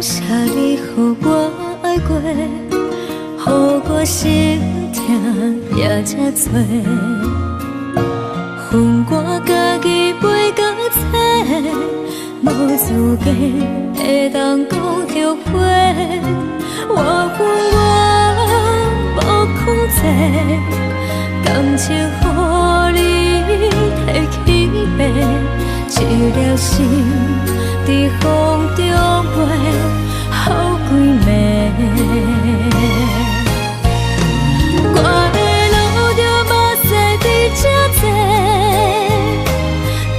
謝你予我愛過，予我心疼也這多。分我家己飛到找，無資格會當講後悔。我分我無控制，感情予你提去爬，一粒心佇風中飛，好幾暝。我會流著目屎佇這坐，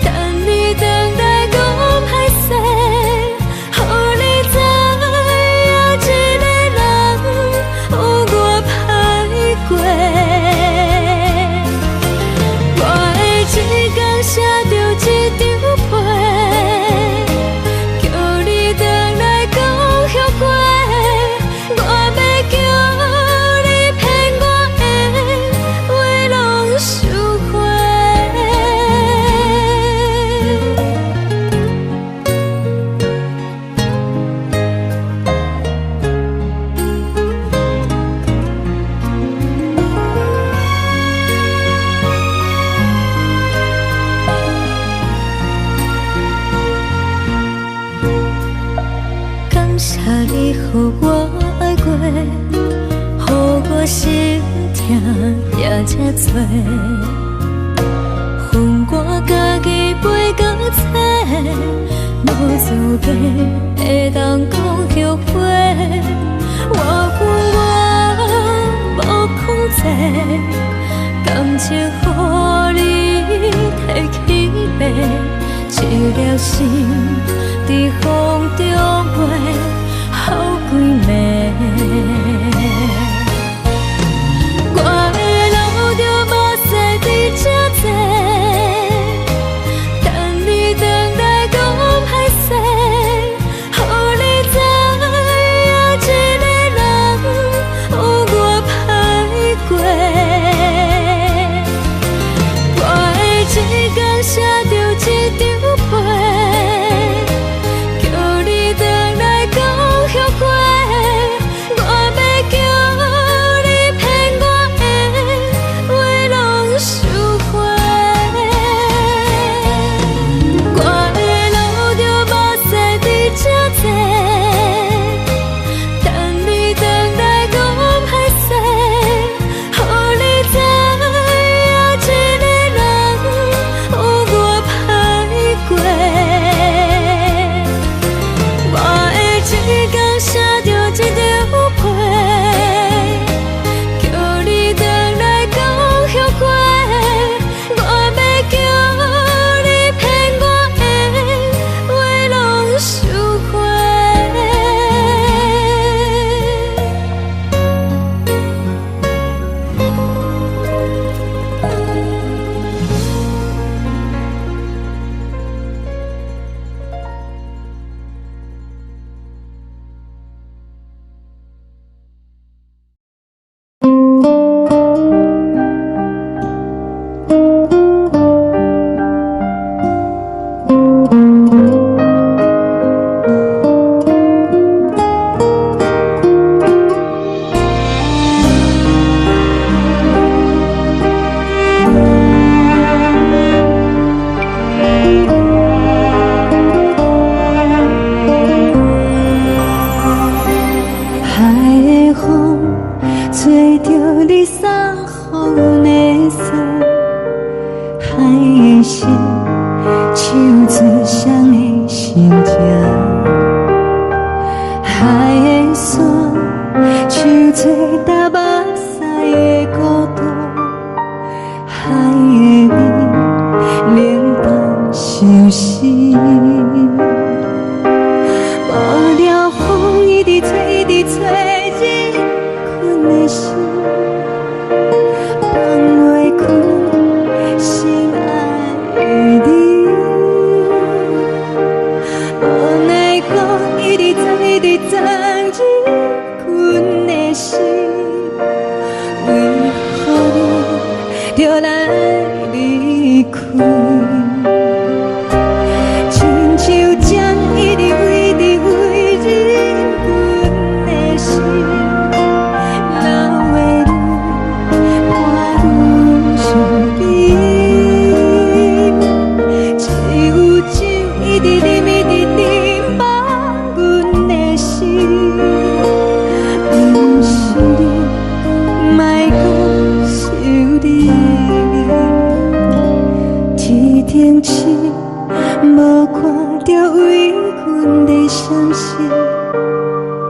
等你轉來講歹勢，予你知影一个人有偌歹過。我會一工寫著一張批，叫你轉來講後悔。我欲叫你騙我的話攏收回。感謝你予我愛過，予我心疼也這多。分我家己飛到找，無資格會當講後悔。我分我無控制，感情予你提去爬，一粒心佇風中飛，好幾暝。我會流著目屎佇這坐，等你轉來講歹勢，予你知影一個人有偌歹過。我會一工寫著一張批，叫你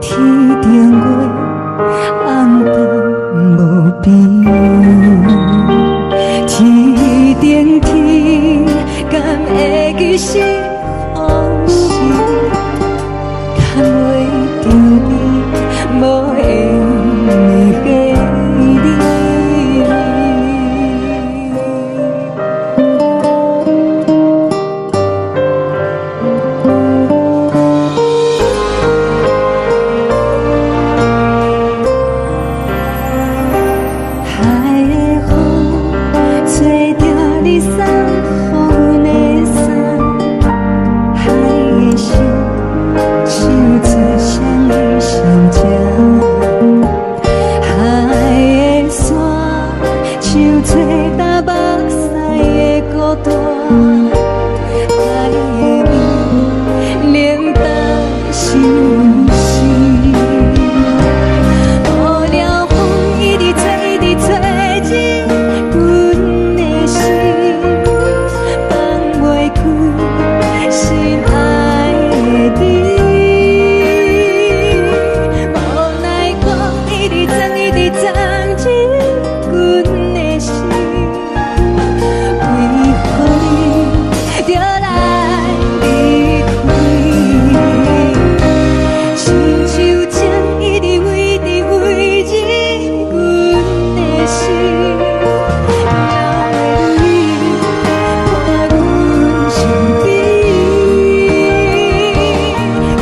天頂月暗淡無邊，天頂天敢會記是予是，牽袂著你無緣的你。海的風吹著你送予阮的衫，海的心唱出誰的心情，海的沙唱出東目屎的孤單，海的味冷淡相思。無聊風一直吹，一直吹入阮的心，放袂開心愛的你。無奈風一直鑽，一直鑽入阮的心，為何你著來離開？親像情一直圍直圍入阮的心，哪會你伴阮身邊？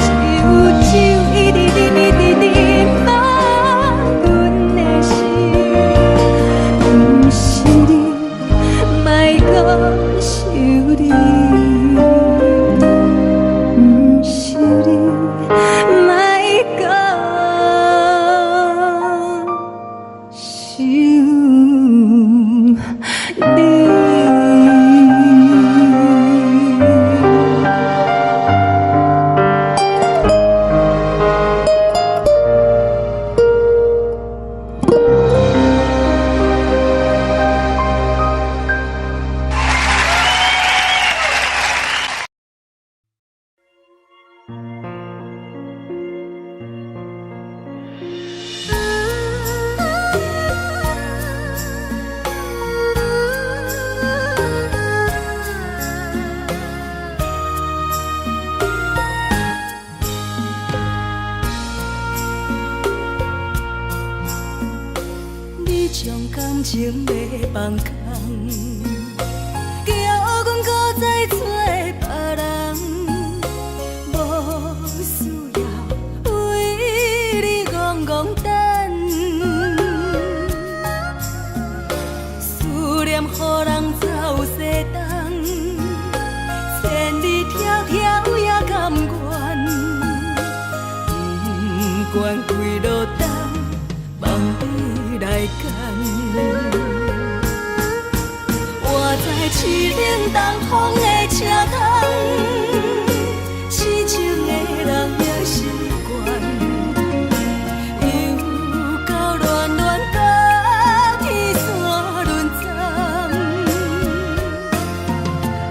只有酒一直啉，一直啉滿阮的心，毋是你，莫閣想你，毋是你，莫閣想你。你將感情欲放空，叫阮閣再找別人，無需要為你戇戇等，思念予人走西東，千里迢迢也甘願，不管幾落冬，望你來牽。我知凄冷東風的車窗，痴情的人也習慣，又到暖暖甲天山轮转，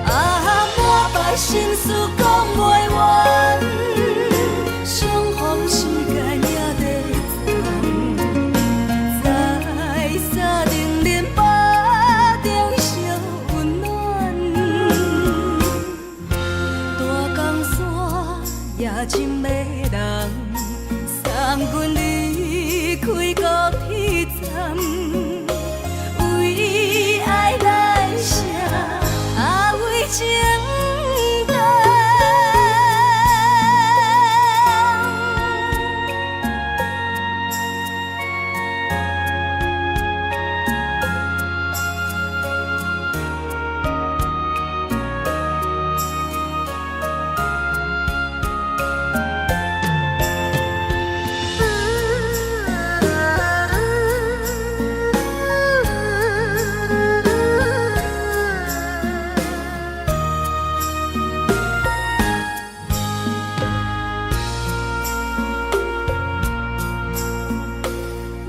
啊，满腹心事講袂完，相逢時間也短暫，在三重林腹中相溫暖，大江山也真迷人，送阮離開高鐵站，為愛來寫，啊為情等。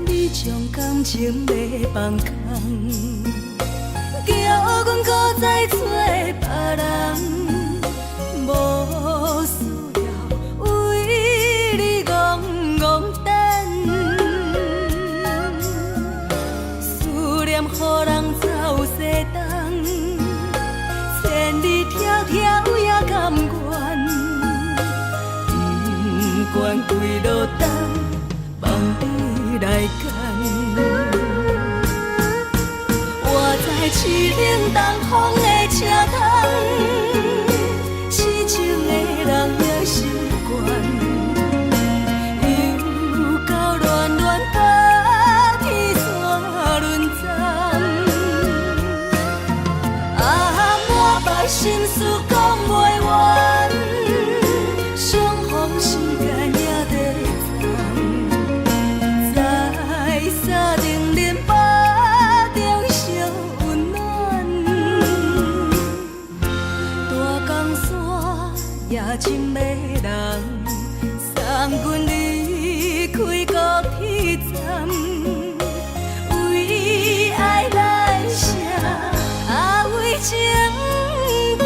你將感情欲放空，叫阮閣再找別人，無需要為願跪落東，放你來揀。活在淒冷東風的車窗，痴情的人也習慣，又到暖暖冬天山輪站。啊，滿腹心事講袂完，相逢時間也短暫，在三重林腹中相溫暖。大江山也真迷人，送阮離開高鐵站，為愛來寫，啊為情等。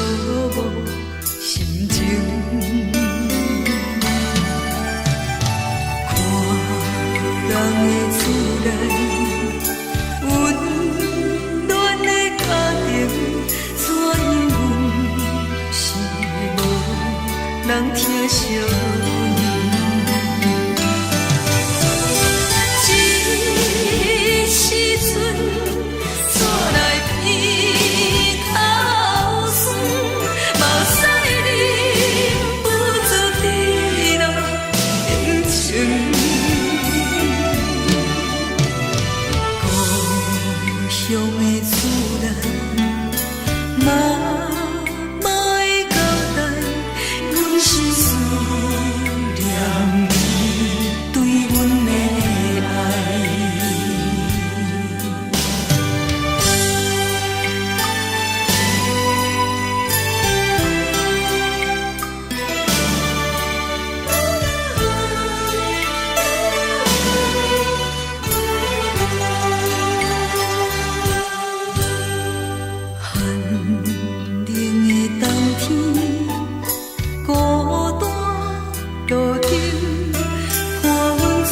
無心情。看人的厝內，溫暖的家庭，怎樣阮是無人疼惜阮。這時陣，煞來鼻頭酸，目屎忍不住滴落眼睛。故鄉的厝內，媽媽的交代，阮是思念你對阮的愛。寒冷的冬天，孤單路燈，伴阮自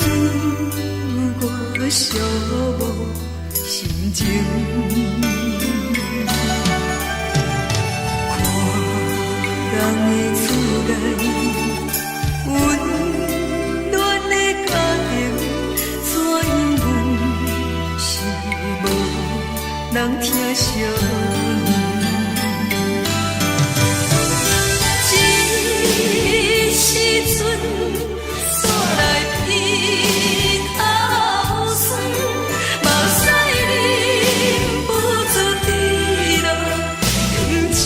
我寂寞心情。看人的厝內，溫暖的家庭，怎樣阮是無人疼惜阮。這時陣，煞來鼻頭酸，目屎忍不住滴落眼睛。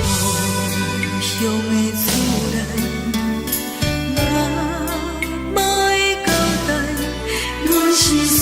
故鄉的厝內，媽媽的交代，阮是思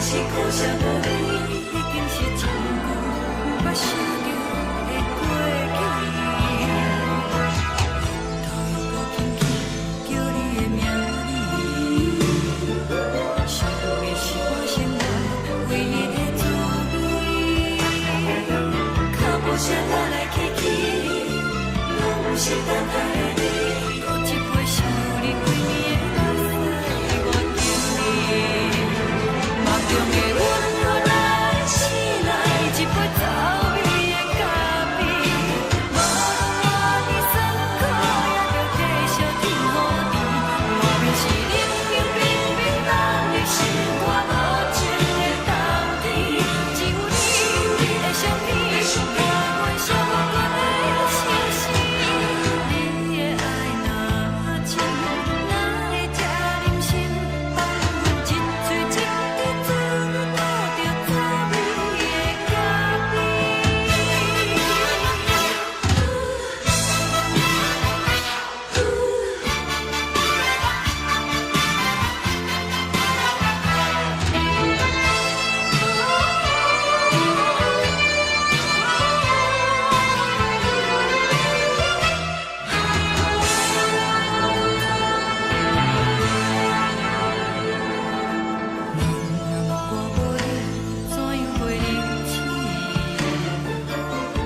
是可惜無你，已經是真久毋捌想著的過去。頭又閣輕輕叫你的名字，想你是我生活唯一的滋味。腳步聲來來去去，攏毋是等待的你。閣一杯想你規暝的目屎，我敬你。夢中的阮阮來醒來，一杯走味的咖啡。無論偌尼酸苦，也著繼續天雨甜。外面是冷冷冰冰，冬日心肝無情的冬天。只有你的相片，伴阮寂寞的相思。你的愛若真，哪會這忍心放阮一喙一滴水吐著走味的咖啡？夢若無你，怎樣過日子？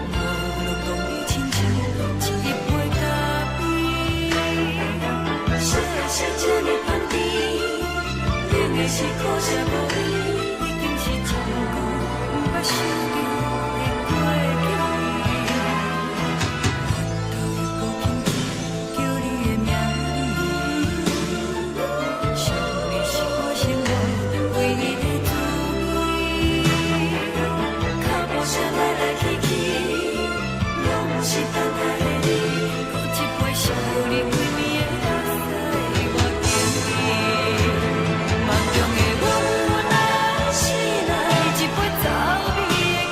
無論當你親像一杯咖啡。啥的啥這呢香甜，冷的是可惜無你，已經是真久毋捌想著的過去。頭又閣輕輕叫你的名字，想你是我生活唯一的滋味。腳步聲來來去去，攏毋是等待的你。閣一杯想你規暝的目屎，我敬你。夢中的阮阮來醒來，一杯走味的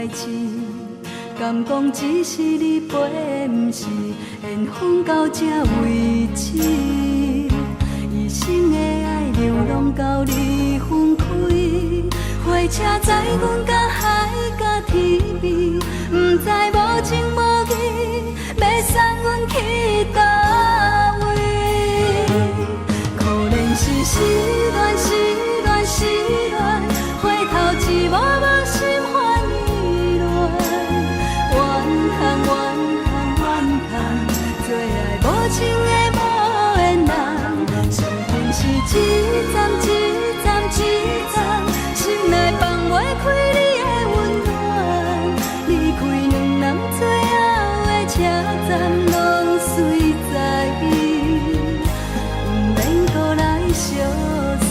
代誌，敢講只是你陪，毋是緣分到這為止。一生的愛流浪到你分開，火車載阮到海角天邊，毋知無情無義，欲送阮去佗位。可憐是失戀，失戀，失戀，回頭一幕幕心煩意亂。怨嘆怨嘆怨嘆，做愛無情的無緣人，相逢是一站一站一站，心內放袂開你的溫暖。離開兩人最後的車站，攏隨在伊，毋免閣來相送。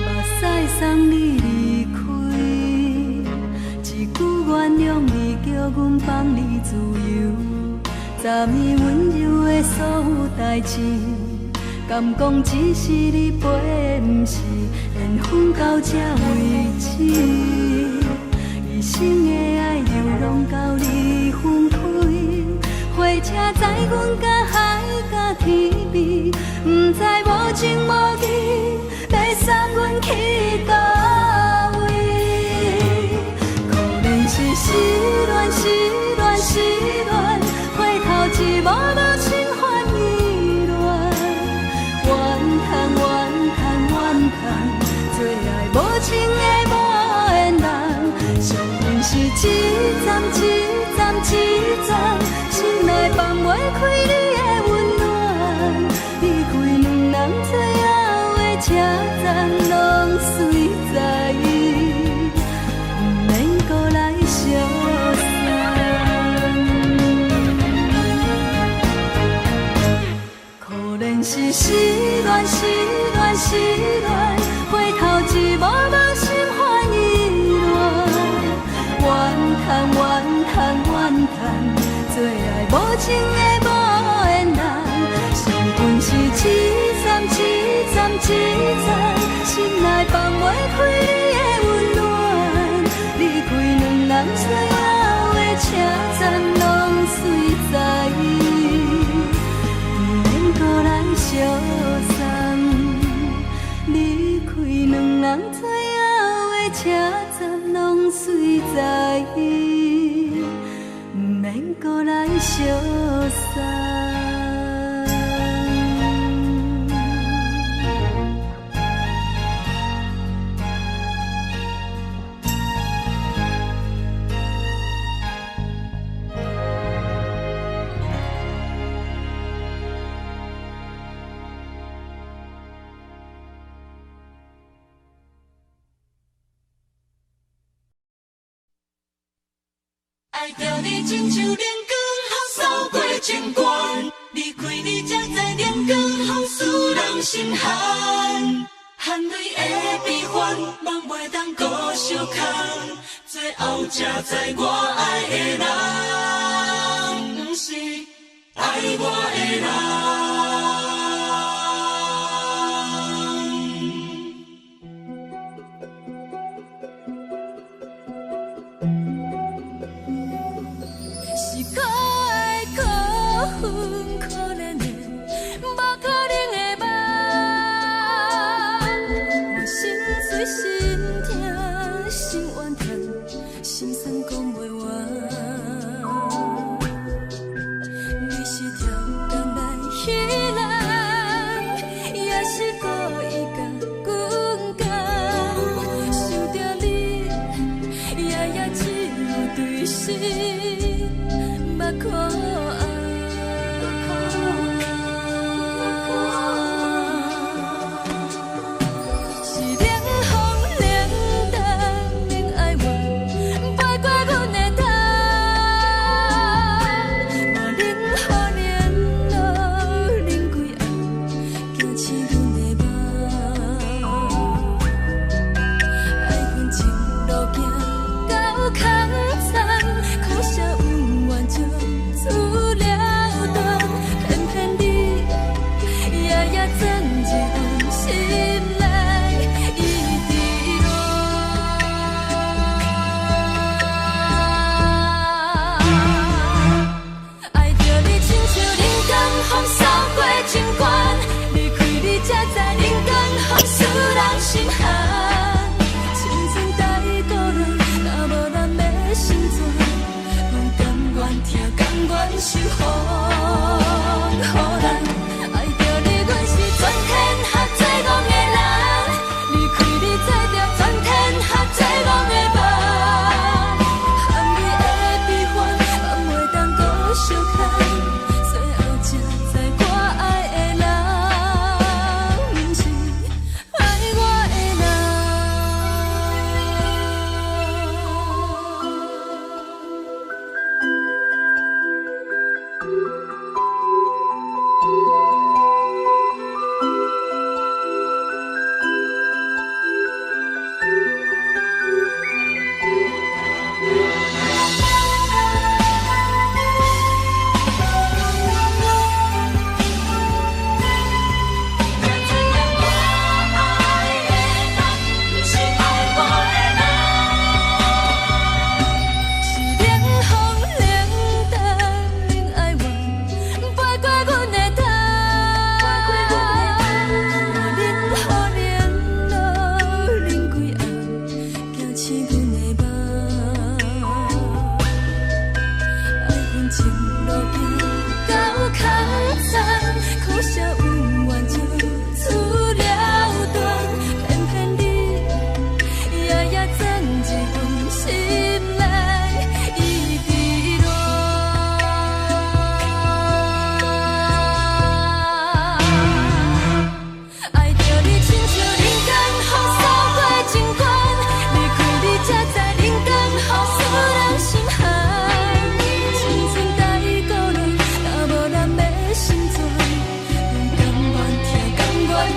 目屎送你離開，一句原諒你，叫阮放你自由。昨暝溫柔的所有代誌，敢講只是你陪，毋是緣分到這為止。一生的愛流浪到你分開，火車載阮到海角天邊，毋知無情無義，欲送阮去佗位。可憐是失戀，失戀，失戀，回頭一幕幕心煩意亂。怨嘆怨嘆怨嘆，做愛無情的無緣人，相逢是一站一站一站，心內放袂開你的溫暖。離開兩人最後的車站，攏隨在伊，毋免閣來相送。可憐是失戀，失戀，失戀，回頭一幕幕心煩意亂。怨嘆怨嘆怨嘆，做愛無情的無緣人，相逢是一站一站一站，心內放袂開你的溫暖。離開兩人最後的車站，攏隨在伊，毋免閣來相送。離開兩人最後的車站，攏隨在伊，毋免閣來相送。愛著你親像冷光予掃過情關，離開你才知冷光予使人心寒。含淚的悲歡，夢袂當閣相空，最後才知我愛的人，毋是愛我的人。是可愛可恨可憐的，無可能的夢。我心碎心痛心怨嘆，心酸講袂完。你是跳江來彼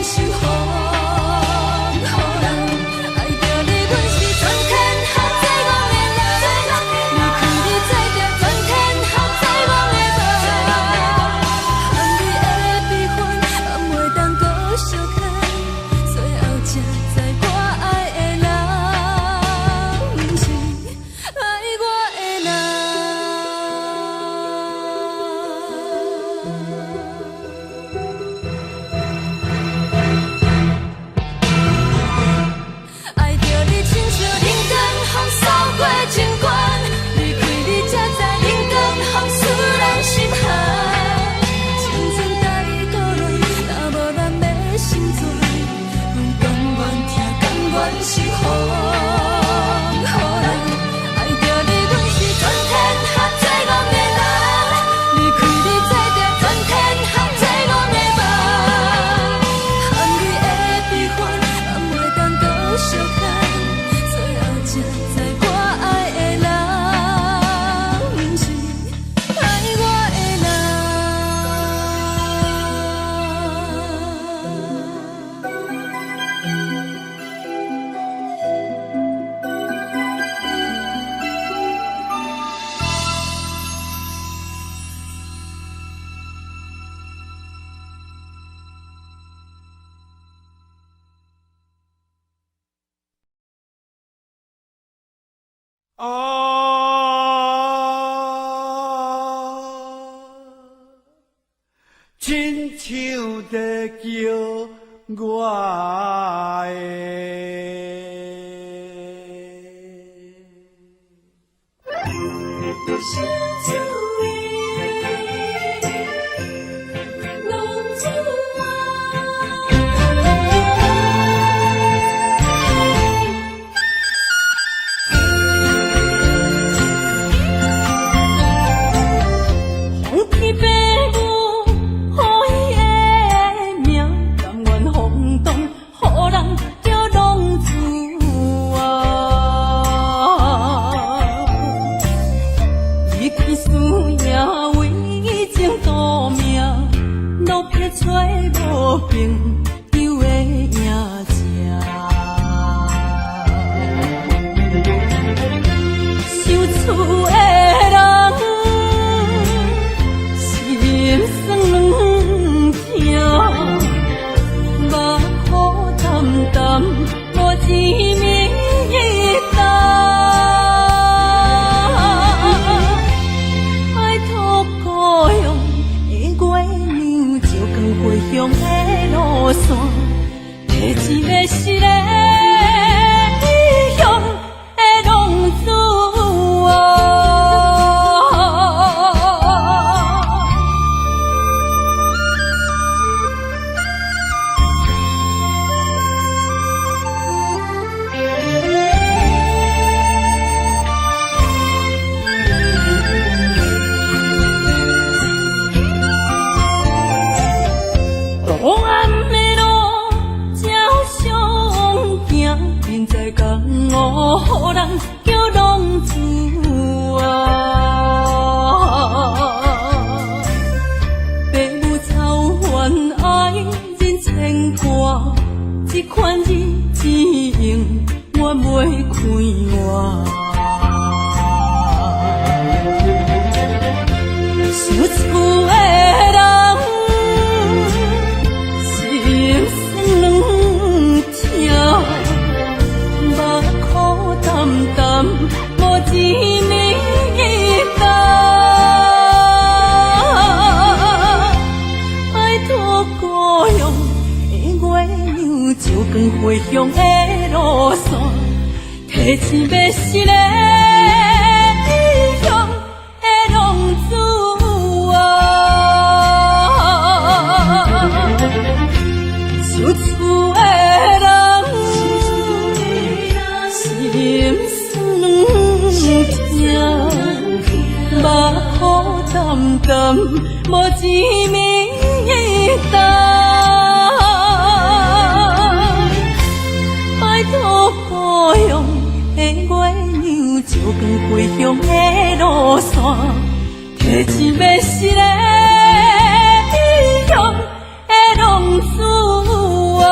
受予予人。愛著你，阮是全天下最戇的人。離開你，做著全天下最戇的夢。含你的悲歡，放袂當閣相牽，最後才知我愛的人，毋是愛我的人。愛著你親像冷光風掃過情關，離開你才知冷光風使人心寒。青春甲你過亂，若無咱欲成全，阮甘願疼，甘願受予予人。愛著你，阮是全天下最戇的人。離開你，做著全天下最戇的夢。含你的悲歡，放袂當閣相牽，最後才知我愛的人，毋是愛我的人。啊，親像在叫我的。想厝的浪子啊。風起爸母予伊的名，甘願風動，予人叫浪子啊。伊去輸贏為情賭命，落魄找無朋友的影子。想厝的人，心酸軟疼，目苦澹澹，無一暝冬。拜託故鄉的月娘，照光回鄉的路線，提一个失的異鄉的浪子啊。彼岸的路才相行，人在江湖，予人叫浪子啊。爸母操烦愛人牽掛，這款日子永遠袂快活。想厝的人，心酸軟疼，目苦澹澹，無一暝冬。拜託故鄉的月娘，照光回鄉的路線，提一个失的異鄉的浪子啊。想厝的人，心酸軟疼，目苦澹澹，無一暝冬。拜託故鄉的月娘，照光回鄉的路線，提一个失的異鄉的浪子啊。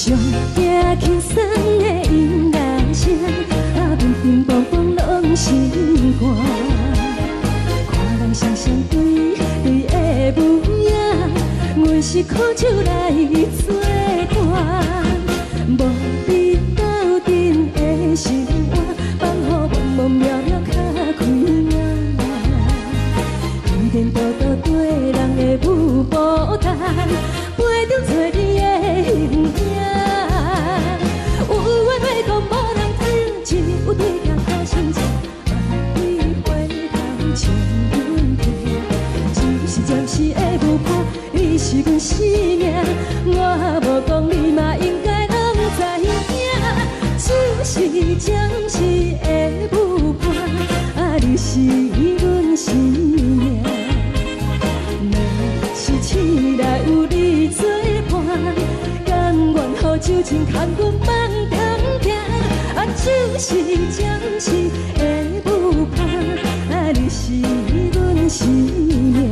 上驚輕鬆的音樂聲，啊，乒乒乓乓攏心肝。看人雙雙對對的舞影，阮是苦酒來做伴，無你鬥陣的生活，放予茫茫渺渺較開眼。天天多多對人的舞步動，陪著找你的形影。有緣袂講無人聽，只有對鏡看心情。望你回頭笑阮聽，只是暫時的舞伴，你是阮生命。我無講你嘛應該攏知影，只是暫時的舞伴，啊，你是阮生命。若是醒來有你作伴，甘願予酒精牽阮放中行，啊，只是暫時的舞伴，啊，你是阮生命。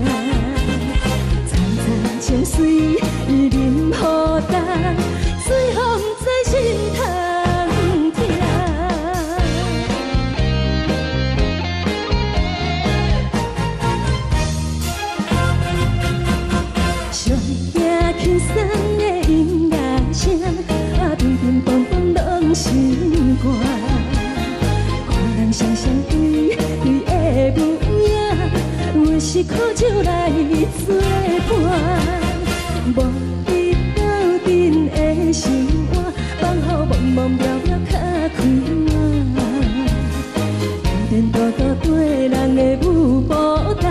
層層情水伊啉予乾，最予毋知心通疼。上驚輕鬆的音樂聲，啊，乒乒乓乓攏心肝。看人雙雙對對的舞影，阮是苦酒來做伴，無你鬥陣的生活，放予茫茫渺渺較開眼。天天多多對人的舞步動，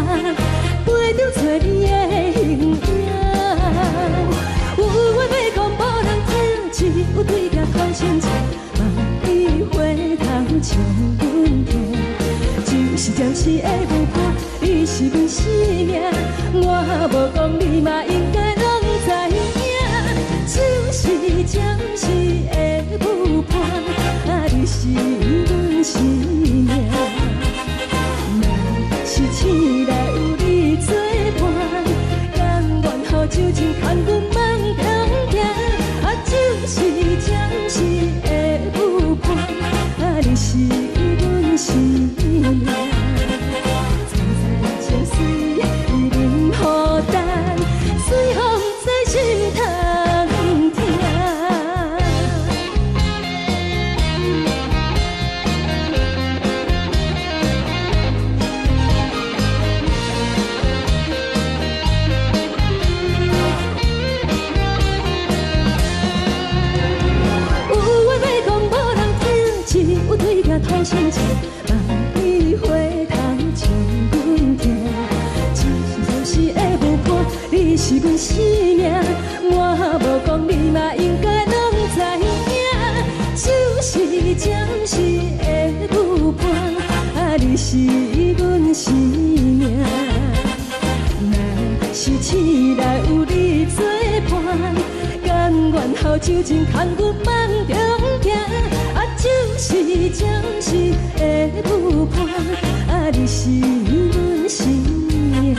陪著找你的形影。有話欲講無人聽，只有對鏡看心情，望你回頭笑阮聽。只是暫時的舞伴，你是阮生命。我無講你嘛應該攏知影，只是暫時的舞伴，啊，你是阮生命。若是醒來有你作伴，甘願予酒精牽阮放中行，啊，只是暫時的舞伴，啊，你是阮生命。層層情水伊啉予乾，最予毋知心通疼。有話欲講無人聽，只有對鏡吐心情，望你回頭笑阮聽。只是暫時的舞伴，你是阮生命。我無講你嘛應該攏知影，只是暫時的舞伴，啊，你是阮生命。若是醒來有你作伴，甘願予酒精牽阮放中行，啊，只是暫時的舞伴，啊，你是阮生命。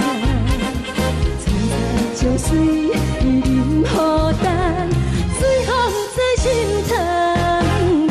層層情水伊啉予乾，最予毋知心通疼。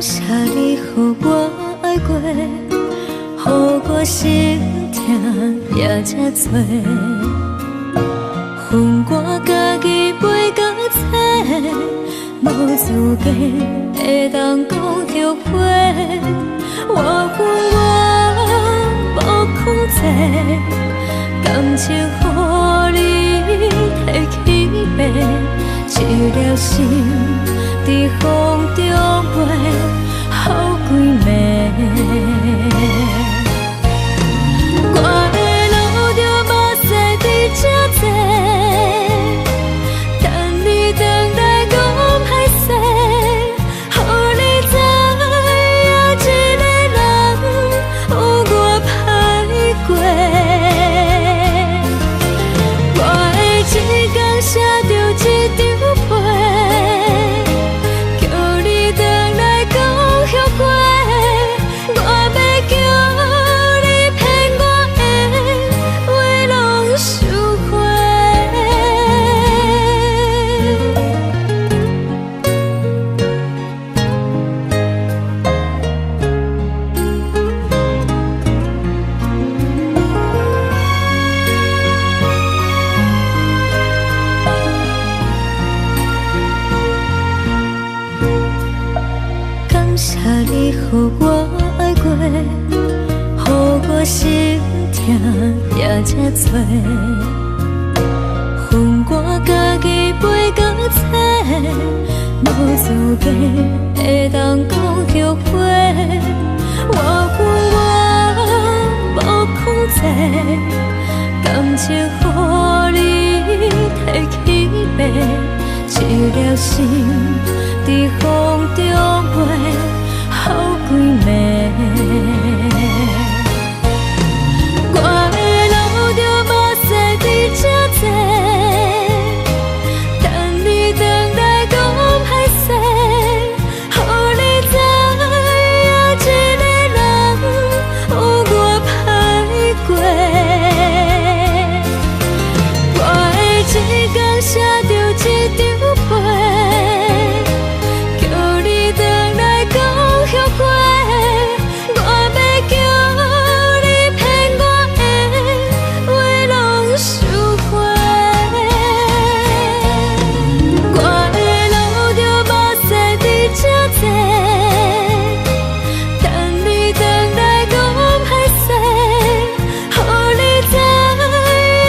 謝你予我愛過，予我心疼也這多。分我家己飛到冊，無資格會當講後悔。我恨我無控制，感情予你提去爬，一粒心佇風中飛，予規暝。我會流著目屎佇這坐，等你轉來講歹勢，予你知影一个人有偌歹過。我會一工寫著一張批，叫你轉來講後悔。我欲叫你騙我的話攏收回。感謝你予我愛過，予我心疼也這多。分我家己飛到冊，無資格會當講後悔。我恨我無控制，感情予你提去爬，一粒心佇風中飛，予規暝。我會流著目屎佇這坐，等你轉來講歹勢，予你知影一個人有偌歹過。我會一工寫著一張批，叫你轉來講後悔。我欲叫你騙我的話攏收回。我會流著目屎佇這坐，等你轉來講歹勢，予你知影一個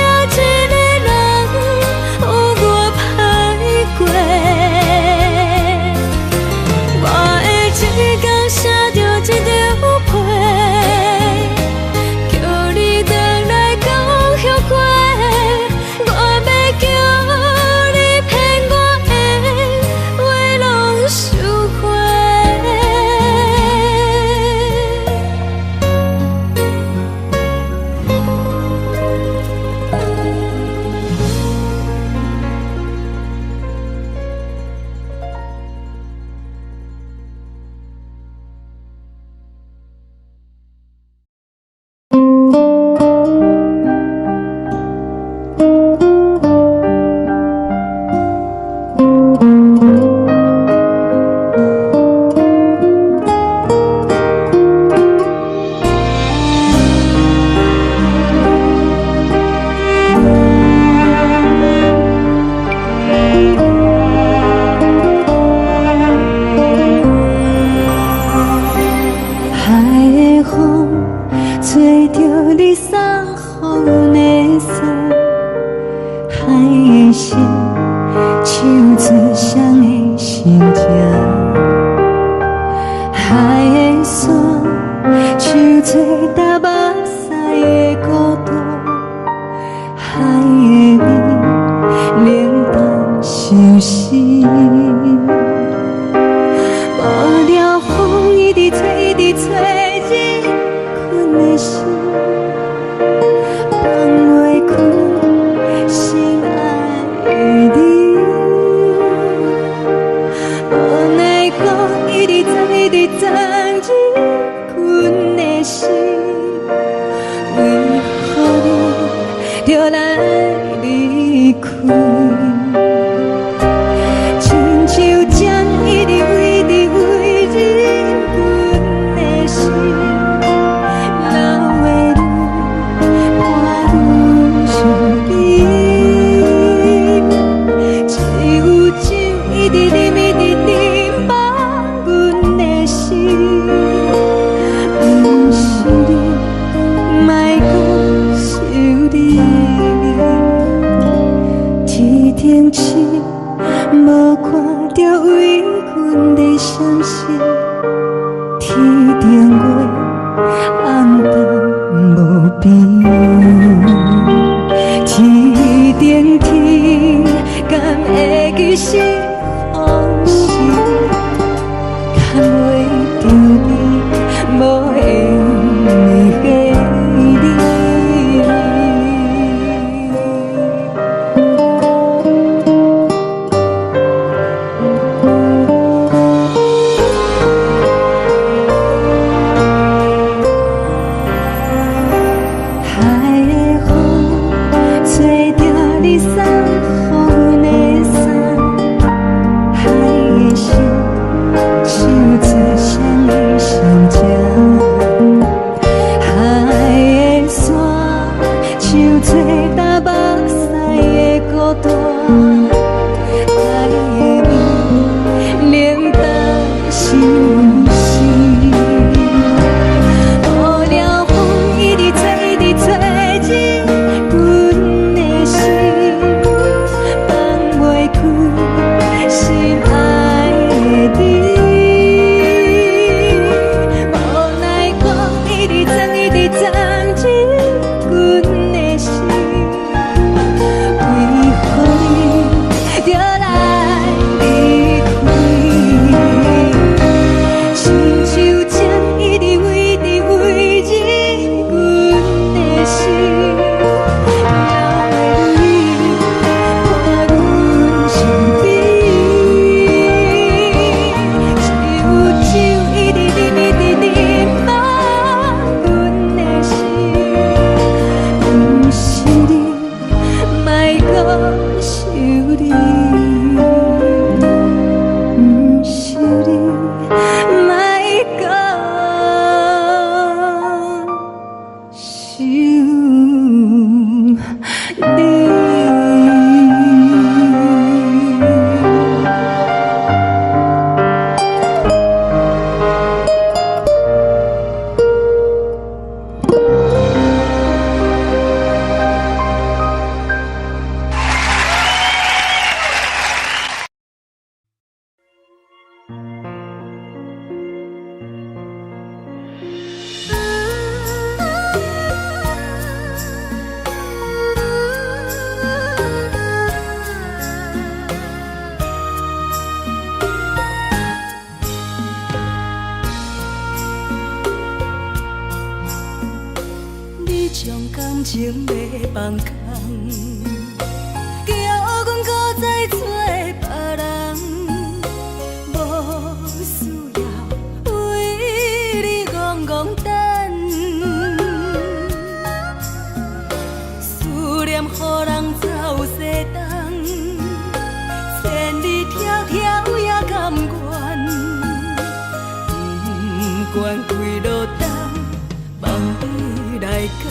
人有偌歹過。我會一工寫著一張批，叫你轉來講後悔。我欲叫你騙我的話攏收回。海的風吹著你送予阮的衫，海的心唱出誰的心情，海的山唱出踏目屎的孤獨，海的雨冷淡相思。無聊風一直吹，一直吹，入困的心，放袂開心愛的你。無奈何一直鑽，一直鑽入困的心，為何你著來離開？親像針一直為，一直為入阮的相信，天顶月暗淡无边，天顶天，敢会记是风时，牵袂著你，无闲的你。海的風，吹著你送予阮的衫，海的聲，唱出誰的心情？海的沙，唱出東北西的孤單。海的味，冷淡相思。乌了風一直吹，一直吹入阮的心，放袂開心愛的你。無奈何一直鑽，一直鑽入阮的心，為何你著來離開？親像針一直圍直圍入阮的心，留的淚伴阮身邊。只有酒一直啉，一直啉滿阮的心，毋是你，莫閣想你，毋是你，莫閣想你。你將感情欲放空，叫阮閣再找別人，無需要為你戆戆等，思念予人走西東，千里迢迢也甘願，不管几落冬，放你來揀。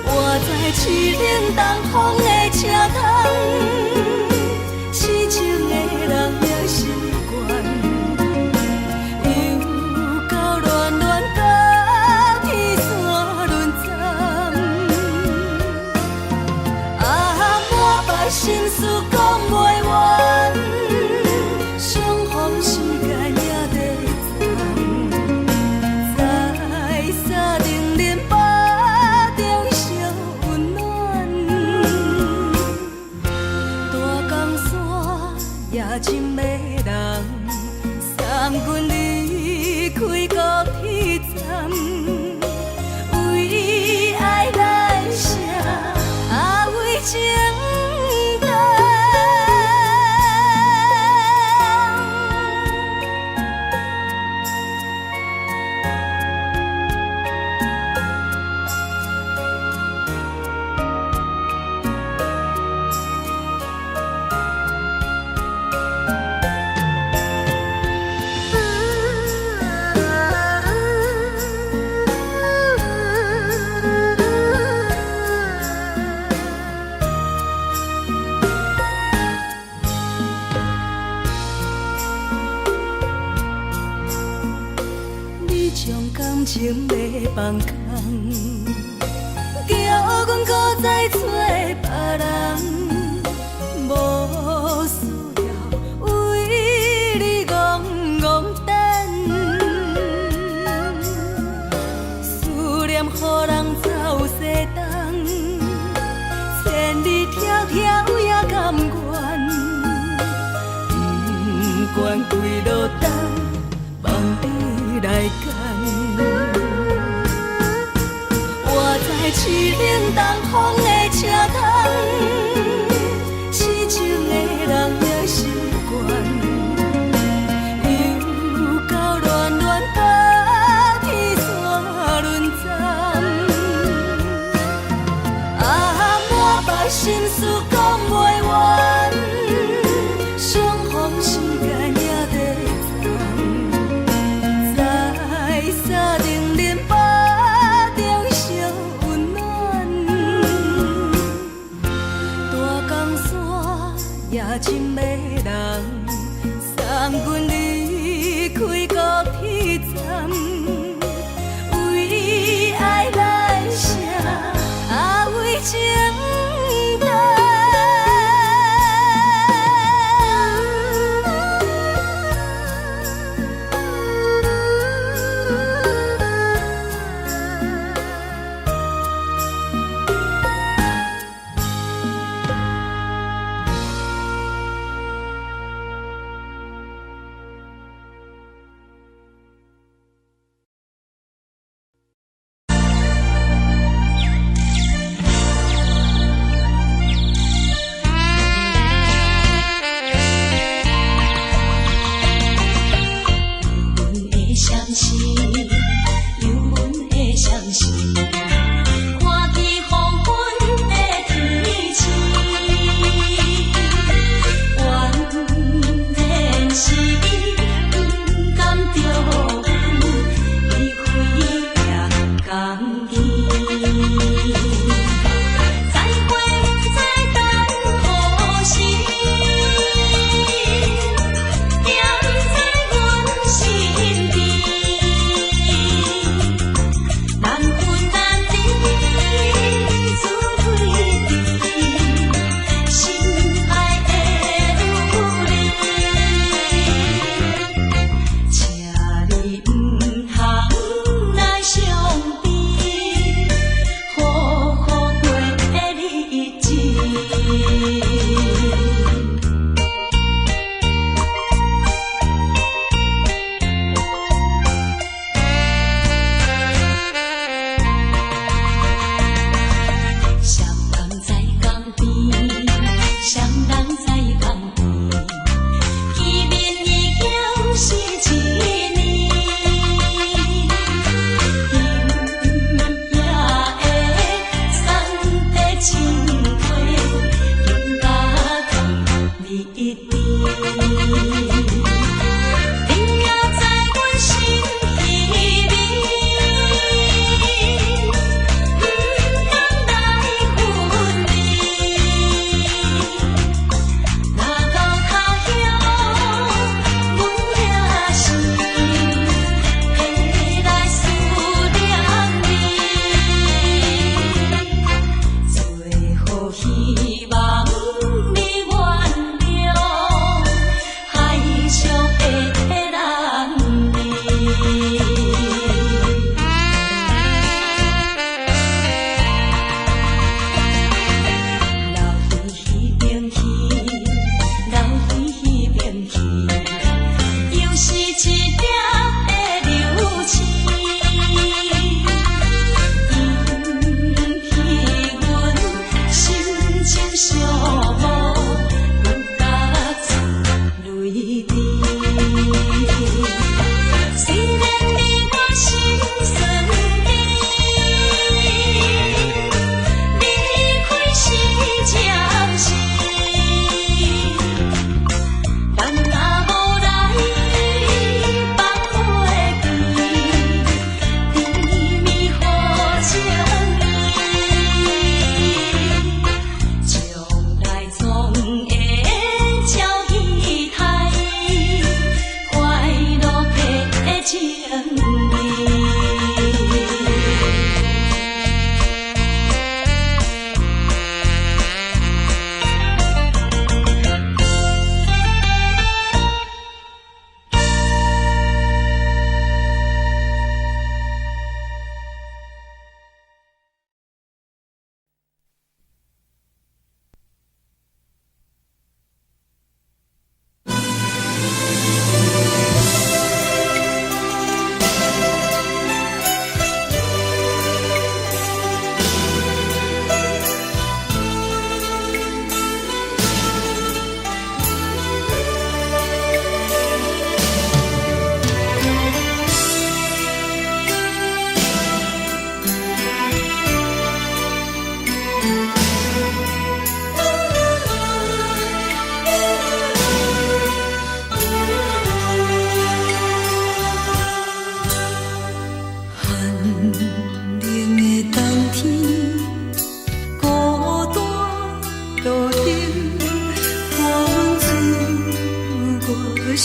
我知凄冷東風的車窗，痴情的人也習慣，又到暖暖甲天山轮转，啊，满腹心事講袂完，相逢時間也短暫。在三重林腹中相溫暖，大江山也真迷人，送阮離開高鐵站，為愛來寫，啊為情等。你將感情欲放空，叫阮閣再找別人，無需要願跪落等，望你來牽。我知凄冷東風的車窗，痴情的人也習慣。又到暖暖冬天煞輪站，啊，滿腹心事講袂完，相逢時間也短暫，在三重林巴中相溫暖，大江山也真迷人，送阮離開高鐵站，為愛來寫，啊為情等。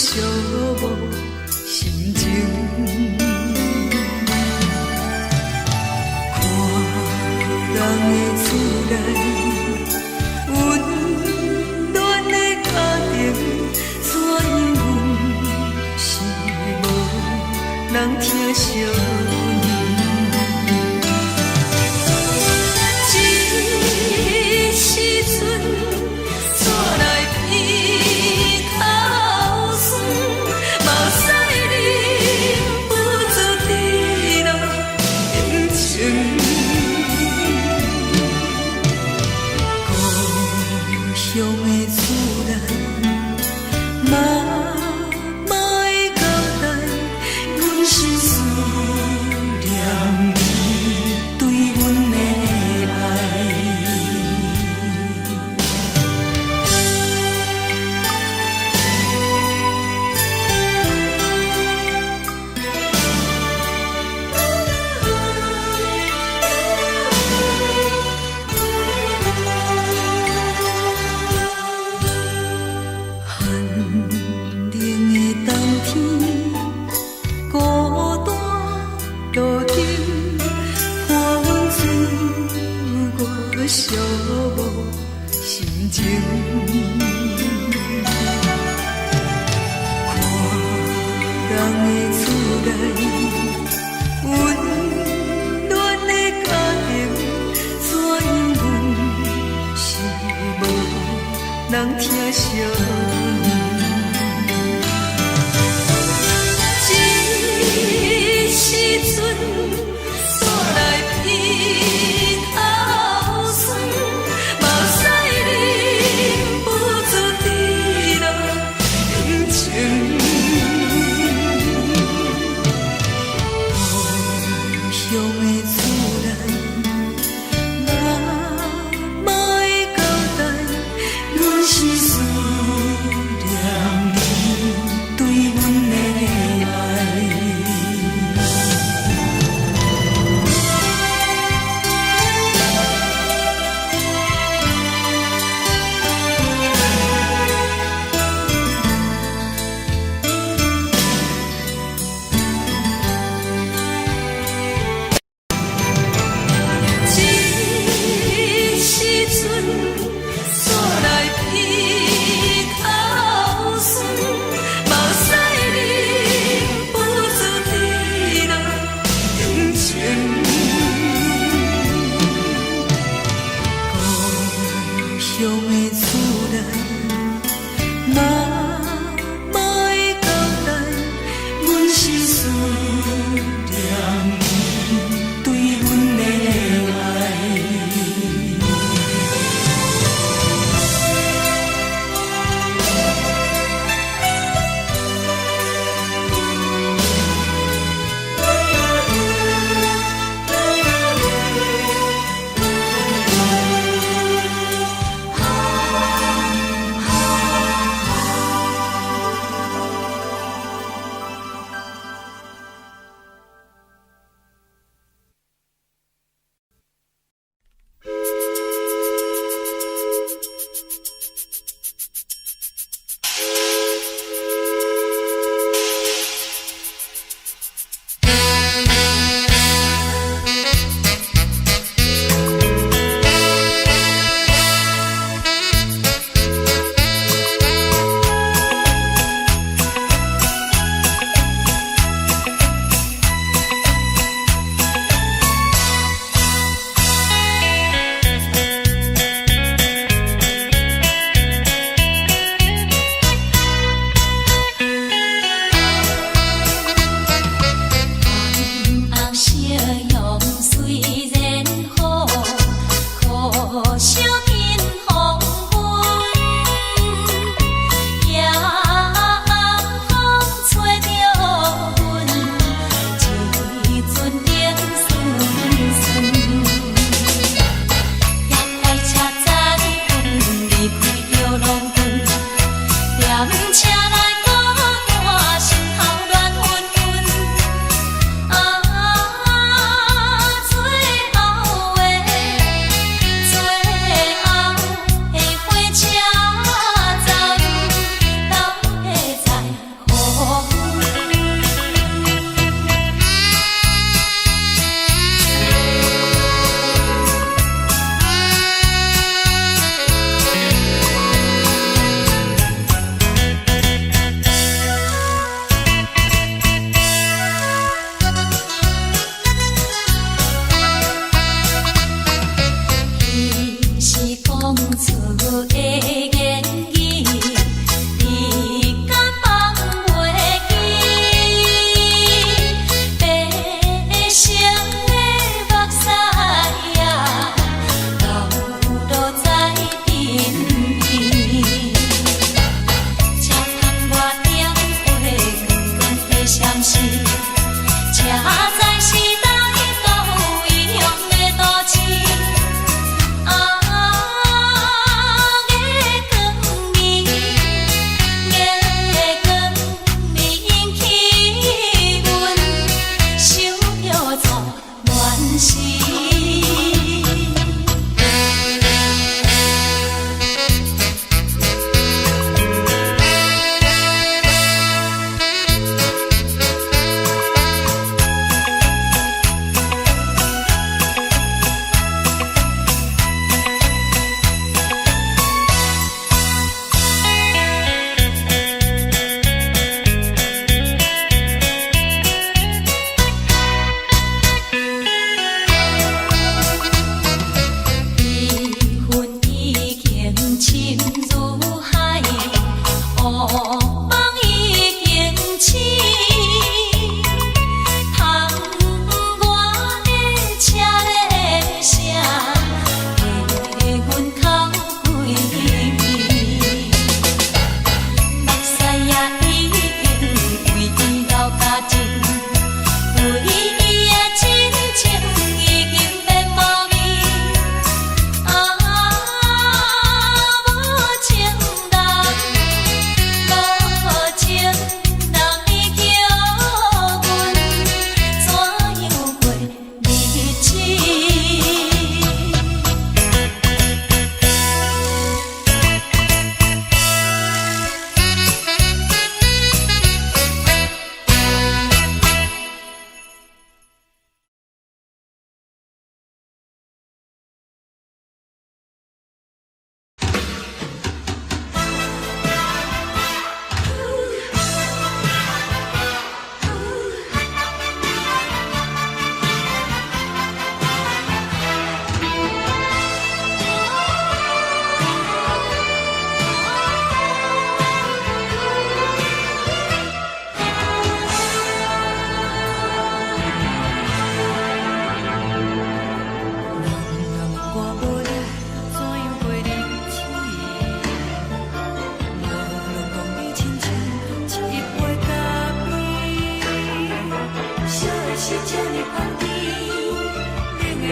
寂寞心情。看人的厝內，溫暖的家庭，怎樣阮是無人疼惜阮。這時陣，煞來鼻頭酸，目屎忍不住滴落眼睛。故鄉的厝內，媽媽的交代，阮是思念伊對阮的愛。寒冷的冬天，孤單路燈，伴阮自我寂寞心情。看人的厝內，溫暖的家庭，怎樣阮是無人疼惜阮。這時陣，煞來鼻頭酸，目屎忍不住滴落眼睛。故鄉的厝內，媽媽的交代，阮是思念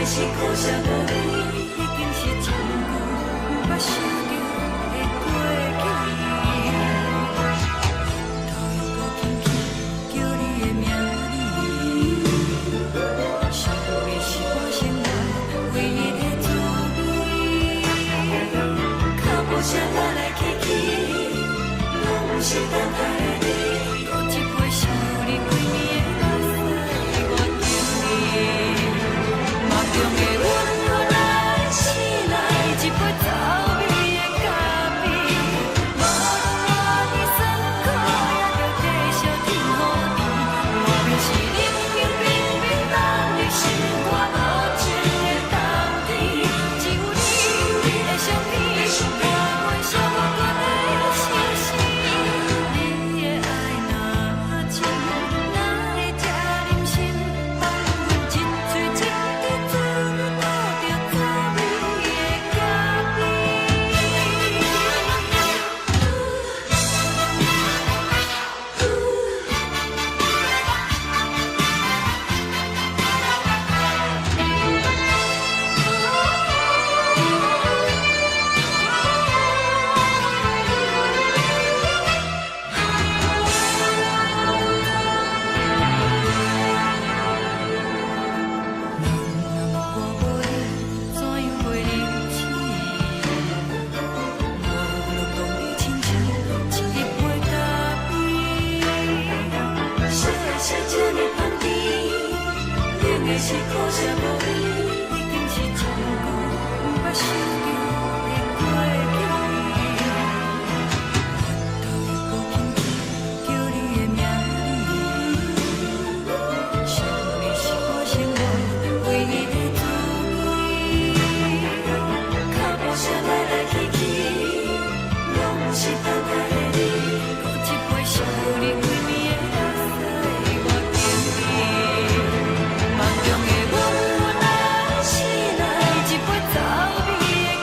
是苦涩無味，已經是真久毋捌想著的過去。頭又閣輕輕叫你的名字，想你是我生活唯一的滋味。腳步聲來來去去，攏毋是等待的你。閣一杯想你規暝的目屎，我敬你。夢中的阮來醒來，一杯走味的咖啡，無論活佇酸苦，也著繼續天好甜。莫非是冷冷冰冰凍入心肝無情的冬天？只有你的相片，伴阮寂寞的相思。你的愛若真，哪會這忍心放阮一喙一滴做你倒著滋味的咖啡？人若無你，怎樣過日子？無路當你親像一杯咖啡。啥會是這呢香甜？冷的是苦澀無味，已經是真久毋捌想著的過去。頭又閣輕輕叫你的名字，想你是我生活唯一的滋味。腳步聲來來去去，攏毋是等待的你。閣一杯想你規暝的目屎，我敬你。夢中的阮來醒來，一杯走味的咖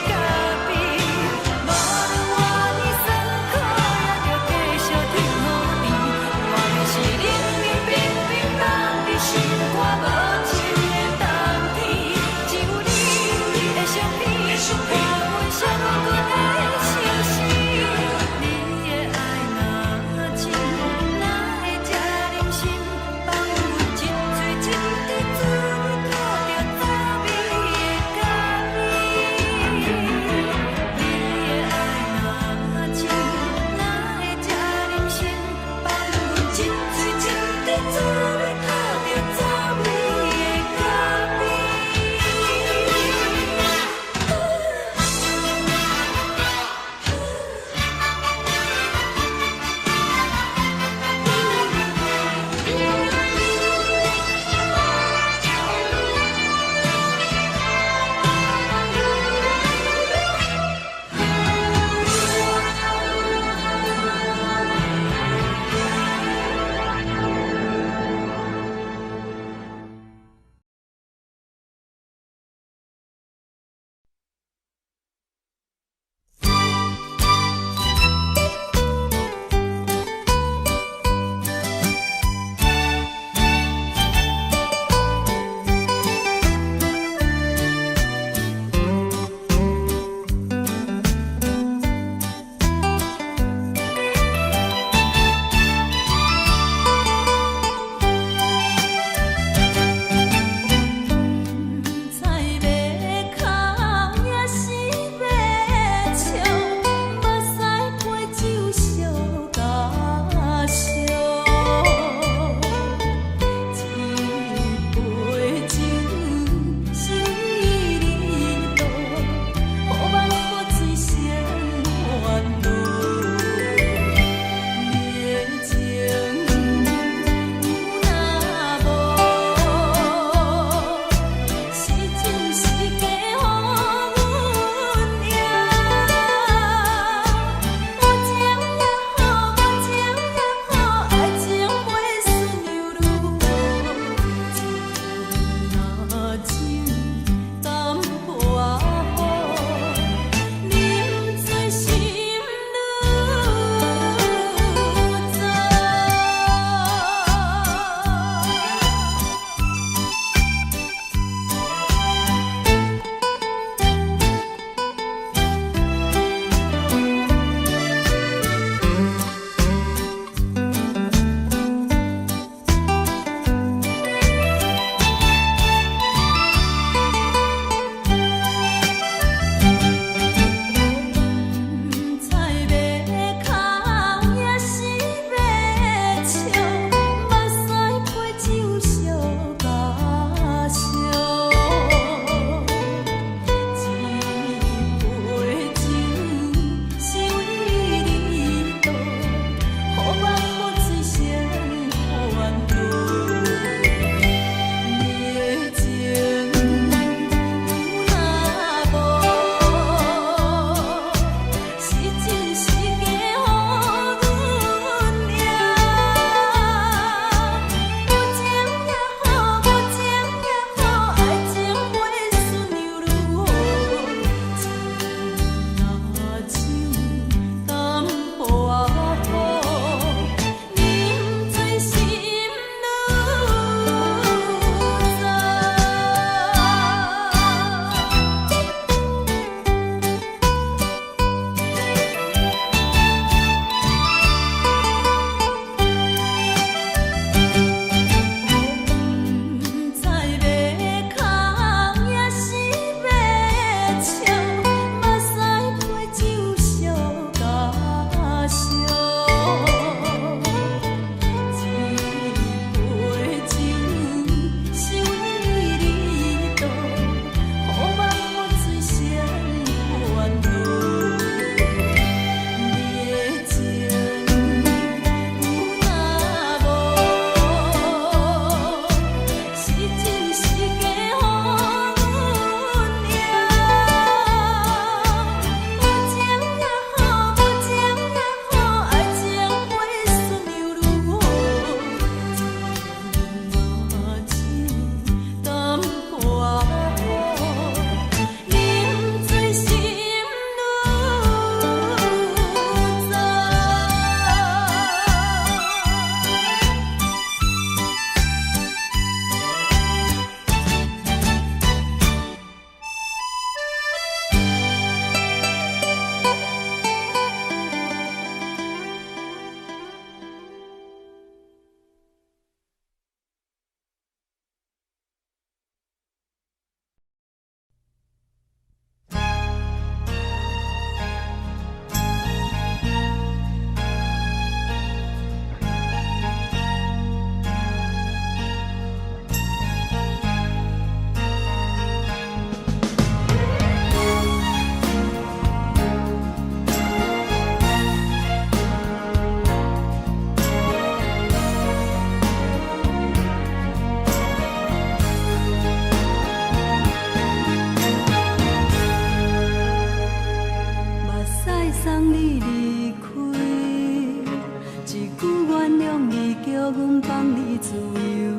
諒你叫阮放你自由，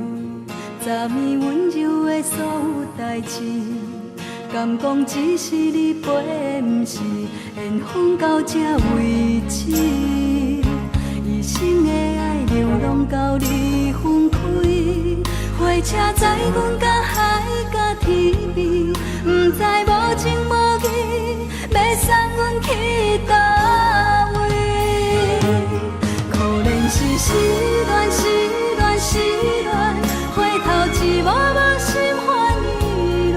昨暝溫柔的所有代誌，敢講只是你陪，毋是緣分到這為止。一生的愛流浪到你分開，火車載阮到海角天邊，毋知無情無義，欲送阮去佗位。可憐是失戀，失戀，失戀，回頭一幕幕心煩意亂，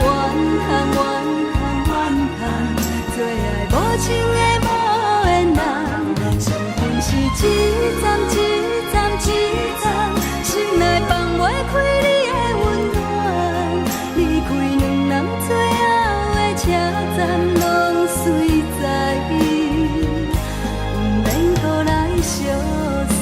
怨嘆怨嘆怨嘆，做愛無情的無緣人，傷痕是一站一站一站，心內放袂開你的溫暖，離開兩人最後的車站，攏隨在伊，毋免閣來相送。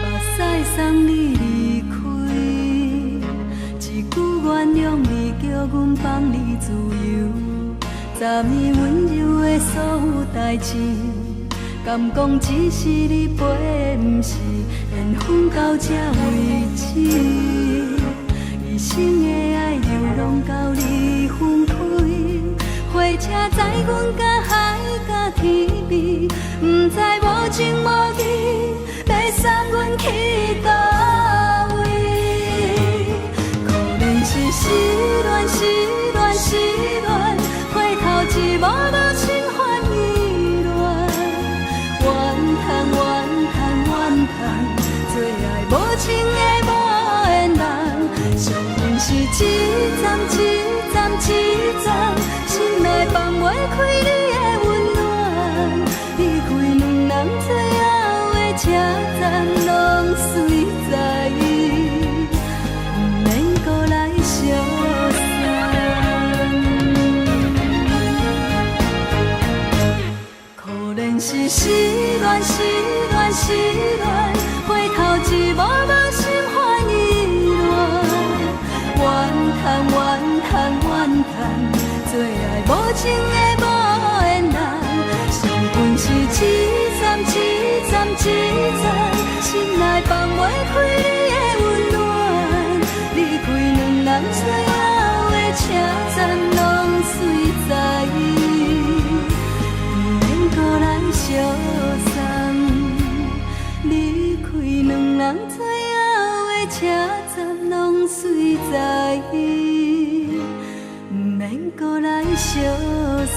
目屎送你離開，一句原諒你叫阮放你自由。昨暝溫柔的所有代誌，敢講只是你陪，毋是緣分到這為止。一生的愛流浪到你分開，火車載阮到海角天邊，毋知無情無義，欲送阮去佗位。可憐是失戀，失戀，失戀，回頭一幕幕心煩意亂，怨嘆怨嘆怨嘆，做愛無情的無緣人，傷痕是一站一站一站，心內放袂開你的溫暖，離開兩人最後的車站，攏隨在伊，毋免閣來相送。可憐是失戀，失戀，失戀，回頭一幕幕心煩意亂，怨嘆怨嘆怨嘆，做愛無情的無緣人，傷痕是一站一站一站，心內放袂開你的溫暖，離開兩人最後的車站，攏隨在伊，毋免閣來相送。離開兩人最後的車站，攏隨在伊，毋免閣來相送。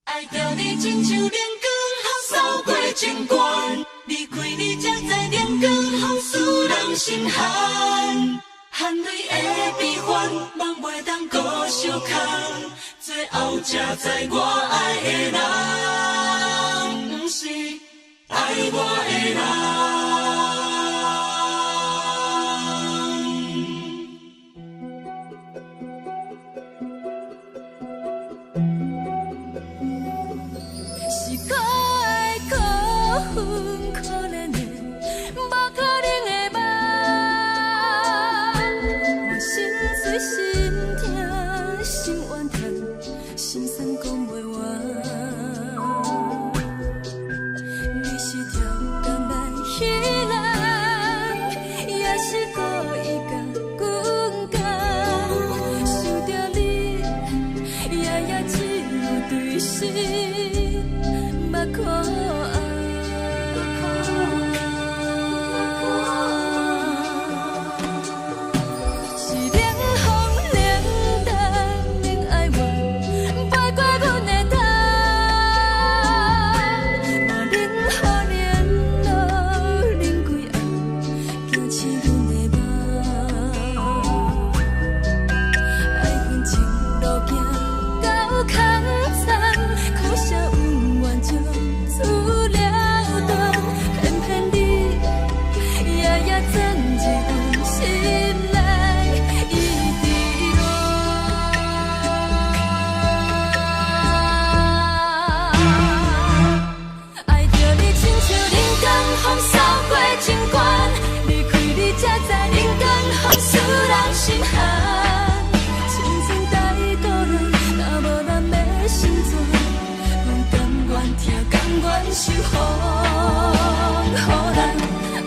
愛著你親像冷光雨掃過情關，離開你才知冷光雨使人心寒，汗淚的悲歡，夢袂當閣相牽，最後才知我愛的人，毋是愛我的人。是可愛可恨可憐的，無可能的夢。我心碎心痛心怨嘆，心酸講袂完。你是条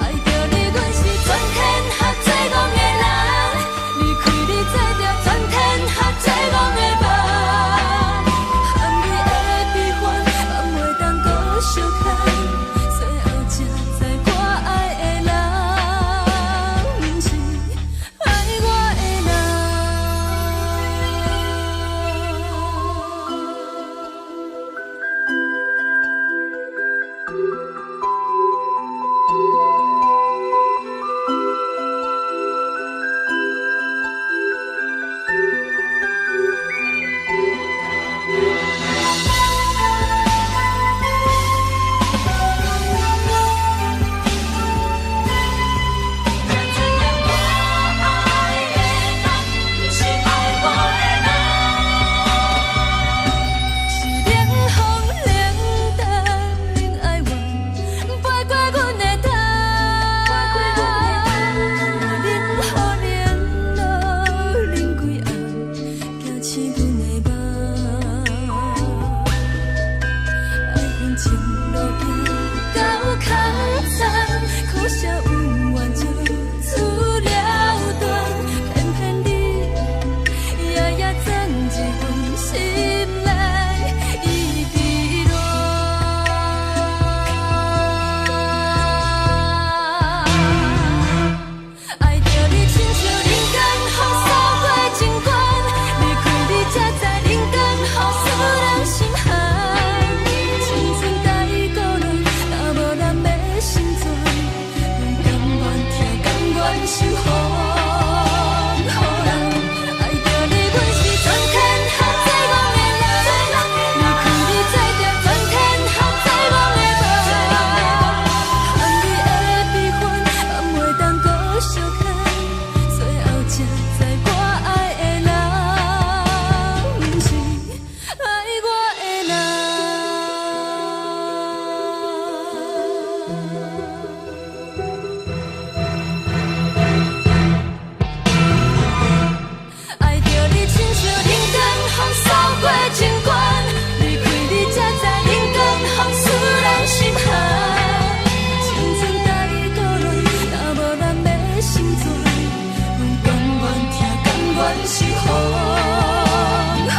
愛著你，阮是全天下最戇的人。離開你，做著全天下最戇的夢。含你的悲歡，放袂當閣相牽。最後才知我愛的人，毋是愛我的人。才知影我愛的人，毋是愛我的人。是冷風冷淡冷哀怨，飞過阮的頭。冷雨冷露冷規暗，驚醒阮的夢。愛恨情路行到空残，可惜恩怨就此了斷，偏偏你夜夜鑽入阮心內，一直戀。愛著你親像人間風掃過情關，離開你才知人間風使人心寒。青春太孤單，若無人欲成全，阮甘願疼，甘願受風雨人。愛著你，阮是全天下最戇的人。離開你，做著全天下最戇的夢。含你的悲歡，放袂當閣相牽。最後才知我愛的人，毋是愛我的人。愛著你親像人間風掃過情關，離開你才知人間風使人心寒。青春太孤單，若無人欲成全，阮甘願疼，甘願受風雨人。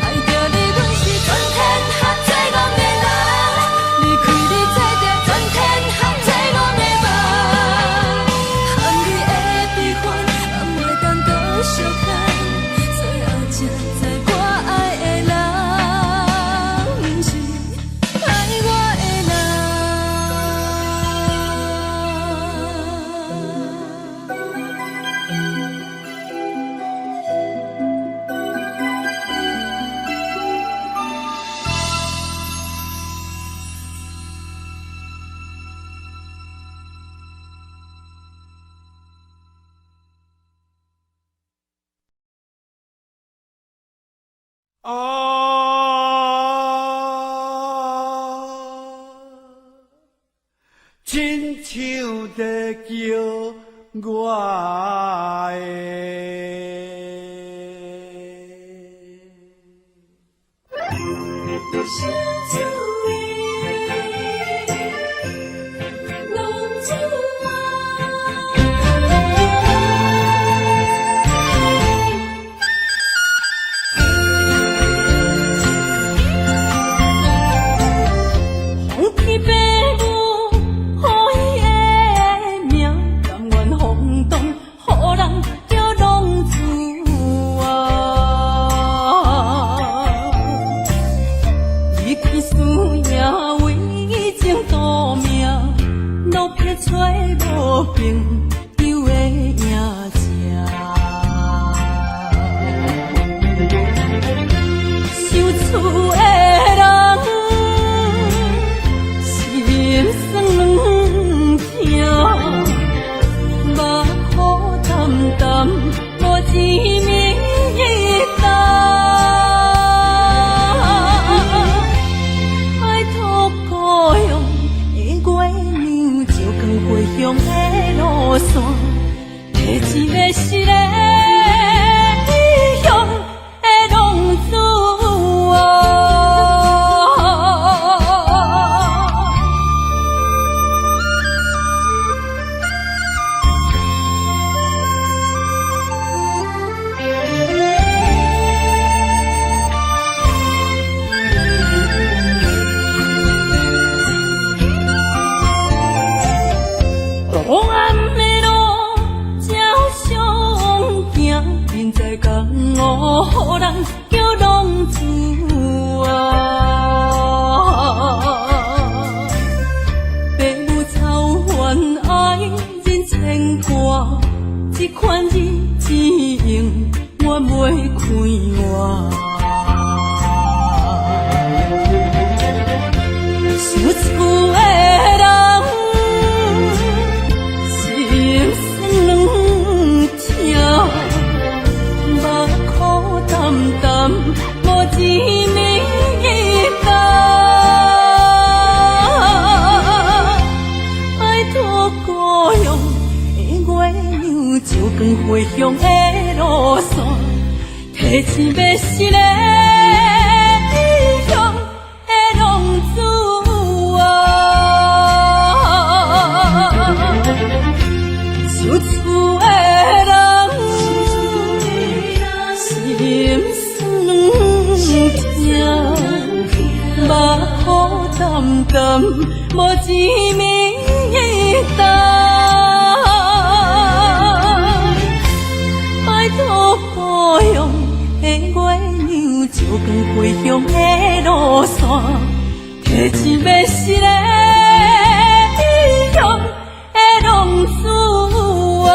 愛著你，阮是全天下最戇的人。離開你，做著全天下最戇的夢。含你的悲歡，放袂當閣相牽。最後才知我愛的人，毋是愛我的人。啊，親像在叫我的。想厝的浪子啊。風起白霧，予伊的名，甘願風動，予人叫浪子啊。離去思夜為情賭命，落魄找無朋友的影子。想厝的人，心酸疼，目苦澹澹，無一暝一冬。拜託故鄉的月娘，照光回鄉的路線，提一个失的異鄉的浪子啊。叫浪子啊。白母草原愛人牽掛，這款日子永遠袂快活。想厝的人，心酸軟疼，目苦澹澹，無一暝冬。拜託故鄉的月娘，照光回鄉的路線，提醒欲死的異鄉的浪子啊！想厝的人，心酸疼，目苦澹澹，無一暝冬。拜託故鄉的月娘，照光回鄉的路線，提醒欲死的異鄉的浪子啊！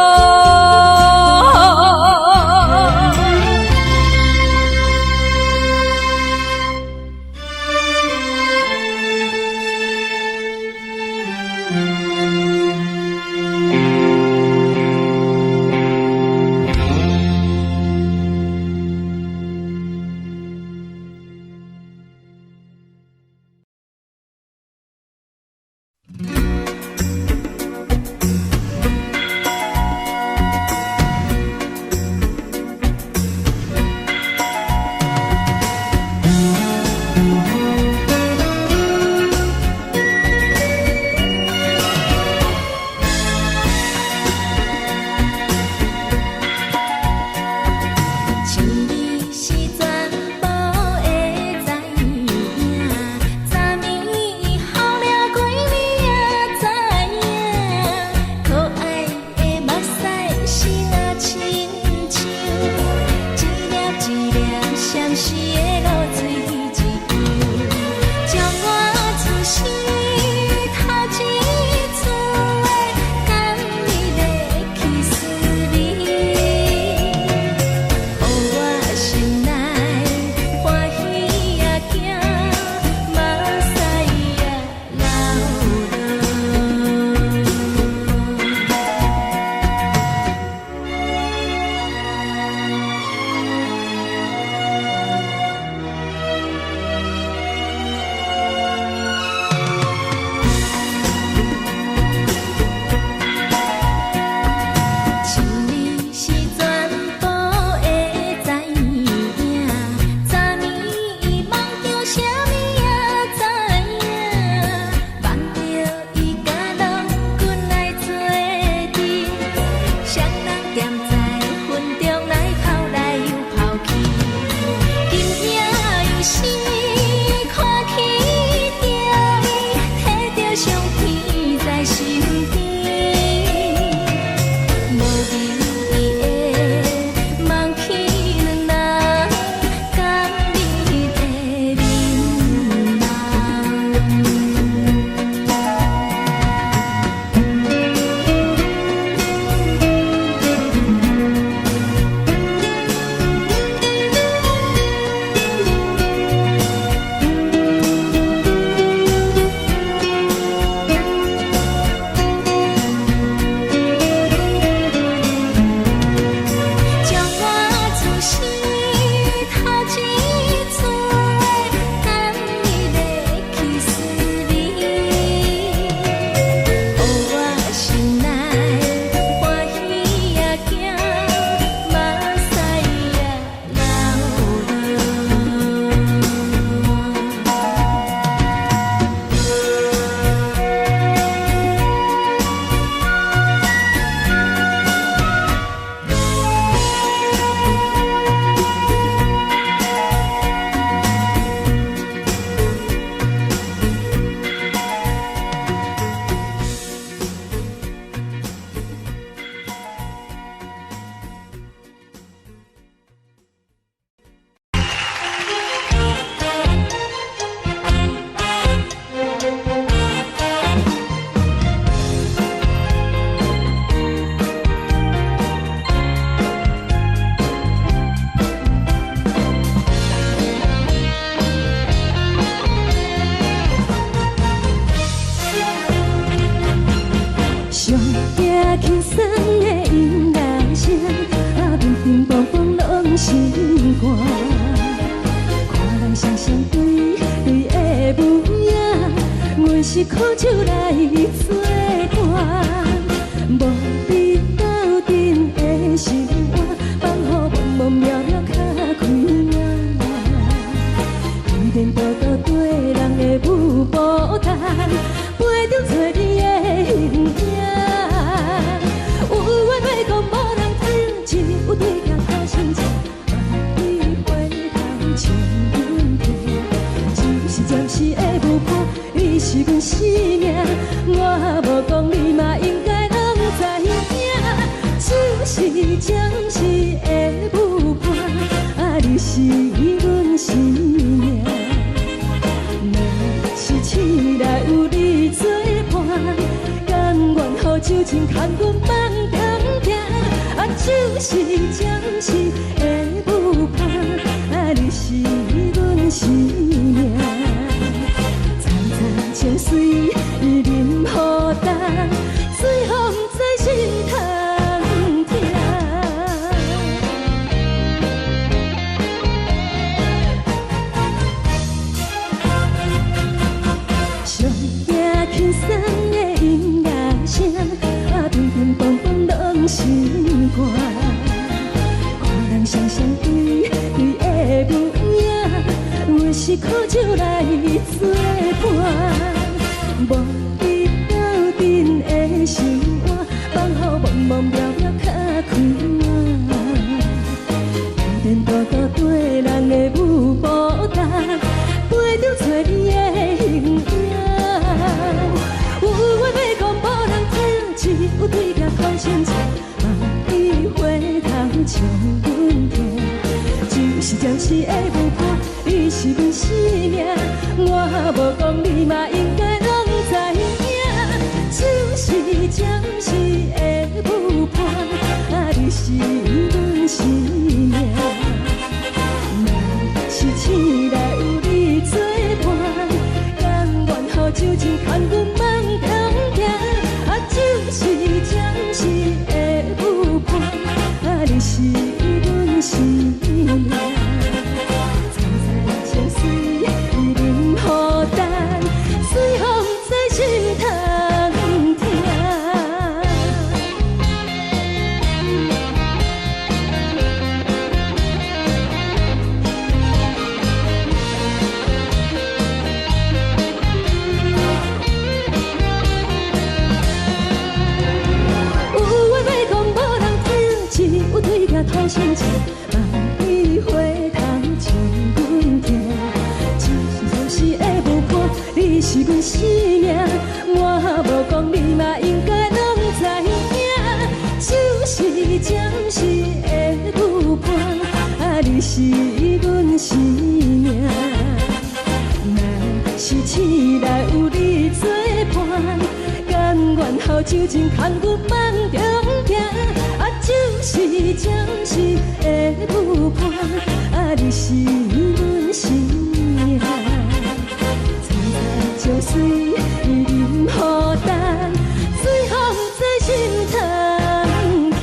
上驚輕鬆的音樂聲，啊，乒乒乓乓攏心肝。看人雙雙對對的舞影，阮是苦酒來做伴，無你鬥陣的生活，放予茫茫渺渺較開眼。天多多對人的舞步動，陪著找你的形影。有緣袂講無人知，只有對鏡苦心情，望你回頭笑阮聽。只是暫時的舞伴，你是阮生命，我無講你嘛應該攏知影。只是暫時的舞伴，啊，你是阮生命。若是醒來有你作伴，甘願予酒精牽阮放中行。啊，只是暫時的舞伴，啊，你是阮生命。層層情水淋予重，水予毋知心通疼。上驚輕鬆的音樂聲，啊，乒乒乓乓攏心肝。看人雙雙對對的舞影，阮是苦酒來做伴，無你鬥陣的生活，放予茫茫渺渺較開眼。天天多多對人的舞步動，陪著找你的形影。有緣袂講無人知，只有對鏡苦心情，望你回頭笑阮聽。只是暫時的舞伴，你是阮生命，我無講你嘛應該攏知影。只是暫時的舞伴，啊，你是阮生命。若是醒來有你作伴，甘願予酒精牽阮放中行。啊，只是暫時的舞伴，啊，你是阮生命。層層情水淋予重，水予毋知心通疼。有話欲講無人聽，只有對鏡吐心情，望你回頭笑阮聽。只是暫時的舞伴，你是阮生命，我無講你嘛應該攏知影。只是暫時的舞伴，啊，你是阮生命。若是醒來有你作伴，甘願予酒精牽阮放中行。啊，只是暫時的舞伴，啊，你是阮生命。層層情水淋予重，水予毋知心通疼。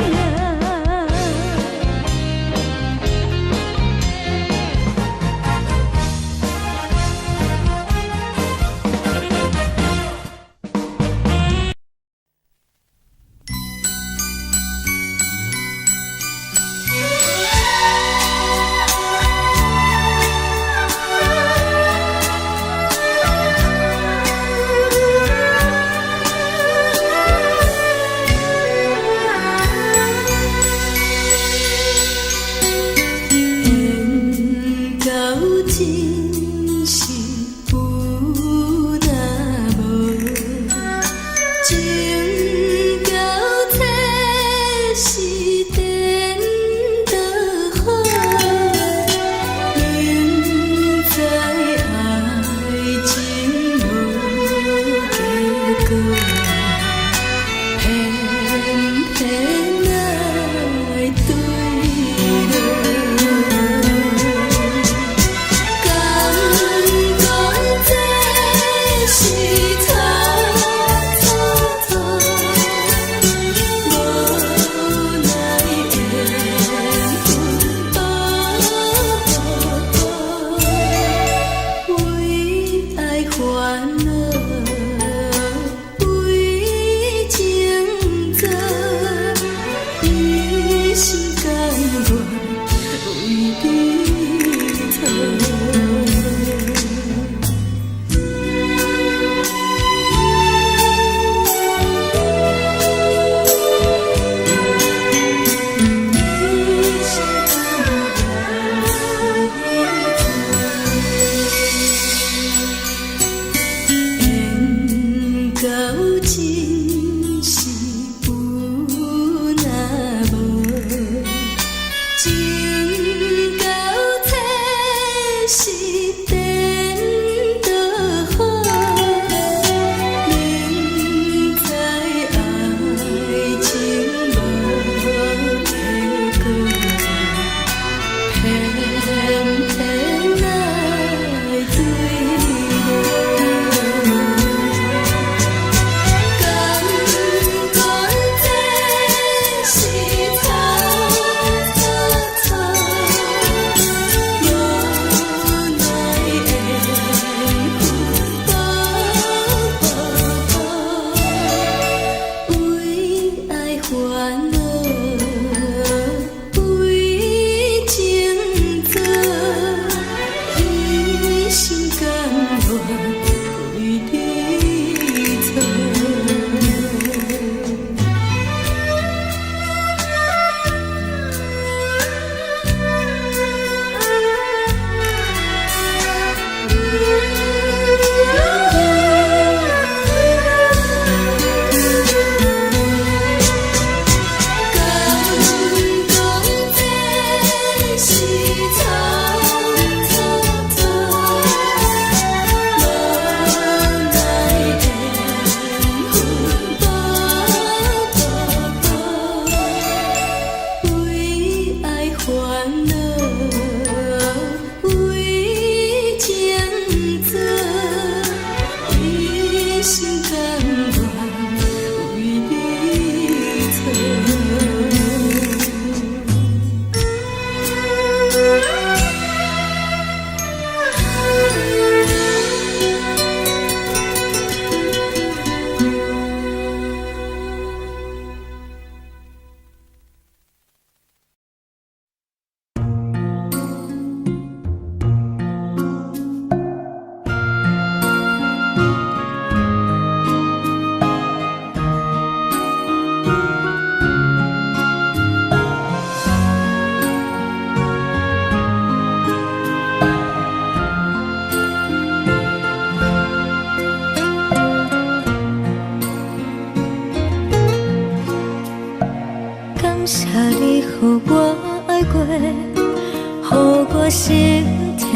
謝你予我愛過，予我心疼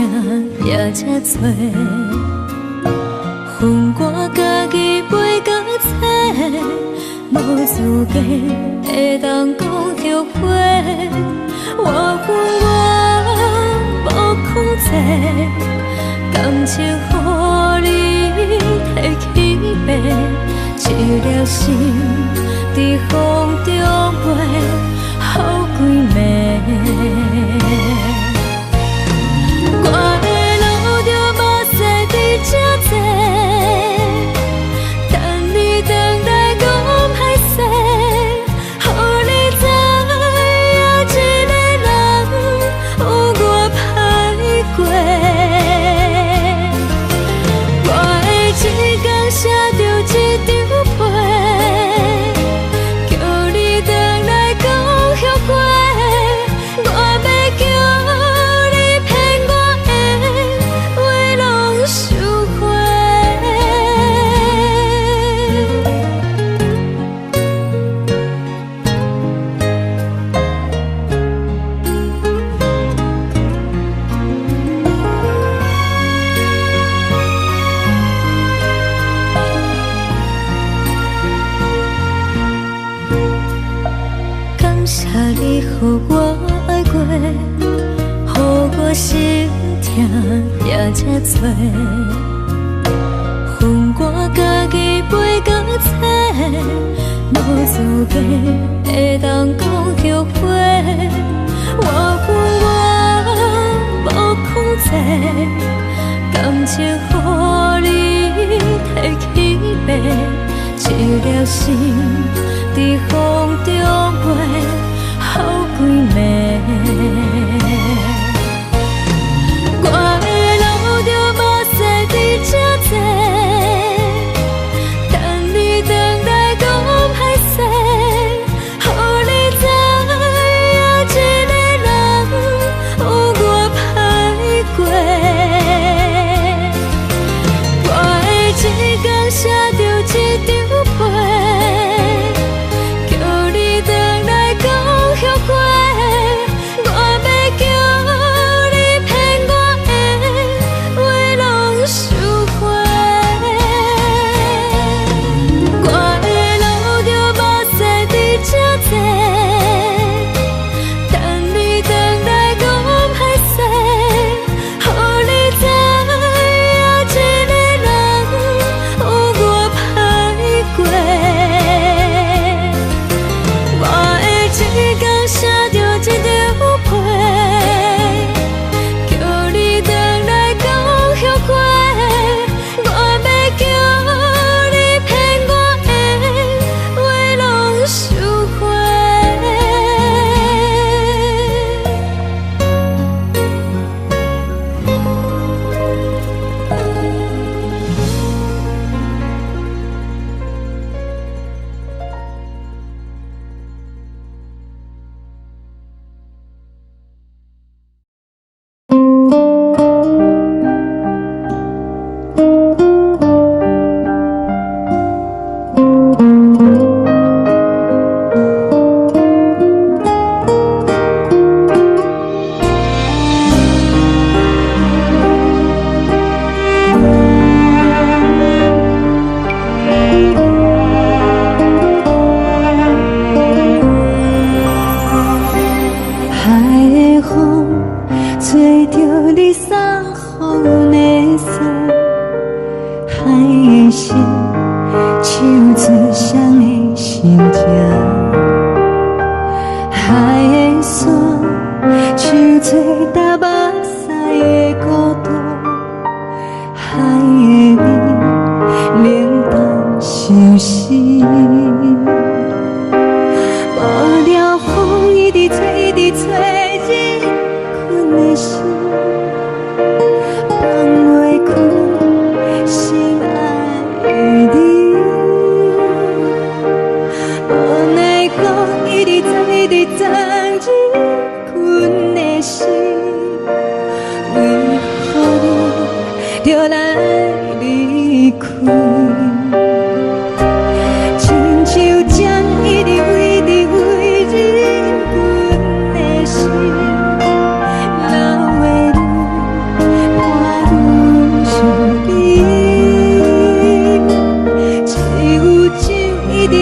也這多。分我家己飛到冊，無資格會當講後悔。我恨我無控制，感情予你提去爬，一粒心佇風中飛，予幾暝。我會流著目屎佇這坐，等你轉來講歹勢，予你知影一个人有偌歹過。我會一工寫著一張批，叫你轉來講後悔。我欲叫你騙我的話攏收回。感謝你予我愛過，予我心疼也這多。分我家己飛到冊，無資格會當講後悔。我恨我無控制，感情予你提去爬，一粒心佇風中飛，予幾暝。我會流著目屎佇這坐，等你轉來講歹勢，予你知影一個人有偌歹過。我會一工寫著一張批，叫你轉來講後悔。我欲叫你騙我的話攏收回。我會流著目屎佇這坐，等你轉來講歹勢，予你知影一個人有偌歹過。我會一工寫著一張批，叫你轉來講後悔。我欲叫你騙我的話攏收回。海的風吹著你送予的衫，海的心唱出誰的心情，海的山唱出搭目屎的孤獨，海的味冷淡相思。無聊風一直吹，一直吹，入困的心，放袂開心愛的你。無奈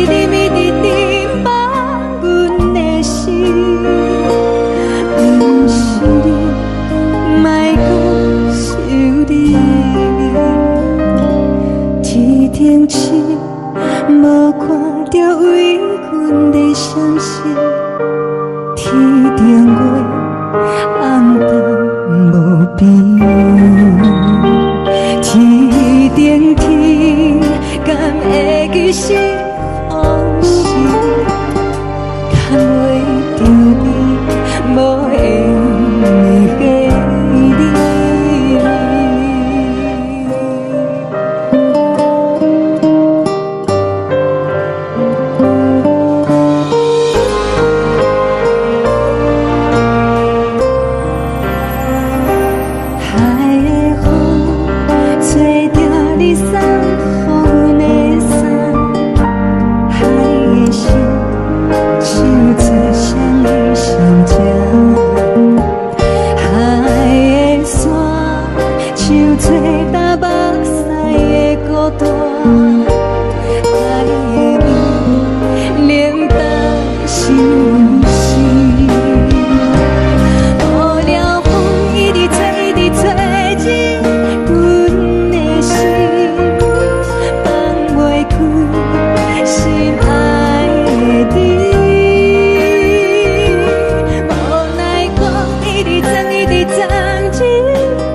直啉，一直啉，放阮的心。毋是你，莫閣想你。天頂星，無看著為阮的傷心。天頂月，暗淡無邊。天頂天，敢會記是予是？牽袂著你，無緣的你。海的風，吹著你送予阮的衫，海的心，唱出誰的心情？海的山，唱做淡目屎的孤單。海的味，冷淡相思。予了風一直吹，一直吹入阮的心，放袂開心愛的你。無奈講一直鑽，一直鑽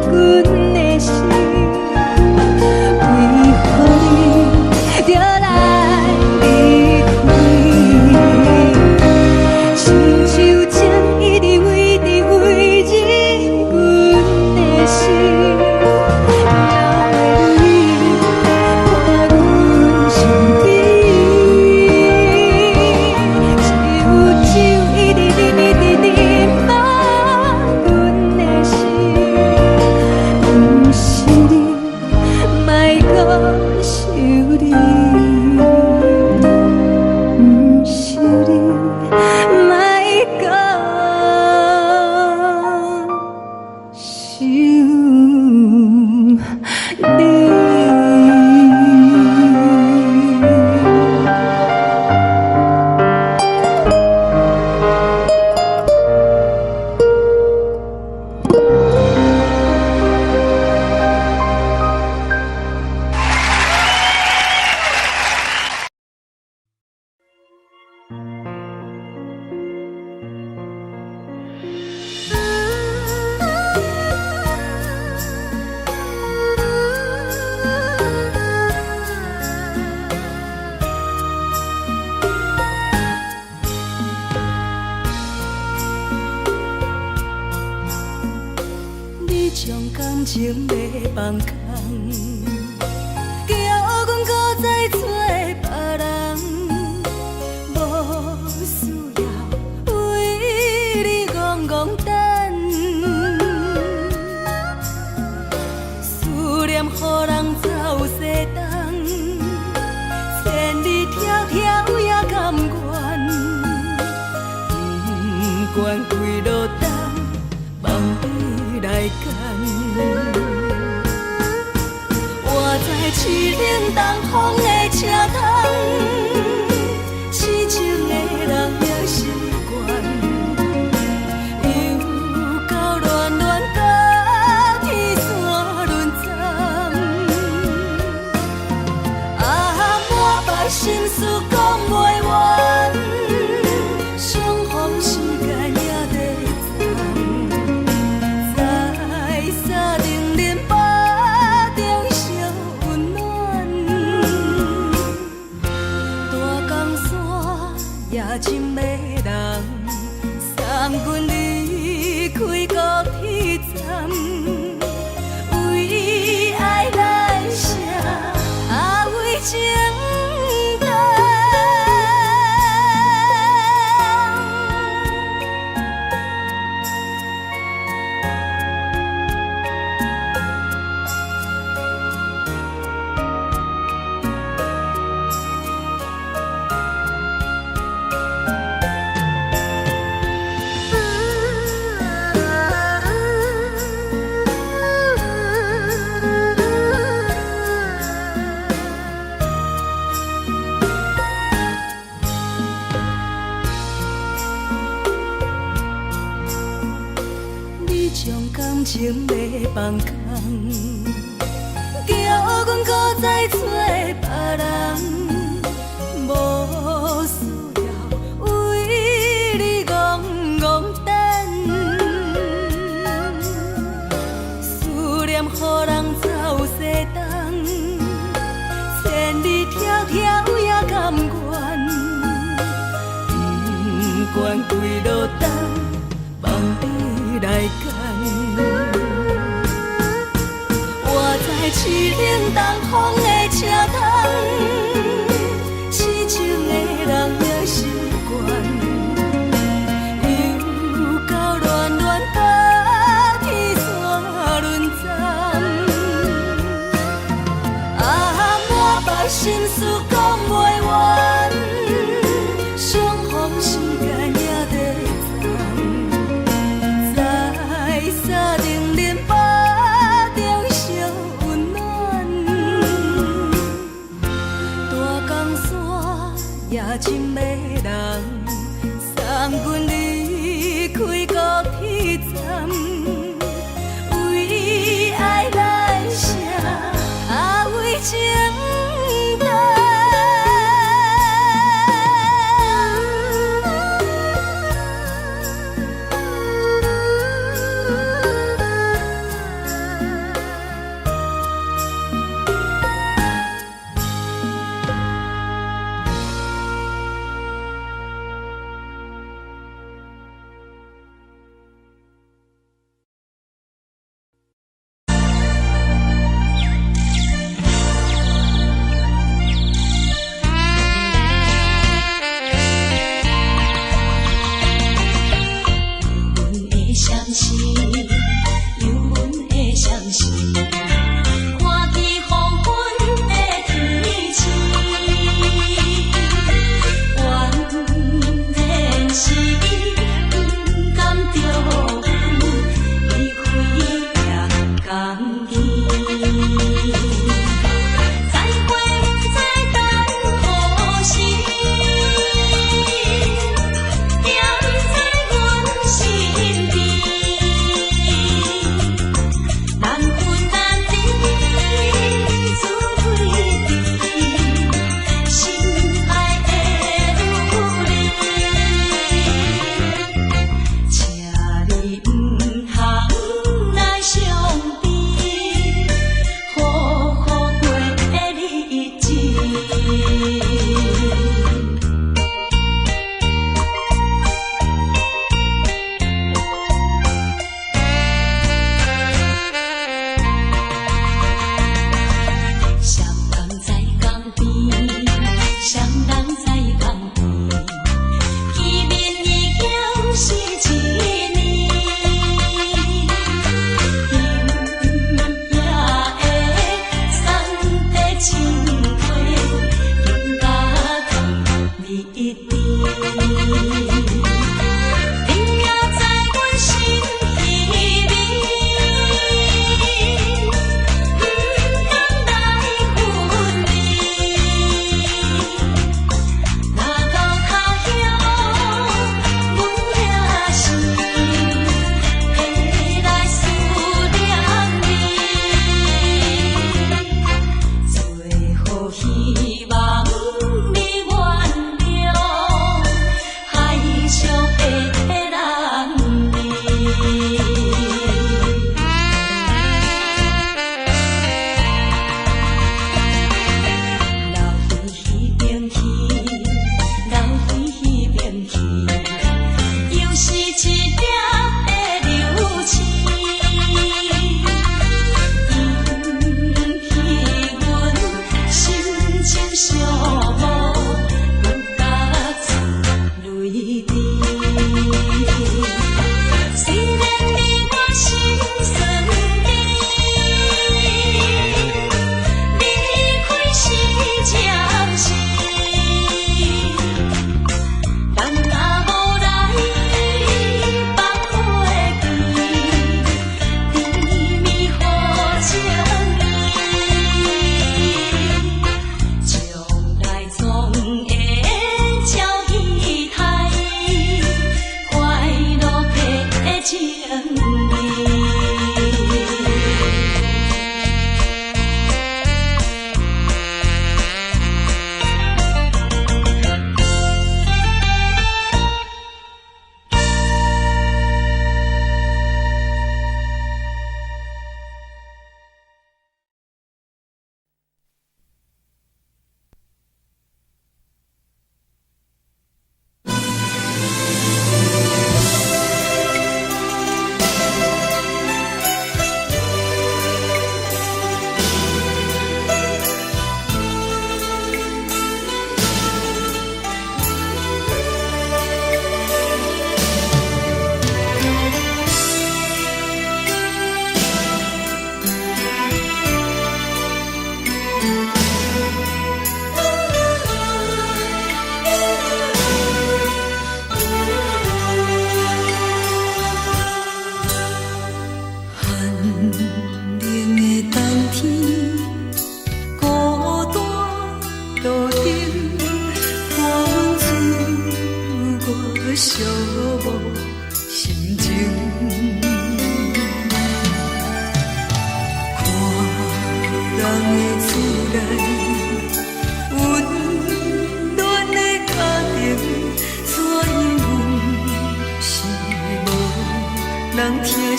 入阮的心，為何你著來離開？親像情一直圍，一直圍入阮的心，流的淚伴阮身邊。只有酒一直啉，一直啉，放阮的心。毋是你，莫閣想你。毋是你，莫閣想你。你將感情欲放空，叫阮閣再找別人，無需要為你戇戇等，思念予人走西東，千里迢迢也甘願，不管幾落冬，望你來牽。我知凄冷東風的車窗，痴情的人也習慣，又到暖暖甲天山轮转，啊，满腹心事講袂完，相逢時間也短暫，在三重林腹中相溫暖，大江山也真迷人，送阮離開高鐵站，為愛來寫，啊為情等。感情欲放空，叫阮閣再揣別人，無需要為你戇戇等，思念予人走西東，千里迢迢也甘願，不管幾落冬，放你來揀。我知凄冷東風的車窗，痴情的人也習慣，又到暖暖冬天煞輪針。啊，滿腹心事講袂完，相逢時間也短暫，在三重恁腹中相溫暖。大江山也真迷人，送阮離開高鐵站，為愛來寫，啊為情等。阮的相思，有阮的相思，看见黃昏的天星，原來是你不甘著阮離開行江邊。再會不知等何時，惦在阮身邊。難分難離，自對對，心愛的女兒，請你毋通來傷悲，好好過日子。雙人在江邊，雙人在江邊，見面已經是一年。今夜的送的情話，更加甜蜜甜。你也在阮心裡面，不甘來分離。若到他鄉，阮也是會來思念你。最後希望你原諒，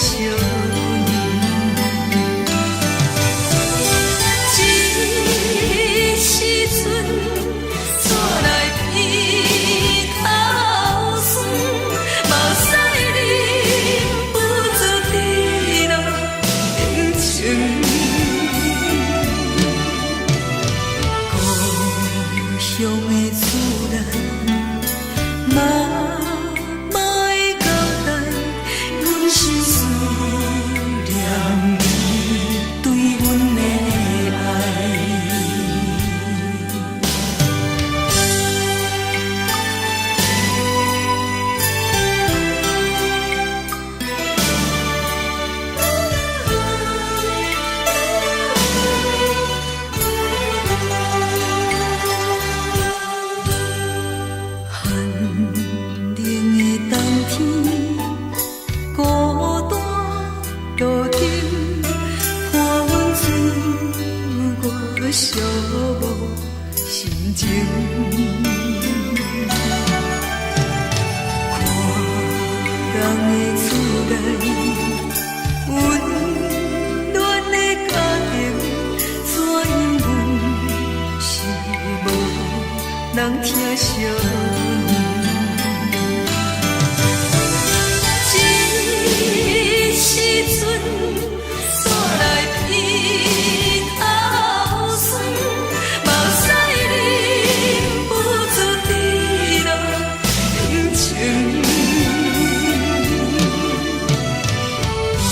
惜阮。这时阵，煞来鼻头酸，目屎忍不住直落冷清。故乡的厝内，妈妈的交代，阮是思念你對阮的愛。寒冷的冬天，孤單路燈，伴阮追我寂寞心情。看人的厝內，溫暖的家庭，怎樣阮是無人疼惜阮。這時陣，煞來鼻頭酸，目屎忍不住直落冷清。故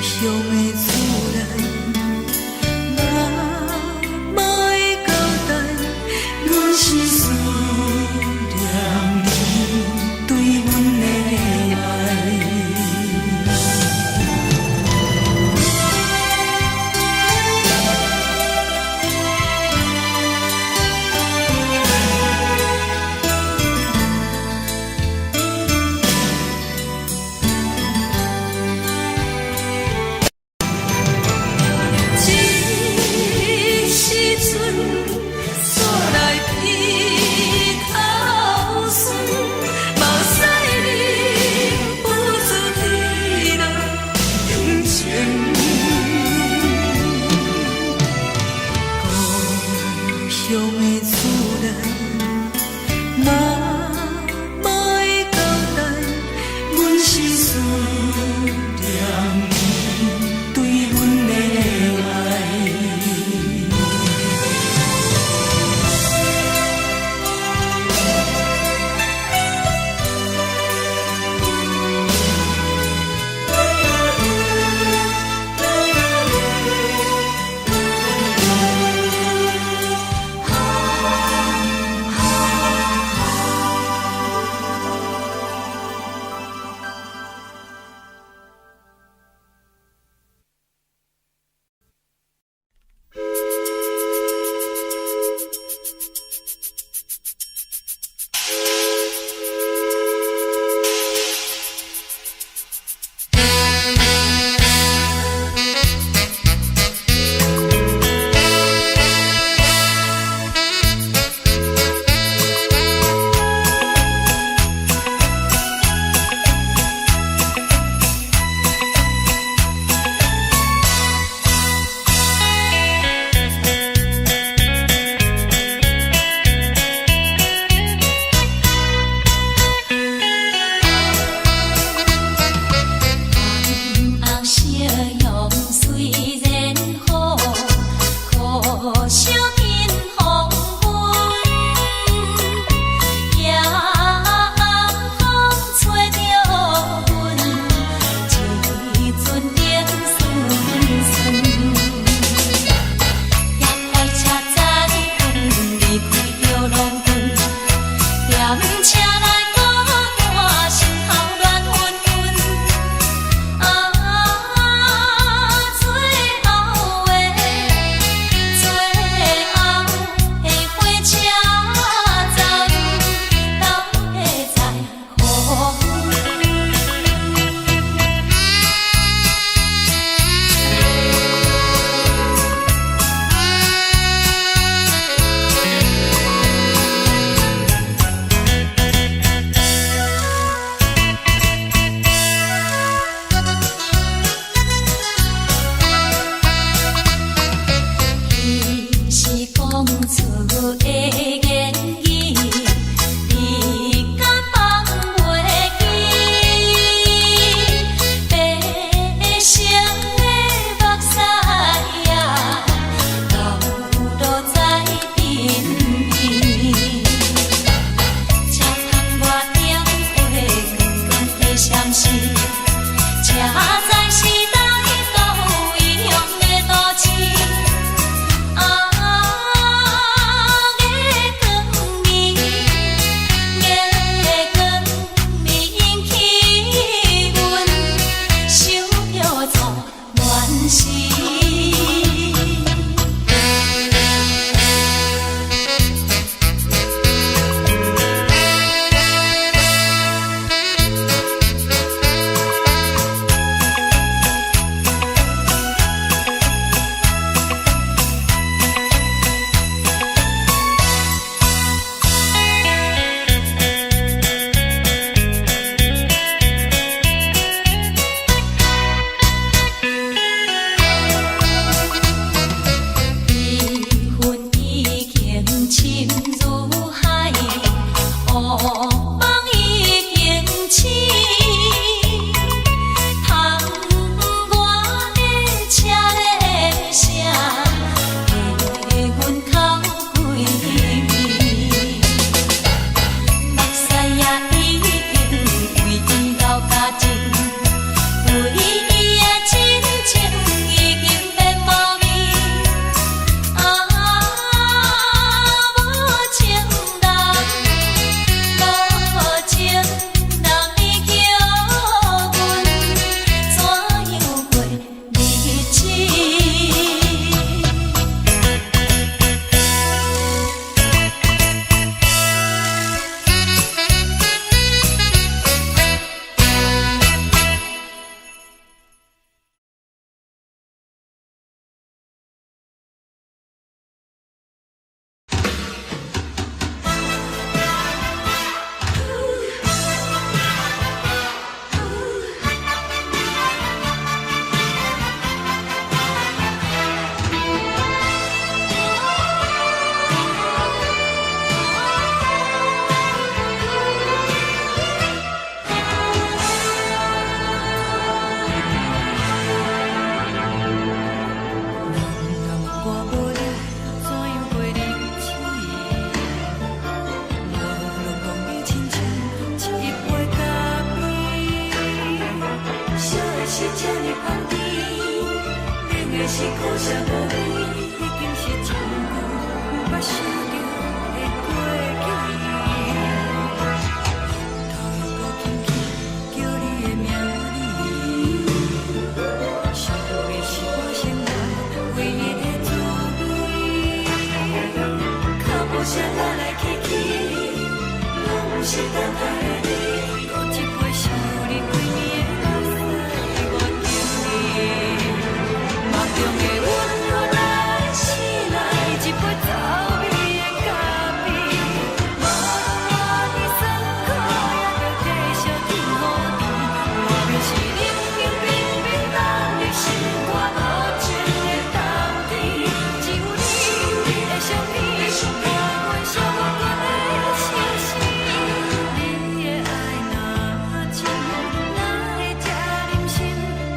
鄉的厝內，媽媽的交代，阮是思念你對阮的愛。這時陣，煞來鼻頭酸，目屎忍不住直落冷清。故鄉的厝內，媽媽的交代，阮是思念你對阮的愛。紅夕陽雖然好，可惜天黃昏。夜暗風吹著阮，一陣冷酸酸。夜快車載阮離開著農村，踮車內孤單，心頭亂紛紛。啊，最後的最後的火車站，敢會再予阮？是苦涩無味，已經是真久毋捌想著的過去。頭又閣輕輕叫你的名字，想你是我生活唯一的滋味。腳步聲來來去去，攏毋是等待的你。閣一杯想你規暝的目屎，我敬你。夢中的阮予咱醒來，一杯走味的咖啡。無論活佇酸苦，也著繼續天好甜。外面是冷冷冰冰凍入心肝無情的冬天，只有你的相片，陪阮寂寞的相思。你的愛若真，哪會這忍心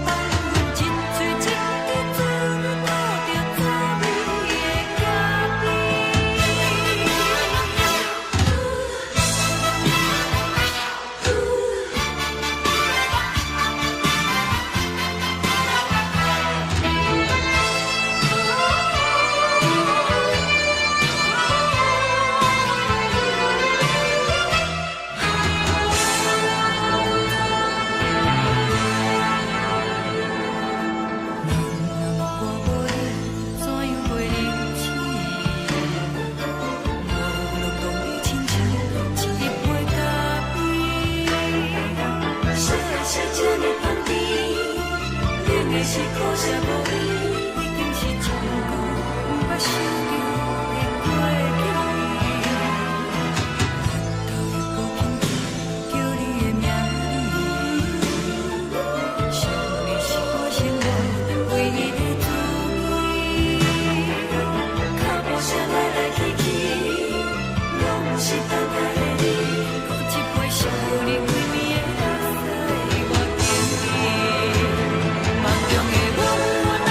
放阮一喙一滴嘴吐著走味的咖啡？人若無你，怎樣過日子？無論當你親像一杯咖啡。啥人寫這呢香甜？冷的是苦澀無味，已經是真久毋捌想著的過去。頭又閣輕輕叫你的名字，想你是我生活唯一的滋味。腳步聲來來去去，攏毋是等待的你。閣一杯想你規暝的目屎，我敬你。夢中的阮予咱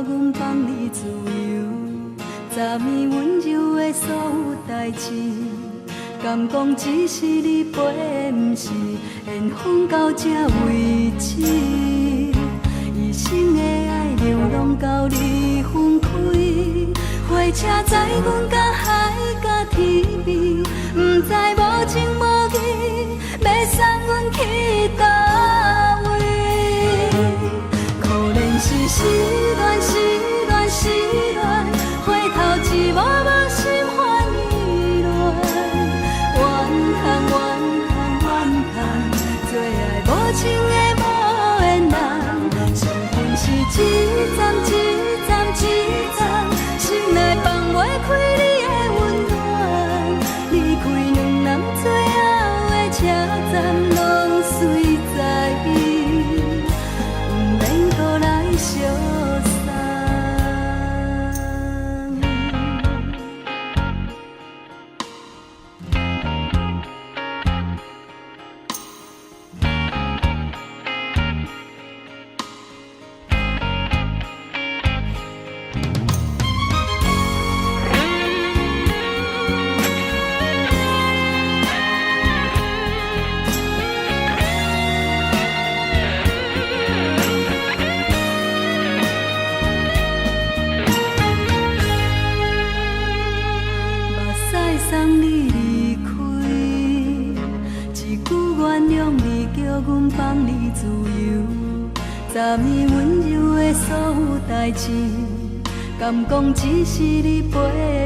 阮放你自由，昨暝温柔的所有代誌，敢講只是你陪，毋是緣分到這為止。一生的愛流浪到你分開，火車載阮到海角天邊，毋知無情無義，欲送阮去佗位。可憐是失戀，失戀，失戀，回頭一幕幕心煩意亂，怨嘆怨嘆怨嘆，做愛無情的無緣人，相逢是一站一站一站，心內放袂開你的溫暖，離開兩人最後的車站，攏隨在伊，毋免閣來相送。目屎送你離開，一句原諒你叫阮放你自由。昨暝溫柔的所有代誌，敢講只是你陪，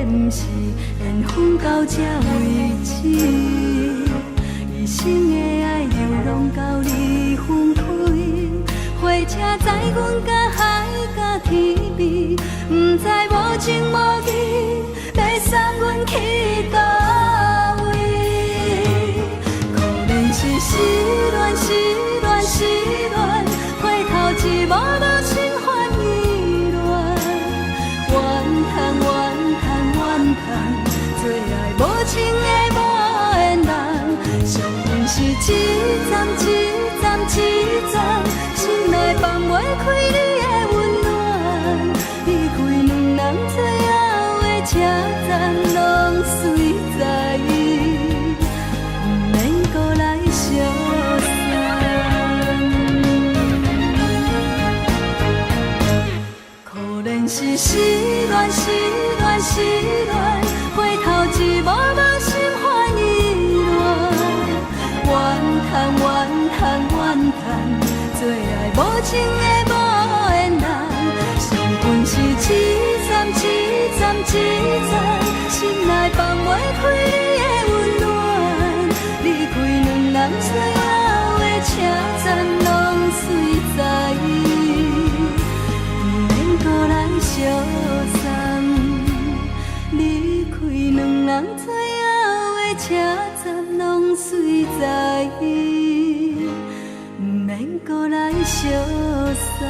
毋是緣分到這為止。一生的愛流浪到你分開，火車載阮到海角天邊，毋知無情無義，欲送阮去佗位。可憐是失戀，失戀，失戀，回頭一幕幕心煩意亂，怨嘆怨嘆怨嘆，做愛無情的無緣人，相逢是一站一站一站，心內放袂開你的溫暖，離開兩人最後的車站，攏隨在伊，毋免閣來相送。可憐是失戀，失戀，失戀，回頭一幕幕心煩意亂，怨嘆怨嘆怨嘆，做愛無情的無緣人，相逢是一站一站一站，心內放袂開你的溫暖，離開兩人最後的車站，攏隨在伊，毋免閣來相送。離開兩人最後的車站，攏隨在伊，毋免閣來相送。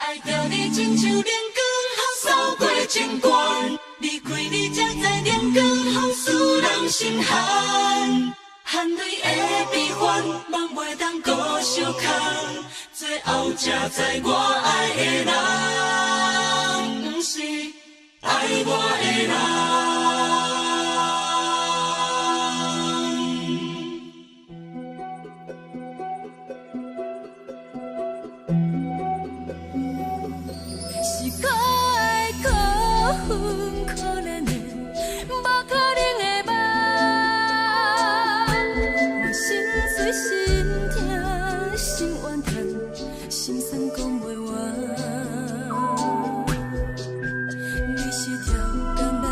愛著你親像冷光雨掃過情關，離開你才知冷光雨使人心寒，汗淚的悲歡，夢袂當閣相空，最後才知我愛的人，毋是愛我的人。是可愛可恨可憐的，無可能的夢。我心碎心痛心怨嘆，心酸講袂完。你是超工來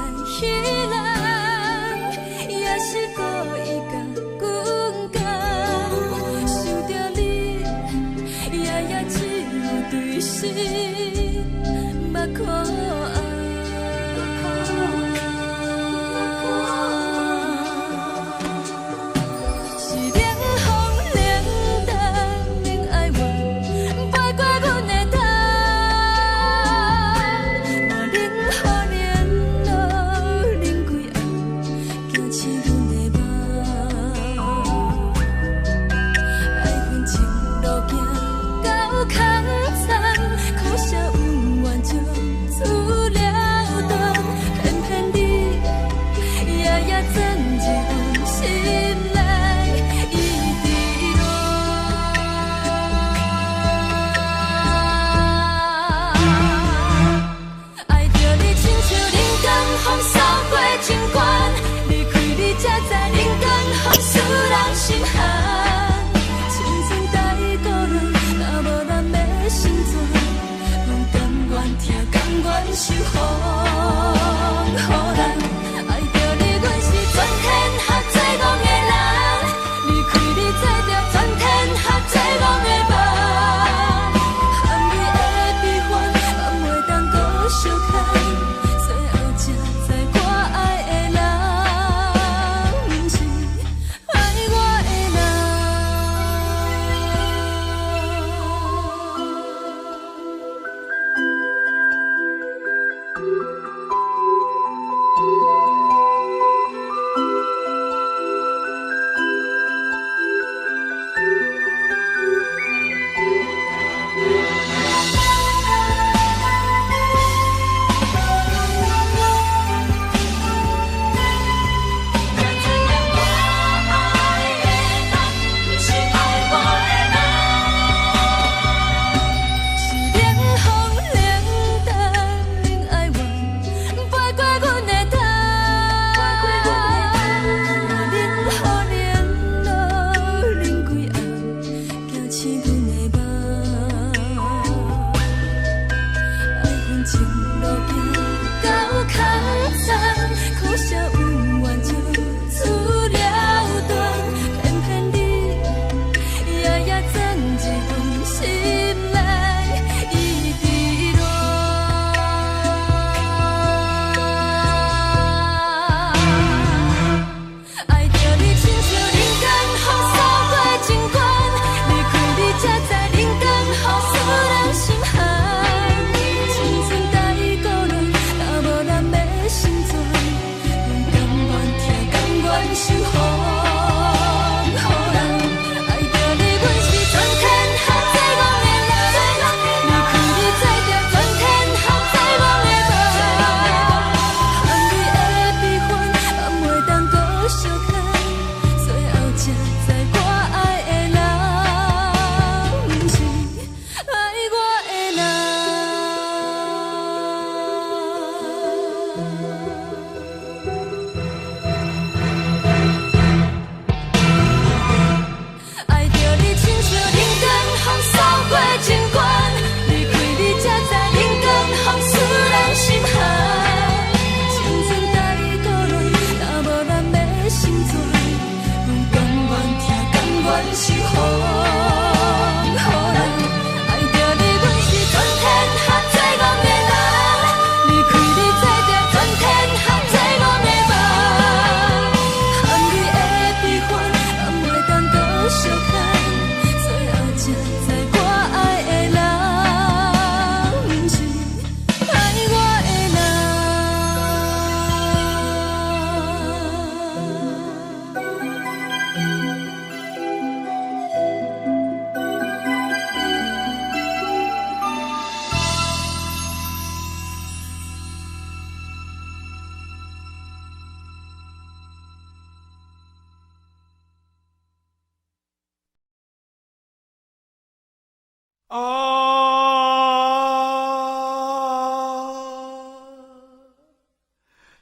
啊，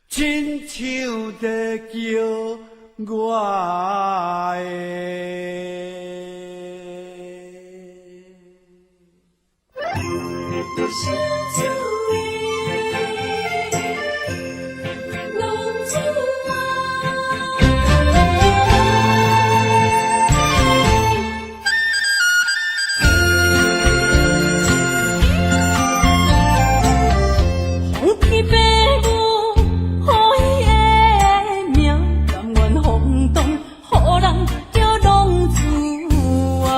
親像在叫我的。风起白雾，予伊的名，甘愿风动，予人叫浪子啊。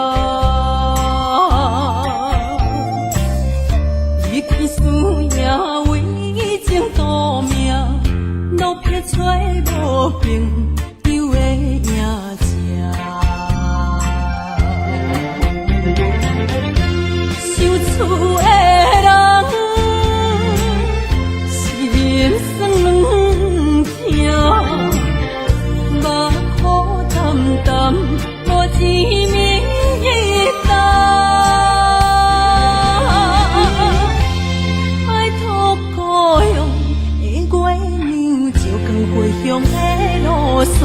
离去思赢为情赌命，落魄找无朋友的影子。想厝的人，心酸软疼，目苦澹澹，无一暝担。拜托故乡的月娘，照光回乡的路线，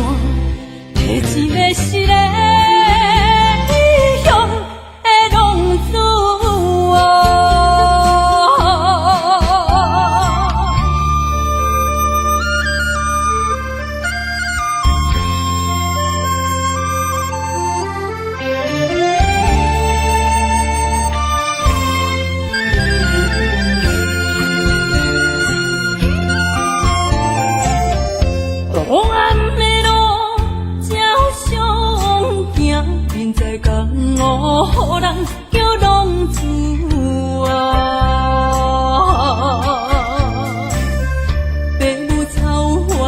提一个失的异乡的浪子啊。黑暗的路才相行，人在江湖，予人叫浪子啊。白母草原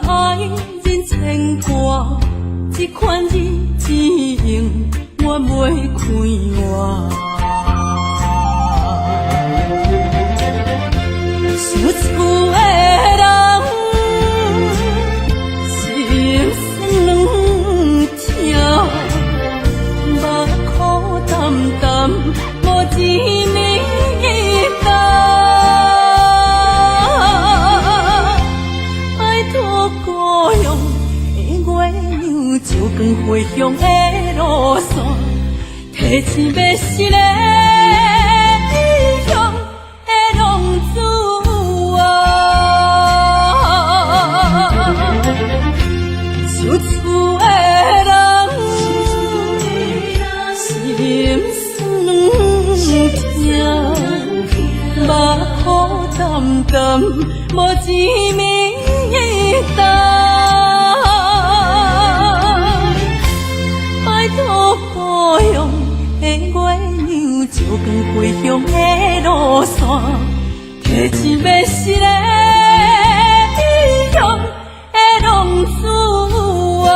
爱人牵挂，这款日子永远袂快活。想厝的人，心酸软疼，目苦澹澹，无一暝担。拜托故乡的月娘，照光回乡的路线，提一个失的异乡的浪子啊。想厝的人，心酸软疼，目苦澹澹，无一暝担。拜托故乡的月娘，照光回乡的路线，提一个失的异乡的浪子啊。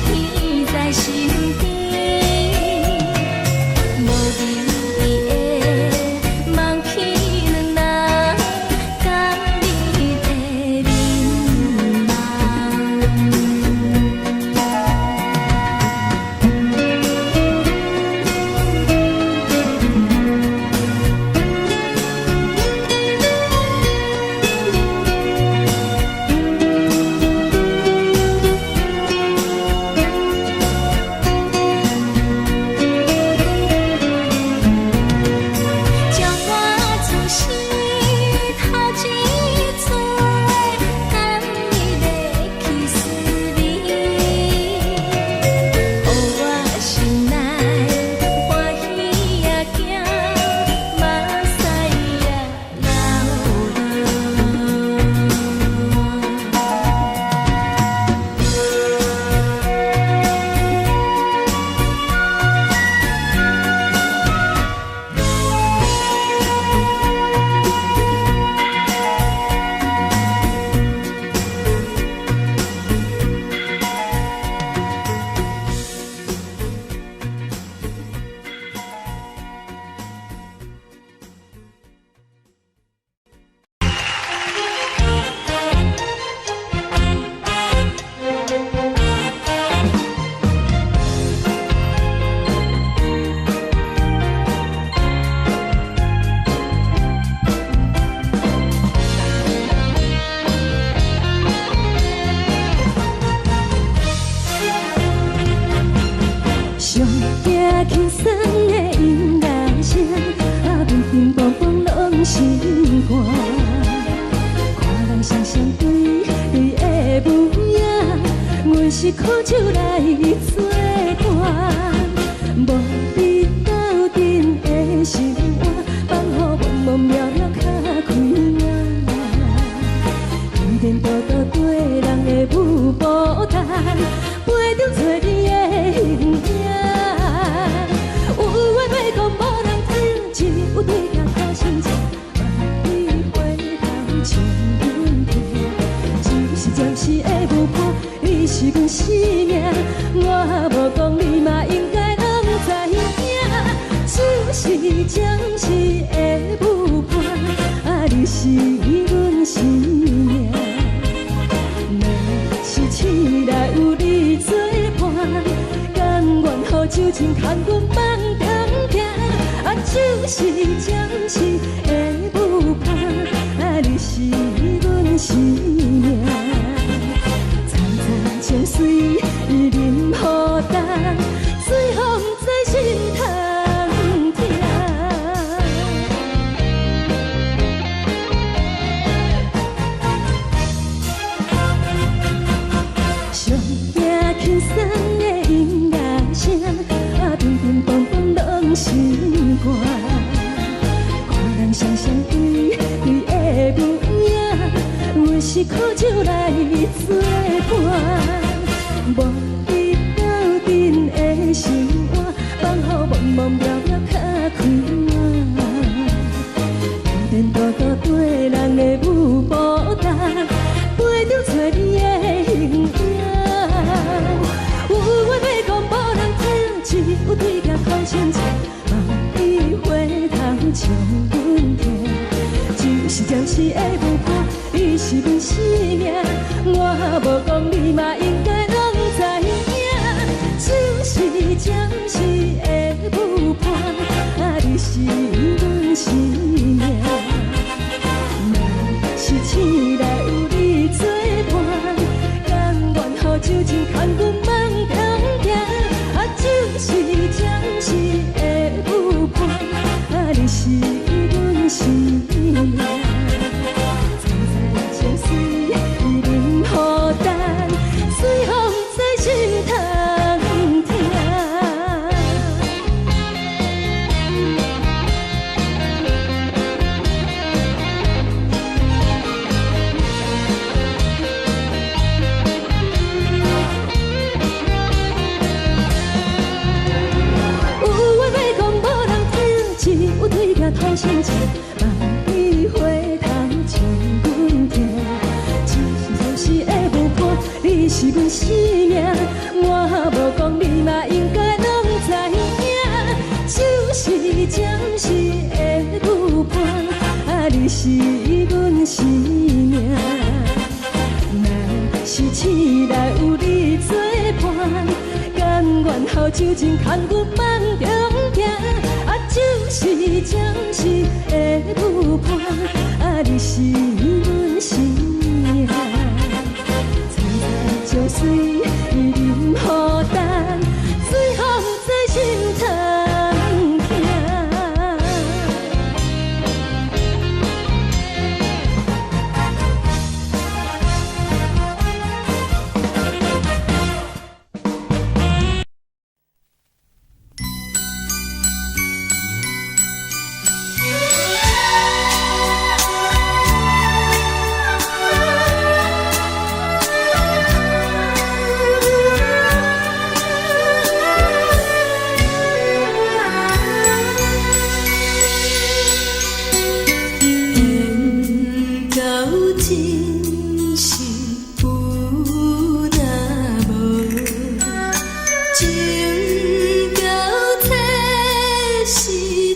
天在身邊。無意義的忘去兩人甘蜜的眠夢。将我从心头一撮甘蜜的起思味，予我心內歡喜也驚，目屎也流落。上驚輕鬆的音樂聲，啊，乒乒乓乓攏心肝。看人雙雙對對的舞影，阮是苦酒來做伴，無你鬥陣的生活，放予茫茫渺渺較開眼。天天多多對人的舞步單，陪著找你的形影。有話欲講無人聽，只有對鏡苦心情，望你回頭笑阮聽。只是暫時的舞伴，你是阮生命，我無講你嘛應該攏知影。只是暫時的舞伴，啊，你是阮生命。若是醒來有你作伴，甘願予酒精牽阮放痛疼。啊，只是暫時的舞伴，啊，你是阮生命。層層情水伊啉予干，最予毋知心通疼。上驚輕鬆的音樂聲，啊，乒乒乓乓攏心肝。看人雙雙對對的舞影，阮是苦酒來作伴，無你鬥陣的生活，放予茫茫渺渺較開眼。天天多多對人的舞步單，陪著找你的形影。有話欲講無人聽，只有對鏡苦心情，望你回頭笑阮聽。只是暫時的舞伴，你是阮生命，我無講你嘛應該攏知影。只是暫時的舞伴，啊，你是阮生命。若是醒來有你作伴，甘願予酒精牽阮放痛疼。啊，只是暫時的舞伴，啊，你是阮生命。層層情水伊啉予干，最予毋知心通疼。有話欲講無人聽，只有對鏡吐心情，望你回頭笑阮聽。只是暫時的舞伴，你是阮生命，我然後酒精牽阮慢中行，啊，就是暫時的舞伴，啊，你是阮生命。苍苍石水淋雨干，随风在心头疼。缘到真是有若無，情到這是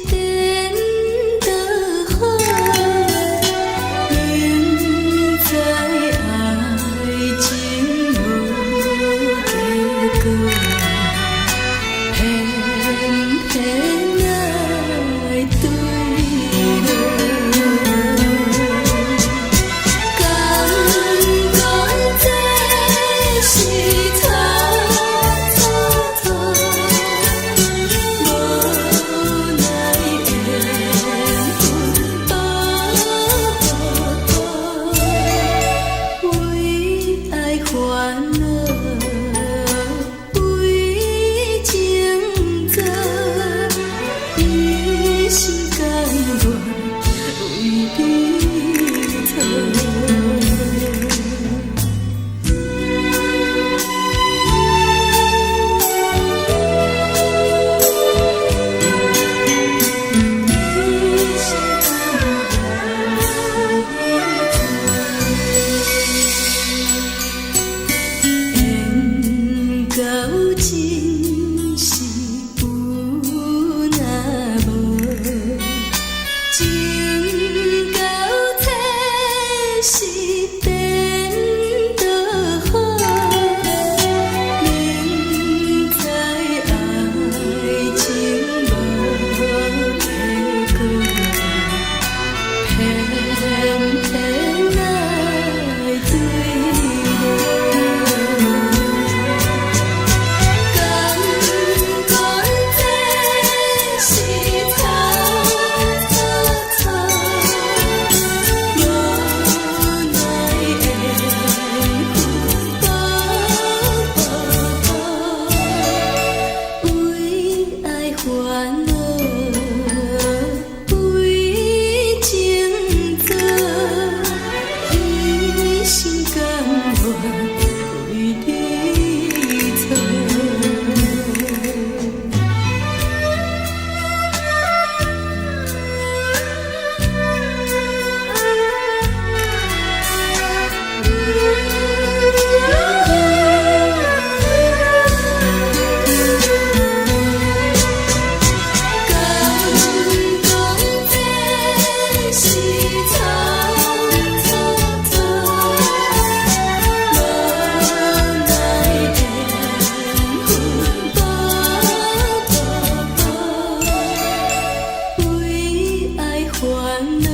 顛倒好，明知愛情無結果，偏偏愛對落。敢講這是錯錯錯，無奈緣分薄薄，為愛煩惱，為情做，一心甘願為你錯。一心甘願為你做。緣到真是有若無，情到這是顛倒好，明知愛情無結果，偏偏愛對落。敢講這是錯錯錯，無奈緣分薄薄，為愛煩惱，為情做，一心甘願為你錯。敢講這是錯錯錯，無奈緣分薄薄，為愛煩惱，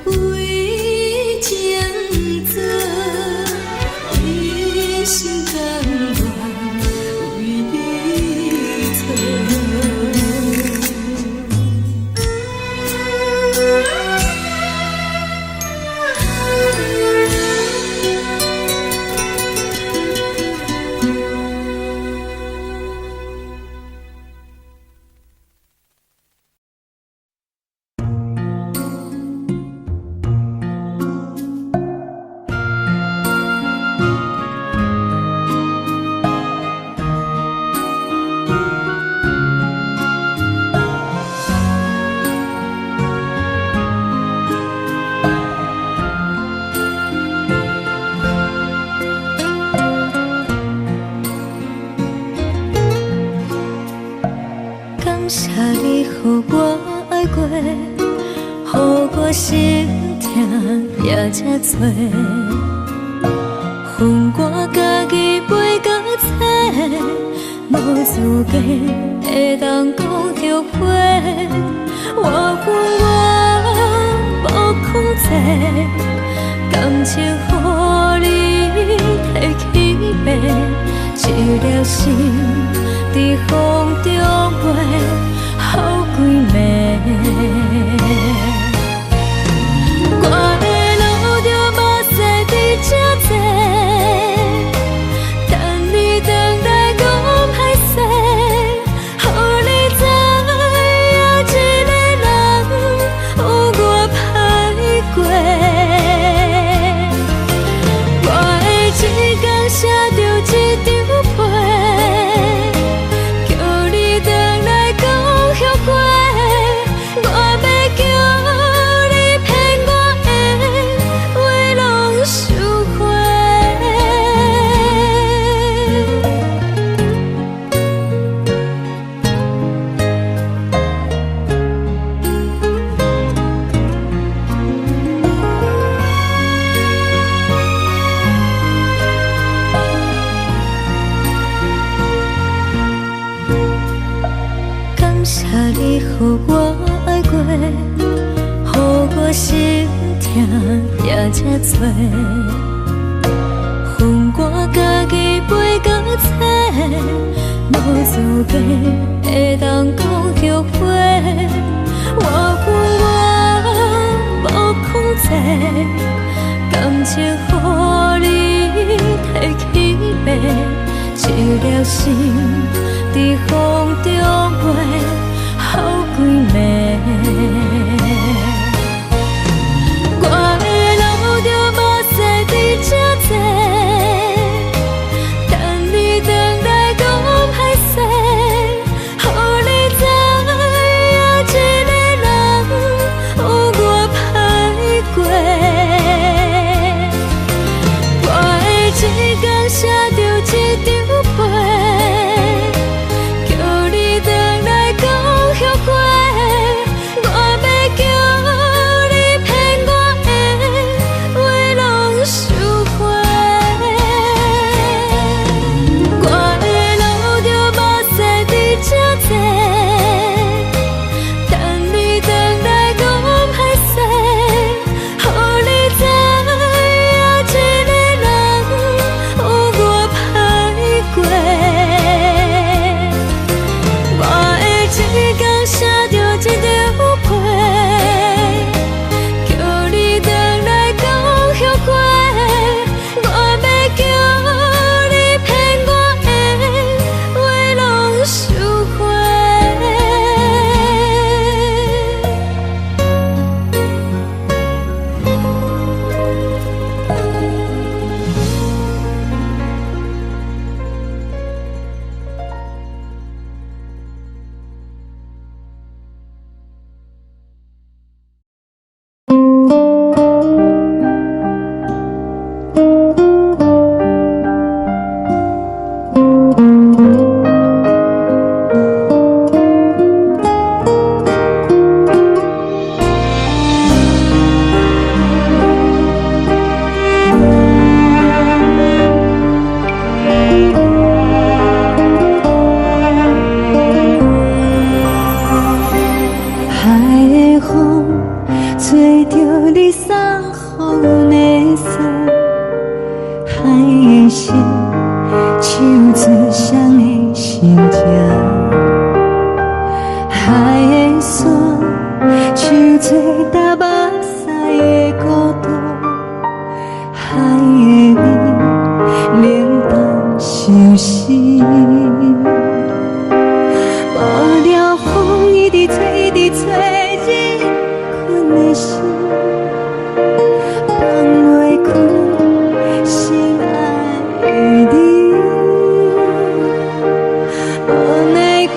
為情做，一心甘願為你錯。感謝你予我愛過，予我心疼也這多。分我家己飛到冊，資格會當講後悔，我恨我無控制，感情予你提去爬，一粒心佇風中飛，予規暝。我會流著目屎佇這坐，等你轉來講歹勢，予你知影一个人有偌歹過。我會一工寫著一張批，叫你轉來講後悔，我欲叫你騙我的話攏收回。感謝你予我愛過，予我心疼也這多。予我家己飛到册，無資格會當講後悔。我恨我無控制，感情予你提去爬，一粒心佇風中飛，予規暝。我會流著目屎佇這坐，等你轉來講歹勢，予你知影一個人有偌歹過。我會一工寫著一張批，叫你轉來講後悔，我欲叫你騙我的話攏收回。我會流著目屎佇這坐，等你轉來講歹勢，予你知影一個人有偌歹過。我會一工寫著一張批，叫你轉來講後悔，我欲叫你騙我的話攏收回。海的風吹著你送予阮的衫，海的心唱出誰的心情，海的沙唱出踏目屎的孤獨，海的味冷淡相思。無聊風一直吹，一直吹，入困的心，放袂開心愛的你。無奈風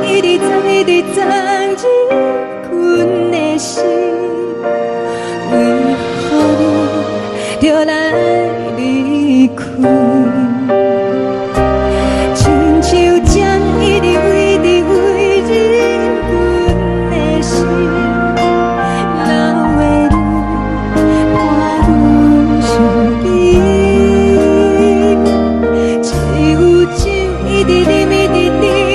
一直鑽，一直鑽入阮的心，為何你著來離開？親像針一直一直飛入阮的心，流的淚伴阮相依。只有酒一直啉，一直啉。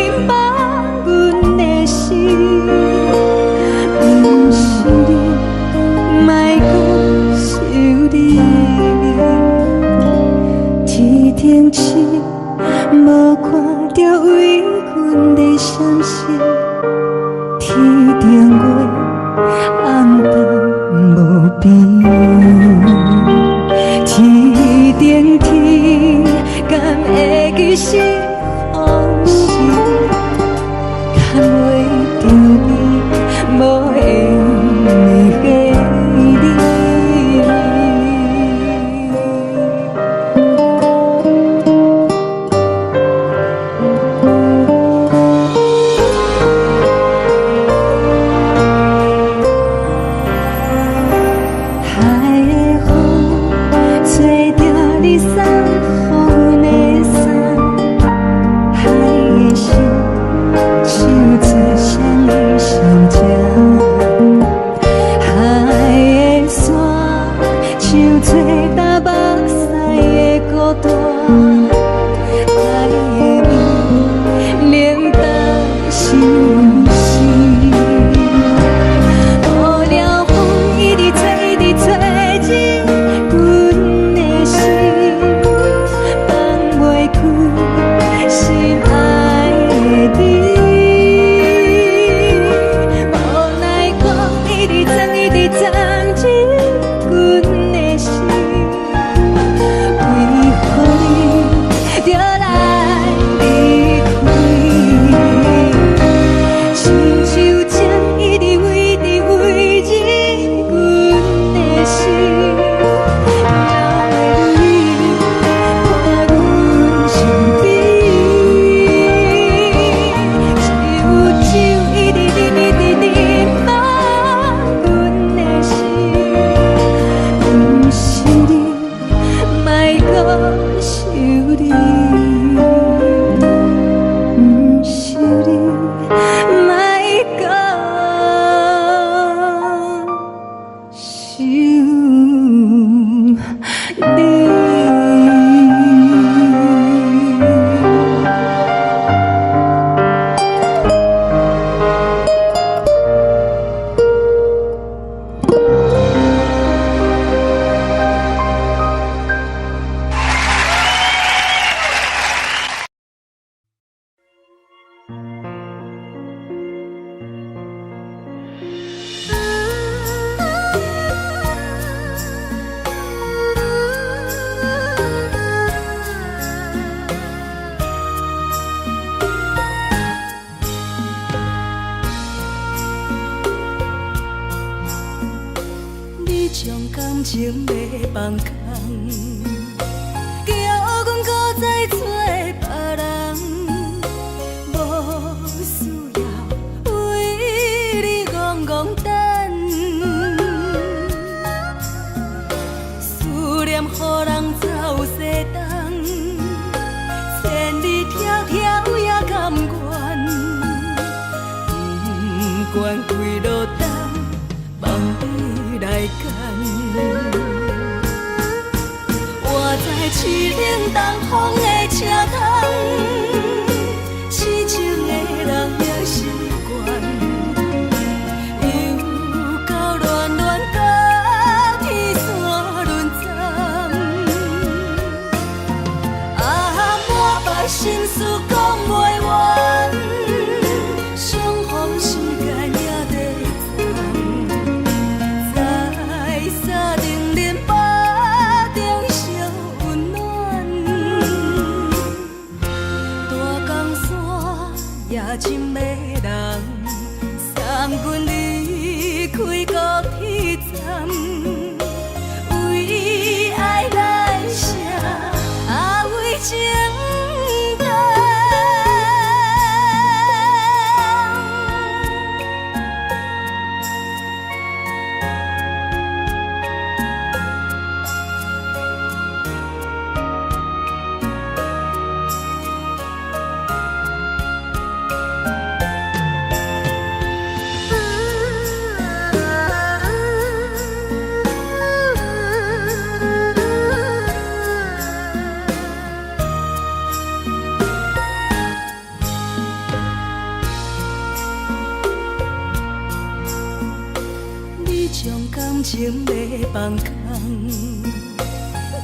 著為阮的閃爍，天頂月暗淡無邊，天頂天敢會記是予時，牽袂著你無緣的你。海的風吹著你送予阮的衫，海的心唱做誰的心情？海的山唱做東北西的孤單，海的味冷淡是阮心。無聊風一直吹，一直吹入阮的心，放袂開心愛的你。無奈風一直鑽，一直鑽入阮的心，為何你著來離開？親像針一直圍直圍入阮的心，流的淚伴阮身邊。只有酒一直啉，一直啉滿阮的心，毋是你，莫閣想你，毋是你，莫閣想你。你將感情欲放空，叫阮閣再找別人，無需要為你戇戇等，思念予人走西東，千里迢迢也甘願，不管幾落冬，望你來牽。活在凄冷東風的車窗，痴情的人也習慣，又到暖暖甲天山轮转，啊，满腹心事講袂完，相逢時間也短暫，在三重林腹中相溫暖，大江山也真迷人，送阮離開高鐵站，為愛來寫，啊為情難。你將感情欲放空，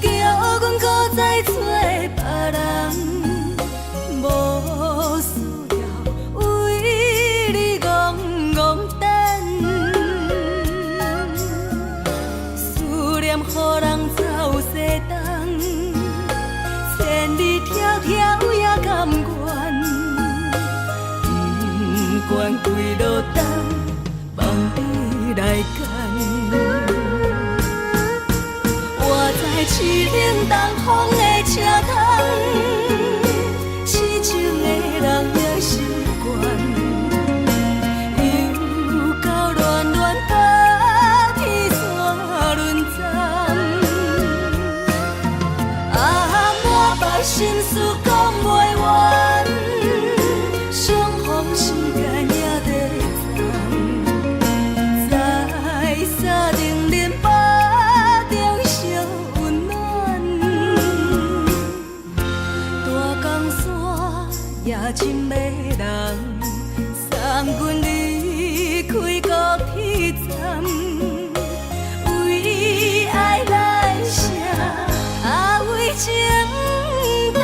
叫阮閣再找別人，無跪落等，望你來牽。活在凄冷東風的車窗，痴情的人也習慣。又到暖暖北天山輪站，啊，滿腹心事講袂完，相逢時間也短暫，在三重林北中相溫暖，大江山也真迷人，送阮離開高鐵站，為愛來寫，啊為情等。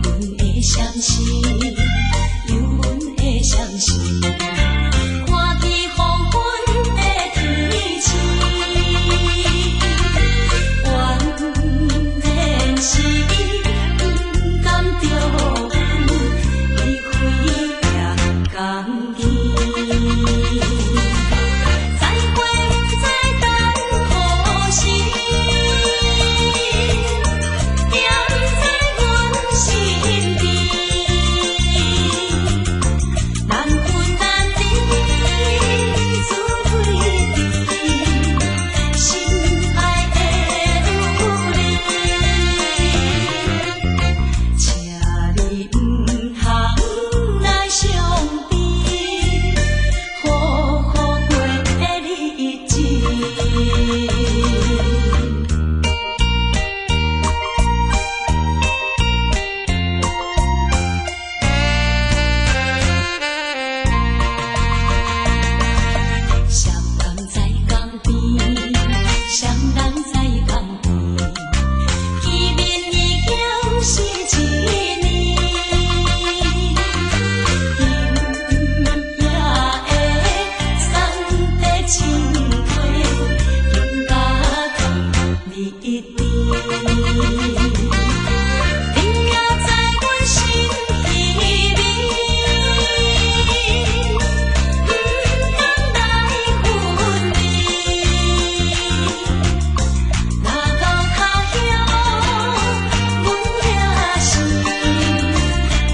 阮的相思，有阮的相思，看见黃昏的天星，原來是伊不甘著阮，伊飛也甘去。再會不知等何時，惦在阮身邊，難分難離，自對對，心愛的女人，請你毋通來傷悲，好好過日子。雙人在江邊，雙人在江邊，見面已經是一年。今夜的三塊情花，更加甜蜜甜。你也在阮心裡面，不甘來分離。若到他鄉，阮也是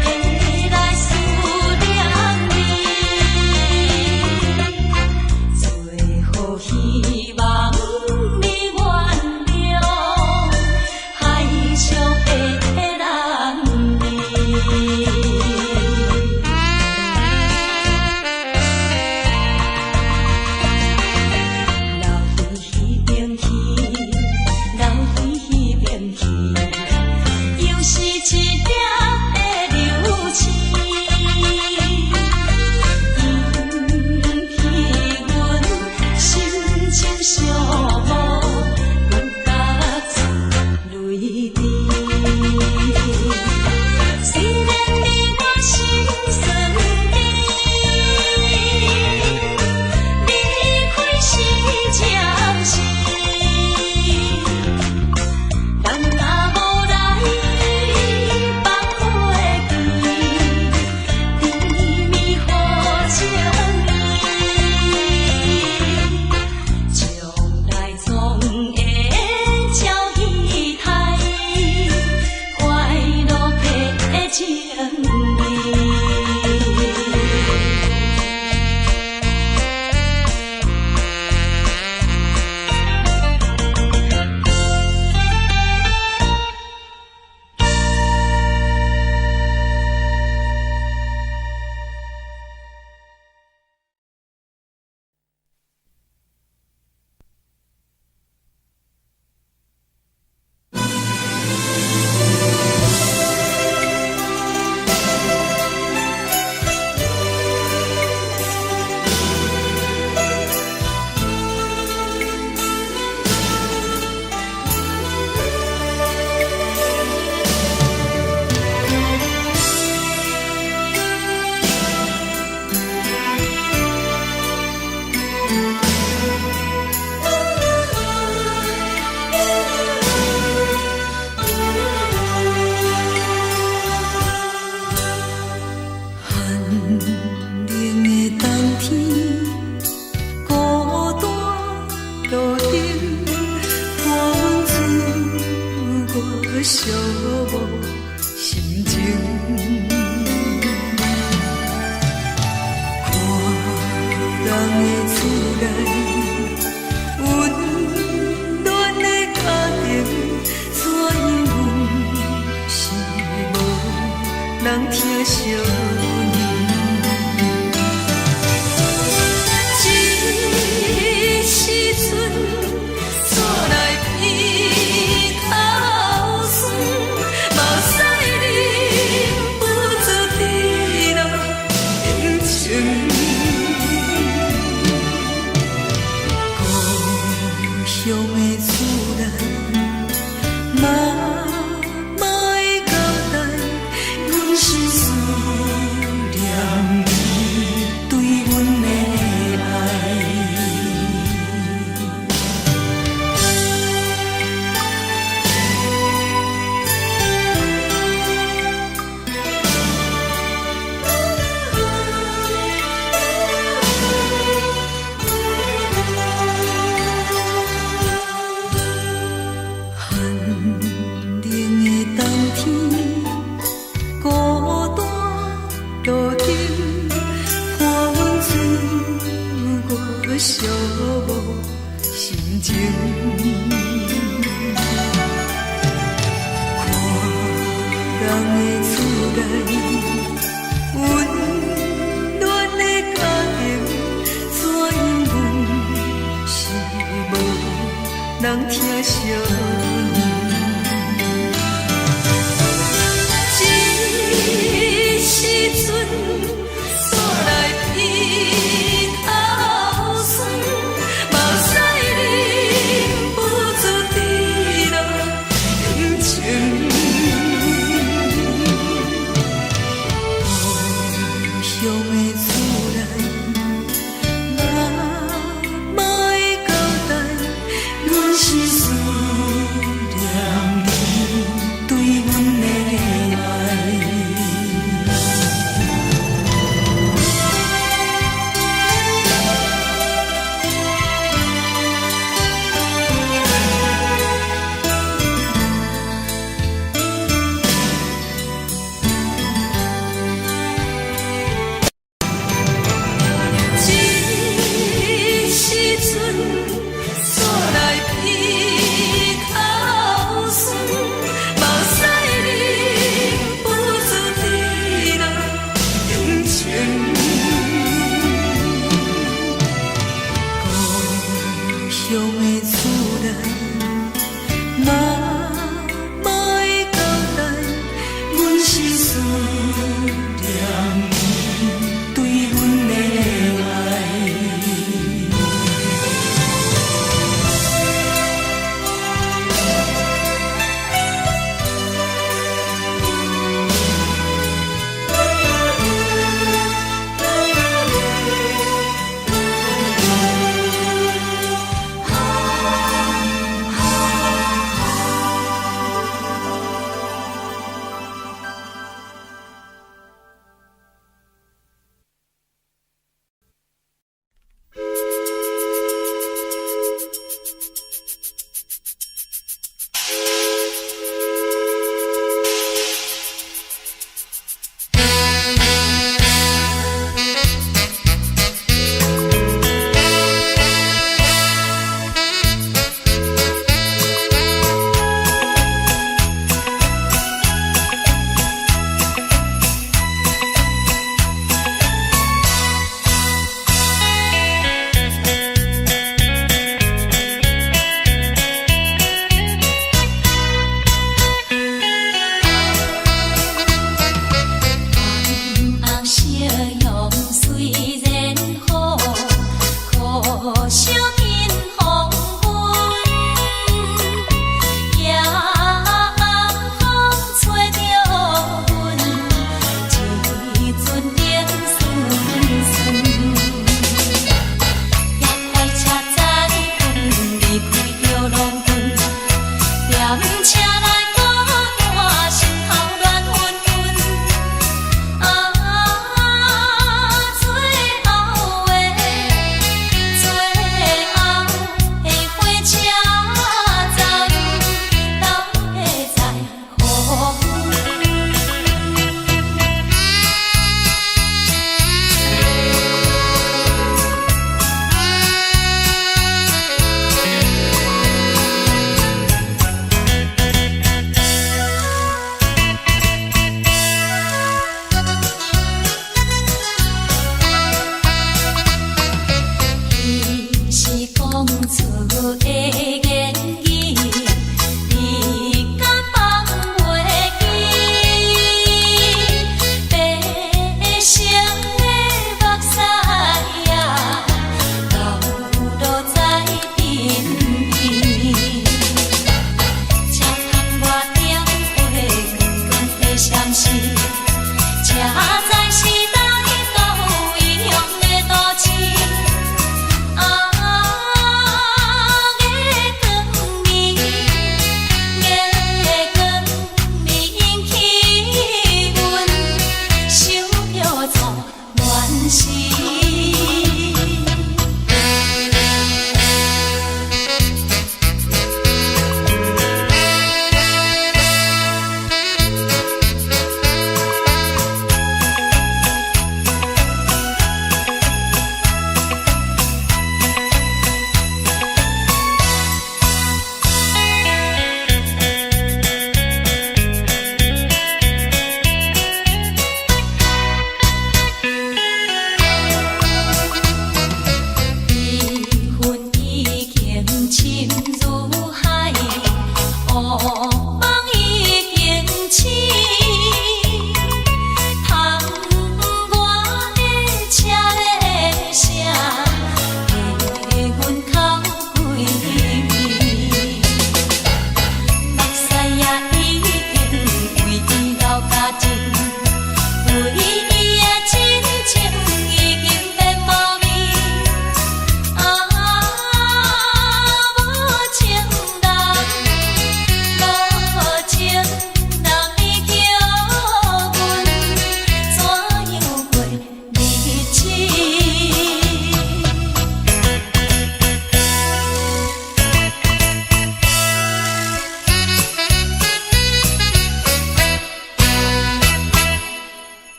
會來思念你。最好希望你原諒，疼惜阮。這時陣，煞來鼻頭酸，目屎忍不住直落眼睛。故鄉的厝內，媽媽的交代，阮是思念你對阮的愛。寒冷的冬天，孤單路燈，伴阮度過寂寞心情。看人的厝內，溫暖的家庭，怎樣阮是無人疼惜阮。這時陣，煞來鼻頭酸，目屎忍不住直落眼睛。故鄉的厝內，媽媽的交代，阮是思念你對阮的愛。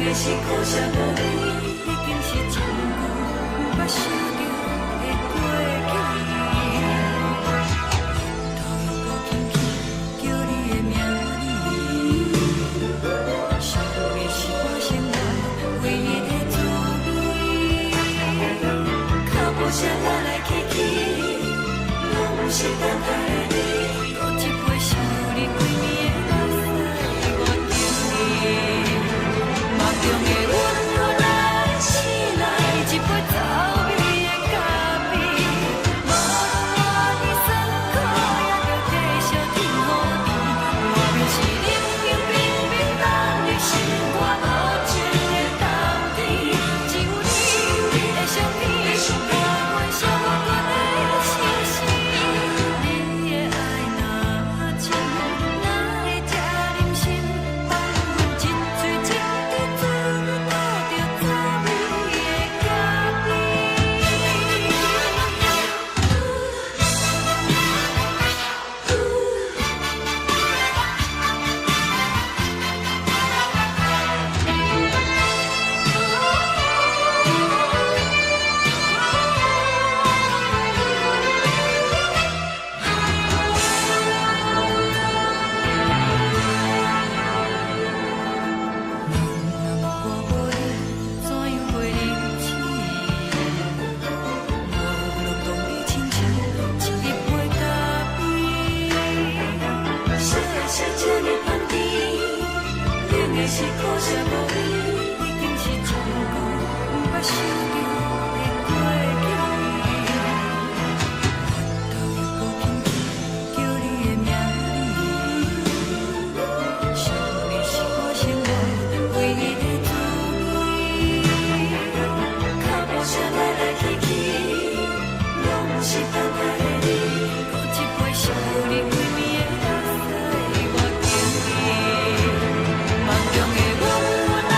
的是可惜無你，已經是真久毋捌想著的過去。頭又閣輕輕叫你的名字，想的是我生活唯一的滋味。腳步聲來來去去，攏毋是等待的你。閣一杯想你規暝的目屎，我敬你。夢中的阮來醒來，一杯走味的咖啡。無論偌尼酸苦，也著繼續天雨甜。莫非是冷冰冰冰凍的心肝無情的冬天？只有你的相片，陪阮小可搁咧相思。你的愛若深，哪會這忍心放阮一喙一滴水吐著走味的咖啡？若無你，怎樣過日子？無論當你親像一杯咖啡。啥的是這呢香甜，冷的是可惜無你，已經是真久毋捌想著的過去。頭又閣輕輕叫你的名字，想你是我生活唯一的滋味。腳步聲來來去去，攏毋是等待的你。閣一杯想你規暝的目屎，我敬你。夢中的阮來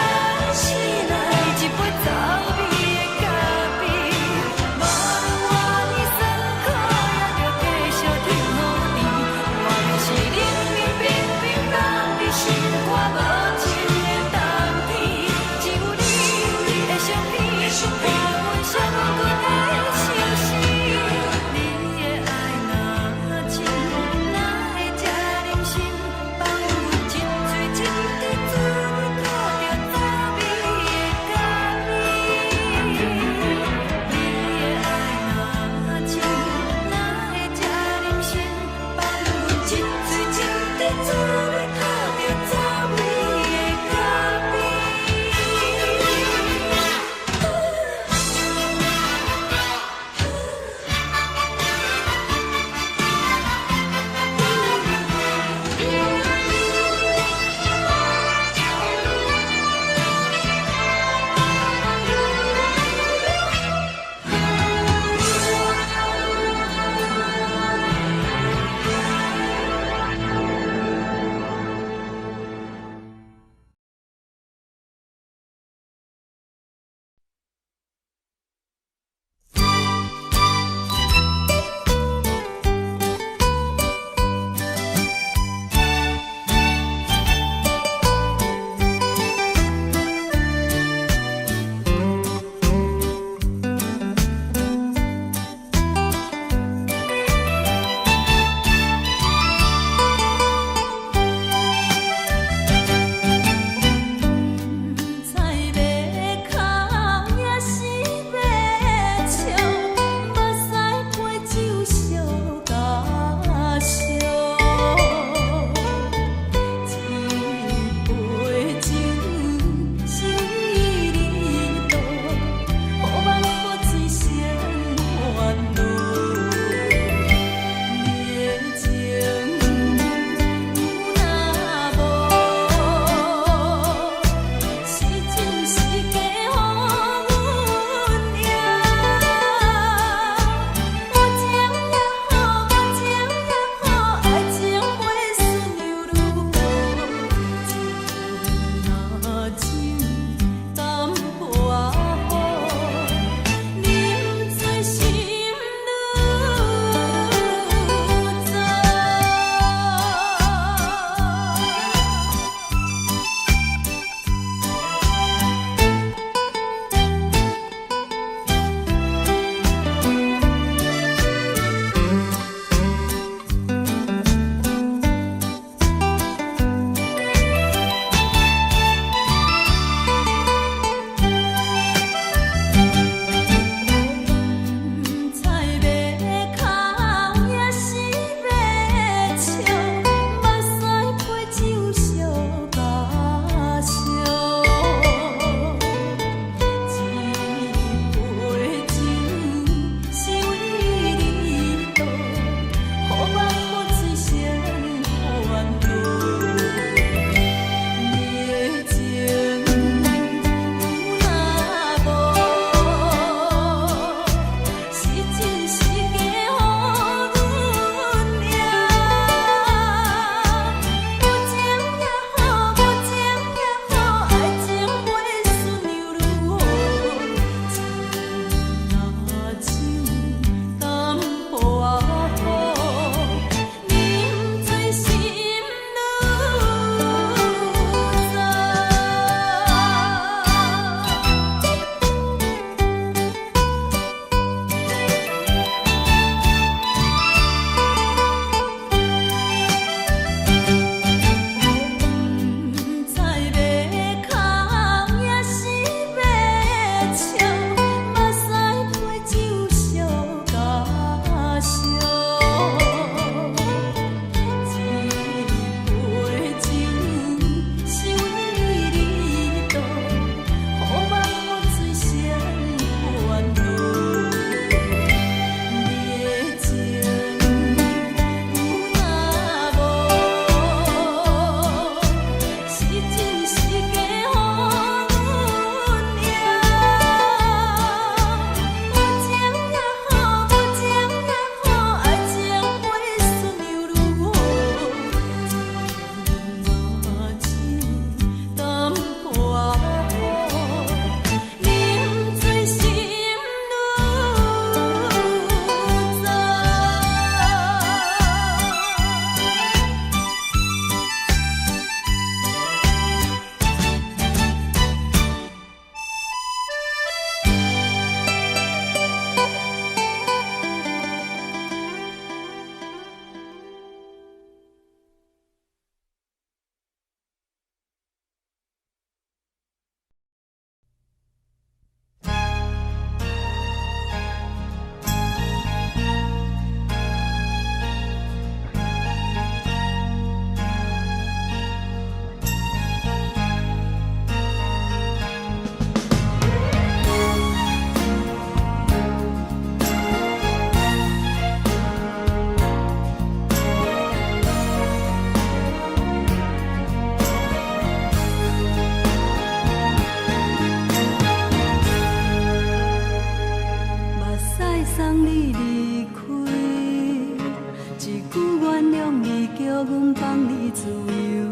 叫阮放你自由，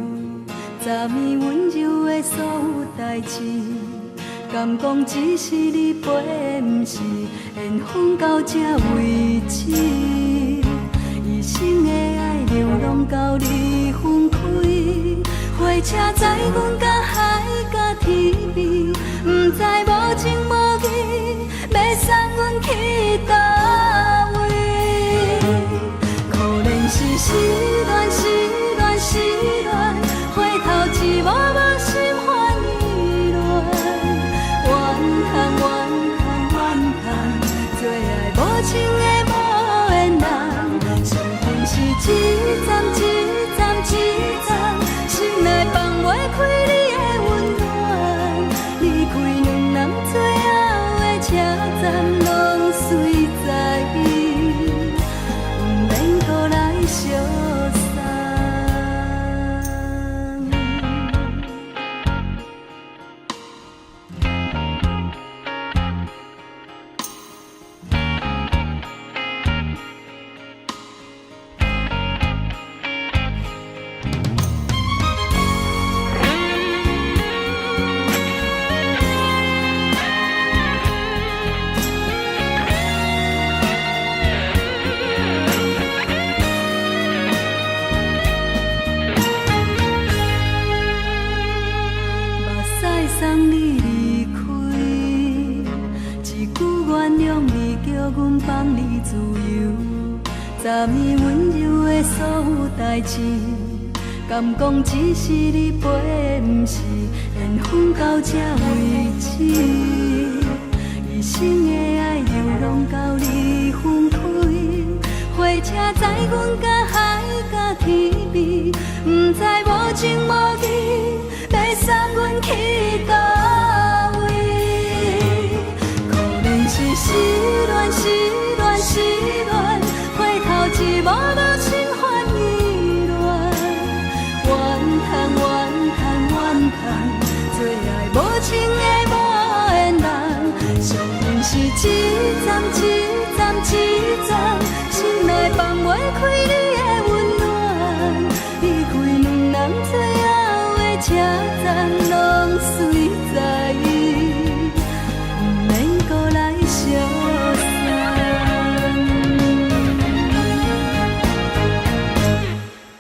昨暝温柔的所有代誌，敢講只是你陪，毋是緣分到這為止。一生的愛流浪到你分開，火車載阮到海角天邊，毋知無情無義，欲送阮去佗位。可憐是失戀，失戀，失戀，回頭一幕幕心煩意亂。怨嘆怨嘆怨嘆，做愛無情的無緣人，上恨是一站一站一站，心內放袂開你的溫暖。離開兩人最後的車站，攏隨在伊，毋免閣來相送。目屎送你離開，一句原諒你，叫阮放你自由。昨暝溫柔的所有代誌，敢講只是你陪，毋是緣分到這為止。一生的愛流浪到你分開，火車載阮到海角天邊，毋知無情無義，欲送阮去佗位。可憐是失戀，失戀，失戀，回頭一幕幕心煩意亂。怨嘆怨嘆怨嘆，做愛無情的無緣人，上恨是一站一站一站，心內放袂開你的溫暖。離開兩人最後的車站，攏隨在伊，毋免閣來相送。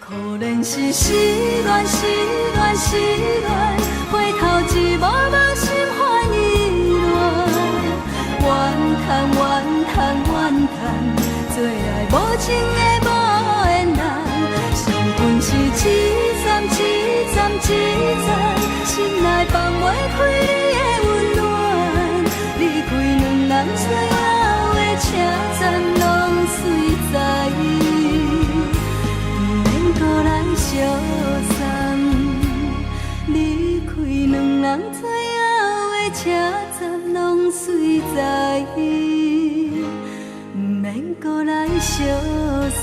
可憐是失戀，失戀，失戀，回頭一幕幕心煩意亂。怨嘆怨嘆怨嘆，做愛無情的無緣人，上恨是一站一站一站，心內放袂開你的溫暖。離開兩人最後的車站，攏隨在伊，毋免閣來相送。離開兩人最後的車站，攏隨在伊，毋免閣來相送。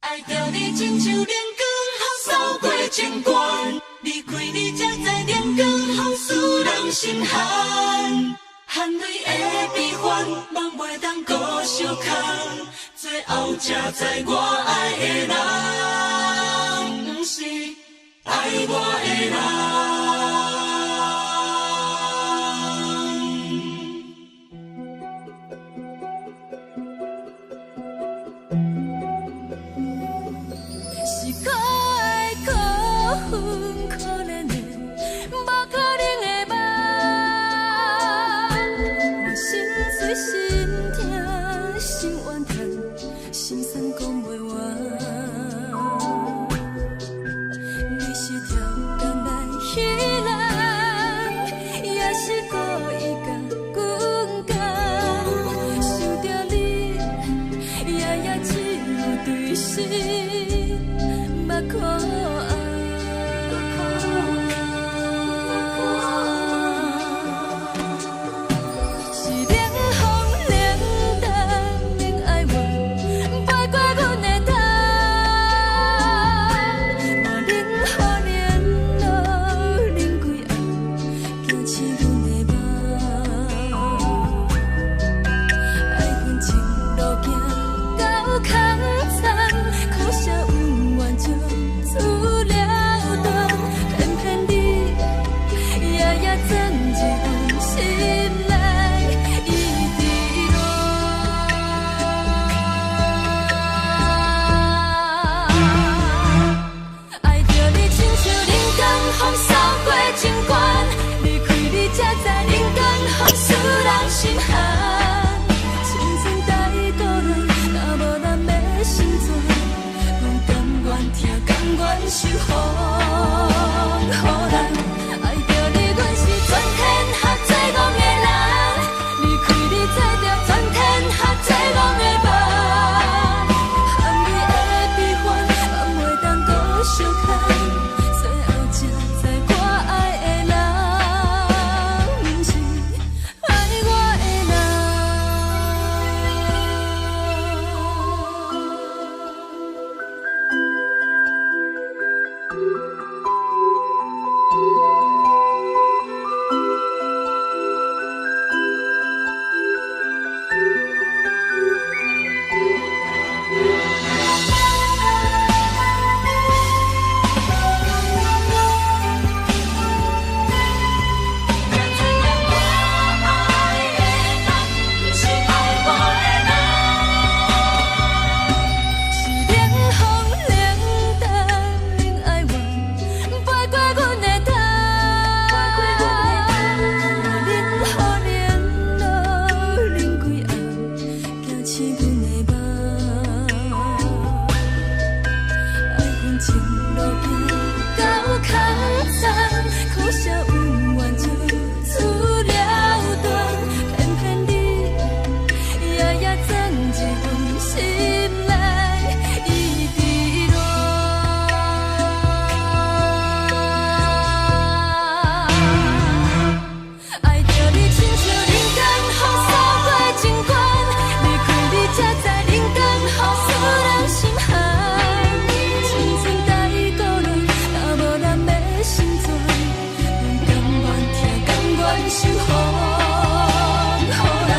愛著你親像冷光予掃過情關，離開你才知冷光予使人心寒，含淚的悲歡，夢袂當閣相牽，最後才知我愛的人，毋是愛我的人。是可愛可恨可憐的，無可能的夢。我心碎心疼心怨嘆，心酸講袂完。你是超工來彼予人。愛著你，阮是全天下最戇的人。離開你，做著全天下最戇的夢。含淚的悲歡，放袂當閣相牽。最後才知我愛的人，毋是愛我的人。才知影我愛的人，毋是愛我的人。是冷風冷淡冷哀怨，飞過阮的頭。冷雨冷露冷幾暗，驚醒阮的夢。愛阮情路行到空残，可惜恩怨就此了斷，偏偏你夜夜鑽入阮心內，一直戀。愛著你親像人間風掃過情關，離開你才知人間風使人心寒。青春太孤單，若無人欲成全，阮甘願疼，甘願受予予人。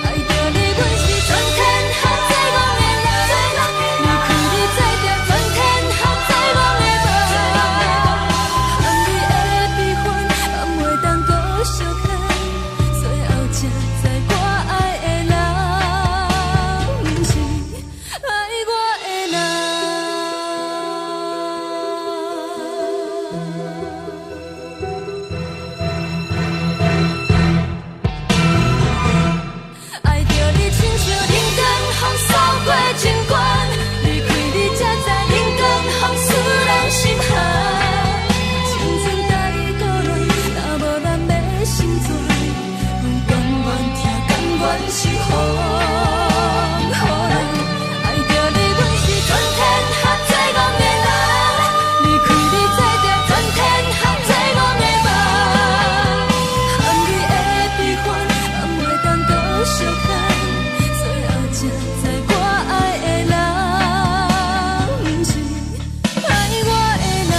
愛著你，阮是全天下最戇的人。離開你，做著全天下最戇的夢。含淚的悲歡，放袂當閣相牽。最後才知我愛的人，毋是愛我的人。愛著你親像人間風掃過情關，離開你才知人間風使人心寒。青春太孤單，若無人欲成全，阮甘願疼，甘願受予予人。愛著你，阮是全天下最戇的人。離開你，做著全天下最戇的夢。含淚的悲歡，放袂當閣相牽。最後才知我愛的人，毋是愛我的人。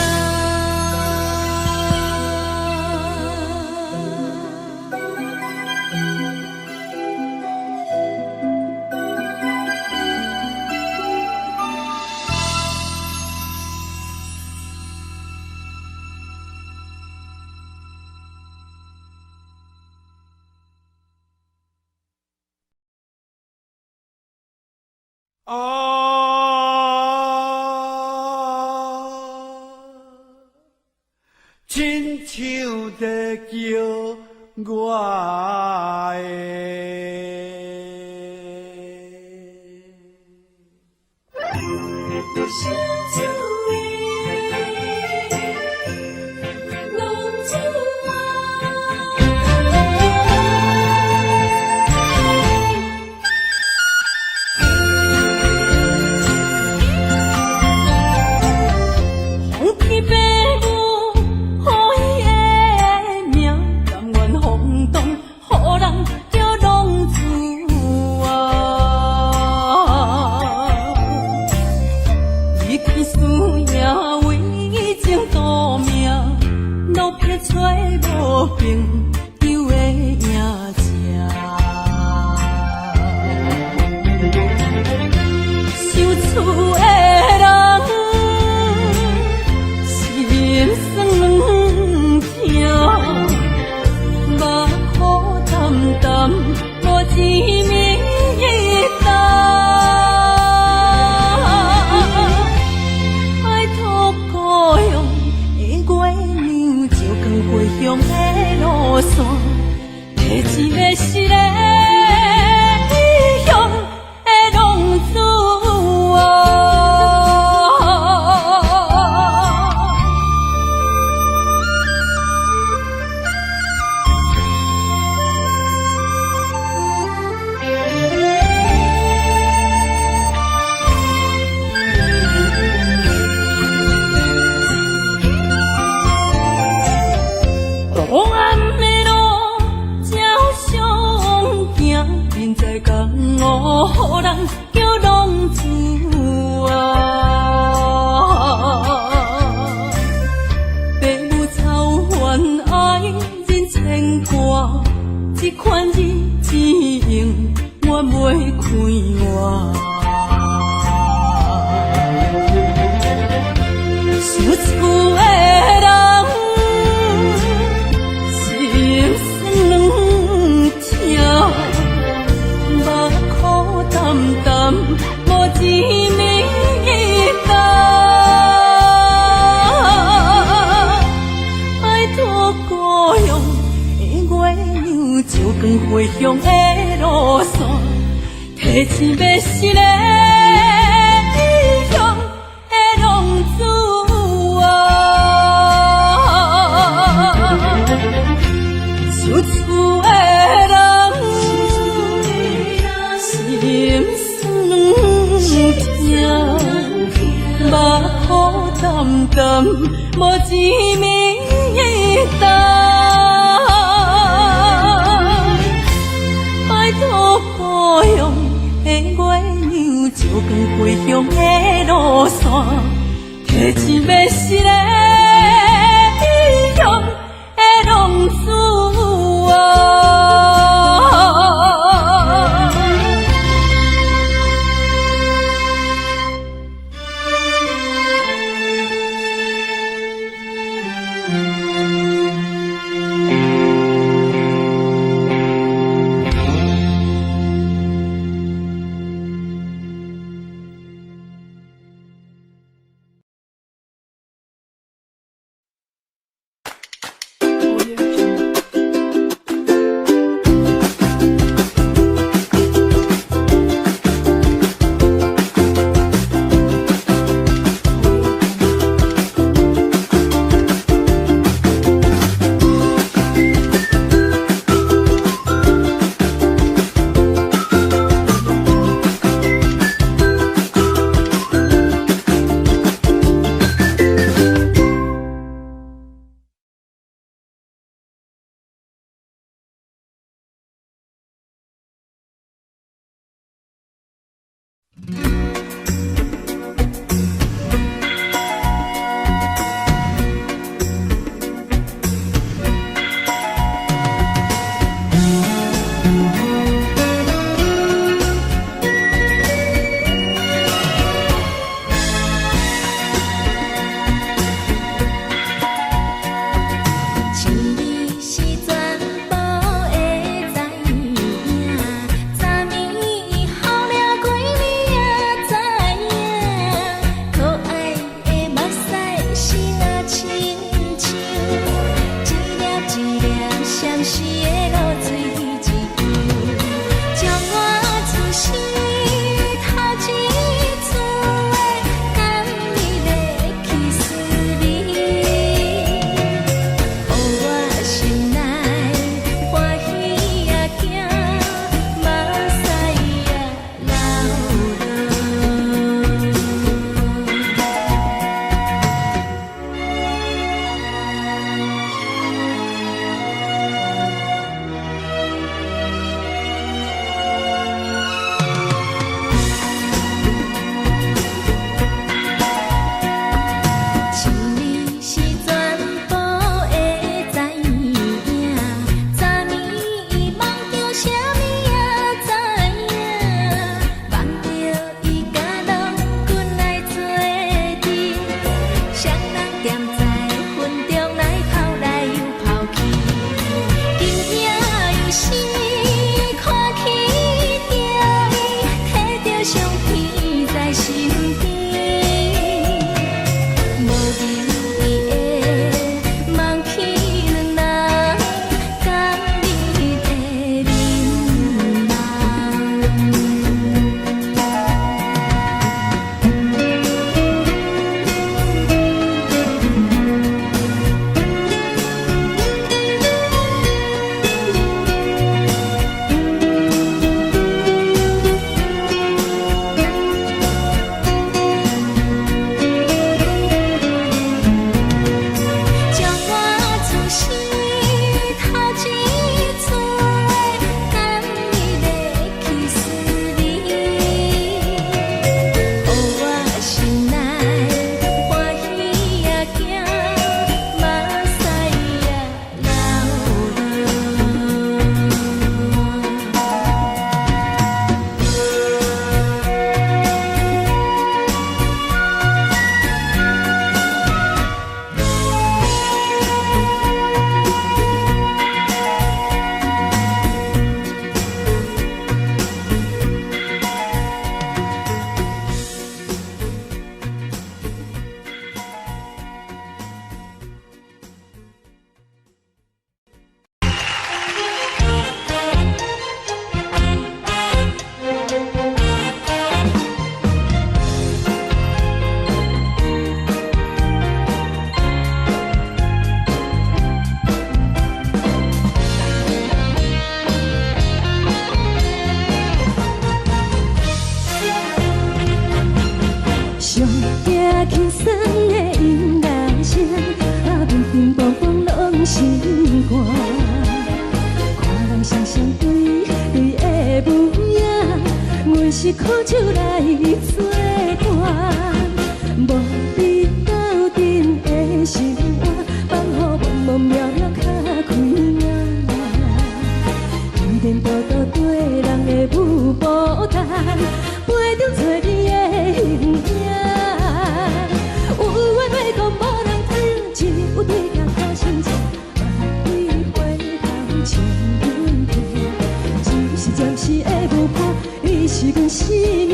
啊，親像在叫我的。想厝的浪子啊。風天白母，予伊的名，甘願風動，予人叫浪子啊。離去輸贏為情賭命，落魄找無朋友的影子。想厝的人，心酸痛，目苦澹澹，無一暝冬。愛託故鄉的月亮，照光回鄉的路線。快活。想厝的人，心酸软疼，目苦澹澹，無一暝冬。拜託故鄉的月娘，照光回鄉的路線，提醒欲死的異鄉的浪子啊！想厝的人，心酸疼，目苦澹澹，無一暝冬。拜託故鄉的月娘，照光回鄉的路線，提醒欲死的異鄉的浪子啊！是苦酒來做伴，無你鬥陣的生活，放予茫茫渺渺較開眼。依然獨獨綴人的舞步單，陪著找你的形影。有緣欲講無人聽，只有對鏡苦心情，望你回頭笑阮聽。只是暫時的舞伴，你是阮生命，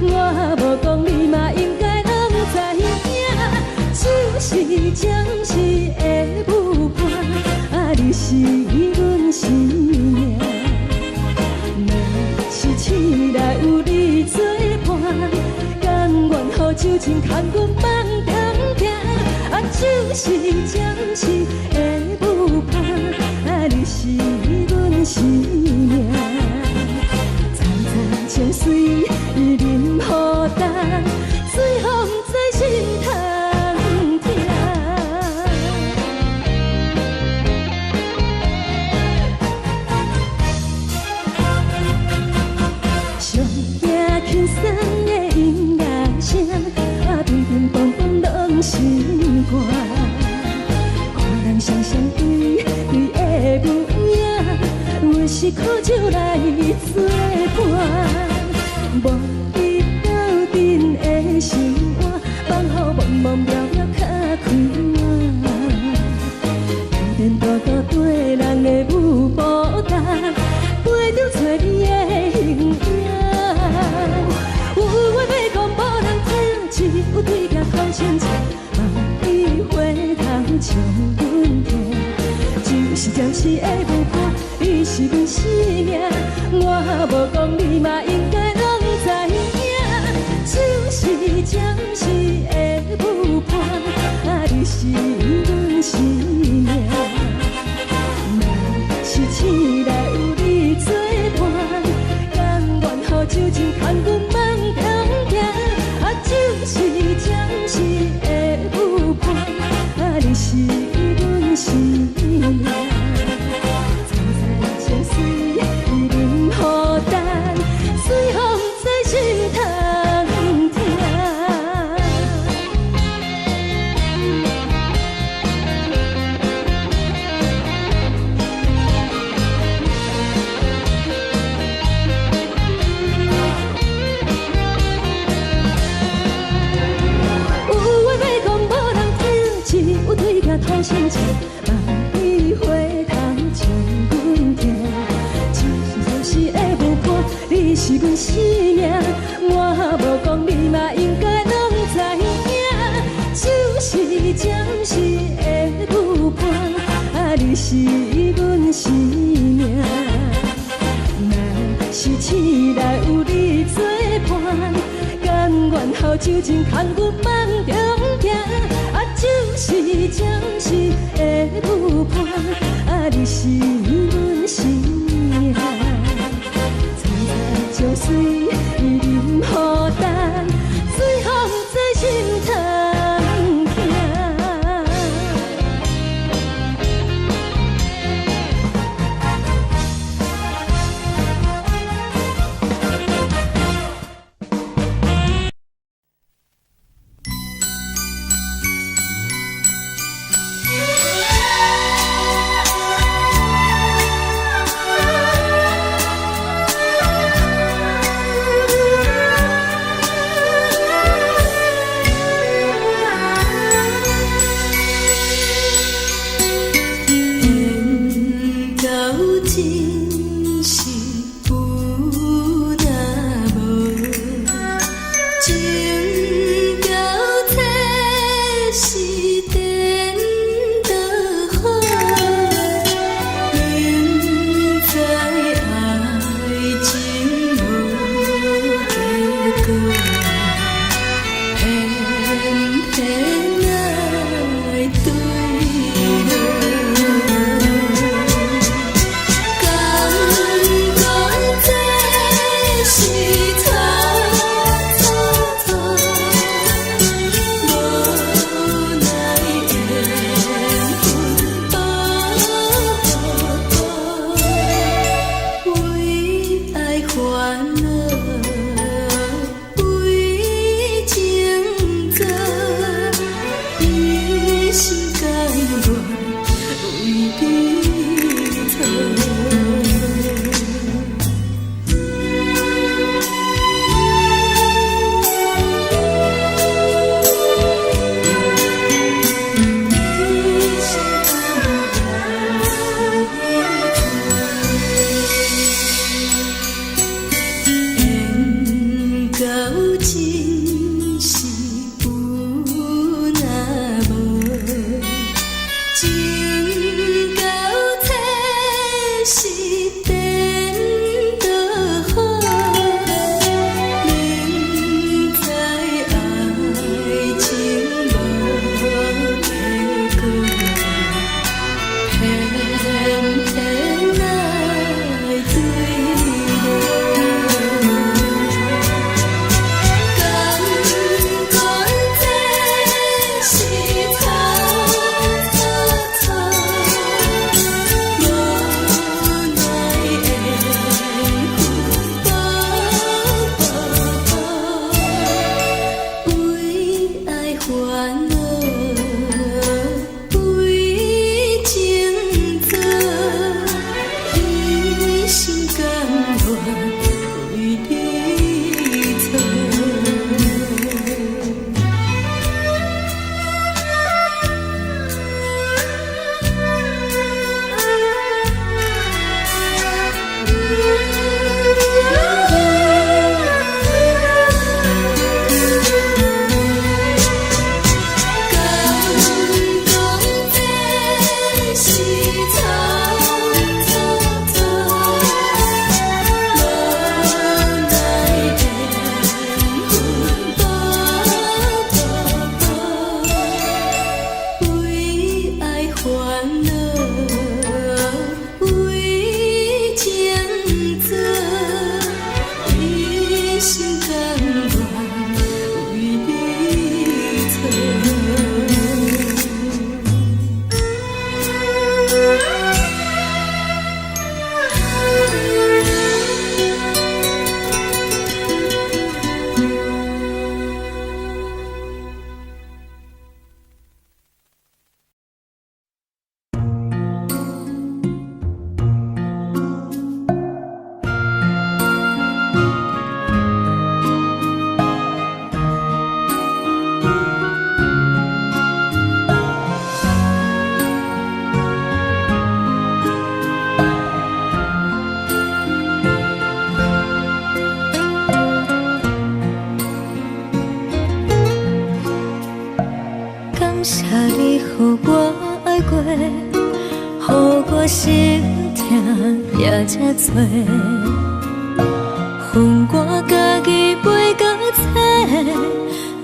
我無講你嘛應該攏知影。只是暫時的舞伴，啊，你是阮生命。若是醒來有你做伴，甘願予酒精牽阮夢中行。啊，只是暫時的舞伴，啊，你是阮生命。層層情水啉予乾，醉予毋知心通疼。上驚輕鬆的音樂聲，啊，乒乒乓乓攏心肝。看人雙雙對對的舞影，阮是苦酒來做伴，無你鬥陣的生活，放予茫茫渺渺較開眼。依然獨獨綴人的舞步單，陪著找你的形影。有話欲講無人聽，只有對鏡苦心情，望你回頭笑阮聽。只是暫時的舞伴，你是阮生命，我無講你嘛應該攏知影。只是暫時的舞伴，啊，你是阮生命。若是醒來有你做伴，甘願予酒精牽阮夢中行。啊，只是暫時的舞伴，啊，你是阮生命。層層情水啉予乾，醉予毋知心通疼。有話欲講無人聽，只有對鏡吐心情，望你回頭笑阮聽。只是暫時的舞伴，你是阮生命，我無講你嘛應該攏知影。只是暫時的舞伴，啊，你是阮生命。若是醒來有你做伴，甘願予酒精牽阮夢中行。啊，只是暫時的舞伴，啊，你是阮生命。層層情水啉予乾，醉予毋知心通疼。予我愛過，予我心疼也這多。分我家己飛到找，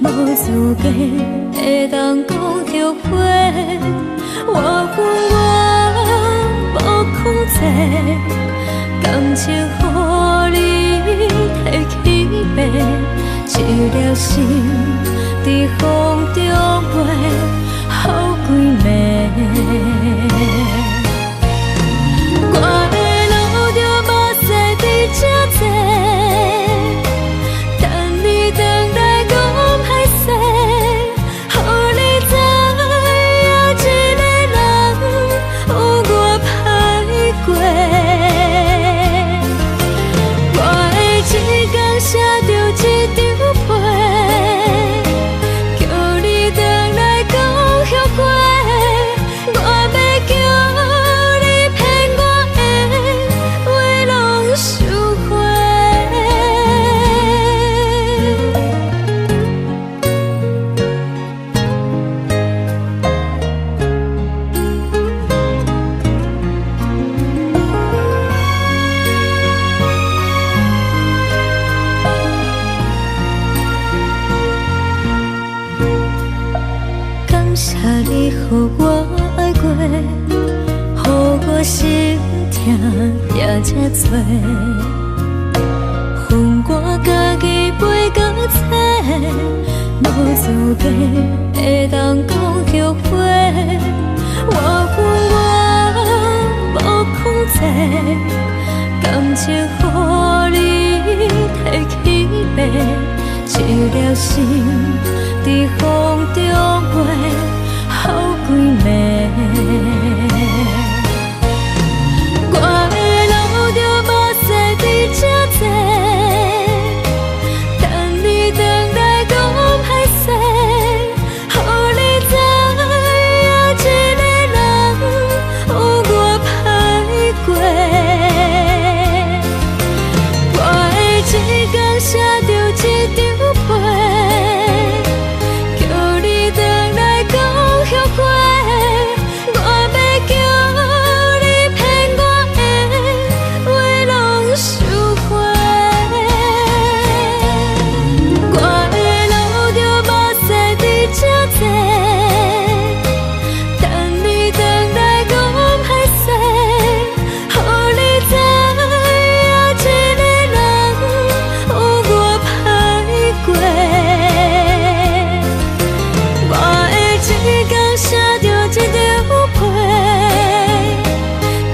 無資格會當講後悔。我恨我無控制，感情予你提去爬，一粒心佇風中飛，好幾暝。我會流著目屎佇這坐，等你轉來講歹勢，予你知影一个人有偌歹過。我會一工寫著一張批，叫你轉來講後悔。我欲叫你騙我的話攏收回。感謝你予我愛過，予我心疼也這多。分我家己飛到找，無資格會當講後悔。我恨我無控制，感情予你提去爬，一粒心佇風中飛，好幾暝。我會流著目屎佇這坐，等你轉來講歹勢，予你知影一個人有偌歹過。我會一工寫著一張批，叫你轉來講後悔。我欲叫你騙我的話攏收回。我會流著目屎佇這坐，等你轉來講歹勢，予你知影一個人有偌歹過。我會一工寫著一張批，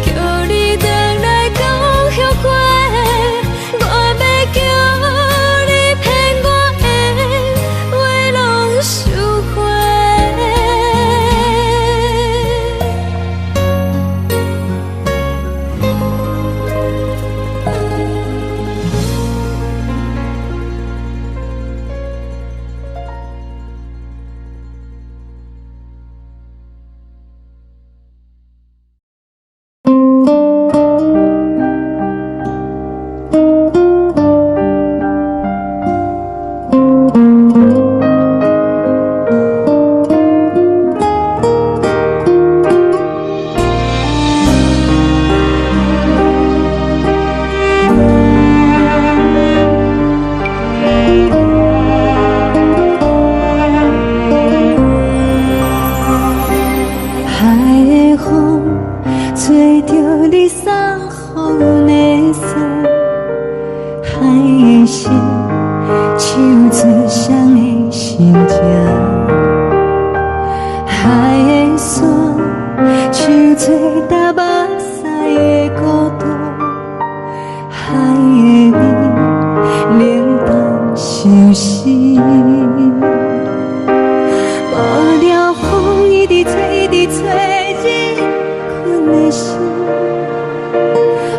叫你轉來講後悔。我欲叫你騙我的話攏收回。海的風吹著你送予阮的衫，海的心唱出誰的心情，海的山唱出踏目屎的孤獨，海的味冷淡相思。無聊風一直吹，一直吹，入困的心，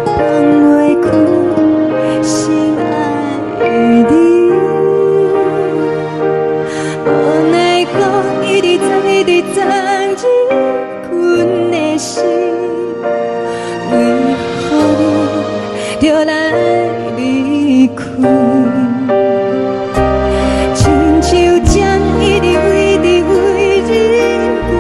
放袂開心愛的你。無奈何一直鑽，一直鑽入困的心，為何你著來離開？親像針一直飛，一直飛入阮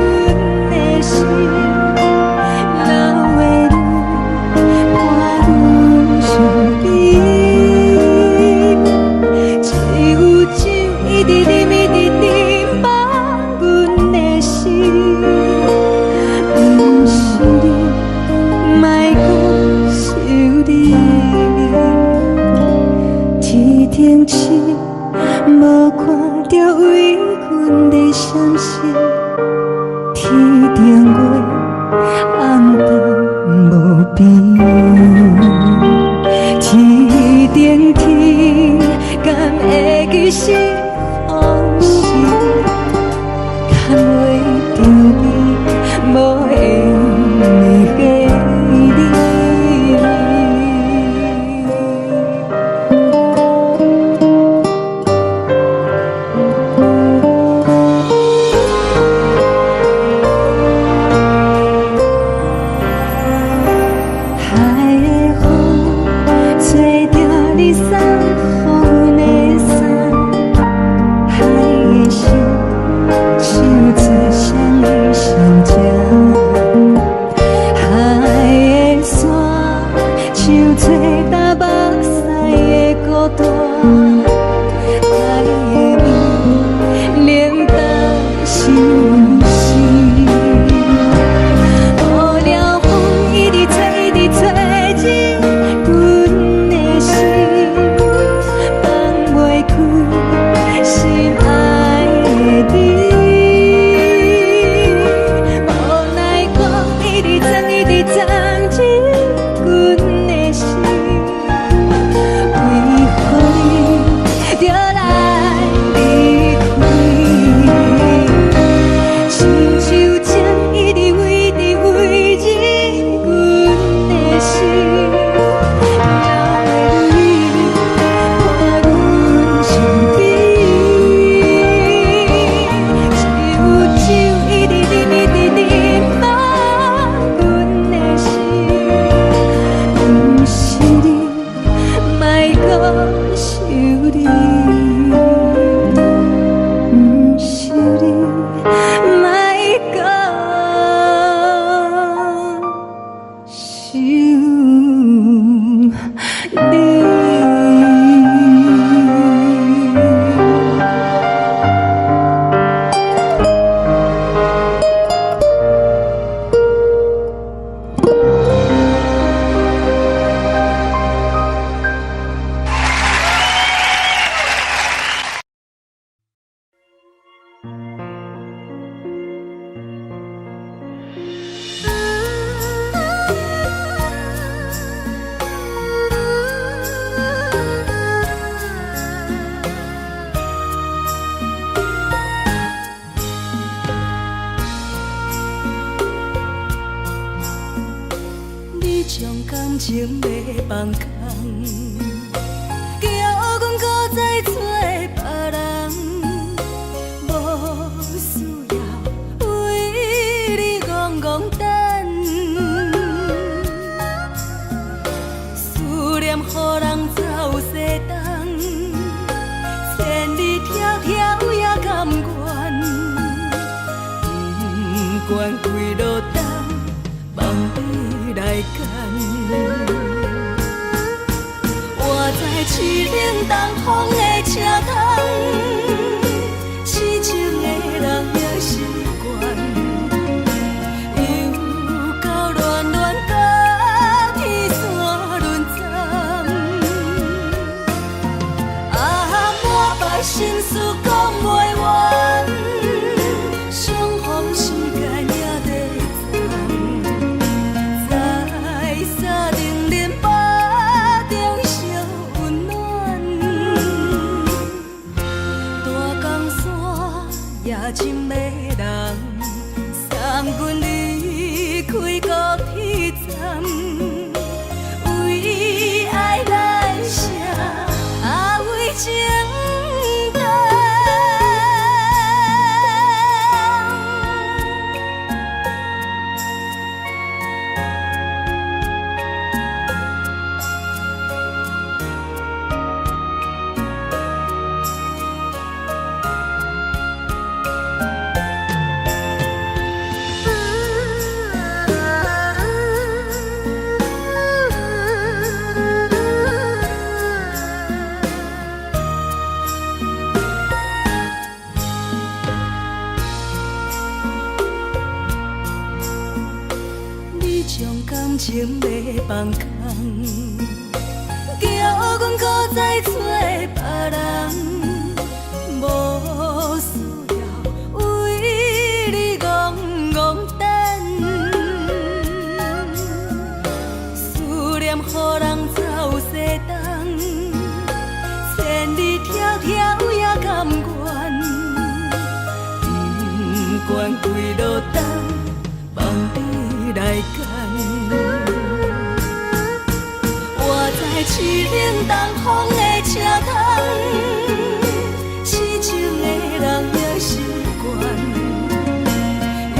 將感情欲放空，叫阮閣再揣別人，無需要為你戇戇等，思念予人走西東，千里迢迢也甘願，不管幾落冬，望你來牽。活在凄冷東風的車窗，痴情的人也習慣，又到戀戀甲天山輪站，啊，滿腹心事講袂完，相逢時間也短暫，在三重恁腹中相溫暖，大江山也真迷人，送阮離開高鐵站，為愛來寫，啊為情等。你將感情欲放空，叫阮閣再揣別人，無需要為你戇戇等，思念予人走西東，千里迢迢也甘願，不管幾落冬，望你來牽。活在凄冷東風的車窗，痴情的人也習慣，又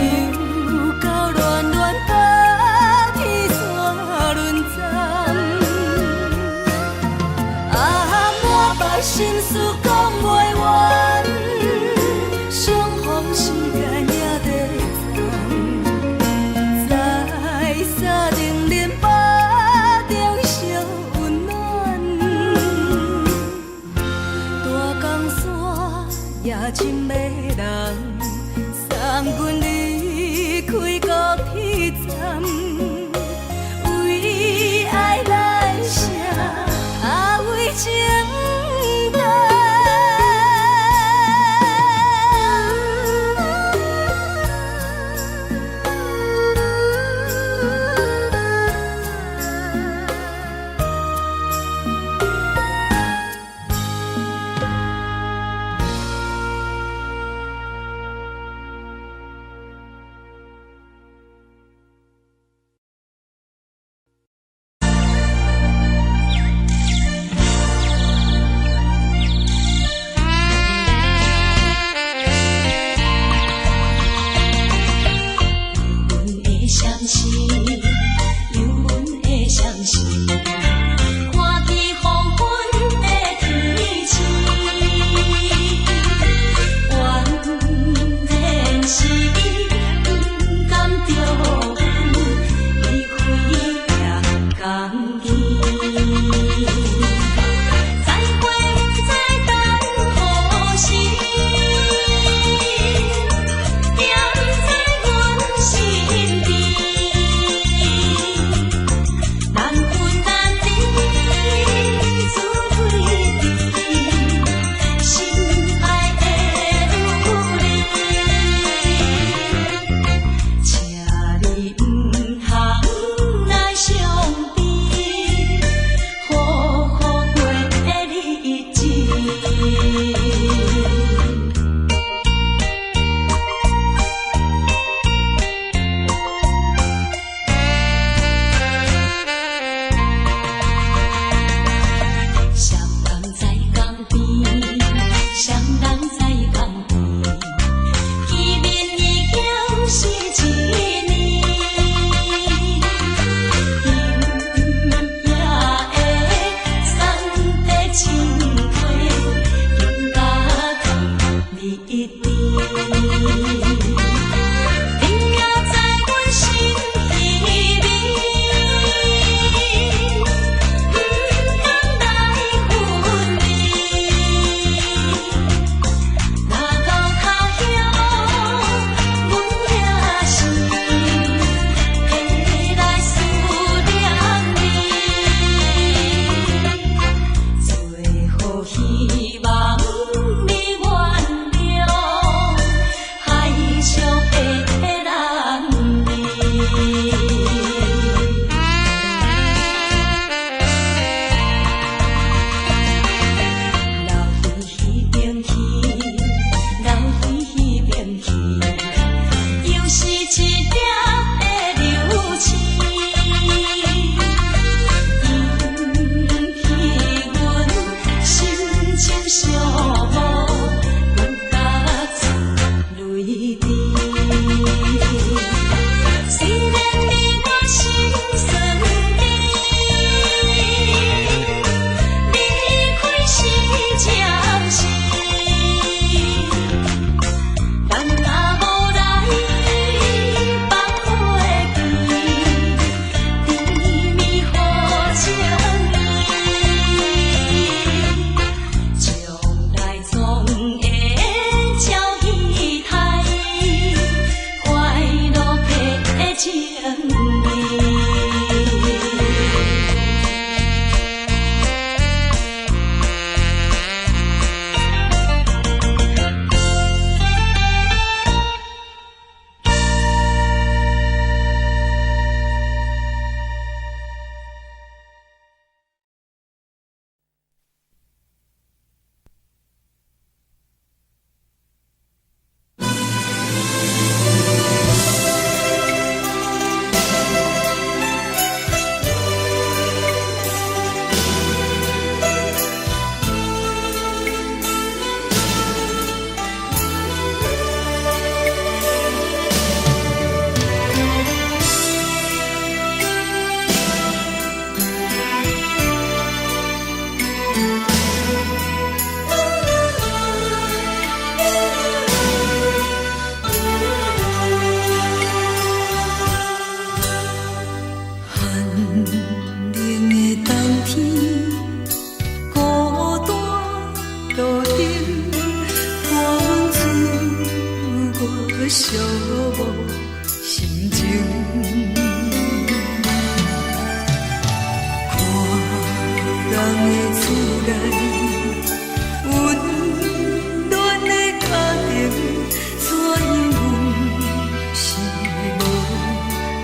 到戀戀甲天山輪站，啊，滿腹心事講袂完，相逢時間也短暫，在三重恁腹中相溫暖，大江山也真迷人，送阮離開高鐵站，為愛來寫，啊為情等。阮的相思，有阮的相思，看见黄昏的天星，原来是伊不甘著阮离开行江去。再会不知等何时，惦在阮身边。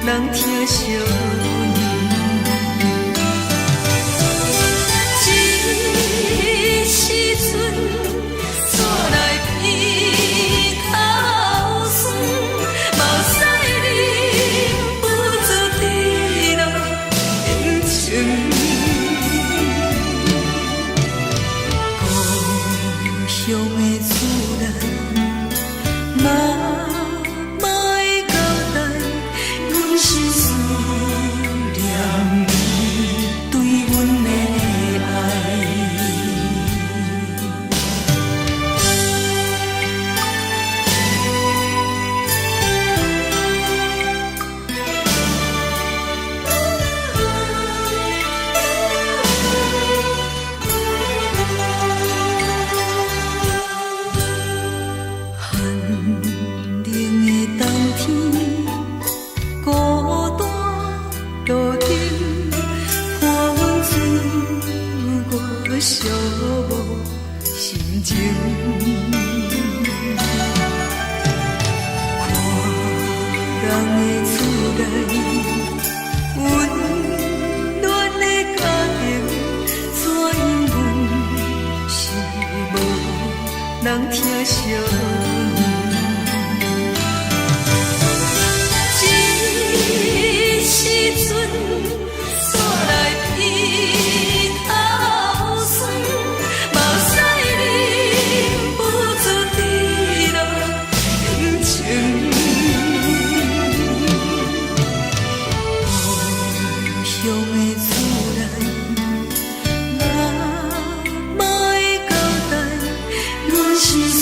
人疼惜阮。这时阵，煞来鼻头酸，目屎忍不住滴落眼睛。故乡的厝内，妈妈的交代，阮是思念你對阮的愛。寒冷的冬天，孤單路頂，伴阮追我寂寞心情。看人的厝內，溫暖的家庭，怎樣阮是無人疼惜阮。這時陣，煞來鼻頭酸，目屎忍不住滴落眼睛。故鄉的厝內，媽媽的交代，阮是思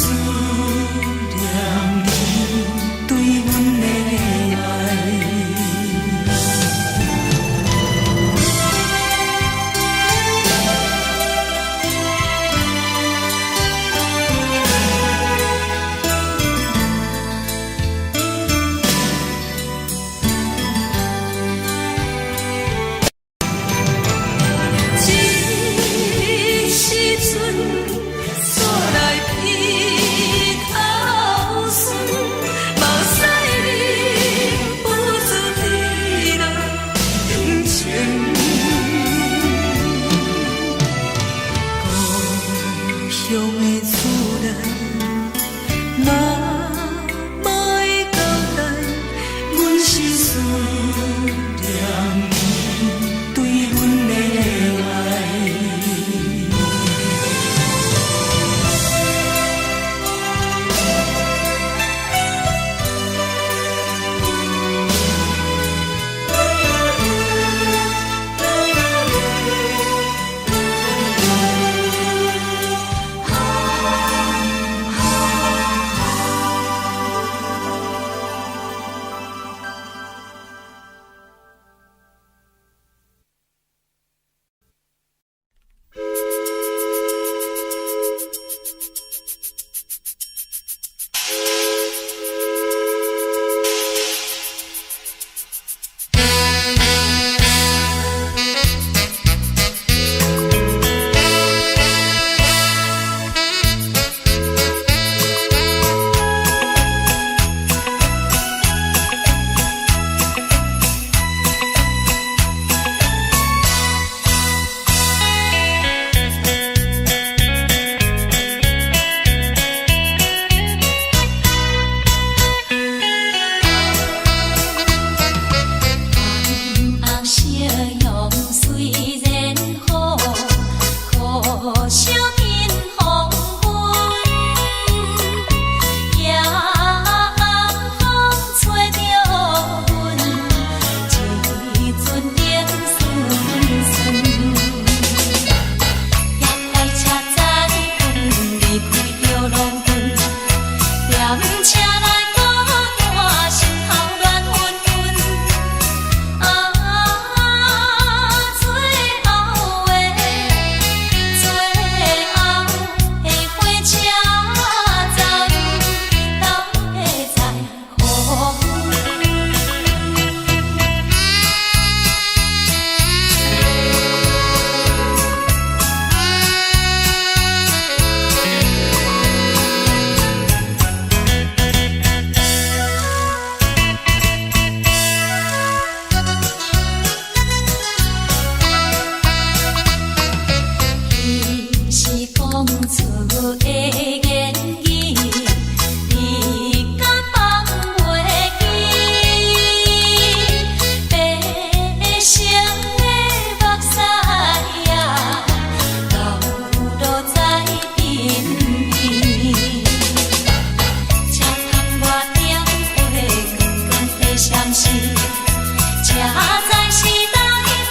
車載是台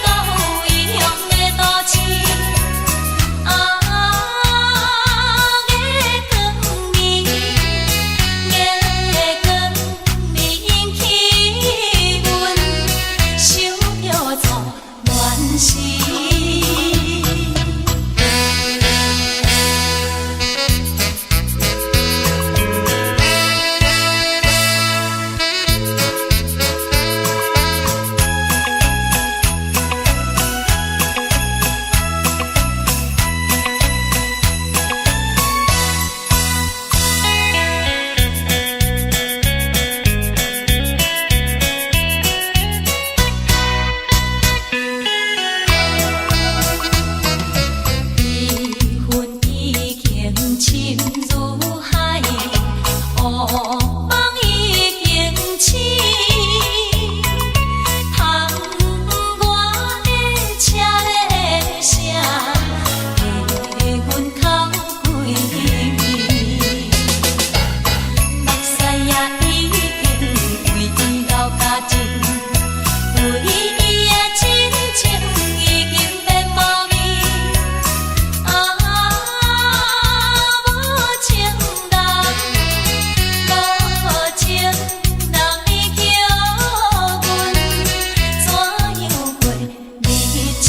東異鄉的都市。啊，月光暝，月光暝引起阮想著初戀時。悲恨已經深如海，烏夢已經醒。窗外的車鈴聲，替阮哭規暝。目屎也已經為伊流乾淨，為伊的真情已經變無味。啊，無情人，無情人，你叫阮怎樣過日子？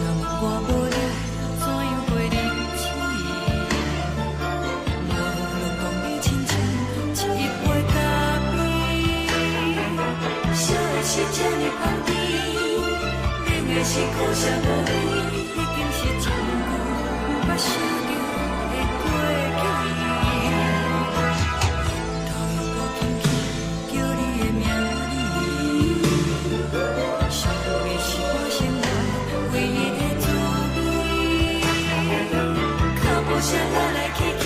人若我無你，怎樣過日子？無論講你親像一杯咖啡，燒的是這呢香甜，冷的是苦澀無味，已經是真久毋捌想著的過去。頭又閣輕輕叫你的名字，想你是我生活唯一的滋味。腳步聲來來去去，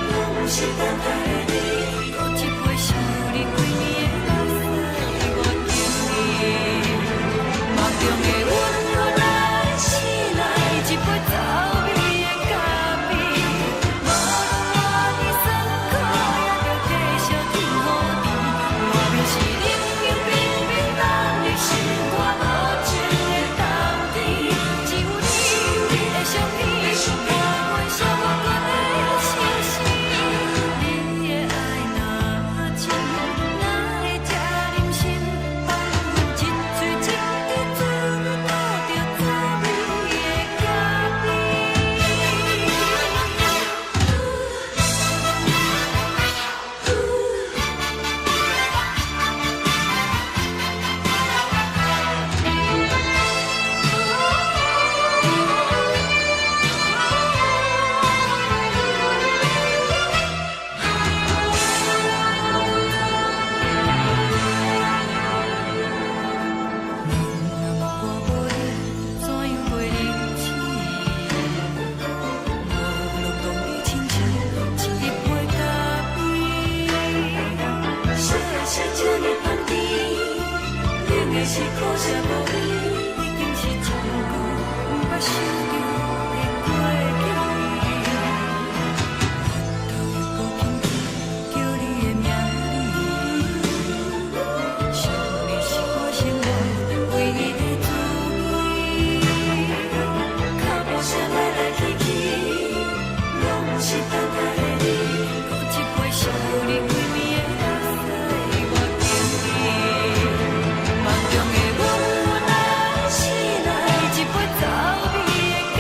攏是等待的你。閣一杯想你規暝的目屎，我敬你。夢中的阮予咱醒來，一杯走味的咖啡。無論偌尼酸苦，也著繼續天雨甜。外面是冷冰冰冰凍的心肝無情的冬天，只有你，你的相片，伴阮小可阁會相思。你的愛若真，哪會這忍心放阮一喙一滴自吐著走味的咖啡？人若我無你，怎樣過日子？無論講你親像一杯咖啡，燒的是這呢香甜，冷的是苦澀無味，已經是真久毋捌想著的過去。頭又閣輕輕叫你的名字，想你是我生活唯一的滋味。腳步聲來來去去，攏是等待的你。閣一杯想你規暝的目屎，我敬你。夢中的阮，咱醒來，一杯走味的咖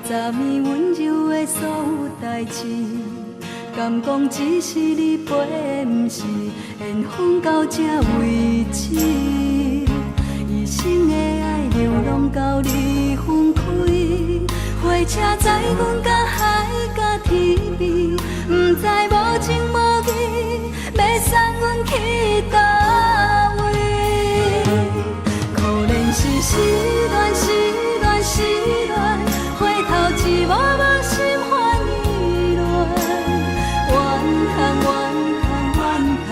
昨暝溫柔的所有代誌，敢講只是你陪，毋是緣分到這為止。一生的愛流浪到你分開，火車載阮到海角天邊，毋知無情無義欲送阮去佗位。可憐是失戀，失戀，失戀，回頭一幕幕心煩意亂。怨嘆怨嘆怨嘆，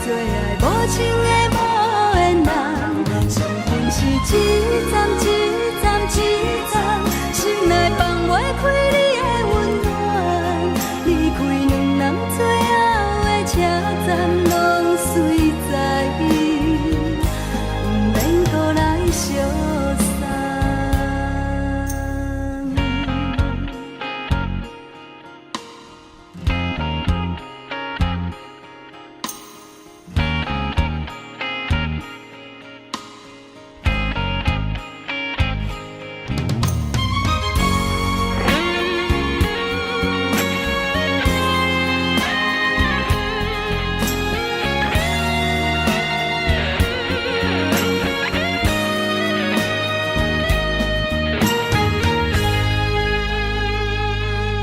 做愛無情的無緣人，相逢是一站一站一站，心內放袂開你的溫暖。離開兩人最後的車站，攏隨在伊，毋免閣來相送。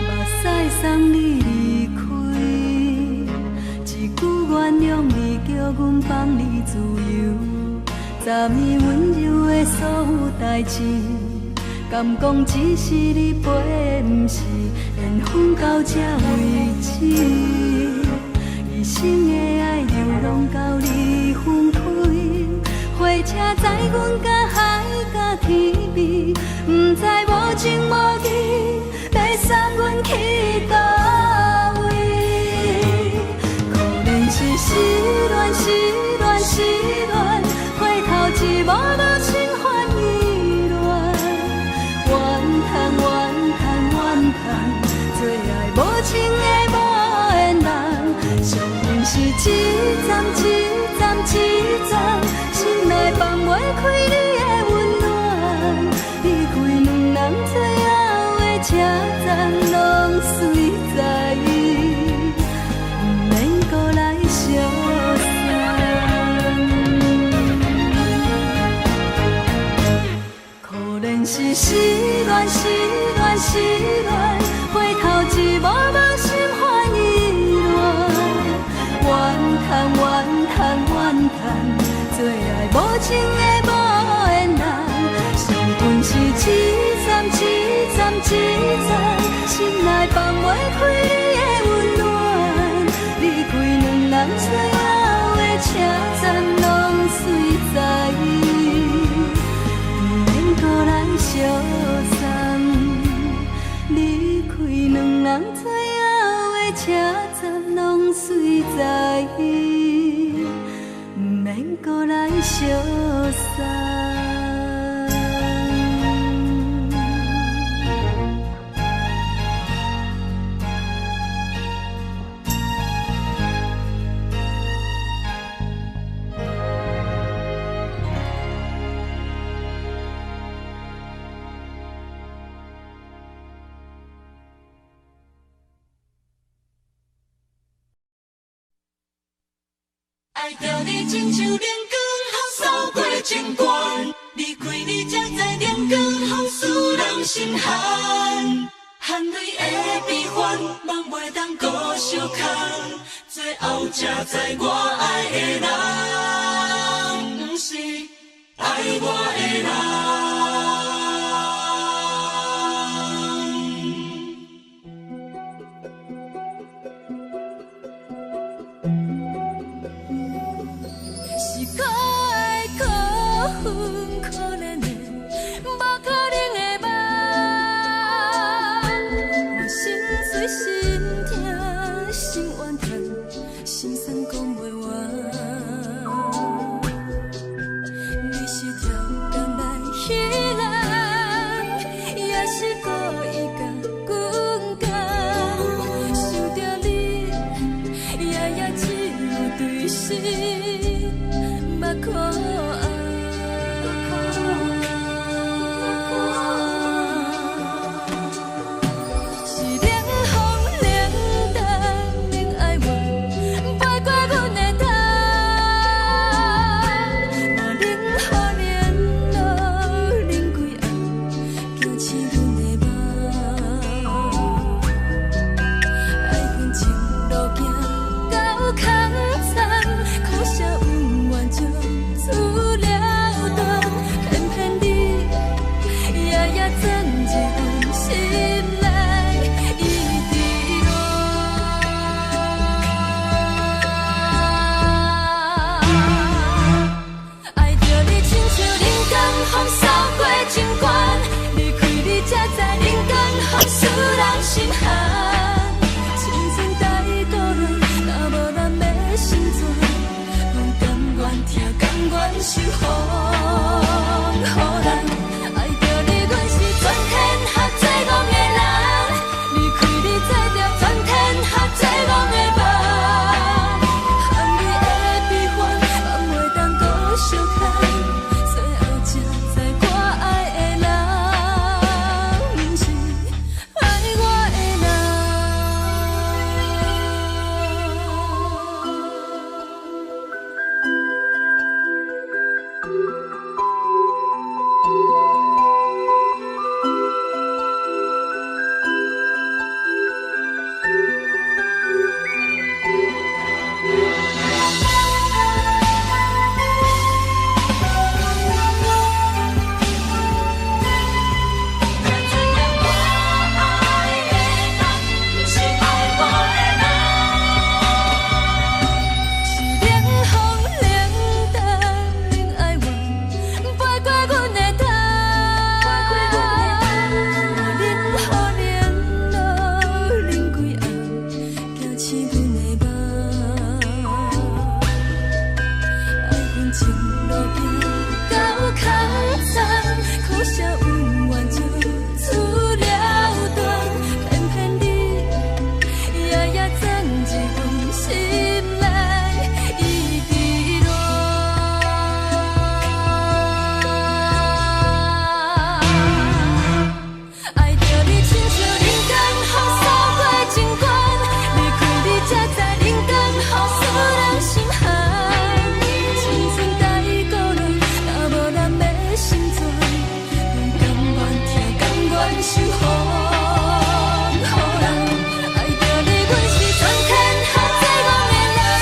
目屎送你離開，一句原諒你，叫阮放你自由。昨暝溫柔的所有代誌，敢講只是你陪，毋是緣分到這為止。一生的愛流浪到你分開，火車載阮到海角天邊，毋知無情無義欲送阮去佗位。可憐是失戀，失戀，失戀，回頭一幕幕心煩意亂。怨嘆怨嘆怨嘆，做愛無情的無緣人，相逢是一站一站一站，心內放袂開你的溫暖。離開兩人最後的車站，攏隨在伊，毋免閣來相送。可憐是失戀，失戀，失戀，回頭一幕幕心煩意亂。怨嘆怨嘆怨嘆，做愛無情的無緣人，相逢是一站一站一站，心內放袂開你的溫暖。離開兩人最後的車站，攏隨在伊，毋免閣來相送。離開兩人最後的車站，攏隨在伊，毋免閣來相送。愛著你親像冷光予掃過情關，離開你才知冷光予使人心寒，汗淚的悲歡，夢袂當閣相牽，最後才知我愛的人，毋是愛我的人。是可愛可恨可憐的，無可能的夢。我心碎心疼心怨嘆，心酸講袂完。你是跳工來彼人。受予人。愛著你，阮是全天下最戇的人。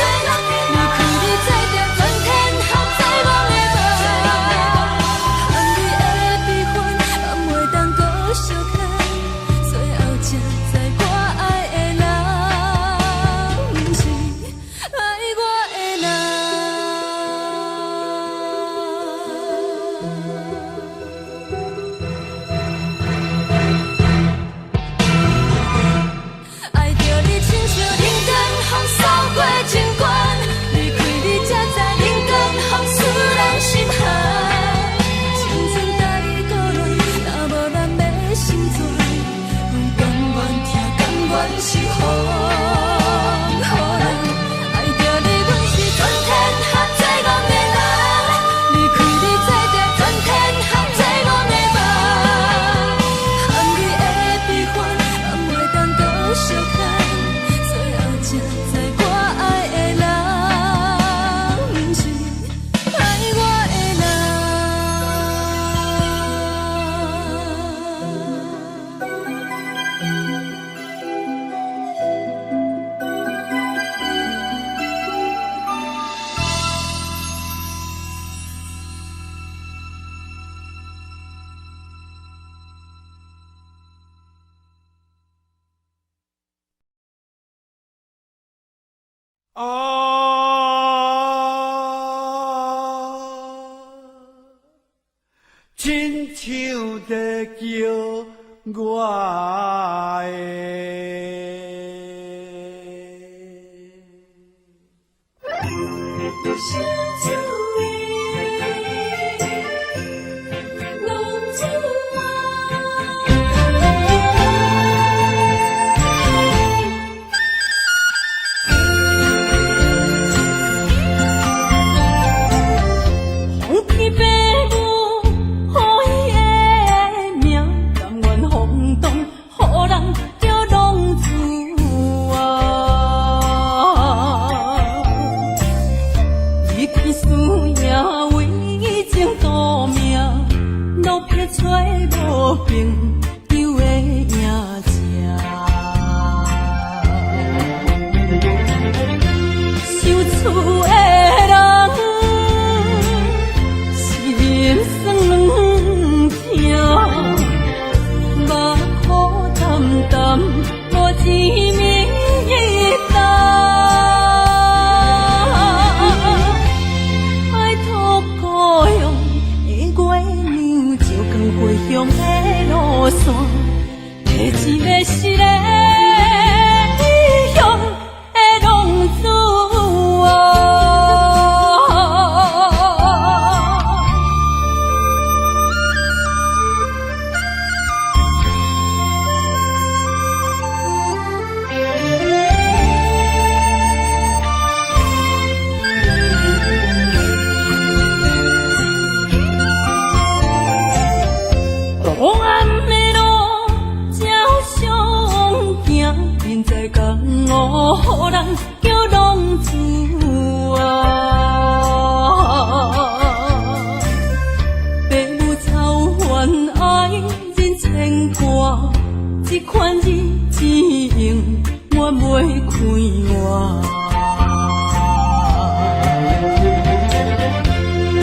離開你，做著全天下最戇的夢。含你的悲歡，敢會當閣相牽？最後才知我愛的人，毋是愛我的人。愛著你，親像冷光風掃過情關，離開你才知冷光風使人心寒。青春帶過亂，若無咱欲成全，阮甘願疼，甘願受予人。愛著你，阮是全天下最戇的人，離開你做著全天下最戇的夢。含你的悲歡，敢會當閣相牽？最後才知我愛的人，毋是愛我的人。啊，親像在叫我的。想厝的浪子啊。風天白母，予伊的名，甘願風動，予人叫浪子啊。離開輸贏為情賭命，落魄找無朋友的影子。想厝的人，心酸疼，目苦澹澹，無一暝担。拜託故鄉的月娘，照光回鄉的路線，提一个失的異鄉的浪子啊。路暗的路才相行，人在江湖，予人叫浪子啊。爸母操煩愛人牽掛，這款日子永遠袂快活。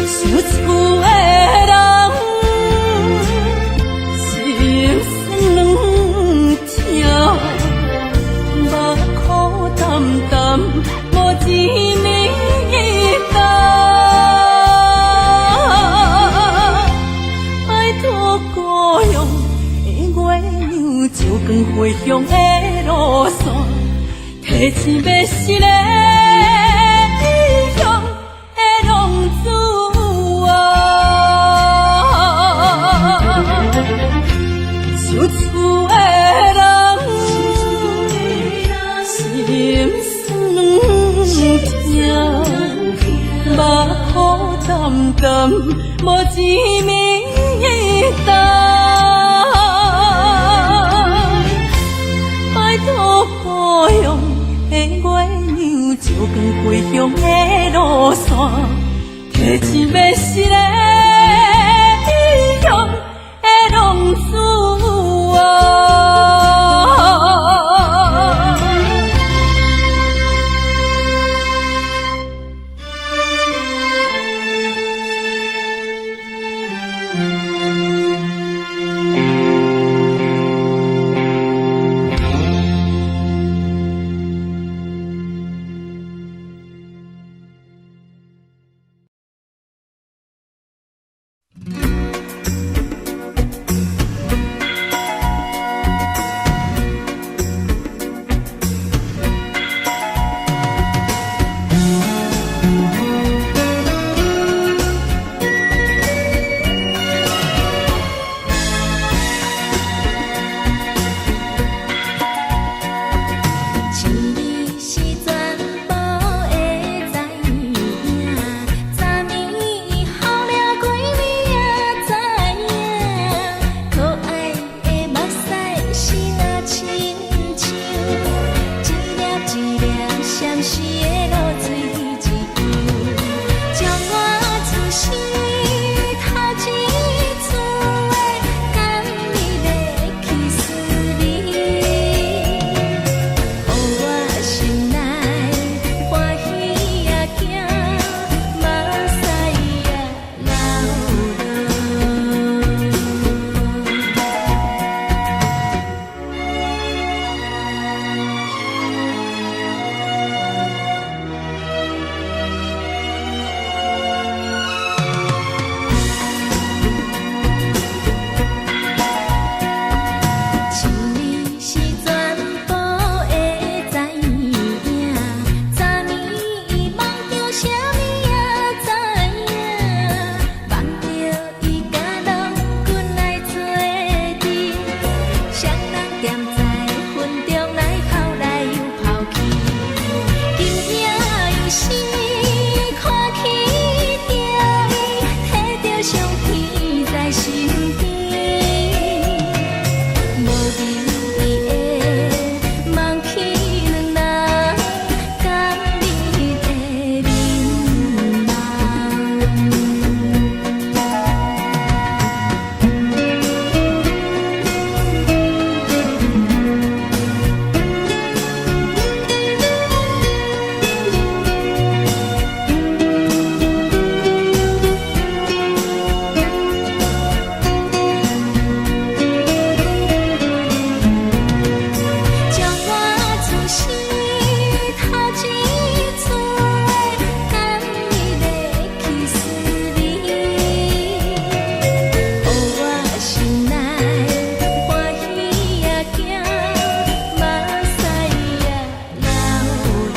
想厝的人，心酸疼，目苦澹澹，無一暝担。拜託故鄉的月娘，照光回鄉的路線，提一个失的異鄉的浪子啊。想厝的人，心酸疼，目苦澹澹，無一暝担。拜託故鄉的月娘，照光回鄉的路線，提一个失的異鄉的浪子啊。美的梦片两人，甘蜜的眠梦。将我从心头一撮甘蜜的去思味，予我心内欢喜也惊，目屎也流落。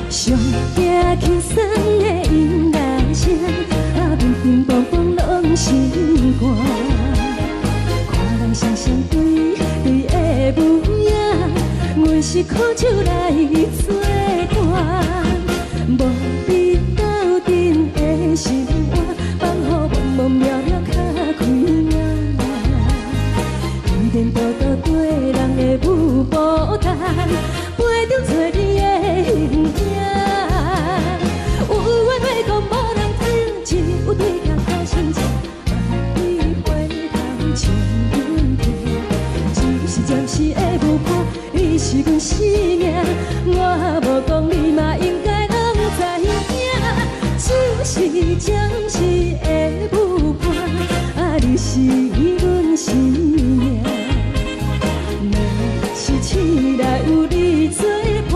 上惊轻松的音乐声，啊，乒乒乓乓拢心肝。看人双双对对的舞影，阮是苦酒來做伴，無比鬥陣的心肝，放予茫茫渺渺較開眼。依然獨獨綴人的舞步單，陪著找你的形影。有緣話講無人聽，只有對鏡苦心情，望你回頭笑阮聽。只是暫時的舞伴，你是阮生命，我無講你嘛應該攏知影。只是暫時的舞伴，啊，你是阮生命。若是醒來有你作伴，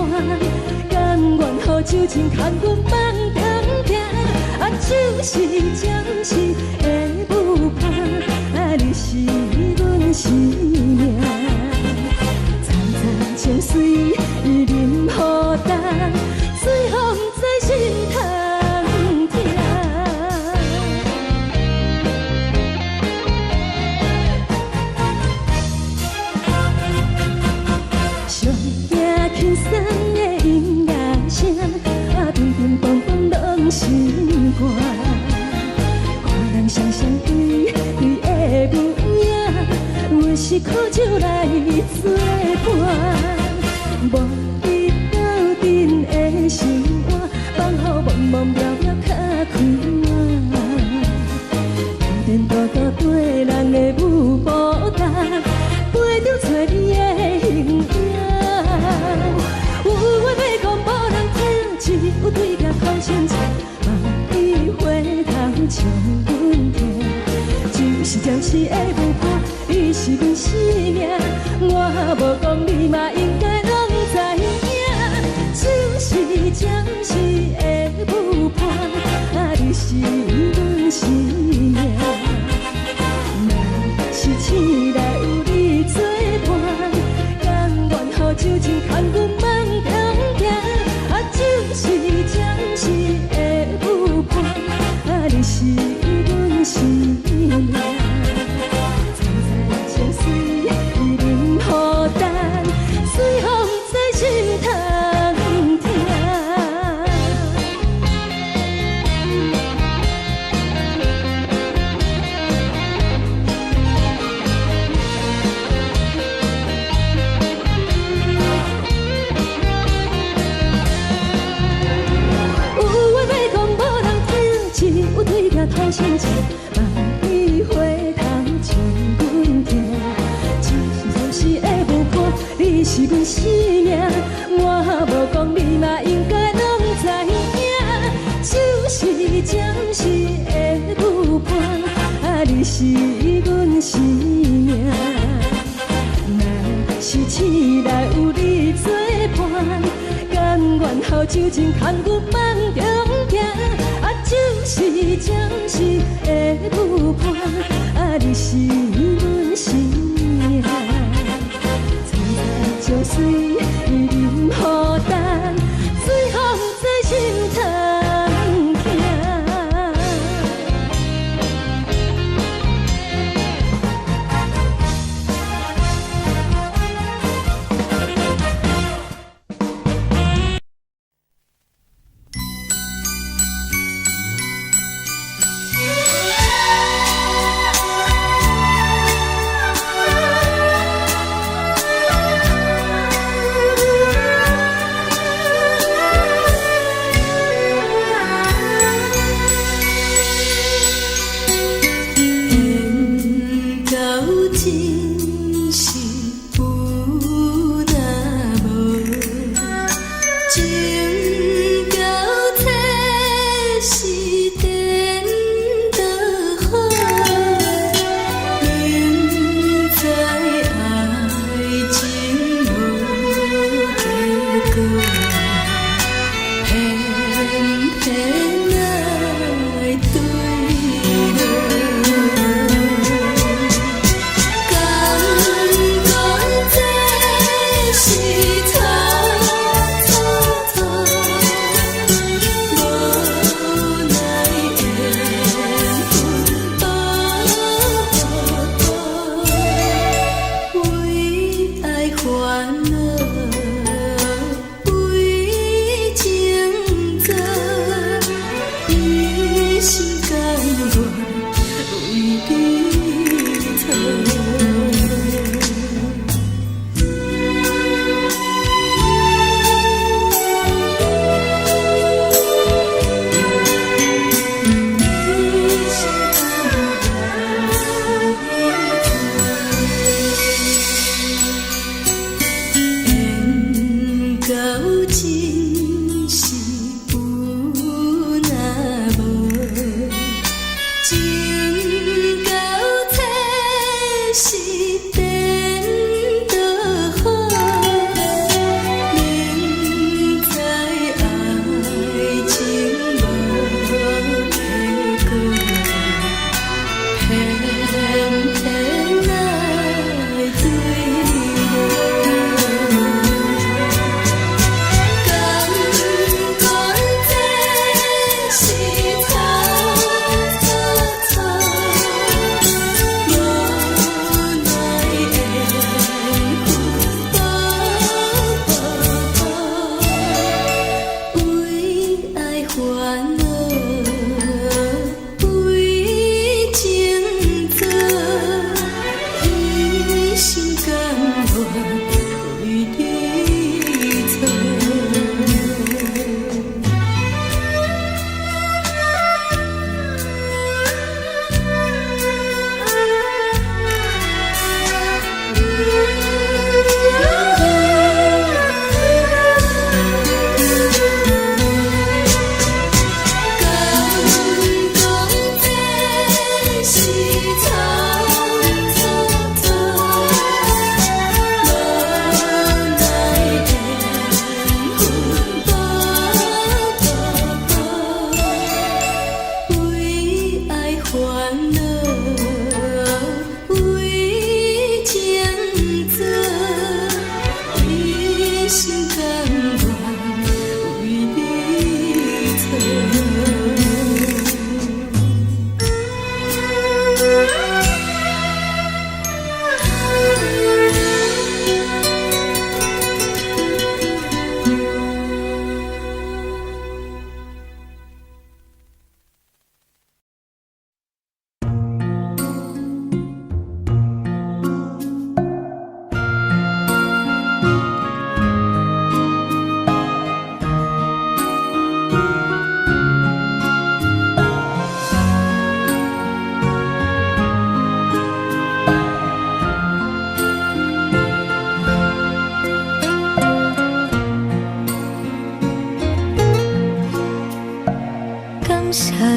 甘願予酒精牽阮放長行。啊，只是暫時的舞伴，啊，你是阮生命。層層情水伊啉予干，最予毋知心通疼。上驚輕鬆的音樂聲，啊，乒乒乓乓攏心肝。看人雙雙對對的舞影，阮是苦酒來做伴，無比鬥陣的心肝，放予茫茫渺渺較開眼。依然獨獨綴人的舞步單，陪著找你的形影。有話欲講無人聽，只有對鏡苦心情，望你回頭笑阮聽。只是暫時的舞伴，你是阮生命，我無講你嘛應該攏知影。只是暫時的舞伴，啊，你是阮生命。若是醒來有你作伴，甘願予酒精牽阮放長行。啊，只是暫時的舞伴，啊，你是阮生命。層層情水伊啉予干，最予毋知心通疼。有話欲講無人聽，只有對鏡吐心情，望你回頭笑阮聽。只是暫時的舞伴，你是阮生命，我無講你嘛應該攏知影。只是暫時的舞伴，啊，你是阮生命。若是醒來有你作伴，甘願予酒精牽阮夢中行。啊，就是暫時的舞伴，啊，你是阮生命。蒼蒼石水淋雨干，水予在心頭疼。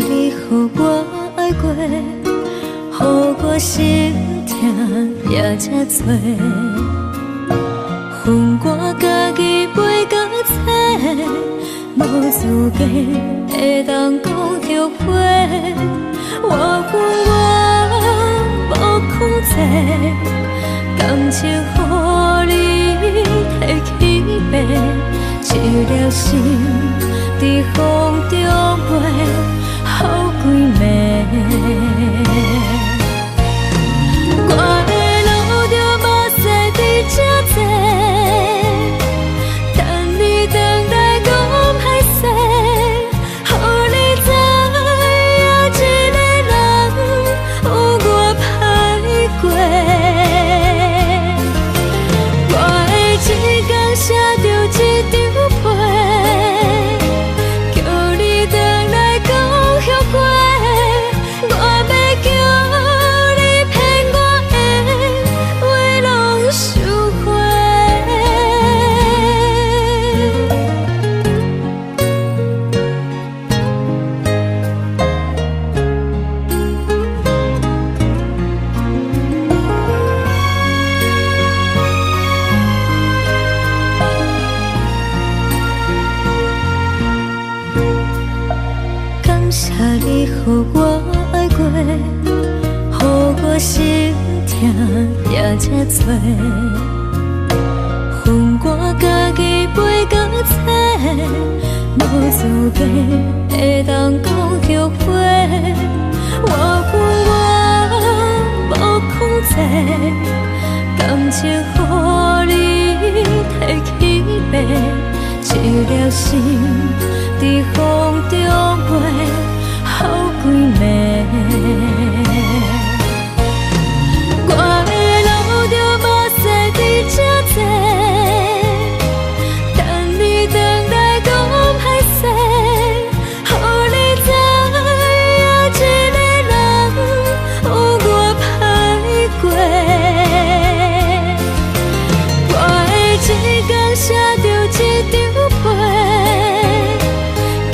你予我愛過，予我心疼也這多。分我家己背到册，無資格會當講後悔。我永遠無控制，感情予你提去爬，一粒心佇風中飛，予幾暝。我會流著目屎佇這坐，等你轉來講歹勢，予你知影一个人有偌歹過。我會一工寫著一張批，叫你轉來講後悔。我欲叫你騙我的話攏收回。感謝你予我愛過，予我心疼也這多。分我家己背到冊，無資格會當講後悔。我永遠無控制，感情予你提去爬，一粒心佇風中飛，予幾暝。我會流著目屎佇這坐，等你轉來講歹勢，予你知影一個人有偌歹過。我會一工寫著一張批，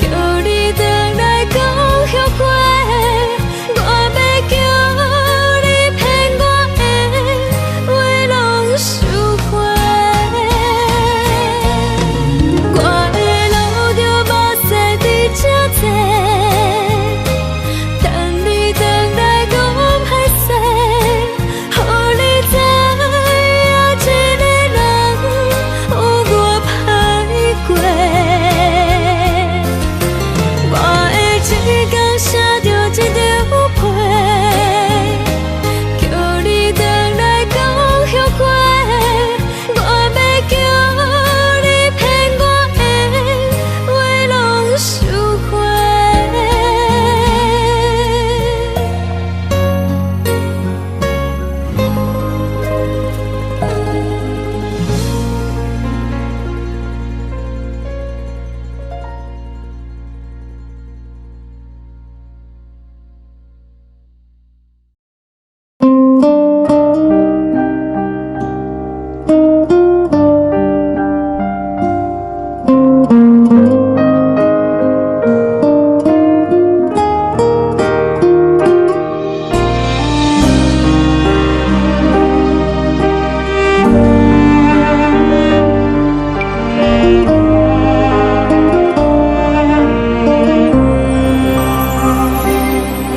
叫你轉來講後悔。我欲叫你騙我的話攏收回。我會流著目屎佇這坐，等你轉來講歹勢，予你知影一個人有偌歹過。我會一工寫著一張批，叫你轉來講後悔。我欲叫你騙我的話攏收回。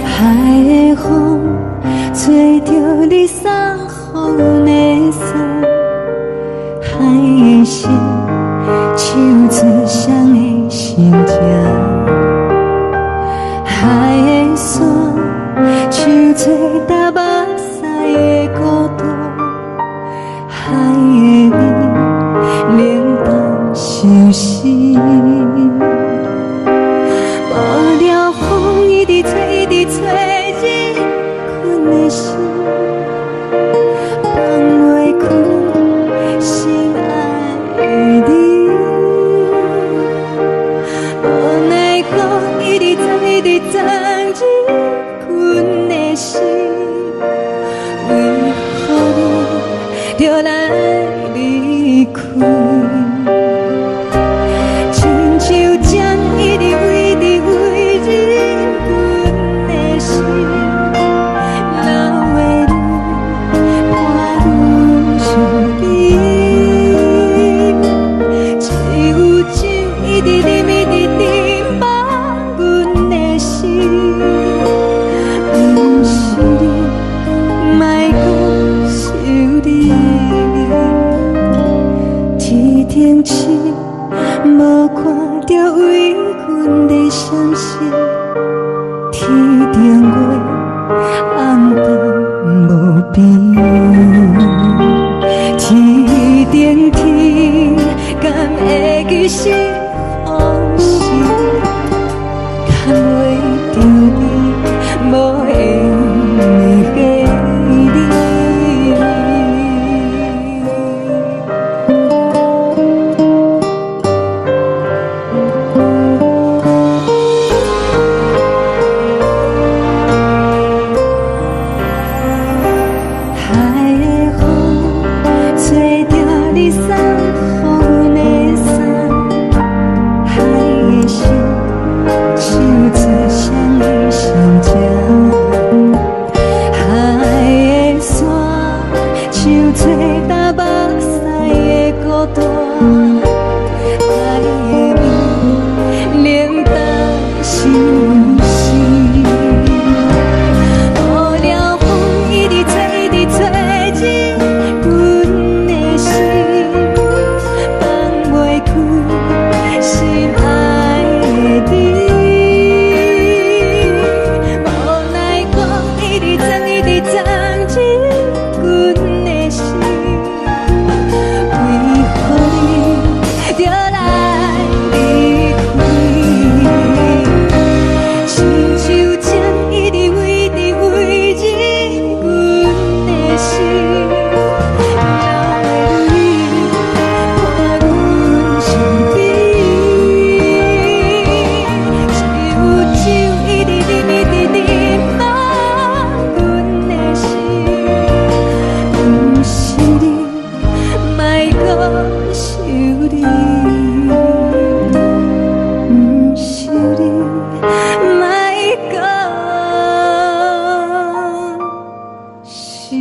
海的風吹著你送予阮的衫，海的心唱出誰的心情，海的山唱出踏目屎的孤獨，海的味冷淡相思。無聊風一直吹，一直吹，入阮的心，放袂開心愛的你。無奈何一直鑽，一直鑽入阮的心，為何你著來離開？親像針一直為，一直為入阮頂月，暗淡無邊。天頂天，敢會記是予是？牽袂著你，無緣的你。海的風吹著你送予阮的衫，海的心唱做誰的心情？海的山唱做担目屎的孤單，海的味冷淡心事。無聊風一直吹，一直吹入阮的心，放袂開心愛的你。無奈風一直鑽，一直鑽入阮的心，為何你著來離開？親像情一直圍直圍入阮的心，流的淚伴阮身邊。只有酒一直啉，一直啉滿阮的心，毋是你，莫閣想你，毋是你，莫閣想你。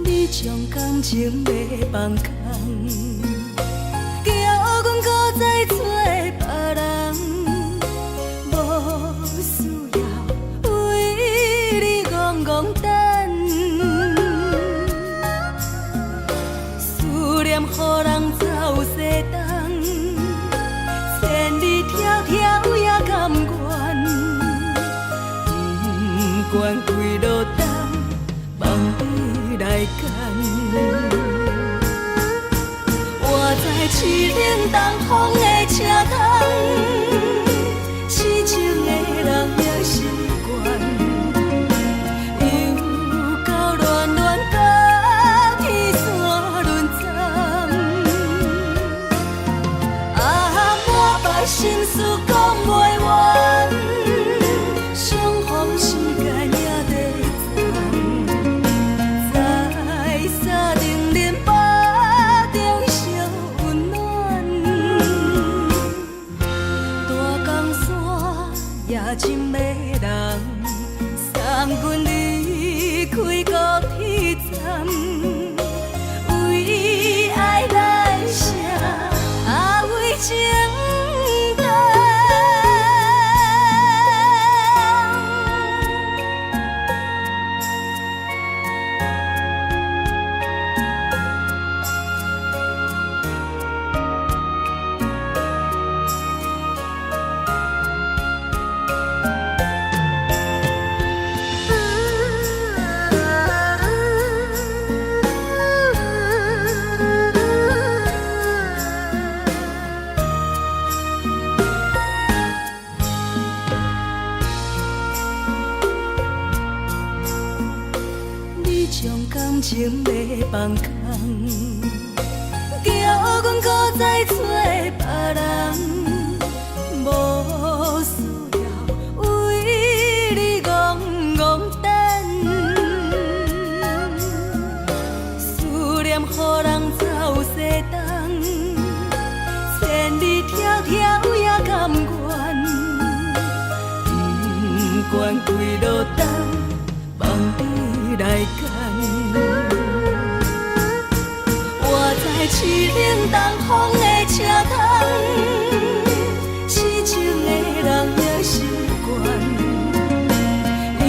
你將感情欲放空，叫阮閣再找別人，無需要為你戇戇等，思念予人走西東，千里迢迢也甘願，不管幾落冬，望你來牽。我知凄冷東風的車窗，痴情的人也習慣，又到暖暖甲天山轮转。啊，满腹心事講袂完，相逢時間也短暫，在三重林腹中相溫暖。大江山也真迷人，送阮離開高鐵站，為愛來寫，啊為情等。你將感情欲放空，叫阮閣再找別人，無需要為你戇戇等。冷東風的車窗，痴情的人也習慣。又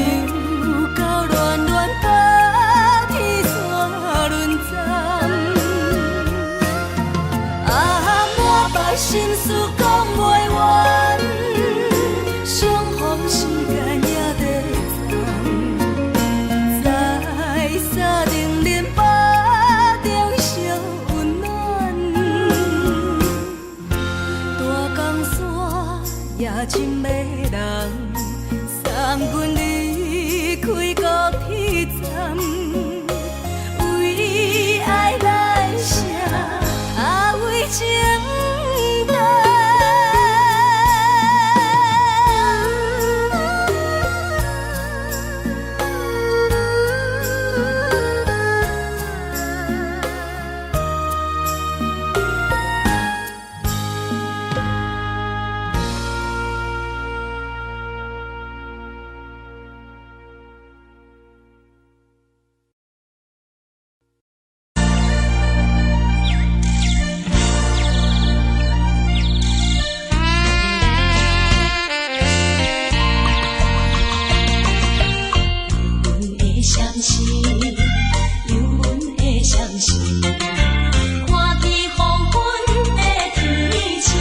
到暖暖冬天煞輪站，啊，滿腹心事講袂完，相逢時間也短暫，在三重恁腹中相溫暖，大江山也真迷人，送阮離開高鐵站，為愛來寫，啊為情等。阮的相思，有阮的相思，看见黃昏的天星，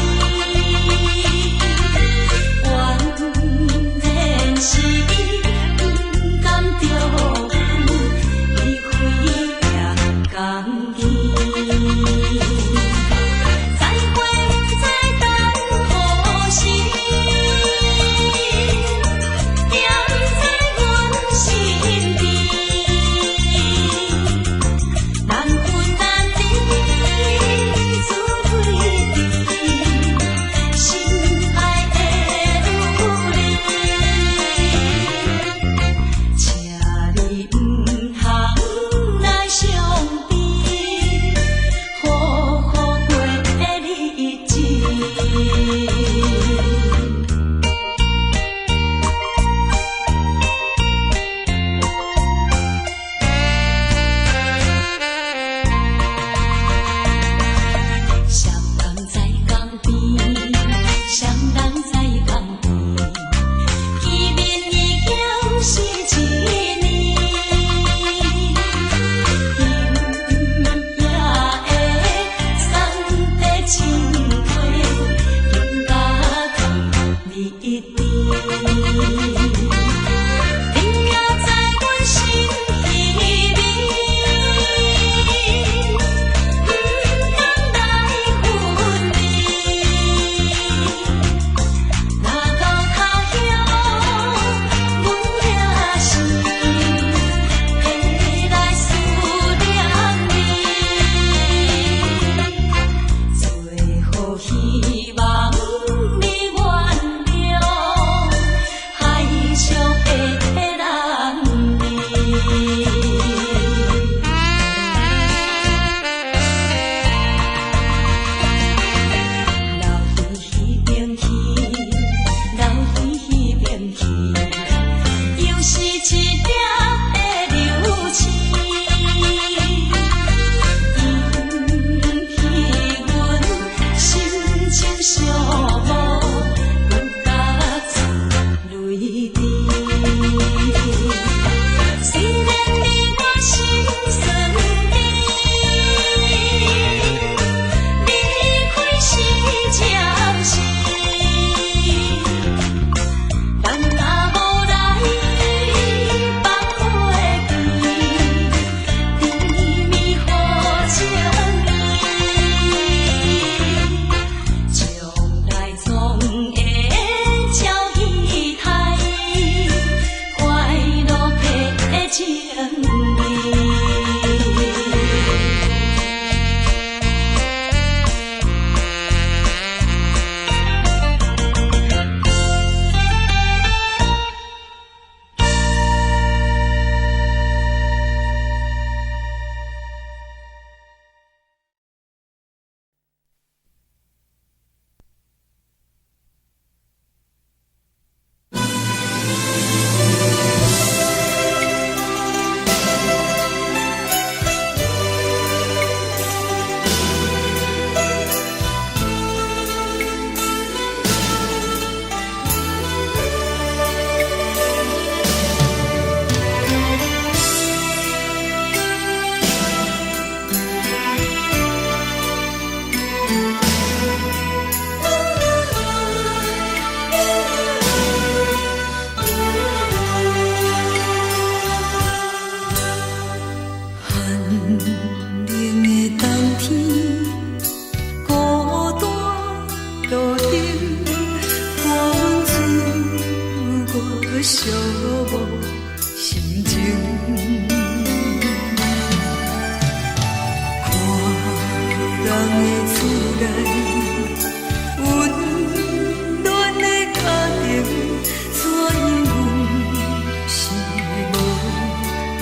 原來是伊不甘著阮，伊開也甘去。再會不知等何時，惦在阮身邊，難分難離，滋味甜，心愛的女人，請你毋通來傷悲，好好過日子。雙人在江邊，雙人在江邊，見面已經是一年，今夜的送的情話，更加甜蜜甜。你也在阮心裡面，不甘來分離。若到他鄉，阮也是會來思念你。最好希望你原諒，海上的男兒。留伫彼邊去，留伫彼邊去，又是一粒的流星，引起阮心情寂寞，阮甲出淚滴。雖然你我心酸甜，離開是暫時，咱若無來放袂記，甜蜜好情意，將來總會照彼台，快樂的情意。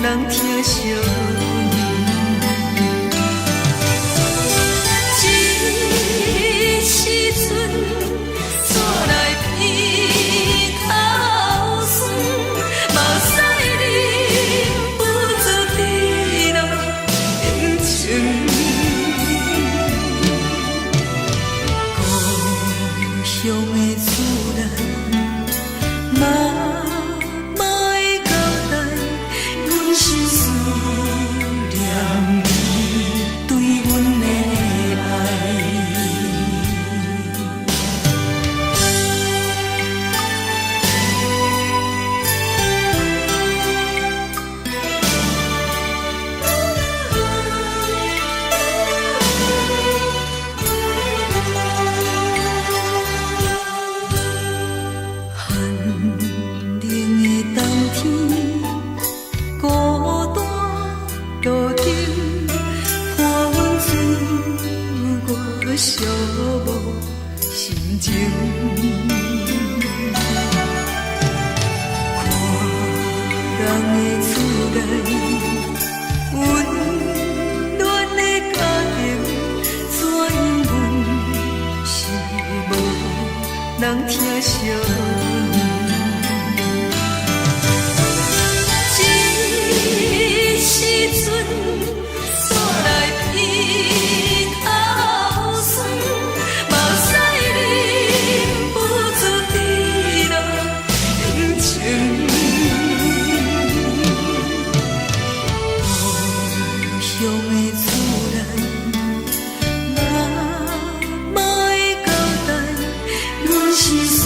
人疼惜阮。這時陣，煞來鼻頭酸，目屎忍不住滴落眼睛。故鄉的厝內，媽媽的交代，阮是思念你對阮的愛。寒冷的冬天，孤單路燈，伴阮自我寂寞心情。看人的厝內，溫暖的家庭，怎樣阮是無人疼惜阮。這時陣，煞來鼻頭酸，目屎忍不住滴落眼睛。故鄉的厝內，媽媽的交代，阮是思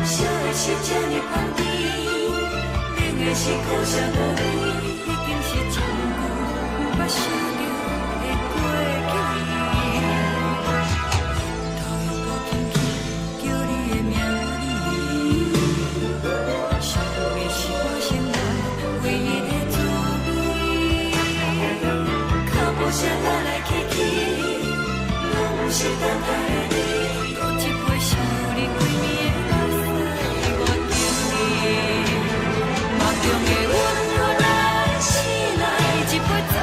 燒的是這呢香甜，冷的是苦澀無味，已經是真久毋捌想著的過去。頭又閣輕輕叫你的名字，想的是我生活唯一的滋味。腳步聲來來去去，攏毋是等待的你。閣一杯想你規暝的目屎，我敬你。夢中的阮予咱醒來，一杯走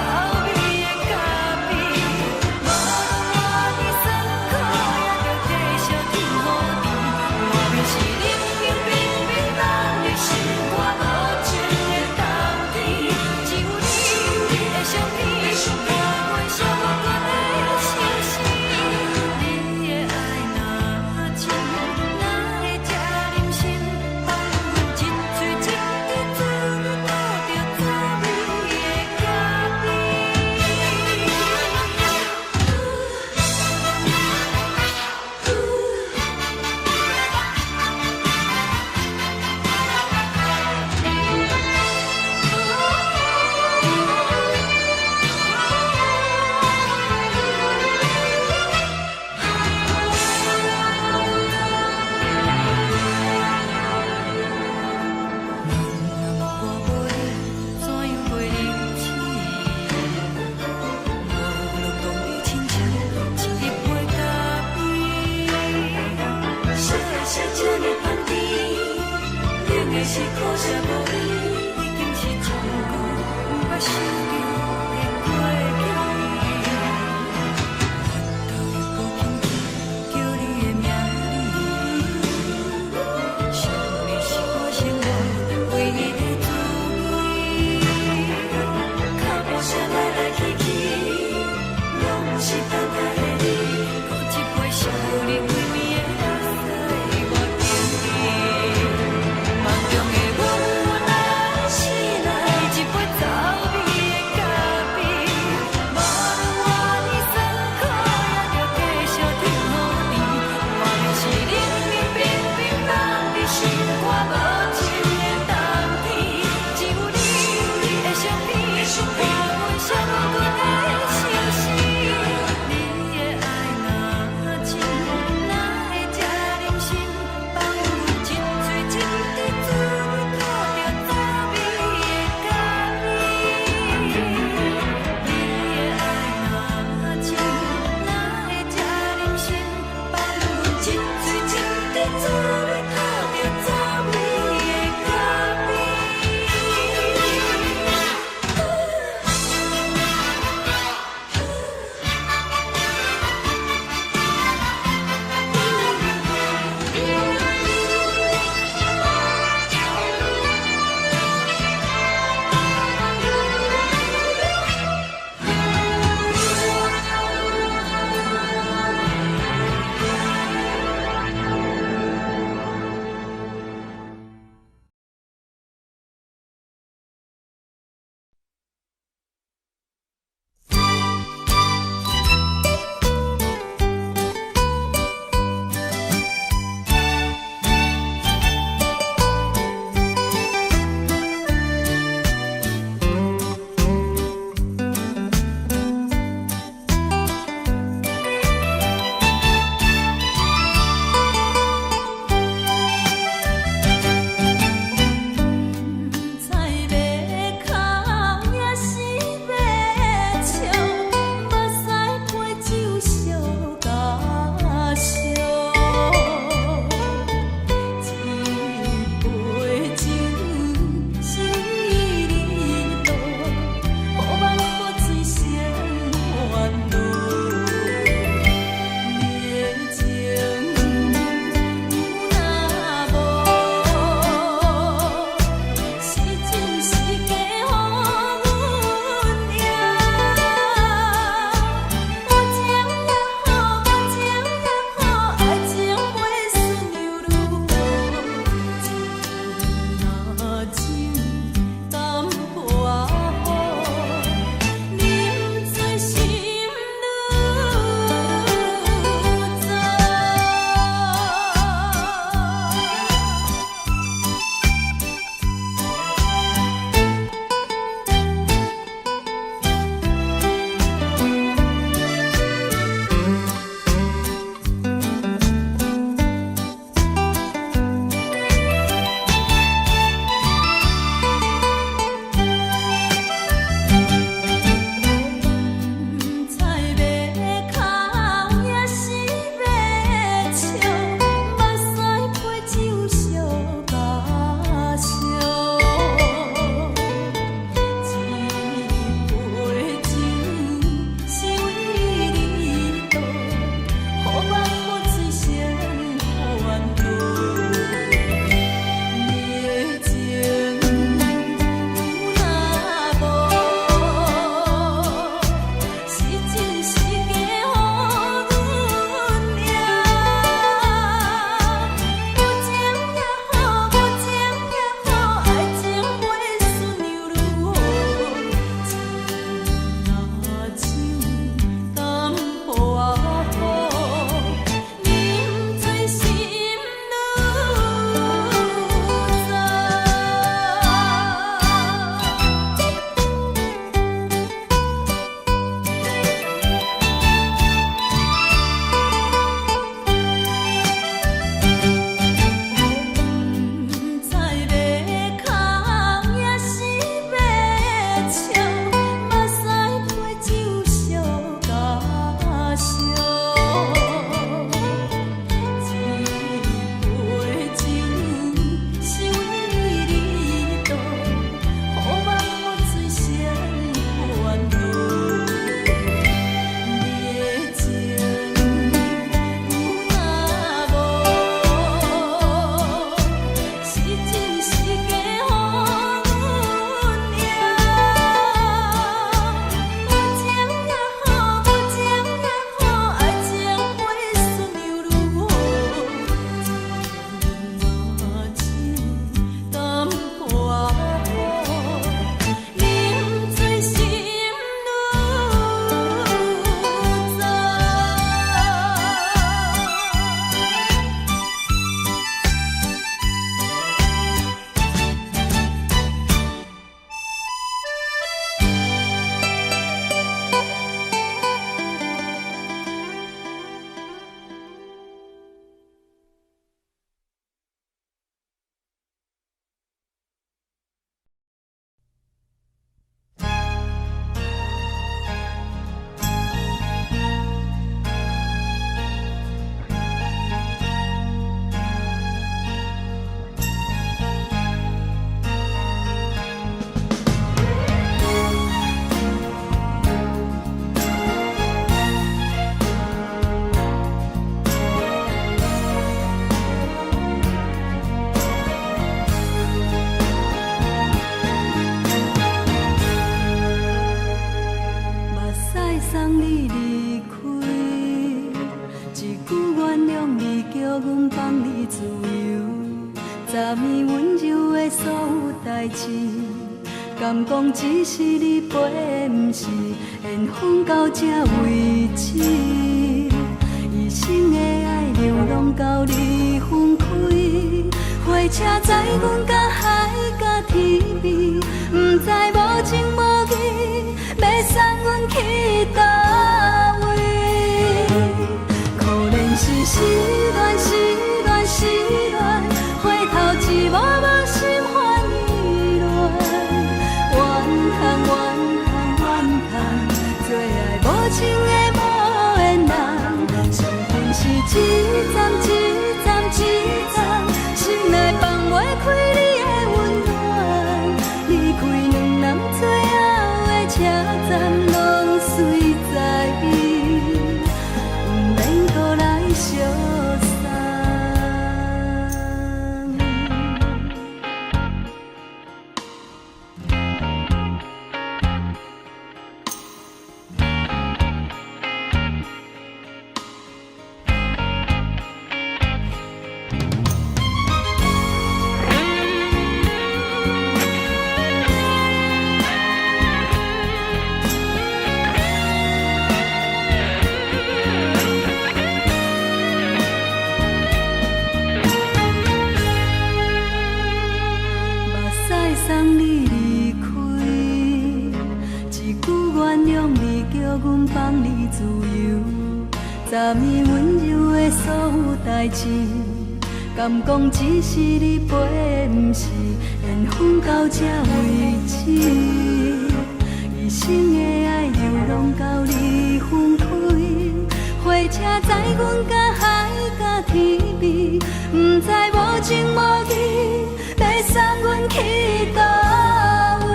味的咖啡。無論偌尼酸苦，也著繼續天雨甜。外面是冷冷冰冰凍的心肝無情的冬天，只有你的相片，伴阮寂寞的相思。你的愛若真，哪會這忍心放阮一喙一滴滋味吐著走味的咖啡？若我無你，怎樣過日子？無論當你親像一杯咖啡。燒的是這呢香甜，冷的是苦澀無味，已經是真久毋捌想著的過去。頭又閣輕輕叫你的名字，想的是我生活唯一的滋味。腳步聲來來去去，攏毋是等待的你。閣一杯想你規暝的目屎，我敬你。夢中的阮予咱醒來，一杯走味的咖啡。無論偌尼酸苦，也著繼續天雨甜。外面是冷冷冰冰凍的心肝無情的冬天，只有你的相片，伴阮寂寞的相思。你的愛若真，哪會這忍心放阮一喙一滴滋味吐著走味的咖啡？你的愛若真，哪會這忍心放阮一喙一滴滋味吐著走味的咖啡？昨暝溫柔的所有代誌，敢講只是你陪，毋是緣分到這為止。一生的愛流浪到你分開，火車載阮到海角天邊，毋知無情無義，欲送阮去佗位。可憐是失戀，失戀，失戀，回頭一幕幕心煩意亂。怨嘆怨嘆怨嘆，做愛無情的無緣人，傷痕是一站一站一站，心內放袂開你的溫暖。離開兩人最後的車站，攏隨在伊，毋免閣來相送。目屎送你離開，一句原諒你，叫阮放你自由。昨暝溫柔的所有代誌，敢講只是你陪，毋是緣分到這為止。一生的愛流浪到你分開，火車載阮到海角天邊，毋知無情無義，欲送阮去佗位。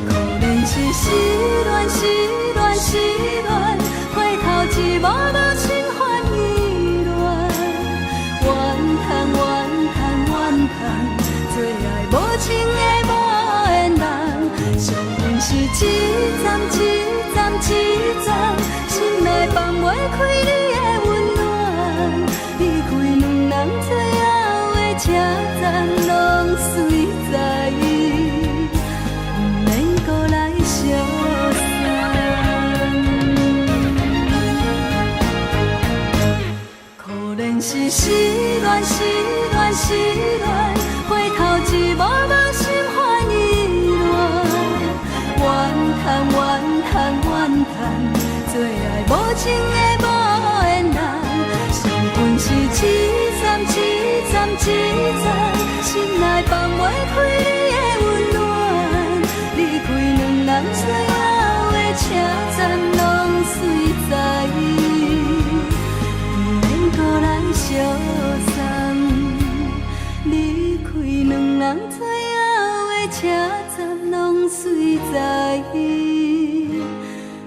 可憐是失戀，失戀，失戀，回頭一幕幕心煩意亂。怨嘆怨嘆怨嘆，做愛無情的無緣人，傷痕是一站一站一站，心內放袂開你的溫暖。離開兩人最後的車站，攏隨在伊，毋免閣來相送。可憐是失戀，失戀，失戀，回頭一幕幕心煩意亂。怨嘆怨嘆怨嘆，做愛無情的無緣人，傷痕是一站一站一站，心內放袂開你的溫暖。離開兩人最後的車站，攏隨在伊，毋免閣來相送。離開兩人最後的車站，攏隨在伊，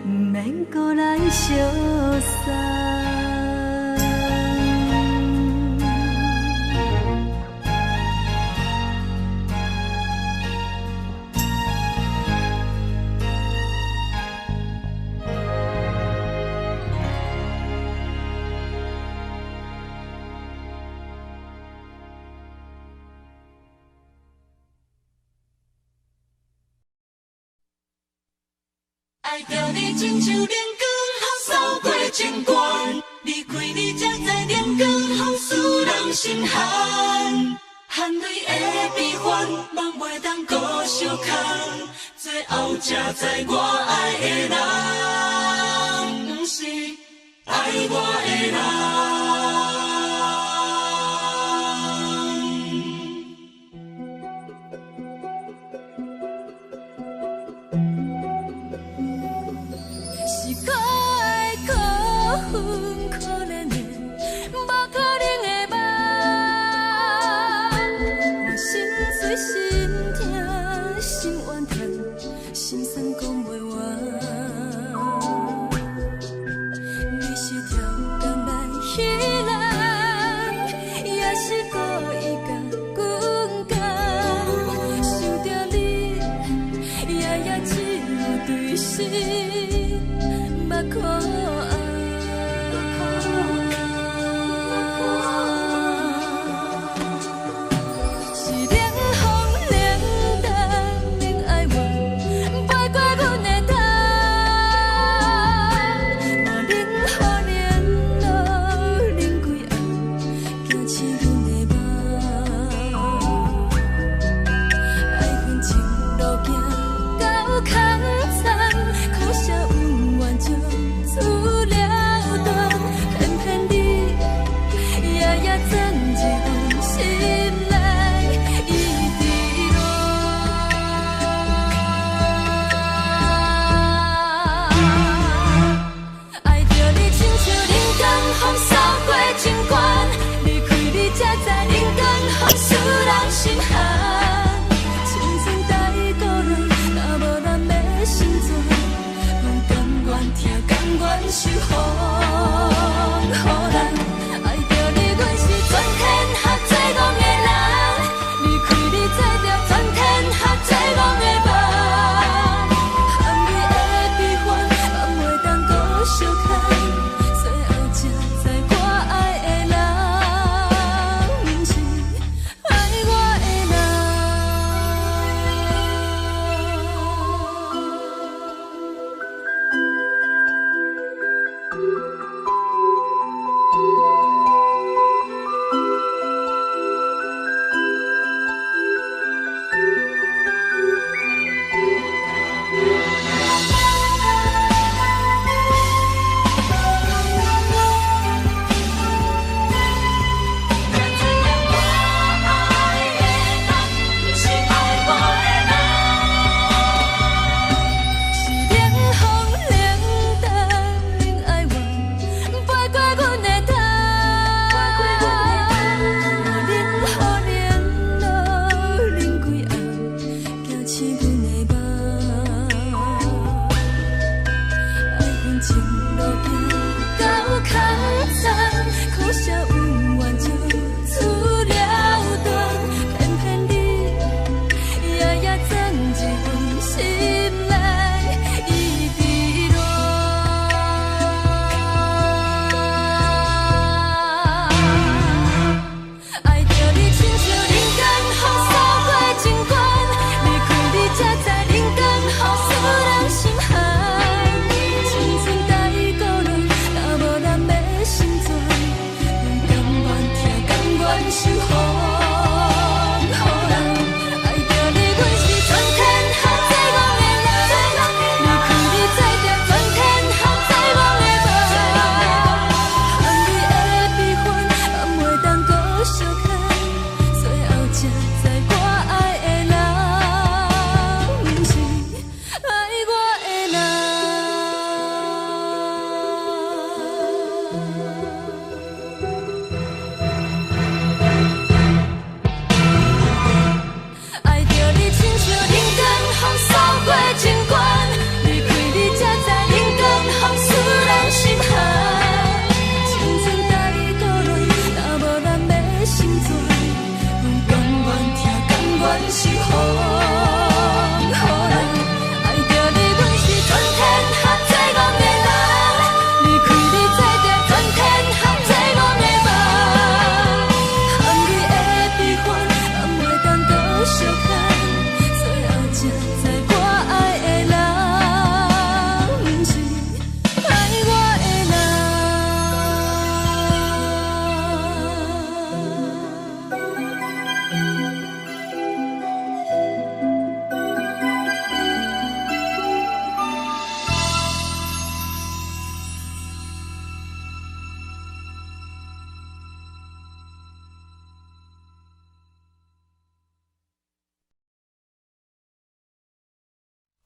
毋免閣來相送。愛著你親像靈光，予掃過情關。離開你才知靈光，予使人心寒。含淚的悲歡，夢袂當閣相牽。最後才知我愛的人，毋是愛我的人。是可愛可恨可憐的，無可能的夢。我心碎心痛心怨嘆，心酸講袂完。你是超工來彼人。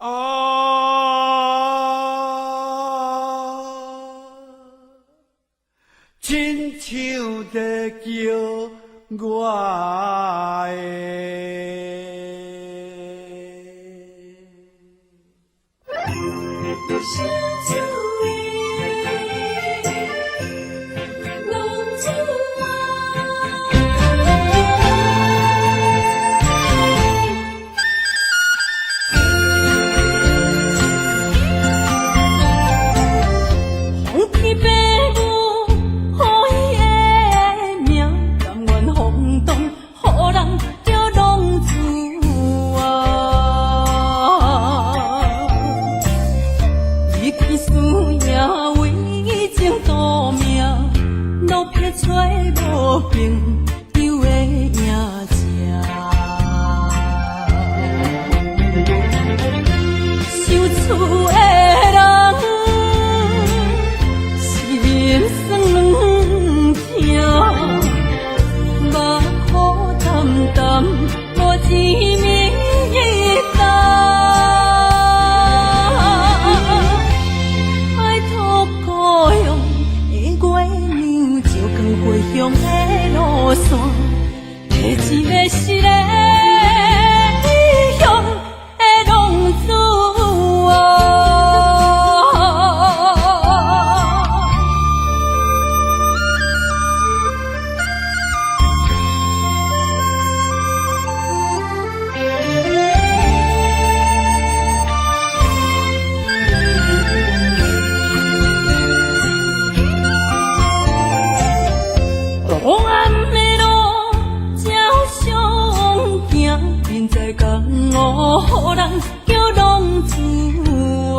啊，親像在叫我的。想厝的浪子啊。风起爸母予伊的名，甘愿风动，予人叫浪子啊。伊去输赢为情赌命，落魄找无朋友的影子。想厝的人心酸软疼，目苦澹澹，无一暝担。拜托故乡的月娘，照光回乡的路线，提一个失的异乡的浪子啊。黑暗的路照相行，眠在江湖，予人叫浪子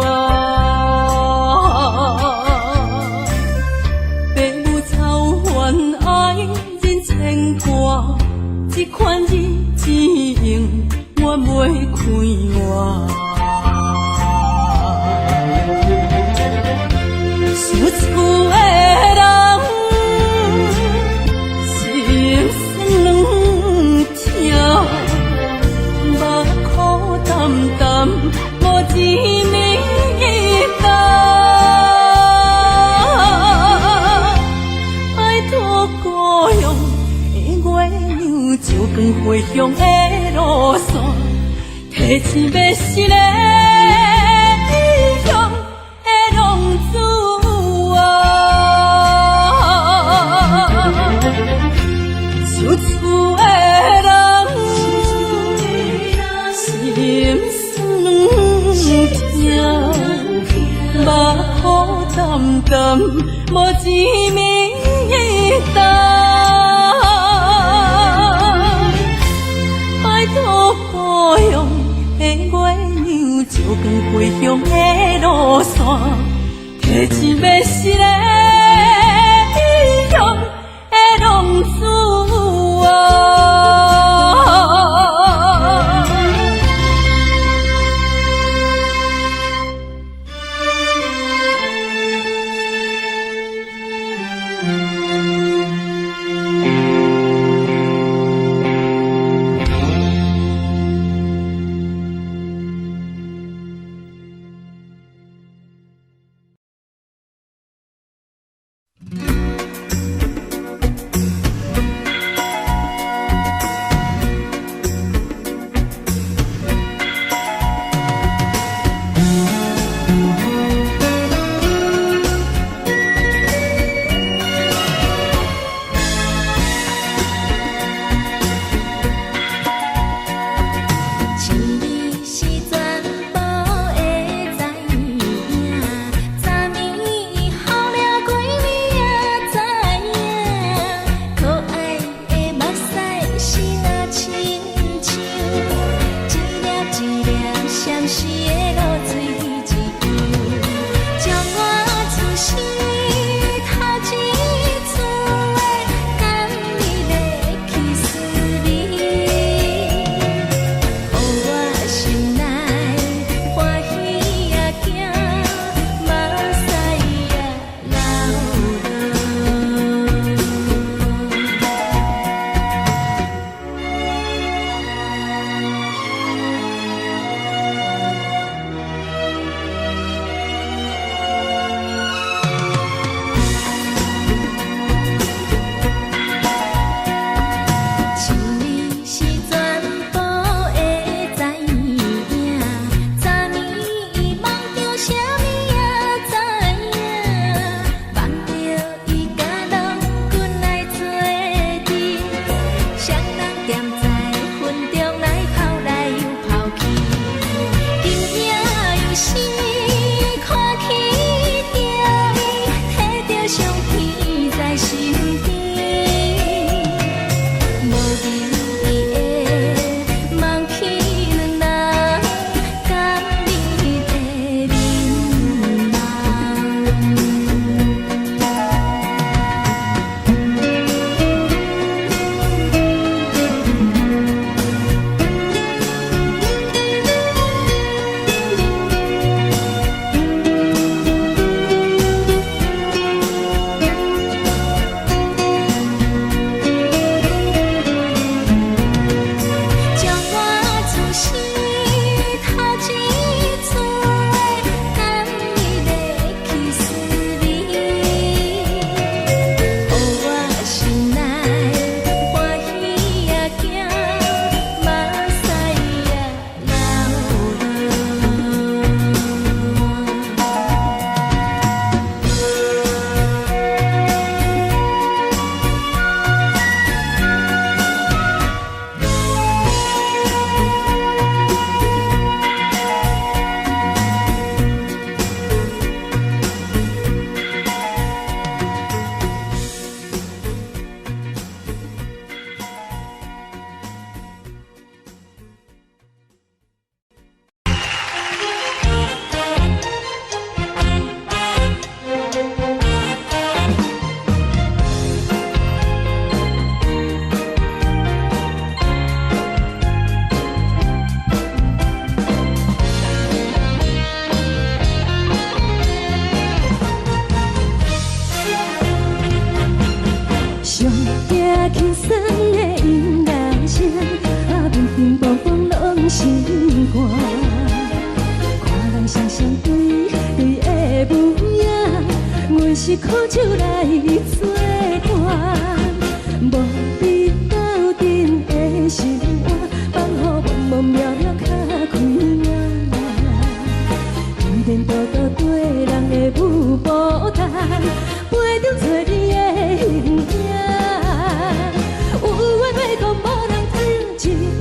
啊。爸母操烦爱人牵挂，这款日子永远袂快活。想厝的人心酸软疼，目苦澹澹，无一暝担。拜托故乡的月娘，照光回乡的路线，提一个失的异乡的浪子啊。想厝的人心酸软疼，目苦澹澹，无一暝担。拜托故乡的月娘，照光回乡的路线，提一个失的异乡的浪子啊。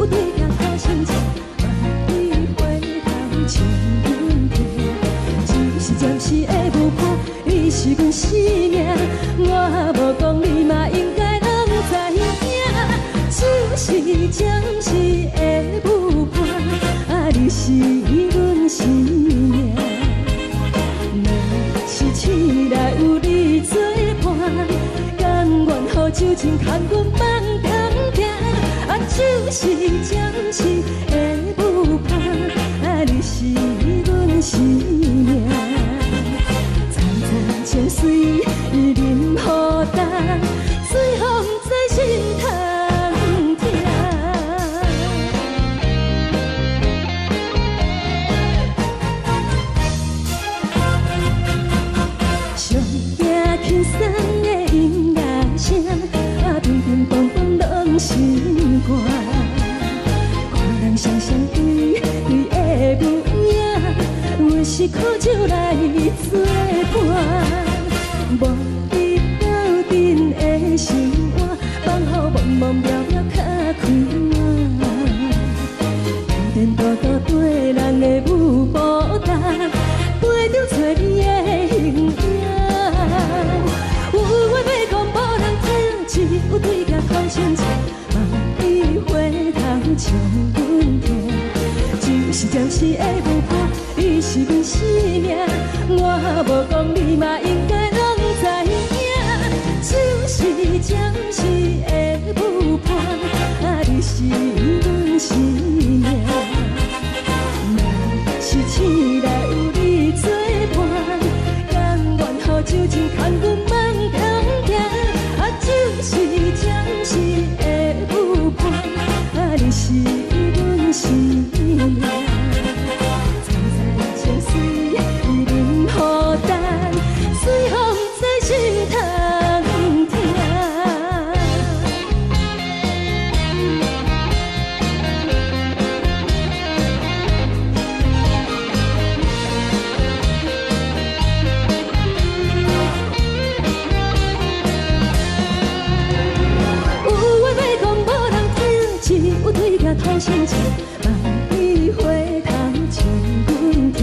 有對鏡土生情，萬里回頭像阮疼。只是暫時的舞伴，你是阮生命，我無講你嘛應該攏知影。只是暫時的舞伴，啊，你是阮生命。若是醒來有你作伴，甘願予酒精牽阮放中行。啊，只是暫時的舞伴，啊，你是阮生命。層層情水淋雨重，水予毋知心通疼。上驚輕鬆的音樂聲，啊，乒乒乓乓攏心肝。看人雙雙對對的舞影，阮是苦酒來作伴。無你鬥陣的生活，放予茫茫渺渺較開朗。天天多多綴人的舞步重，陪著找你的形影。有話欲講無人聽，只有對鏡苦心情，望你回頭像阮疼。只是暫時的舞伴，你是阮生命，我無講你嘛應該攏知影。只是暫時的舞伴，啊，你是阮生命。若是醒來有你作伴，甘願予酒精牽阮放中行。啊，只是暫時的舞伴，啊，你是阮生命。層層情水淋雨重，水予毋知心通疼。有話欲講無人聽，只有對鏡土生情，望你回頭像阮疼。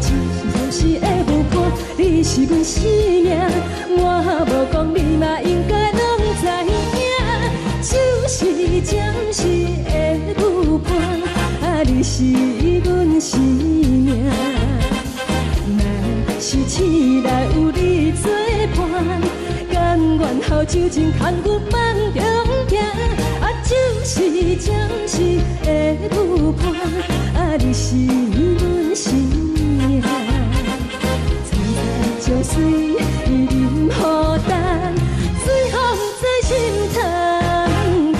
只是暫時的舞伴，你是阮生命，我無講你嘛應該攏知影。只是暫時的舞伴，啊，你是阮生命。若是醒來有你作伴，甘願予酒精牽阮放中行。啊，只是暫時的舞伴，啊，你是阮生命。層層情水淋雨重，水予毋知心通疼。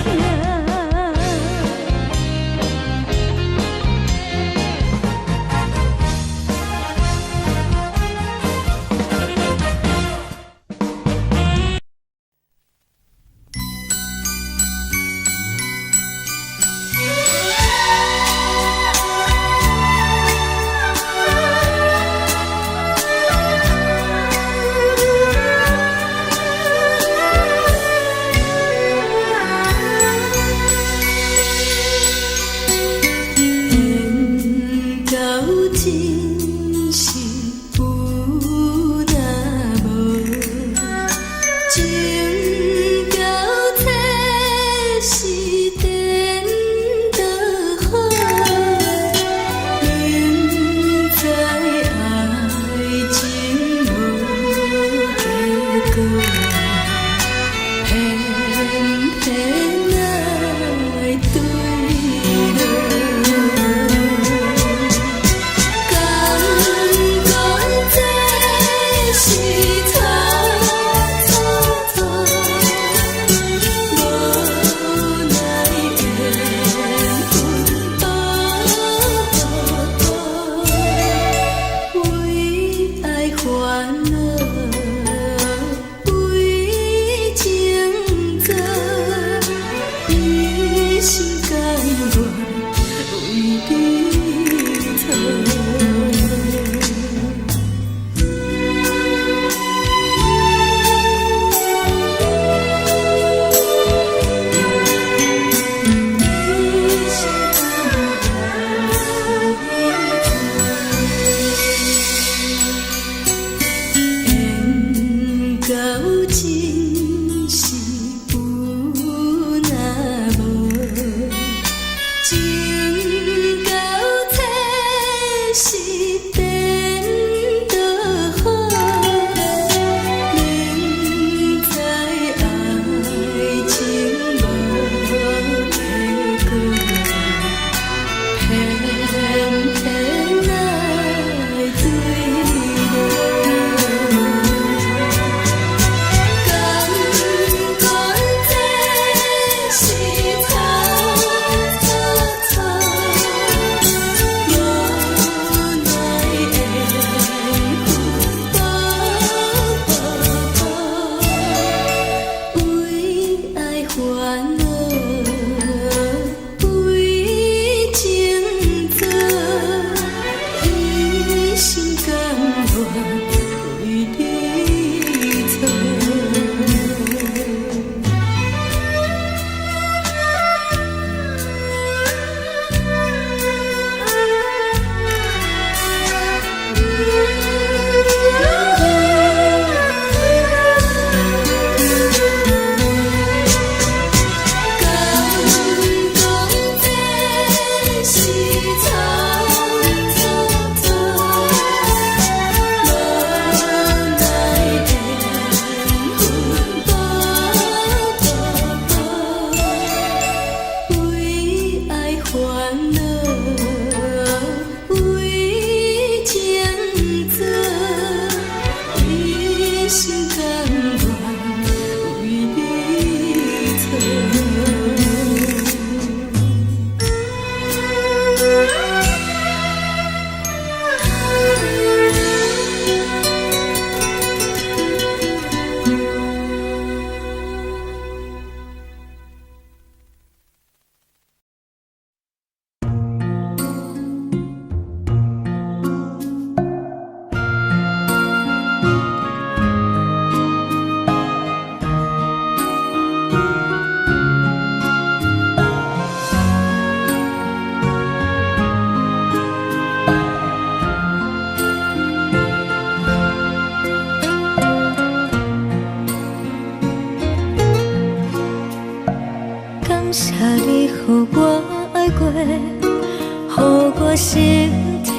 謝你予我愛過，予我心疼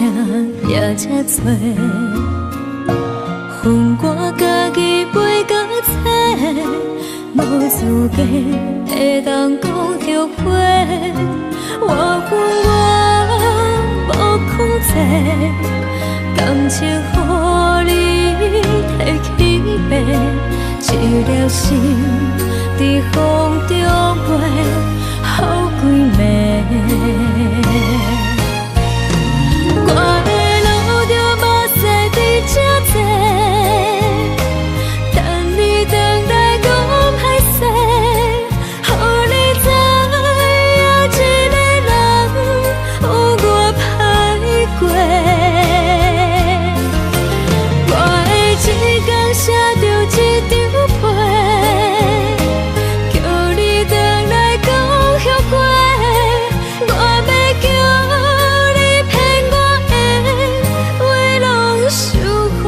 也這多。分我家己飛到冊，無資格會當講後悔。我恨我無控制，感情予你提去爬，一粒心佇風中飛，予幾暝。我會流著目屎佇這坐，等你轉來講歹勢，予你知影一个人有偌歹過。我會一工寫著一張批，叫你轉來講後悔。我欲叫你騙我的話攏收回。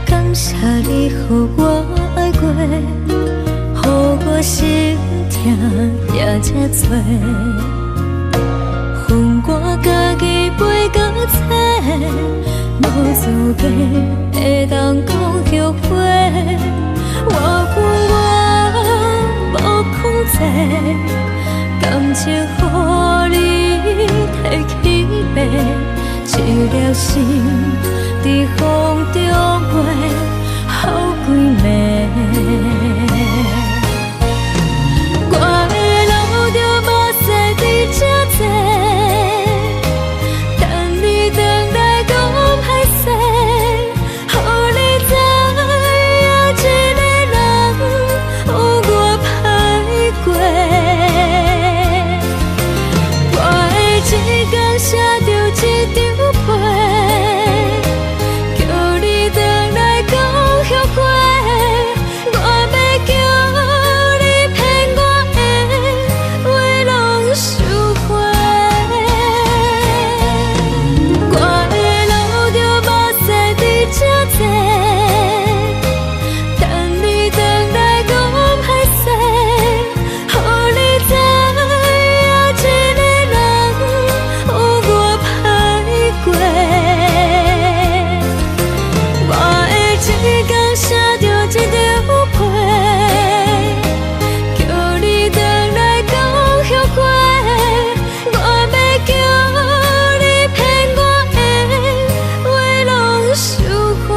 感謝你予我愛過，予我心疼也這多。分我家己飛到冊，無資格會當講後悔。我恨我無控制，感情予你提去爬，一粒心佇風中飛，予幾暝。我會流著目屎佇這坐，等你轉來講歹勢，予你知影一個人有偌歹過。我會一工寫著一張批，叫你轉來講後悔。我欲叫你騙我的話攏收回。我會流著目屎佇這坐，等你轉來講歹勢，予你知影一個人有偌歹過。我會一工寫著一張批，叫你轉來講後悔。我欲叫你騙我的話攏收回。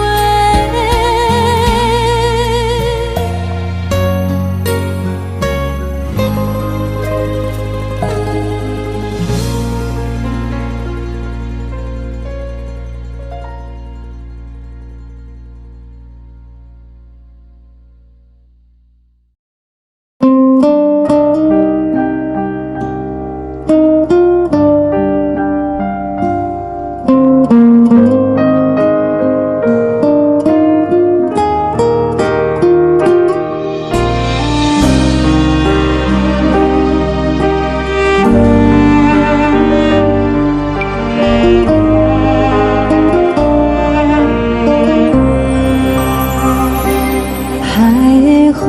海的風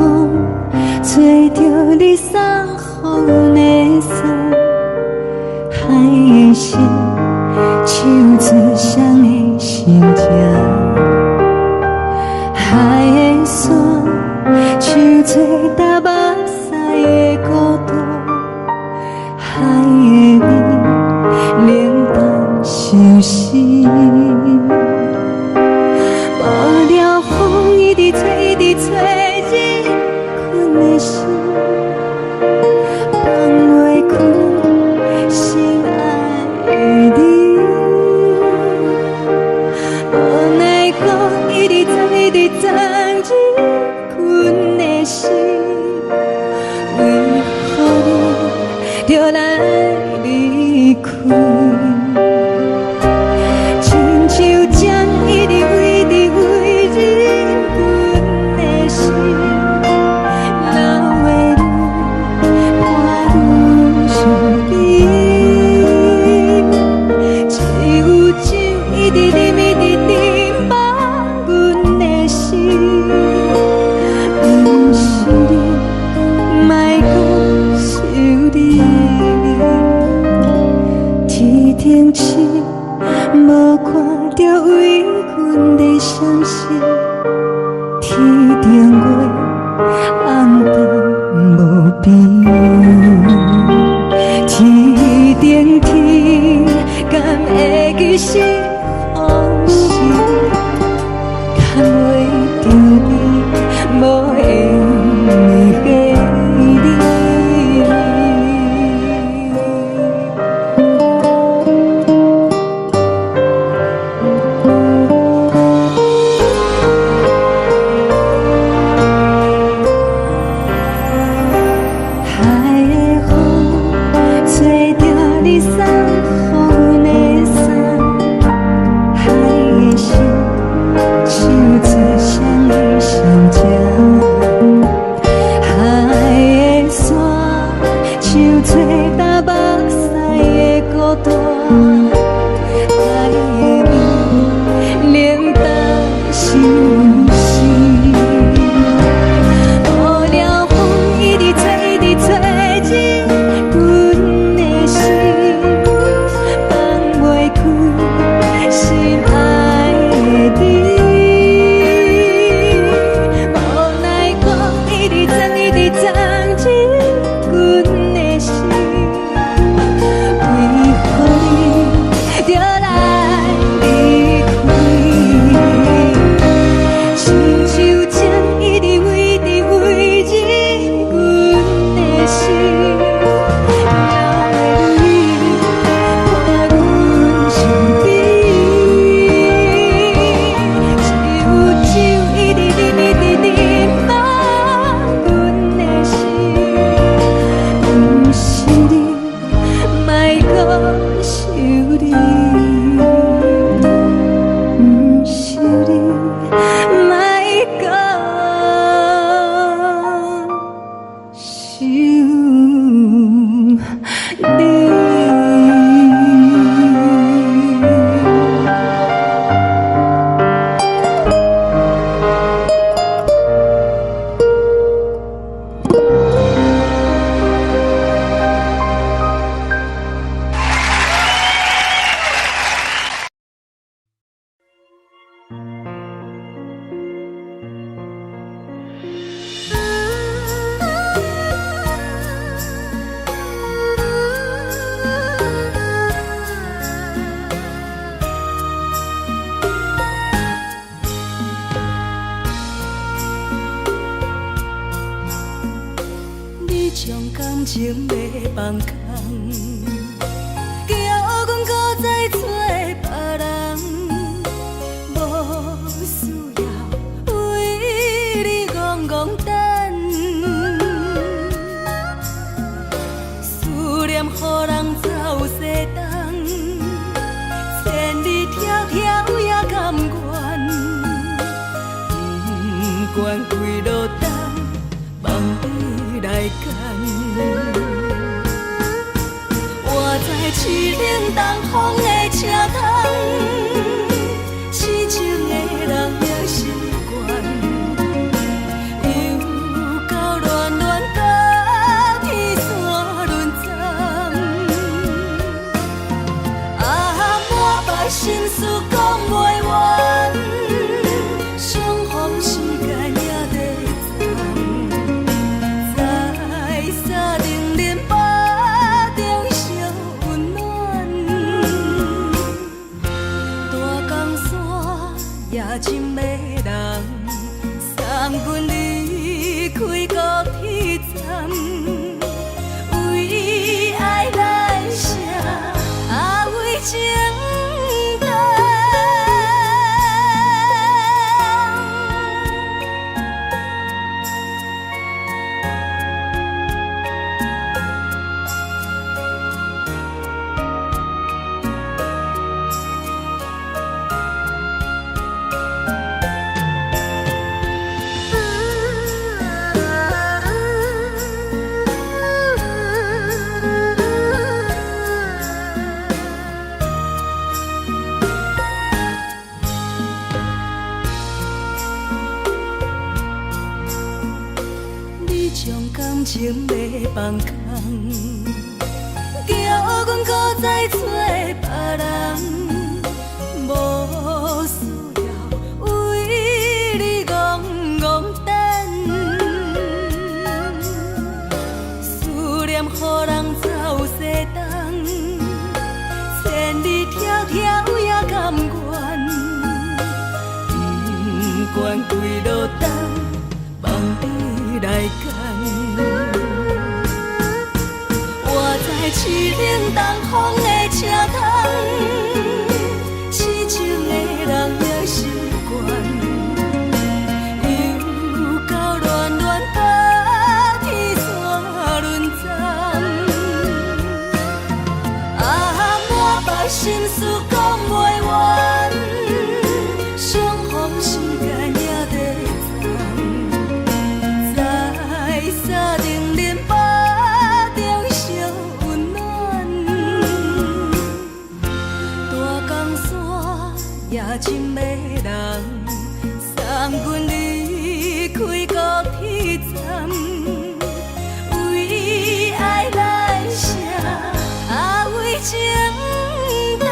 吹著你送予阮的衫，海的心唱出誰的心情，海的山唱出踏目屎的孤獨，海的味冷淡相思。無聊風一直吹，一直吹，入困的心，放袂開心愛的你。無奈風一直吹，一直鑽入困的心，為何你著來離開？親像針一直為直為入無閒的你。海的風吹著你送予阮的衫，海的心唱做誰的心情？海的沙唱做東北西的孤單，海的味冷淡相思。無聊風一直吹，一直吹入阮的心，放袂開心愛的你。無奈雨一直鑽，一直鑽入阮的心，為何你著來離開？親像情一直圍，一直圍入阮的心，流的淚伴阮身邊。只有酒一直啉，一直啉，放阮的心，毋是你，莫閣想你，毋是你，莫閣想你。你將感情欲放空，叫阮閣再找別人，無需要為你戇戇等，思念予人走西東，千里迢迢也甘願，不管幾落冬，望你來牽。活在凄冷東風的車窗，痴情的人也習慣，又到暖暖甲天山轮转，啊，满腹心事講袂完，相逢時間也在站，在三重林腹中相溫暖，大江山也真迷人，送阮離開高鐵站，為愛來寫，啊為情等。你將感情欲放空，叫阮閣再找別人，無需要為你戇戇等，思念予人走西東，千里迢迢也甘願，不管幾落冬，望你來揀。活在凄冷東風的車窗，痴情的人也習慣。又到暖暖甲天線輪轉，啊，滿腹心事講袂完，相逢時間也短暫，在三重恁腹中相溫暖，大江山也真迷人，送阮離開高鐵站，為愛來寫，啊為情等。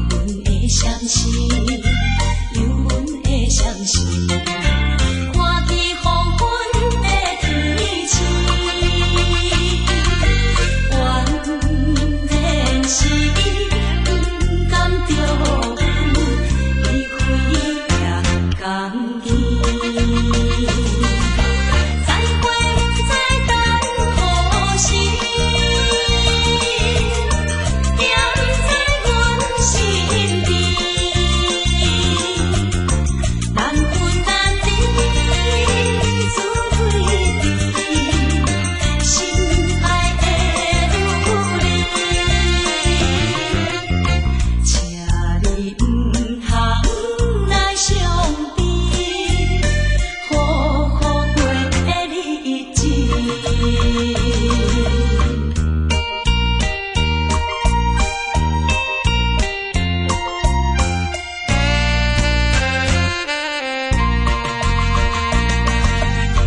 阮的相思，有阮的相思，看见黃昏的天星，原來是伊不甘著阮離開也共去。再會不知等何時，惦在阮身邊，難分難離，自對對，心愛的女兒，請你毋通來傷悲，好好過日子。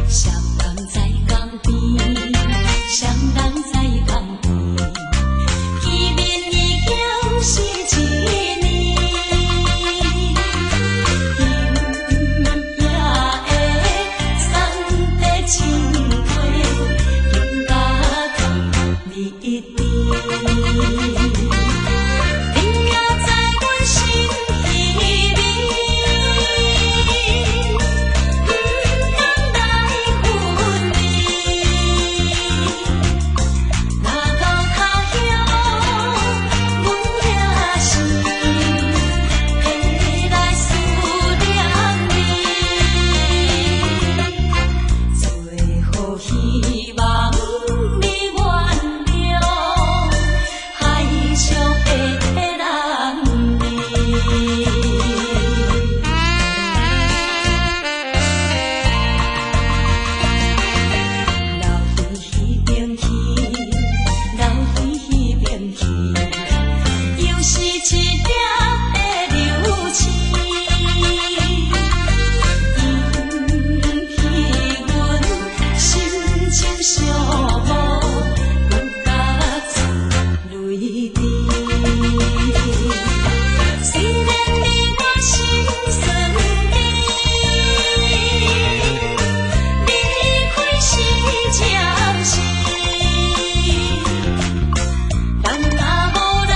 雙人在江邊，雙人在江邊，見面已經是一年，今夜的送的情話，更加甜蜜甜。你也在阮心裡面，不甘來分離。若到他鄉，阮也是會來思念你。最好希望你原諒海上的男兒。留伫彼邊去，留伫彼邊去，又是一粒的流星，引起阮心情寂寞，搁甲出淚滴。雖然你我心酸甜，離開是暫時，人若無來，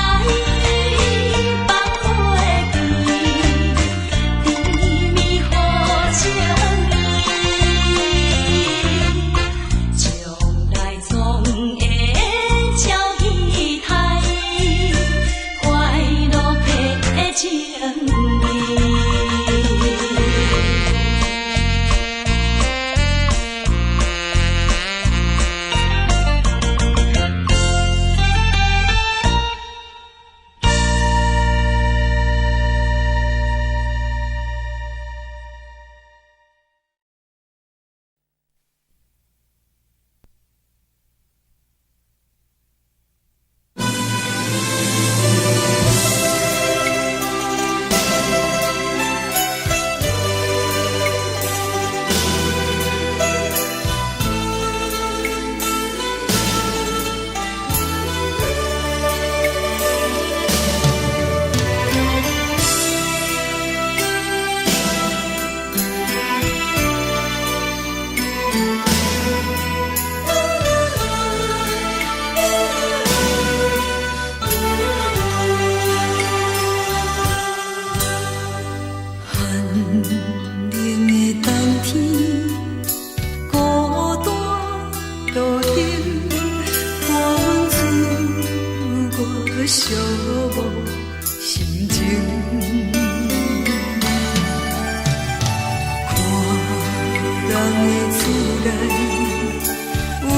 无心情。看人的厝內，溫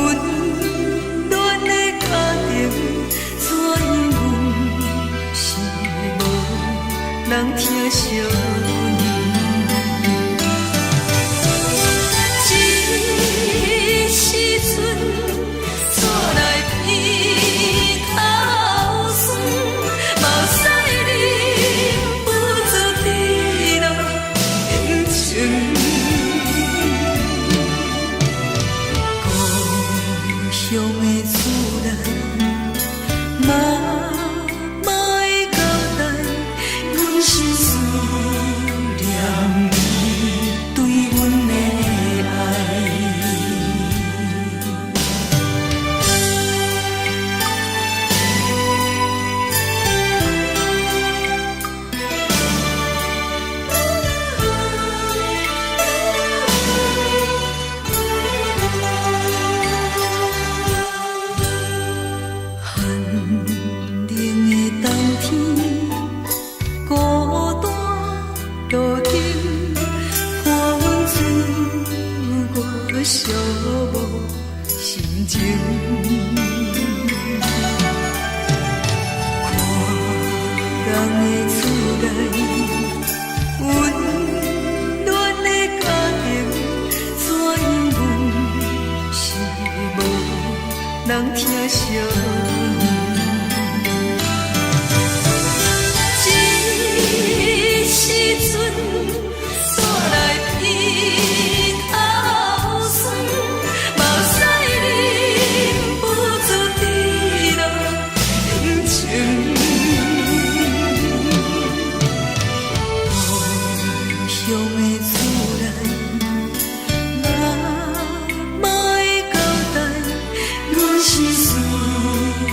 暖的家庭，怎樣阮是無人疼惜阮。這時陣，煞來鼻頭酸，目屎忍不住滴落眼睛。故鄉的厝內，媽媽的交代，阮是思念你對阮的愛。寒冷的冬天，孤單路燈，伴阮自我寂寞心情。看人的厝內，溫暖的家庭，怎樣阮是無人疼惜阮。這時陣，煞來鼻頭酸，目屎忍不住滴落眼睛。故鄉的厝內，媽媽的交代，阮是思念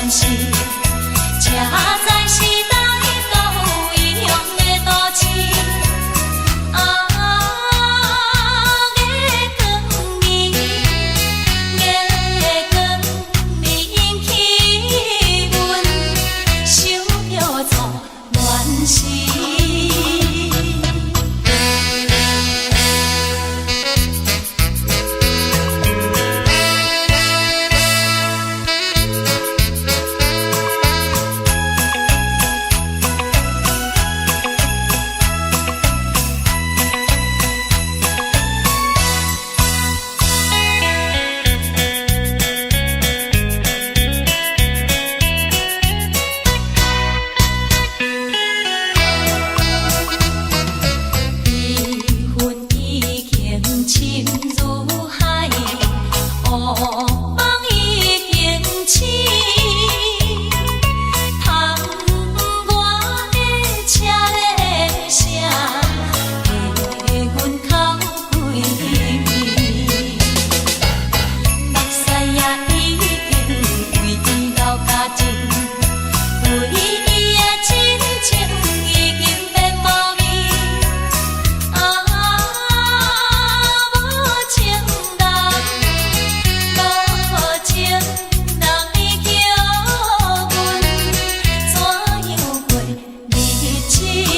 時，才知是來到異鄉的都市。啊，月光暝，月光暝引起阮想著初戀時。悲恨已經深如海，惡夢已經醒。窗外的車鈴聲，替阮哭幾暝。目屎也已經為伊流乾淨，為伊的真情已經變無味。啊，無情人，無情人，你叫阮怎樣過日子？人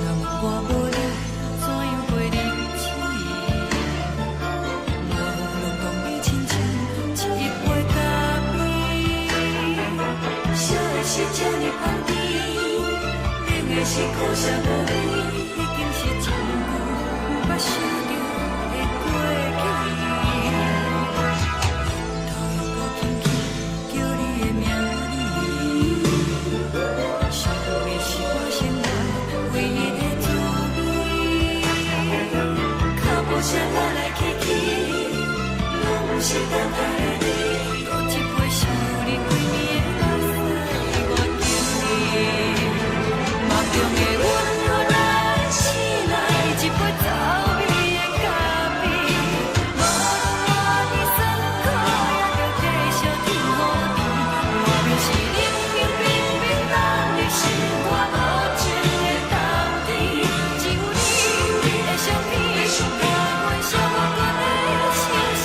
若问我无你，怎樣過日子？我攏講你親像一杯咖啡，燒的是這呢香甜，冷的是苦澀無味，已經是真久毋捌想著的過去。頭又閣輕輕叫你的名字，想的是我生活唯一的滋味。腳步聲來來去去，攏是等待的你。閣一杯想你規暝的目屎，我敬你。夢中的阮予咱醒來，一杯走味的咖啡。無論偌尼酸苦，也著繼續天雨甜。外面是冷冰冰冰冷的是我無情的冬天。只有你，你的相片，陪阮寂寞的相思。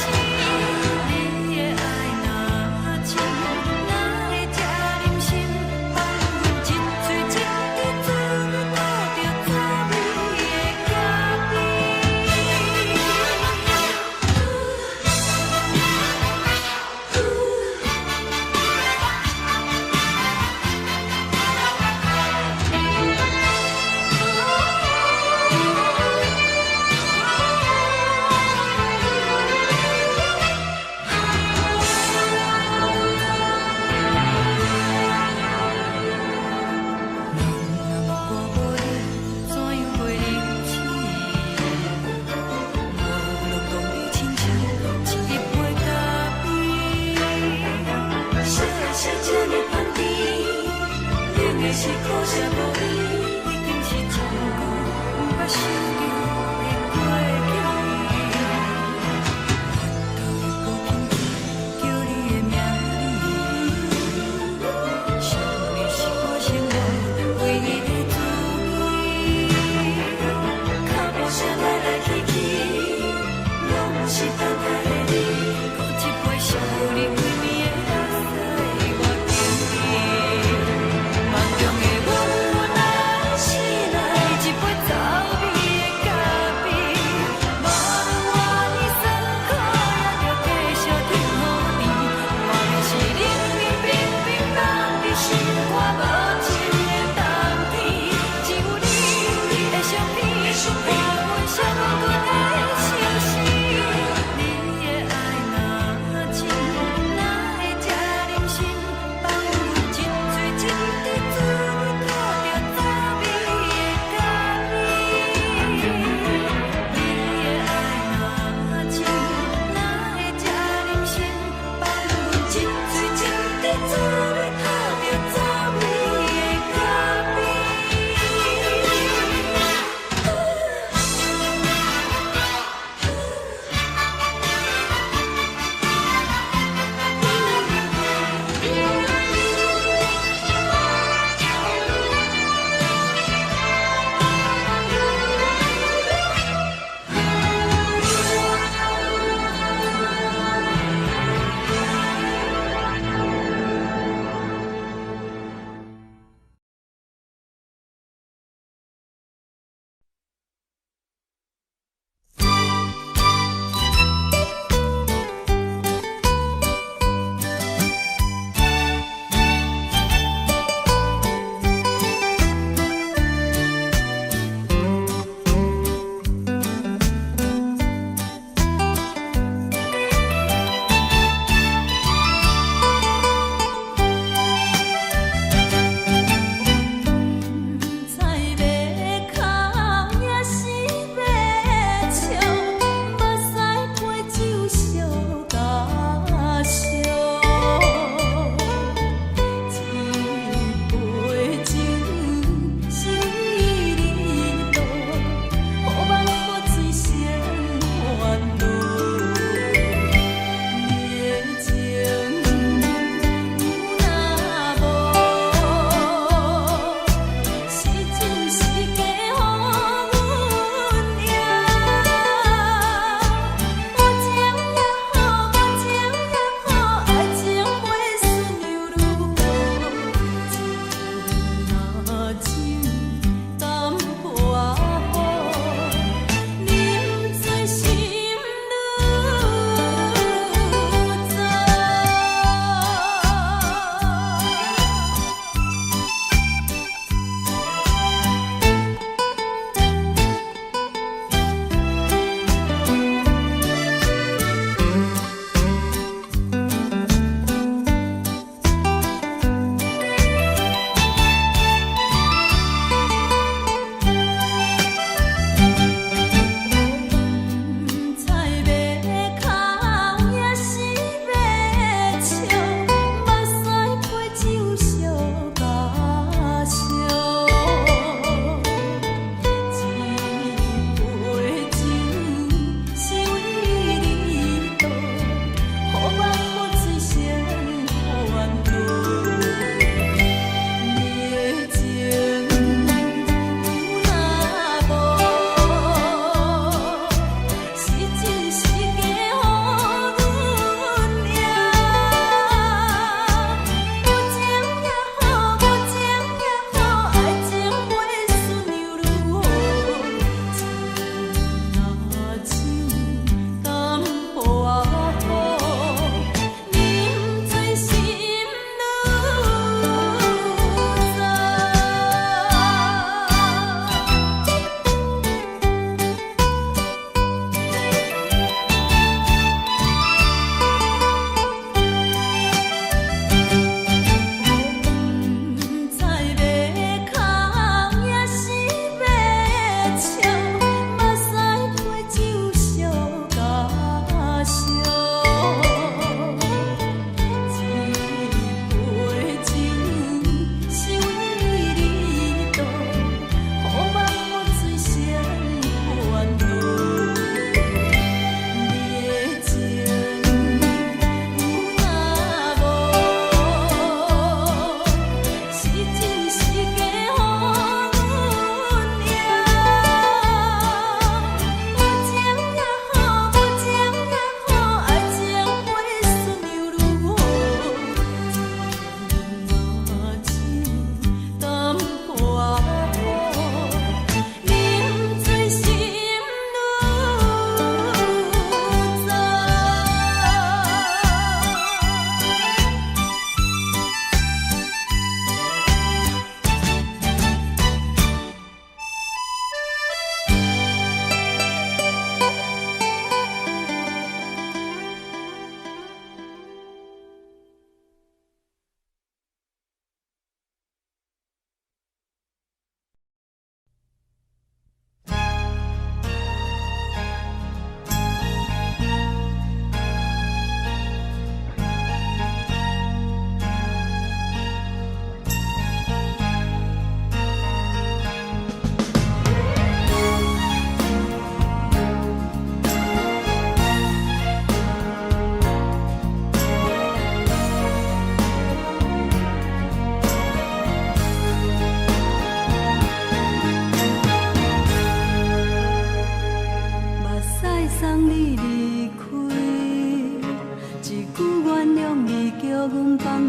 你的愛若深，哪會這忍心放阮一喙一滴水倒著滋味的咖啡？人若問我無你，怎樣過日子？我攏講你親像一杯咖啡，燒的是這呢香甜，冷的是苦澀無味，已經是真久毋捌想著的過去。頭又閣輕輕叫你的名字，想的是我生活唯一的滋味。腳步聲來來去去，攏是等待的你。閣一杯想你規暝的目屎，我敬你。夢中的阮，阮來醒來，一杯走味的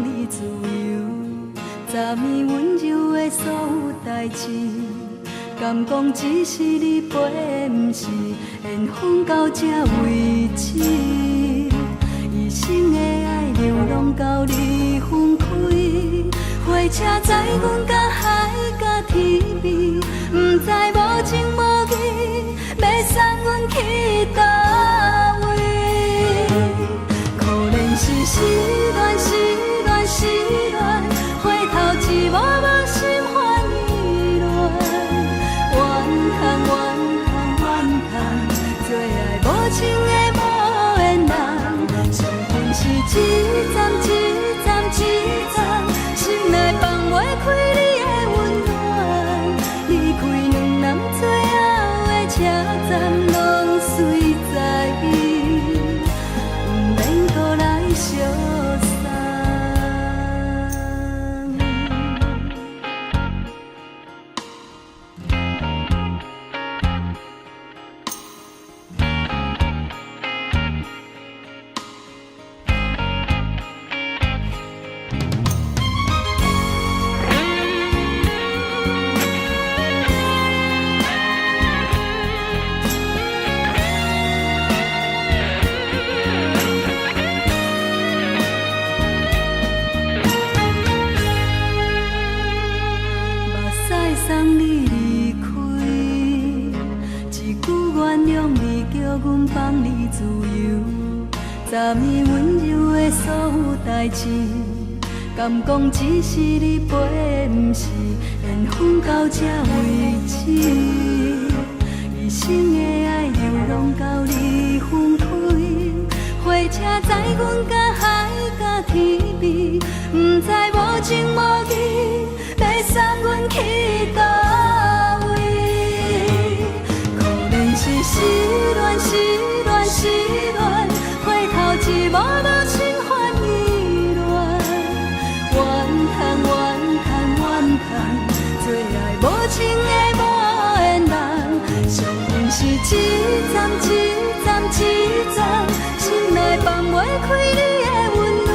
你自由，昨暝溫柔的所有代誌，敢講只是你陪，毋是緣分到這為止。一生的愛流浪到你分開，火車載阮到海角天邊，毋知無情無義，欲送阮去佗位。可憐是失戀，失戀，失戀，回頭一幕幕心煩意亂。怨嘆怨嘆怨嘆，做愛無情的無緣人，相逢是一站一站一站，心內放袂開你的溫暖。離開兩人最後的車站，攏隨在伊，毋免閣來相送。目屎送你離開，一句原諒你，叫阮放你自由。昨暝溫柔的所有代誌，敢講只是你陪，毋是緣分到這為止。一生的愛流浪到你分開，火車載阮到海角天邊，毋知無情無義，欲送阮去佗位。可憐是失戀，失戀，失戀，回頭一幕幕心煩意亂。怨嘆怨嘆怨嘆，做愛無情的無緣人，相逢是一站一站一站，心內放袂開你的溫暖。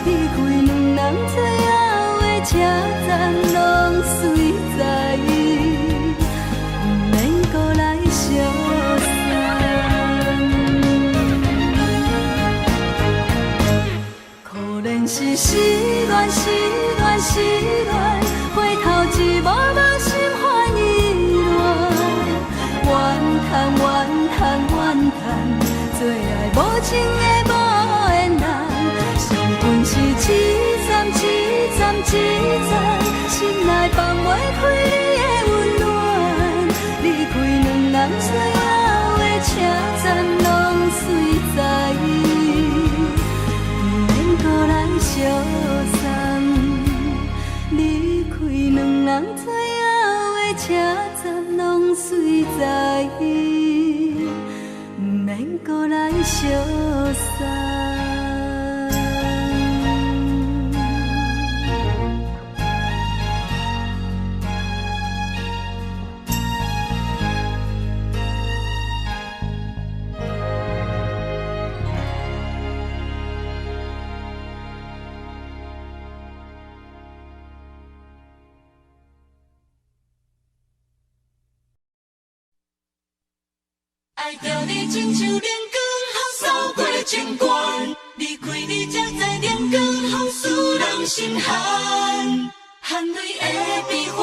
離開兩人最後的車站，攏隨在伊，毋免閣來相送。可憐是失戀，失戀，失戀，回頭一幕幕心煩意亂。怨嘆怨嘆怨嘆，做愛無情的無緣人，相逢是一站一站一站，心內放袂開你的溫暖。離開兩人最後的車站，攏隨在伊，毋免閣來相送。離開兩人最後的車站，攏隨在伊，毋免閣來相送。愛著你親像冷光予掃過情關，離開你才知冷光予使人心寒，汗淚的悲歡，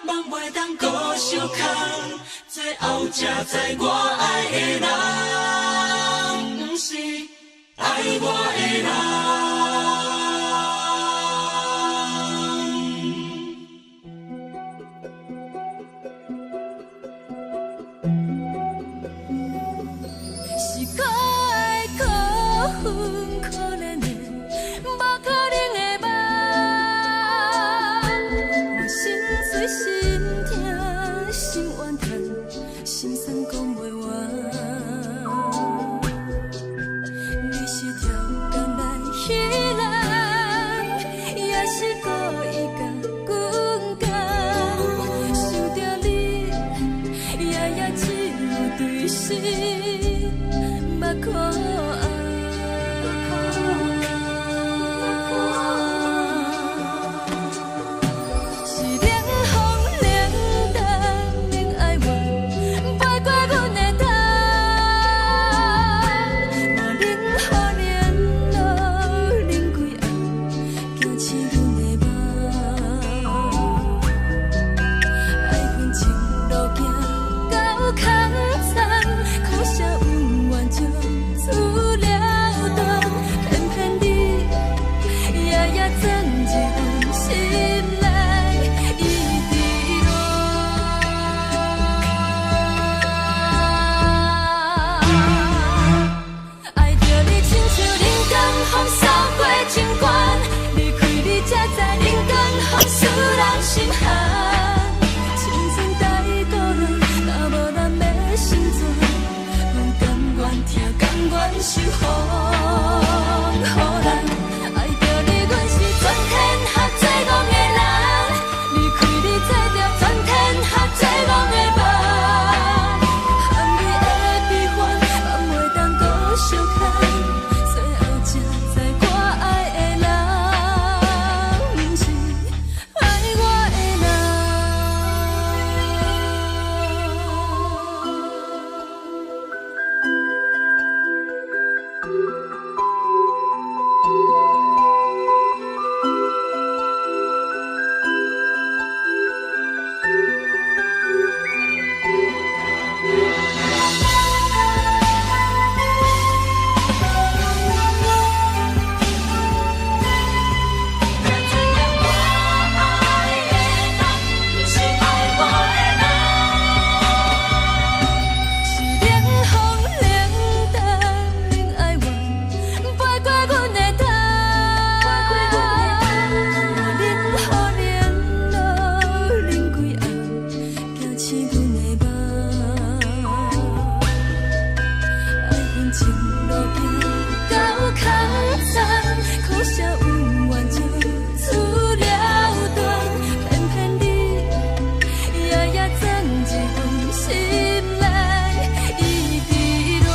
夢袂當閣相牽，最後才知我愛的人，毋是愛我的人。是可愛可恨可憐的，無可能的夢。我心碎心痛心怨嘆，心酸講袂完。你是超工來彼人。入阮心內，一直熱。愛著你親像冷光風掃過情關，離開你才知冷光風使人心寒。青春太孤單，若無咱欲生存，阮甘願疼，甘願受風予人。愛著你，阮是全天下最戇的人，離開你才著全天下最戇的夢。含你的悲歡，放袂當閣相牽，最後才知我愛的人，毋是愛我的人。才知影我愛的人，毋是愛我的人。是冷風冷淡冷哀怨，飛過阮的頭。我冷雨冷露冷幾暗，驚醒阮的夢。愛恨情路行到空残，可惜恩怨就此了斷，偏偏你夜夜鑽入阮心內，一直熱。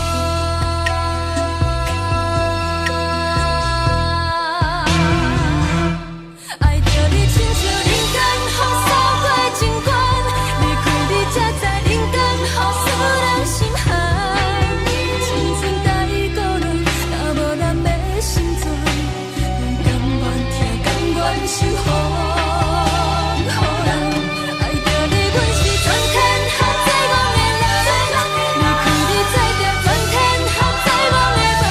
愛著你親像冷光風掃過情關，離開你才知冷光風使人心寒。青春太孤單，若無咱欲生存，阮甘願疼，甘願受風予人。愛著你，阮是全天下最戇的人，離開你才著全天下最戇的夢。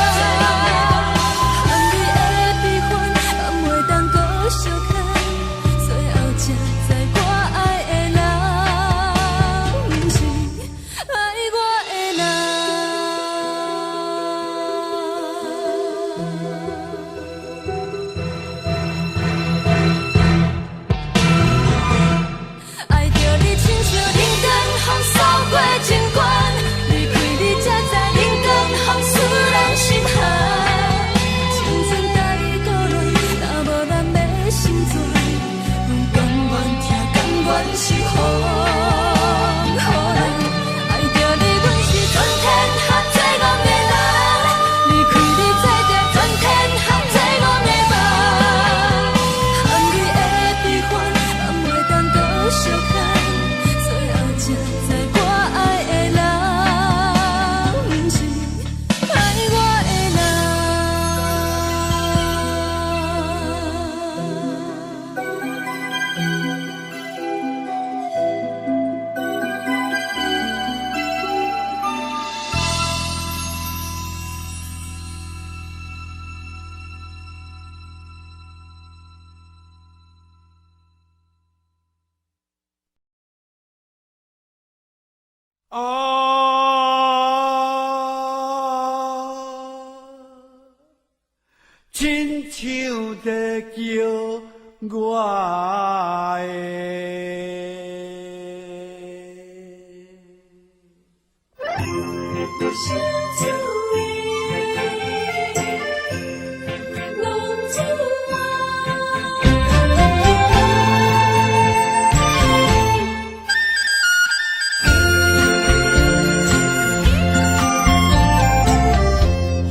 含你的悲歡，放袂當閣相牽，最後才知我愛的人，毋是愛我的人。愛著你親像冷光風掃過情關，離開你才知冷光風使人心寒。青春太孤單，若無咱欲生存，阮甘願疼，甘願受風予人。愛著你，阮是全天下最戇的人，離開你才著全天下最戇的夢。含你的悲歡，放袂當閣相牽，最後才知我愛的人，毋是愛我的人。啊，親像在叫我的。相思的浪子啊。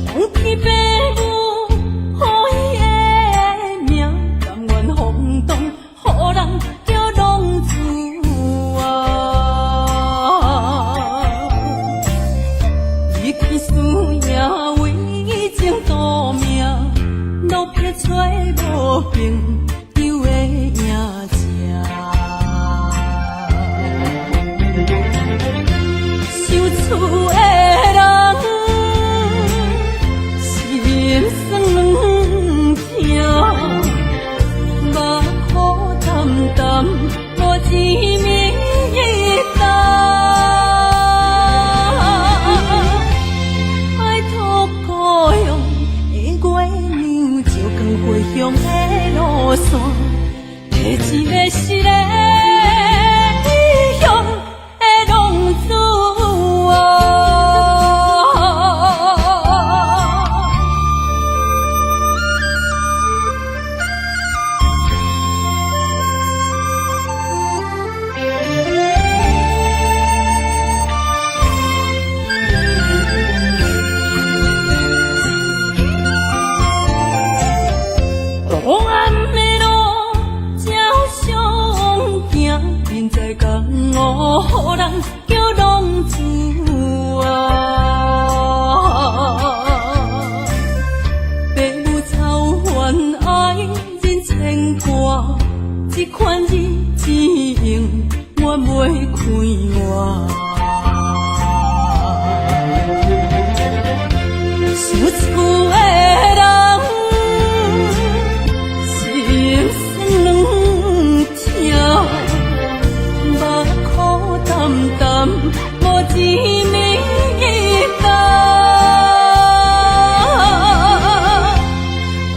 奉天父母予伊的名，甘願放蕩，予人叫浪子啊。離去輸贏為情賭命，落魄找無朋友的影子。想厝的人心酸疼，线，提錢欲失的异鄉的浪子啊。黑暗的路才相行，人在江湖，人叫浪子啊。爸母操烦爱人牵挂，这款日子永远袂快活。想厝的人，心酸软疼，目苦澹澹，無一暝冬。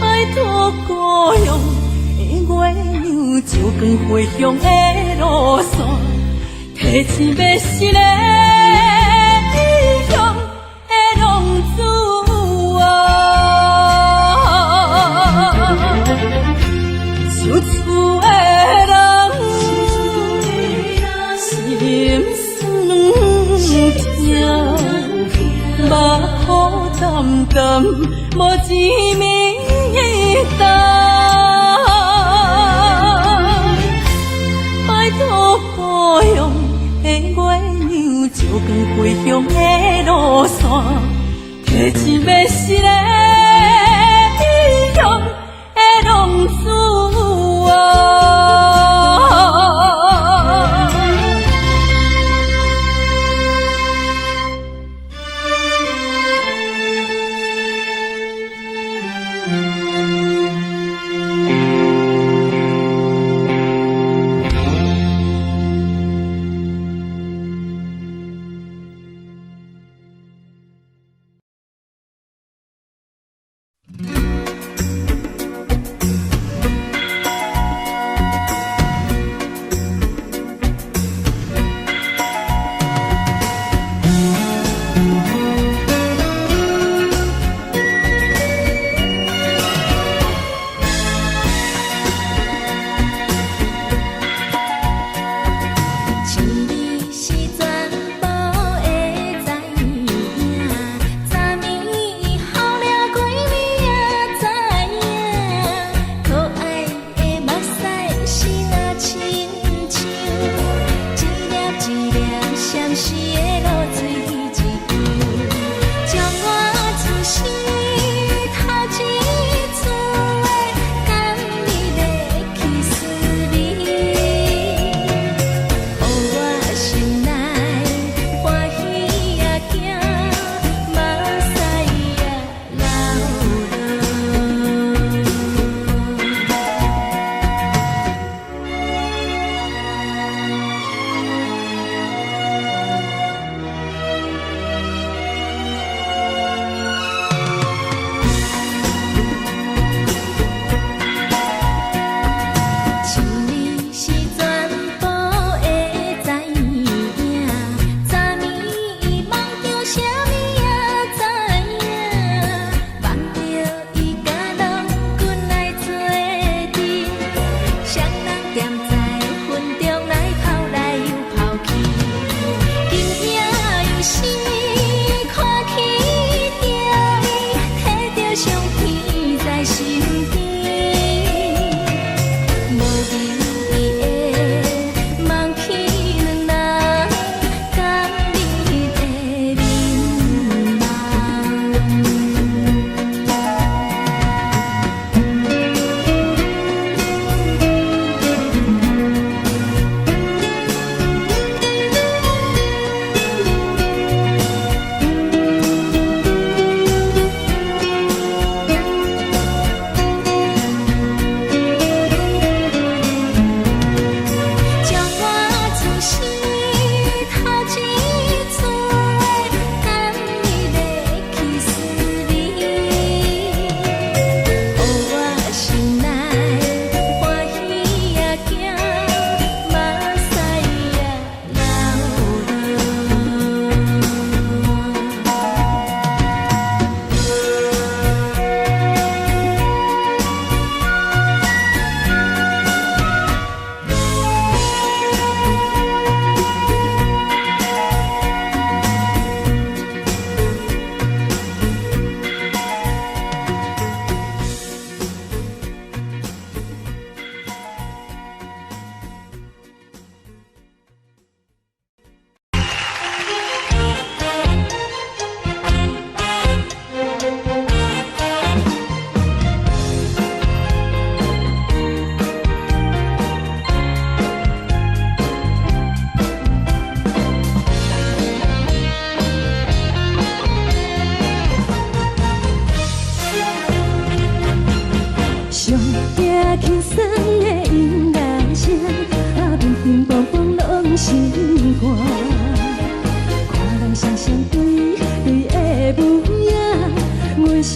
拜託故鄉的月娘，照光回鄉的路線，提錢欲失的異鄉的浪子啊。想厝的人，心酸軟疼，目苦澹澹，無一暝冬。拜託故鄉的月娘，照光回鄉的路線，提錢欲失的異鄉的浪子啊。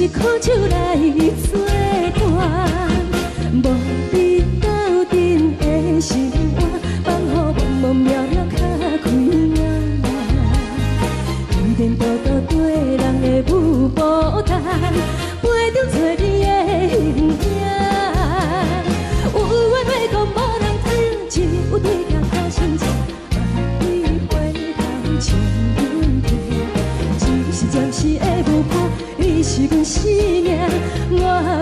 是苦酒來做伴，無你鬥陣的生活，放予茫茫渺渺較開眼。天顛倒倒對人的舞步動，陪著找你的形影。有話欲講無人聽，只有對鏡苦心情，萬里回頭唱阮聽。只是暫時的舞伴，你是阮生命，我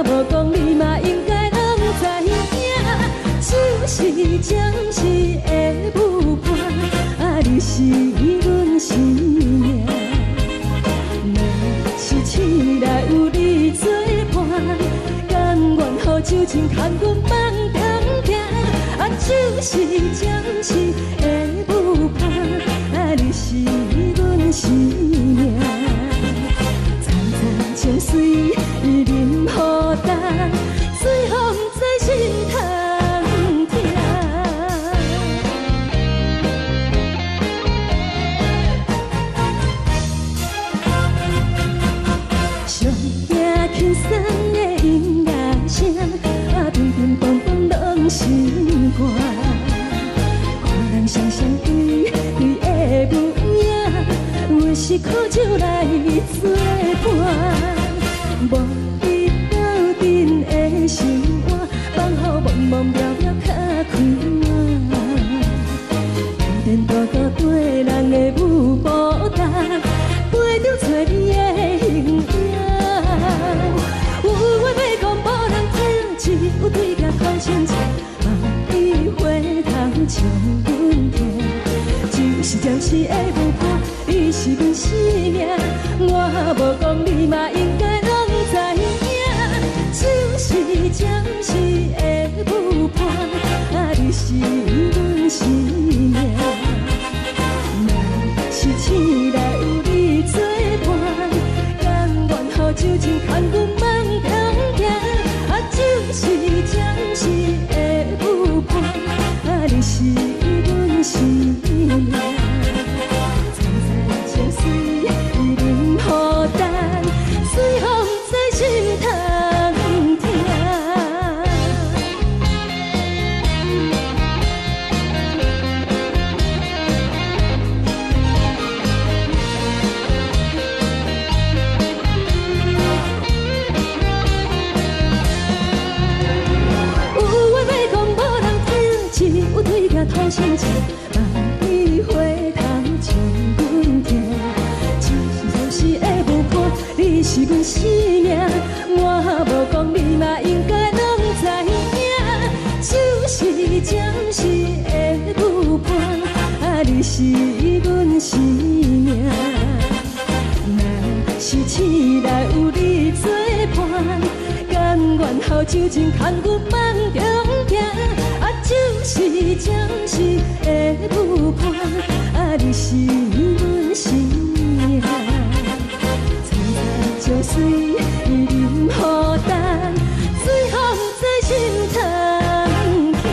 無講你嘛應該攏知影。只是暫時的舞伴，啊，你是阮生命。若是醒來有你做伴，甘願予酒精牽阮放中行。啊，只是暫時的舞伴，啊，你是阮生命。層層情隨淋雨重，最予毋知心通疼。上驚輕鬆的音樂聲，啊，乒乒乓乓攏心肝。看人雙雙對對的舞影，阮是苦酒來做伴，無你鬥陣的生活，放予茫茫渺渺較開眼。天顛倒倒對人的舞步動，陪著找你的形影。有話欲講無人聽，只有對鏡苦心情，萬里回頭唱阮聽。只是暫時的舞伴，你是阮生命，我無講你嘛應該攏知影。只是暫時的舞伴，啊，你是阮生命。若是醒來有你做伴，甘願予酒精牽阮放中行。啊，只是暫時的舞伴，啊，你是阮生命。層層情隨淋雨重，最予毋知心通疼。有話欲講無人聽，只有對鏡吐心情，萬里回頭唱阮聽。只是暫時的舞伴，你是阮生命，我無講你嘛應該攏知影。只是暫時的舞伴，啊，你是阮生命。若是醒來有你做伴，甘願予酒精牽阮放中行。啊，只是暫時的舞伴，啊，你是阮生命。層層情隨淋雨重，最予毋知心通疼。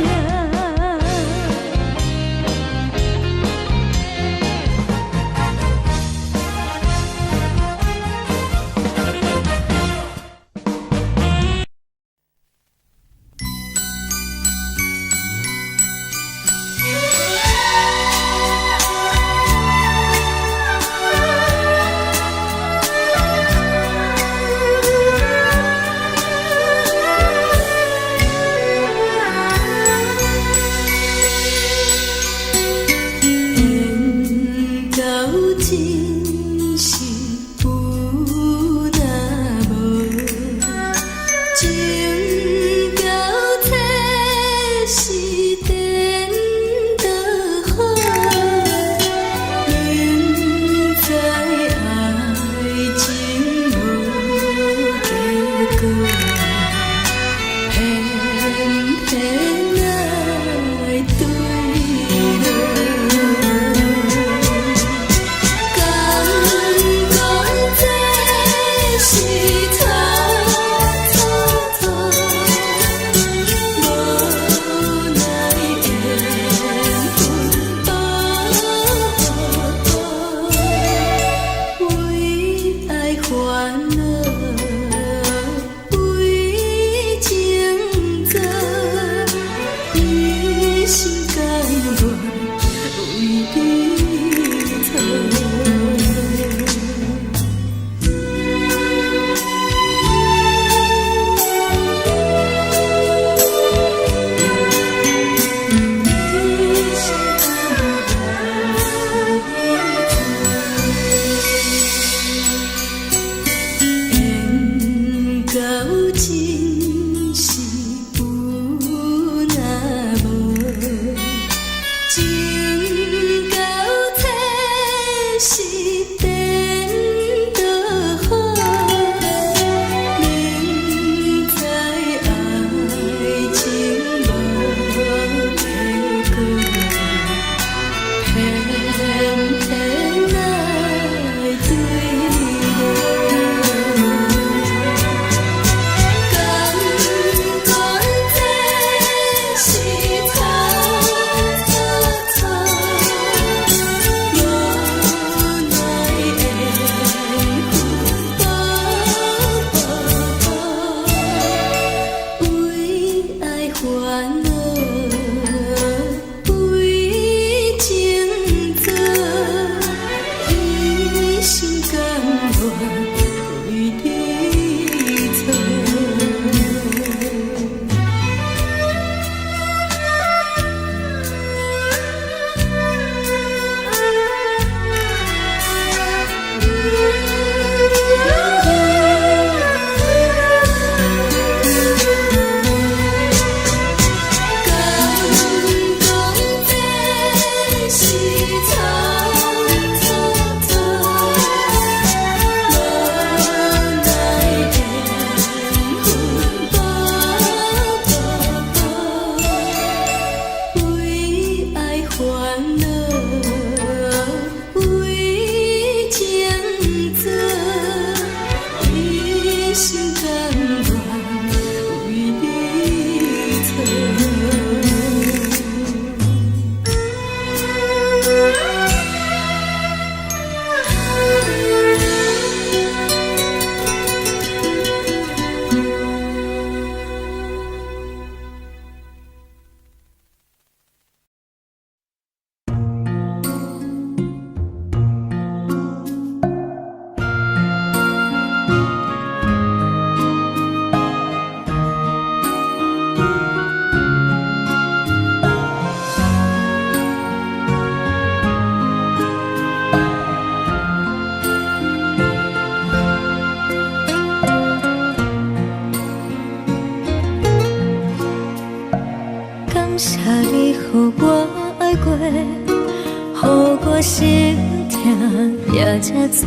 謝你予我愛過，予我心疼也這多。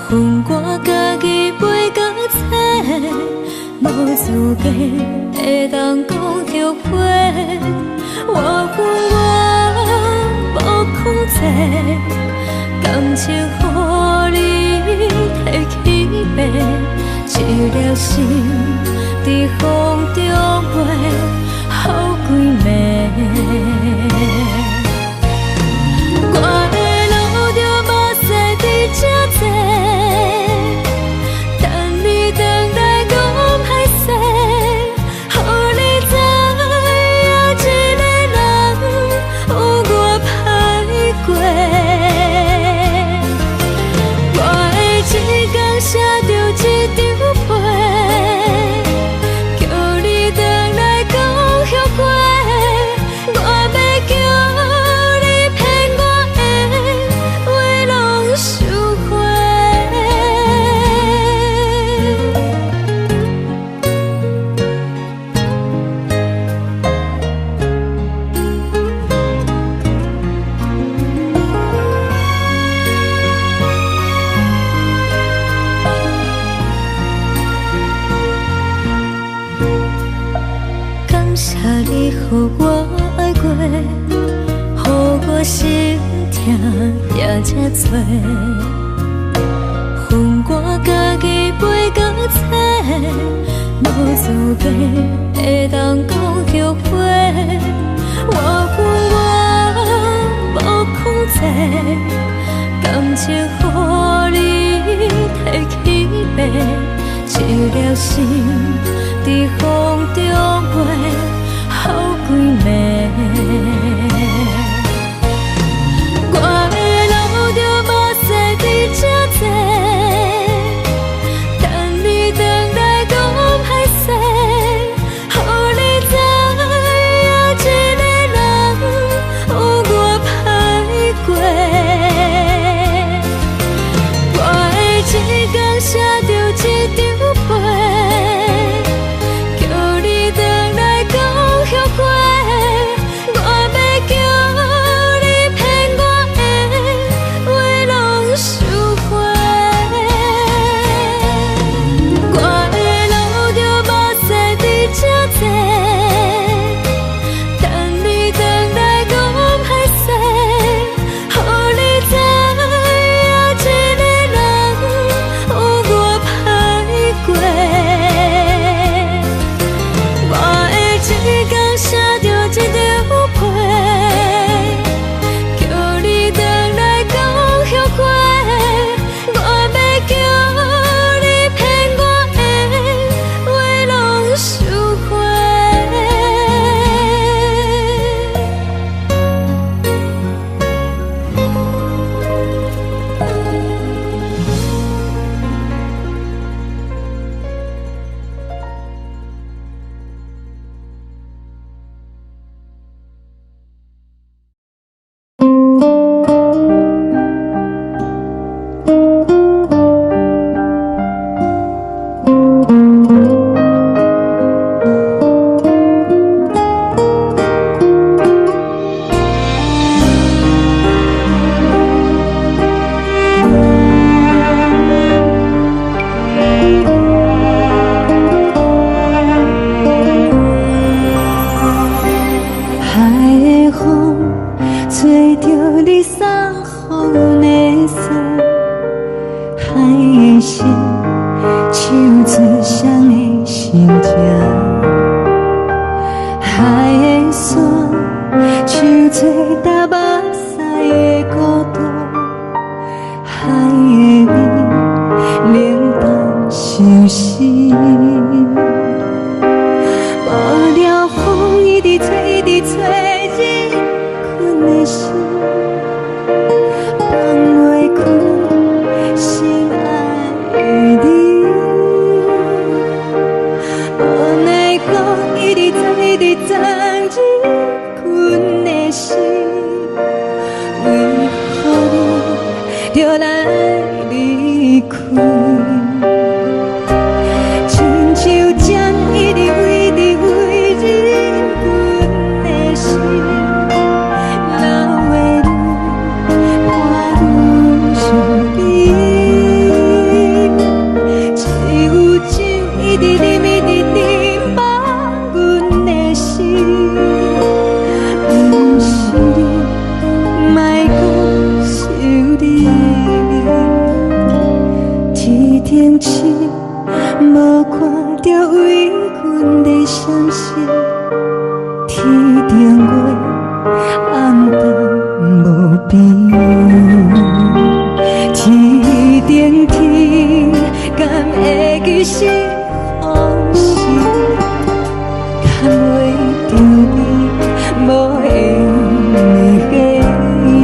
分我家己飛到冊，無資格會當講後悔。我恨我無控制，感情予你提去爬，一粒心佇風中飛，予幾暝。我會流著目屎佇這坐，等你轉來講歹勢，予你知影一个人有偌歹過。我會一工寫著一張批，叫你轉來講後悔。我欲叫你騙我的話攏收回。感謝你予我愛過，予我心疼也這多。分我家己飛到冊，無資格會當講後悔。我恨我無控制，感情予你提去爬，一粒心佇風中飛，予幾暝。我會流著目屎佇這坐，等你轉來講歹勢，予你知影一個人有偌歹過。我會一工寫著一張批，叫你轉相信，天頂月暗淡無邊，天頂天敢會記是風時，牽袂著你無緣的你。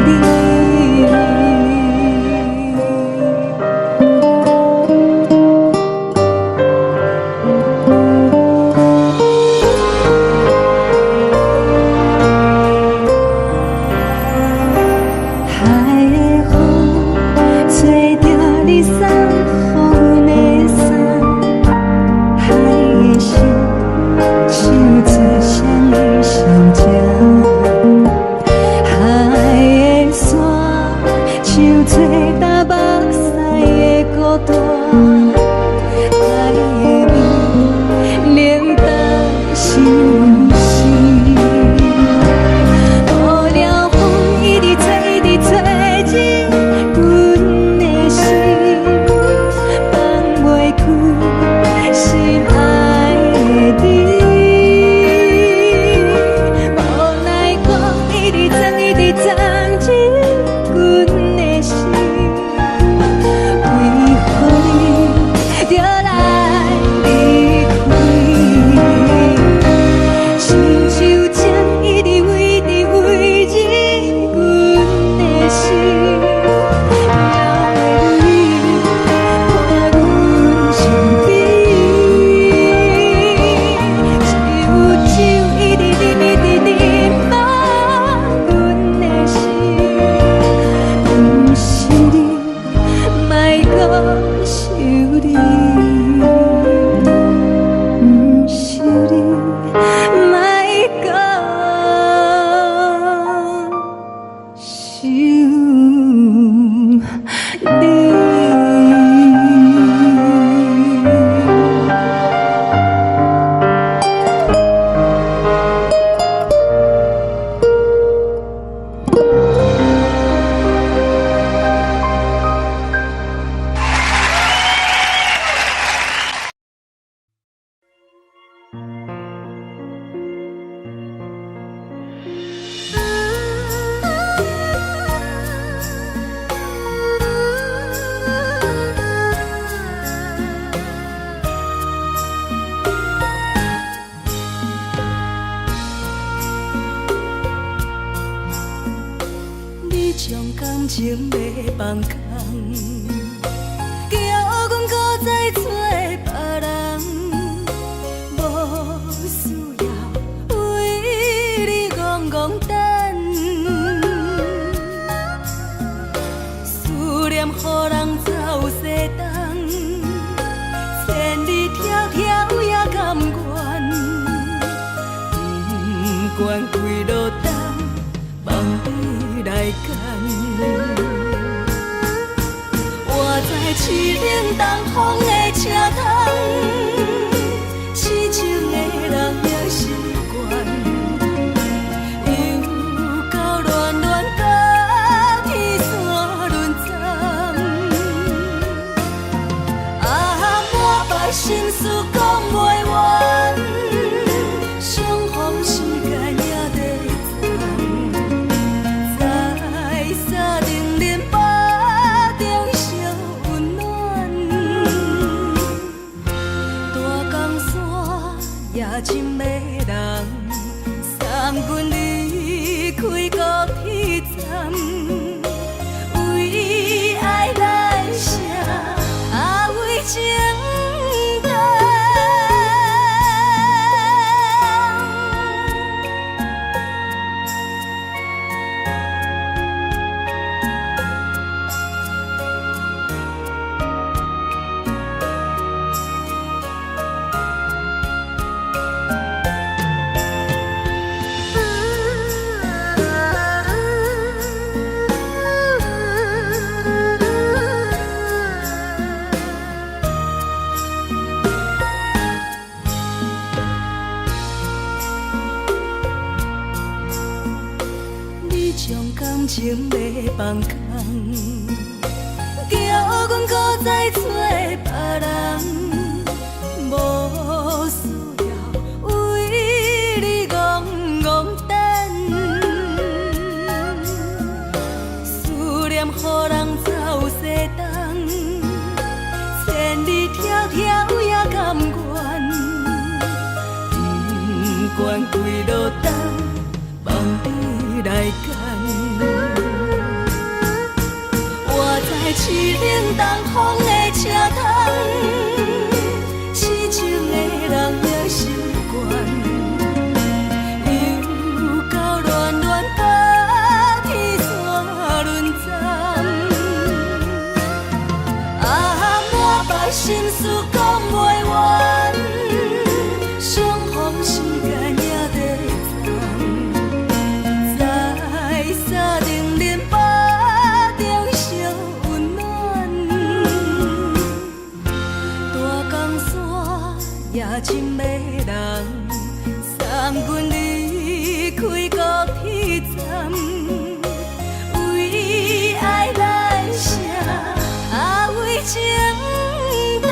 海的風吹著你送予阮的衫，海的心唱做双双情，海的山唱做担目屎的孤單，海的味冷淡相思。無聊風一直吹，一直吹入阮的心，放袂開心愛的你。無奈風一直鑽，一直鑽入阮的心，為何你著來離開？親像情一直圍直圍入阮的心，留你伴阮身邊。只有酒一直啉，一直啉滿阮的心，毋是你，莫閣想你，毋是你，莫閣想你。你將感情欲放空，叫阮閣再找別人，無需要為你戇戇等，思念予人走西東，千里迢迢也甘願，不管幾落冬，放你來揀。我知凄冷東風的車窗，痴情的人也習慣，又到暖暖甲天山轮转，啊，满腹心事講袂完，相逢時間也短暫，在三重林腹中相溫暖，大江山也真迷人，送阮離開高鐵站，為愛來寫，啊為情等。你將感情欲放空，叫阮閣再找別人，無需要為戇等，思念予人走西东，千里迢迢也甘願，不管幾落冬，望你來趕。我知凄冷東風的車窗，痴情的人也習慣。又到暖暖冬天煞輪站，啊，滿腹心事講袂完，相逢時間也短暫，在三重恁腹中相溫暖，大江山也真迷人，送阮離開高鐵站，為愛來寫，啊為情等。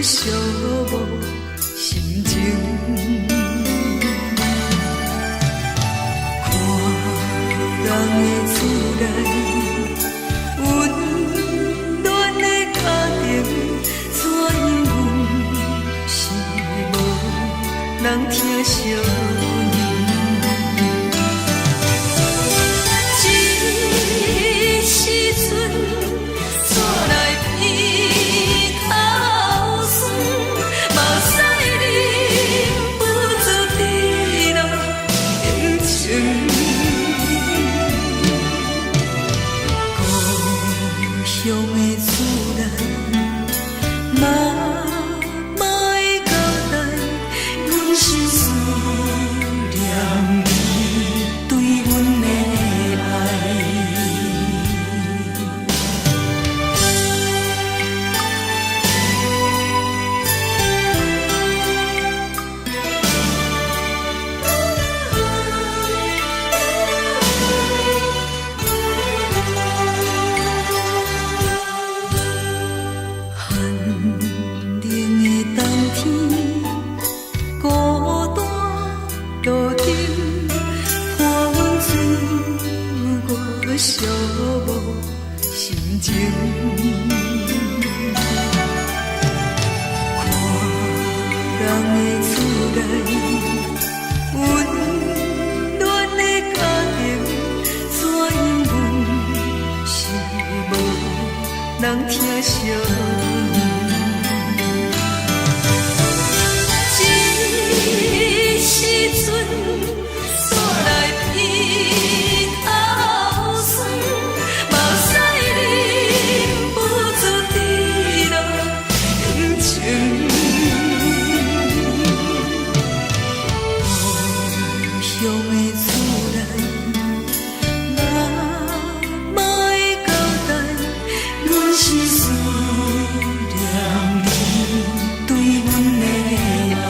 寂寞心情。看人的厝內，溫暖的家庭，怎樣阮是無人疼惜阮。這時陣，煞來鼻頭酸，目屎忍不住滴落眼睛。故鄉的厝內，媽媽的交代，阮是思念你對阮的愛。寒冷的冬天，孤單路燈，伴阮自我寂寞心情。看人的厝內，溫暖的家庭，怎樣阮是無人疼惜阮。這時陣，煞來鼻頭酸，目屎忍不住滴落眼睛。故鄉的厝內，媽媽的交代，阮是思念你對阮的愛。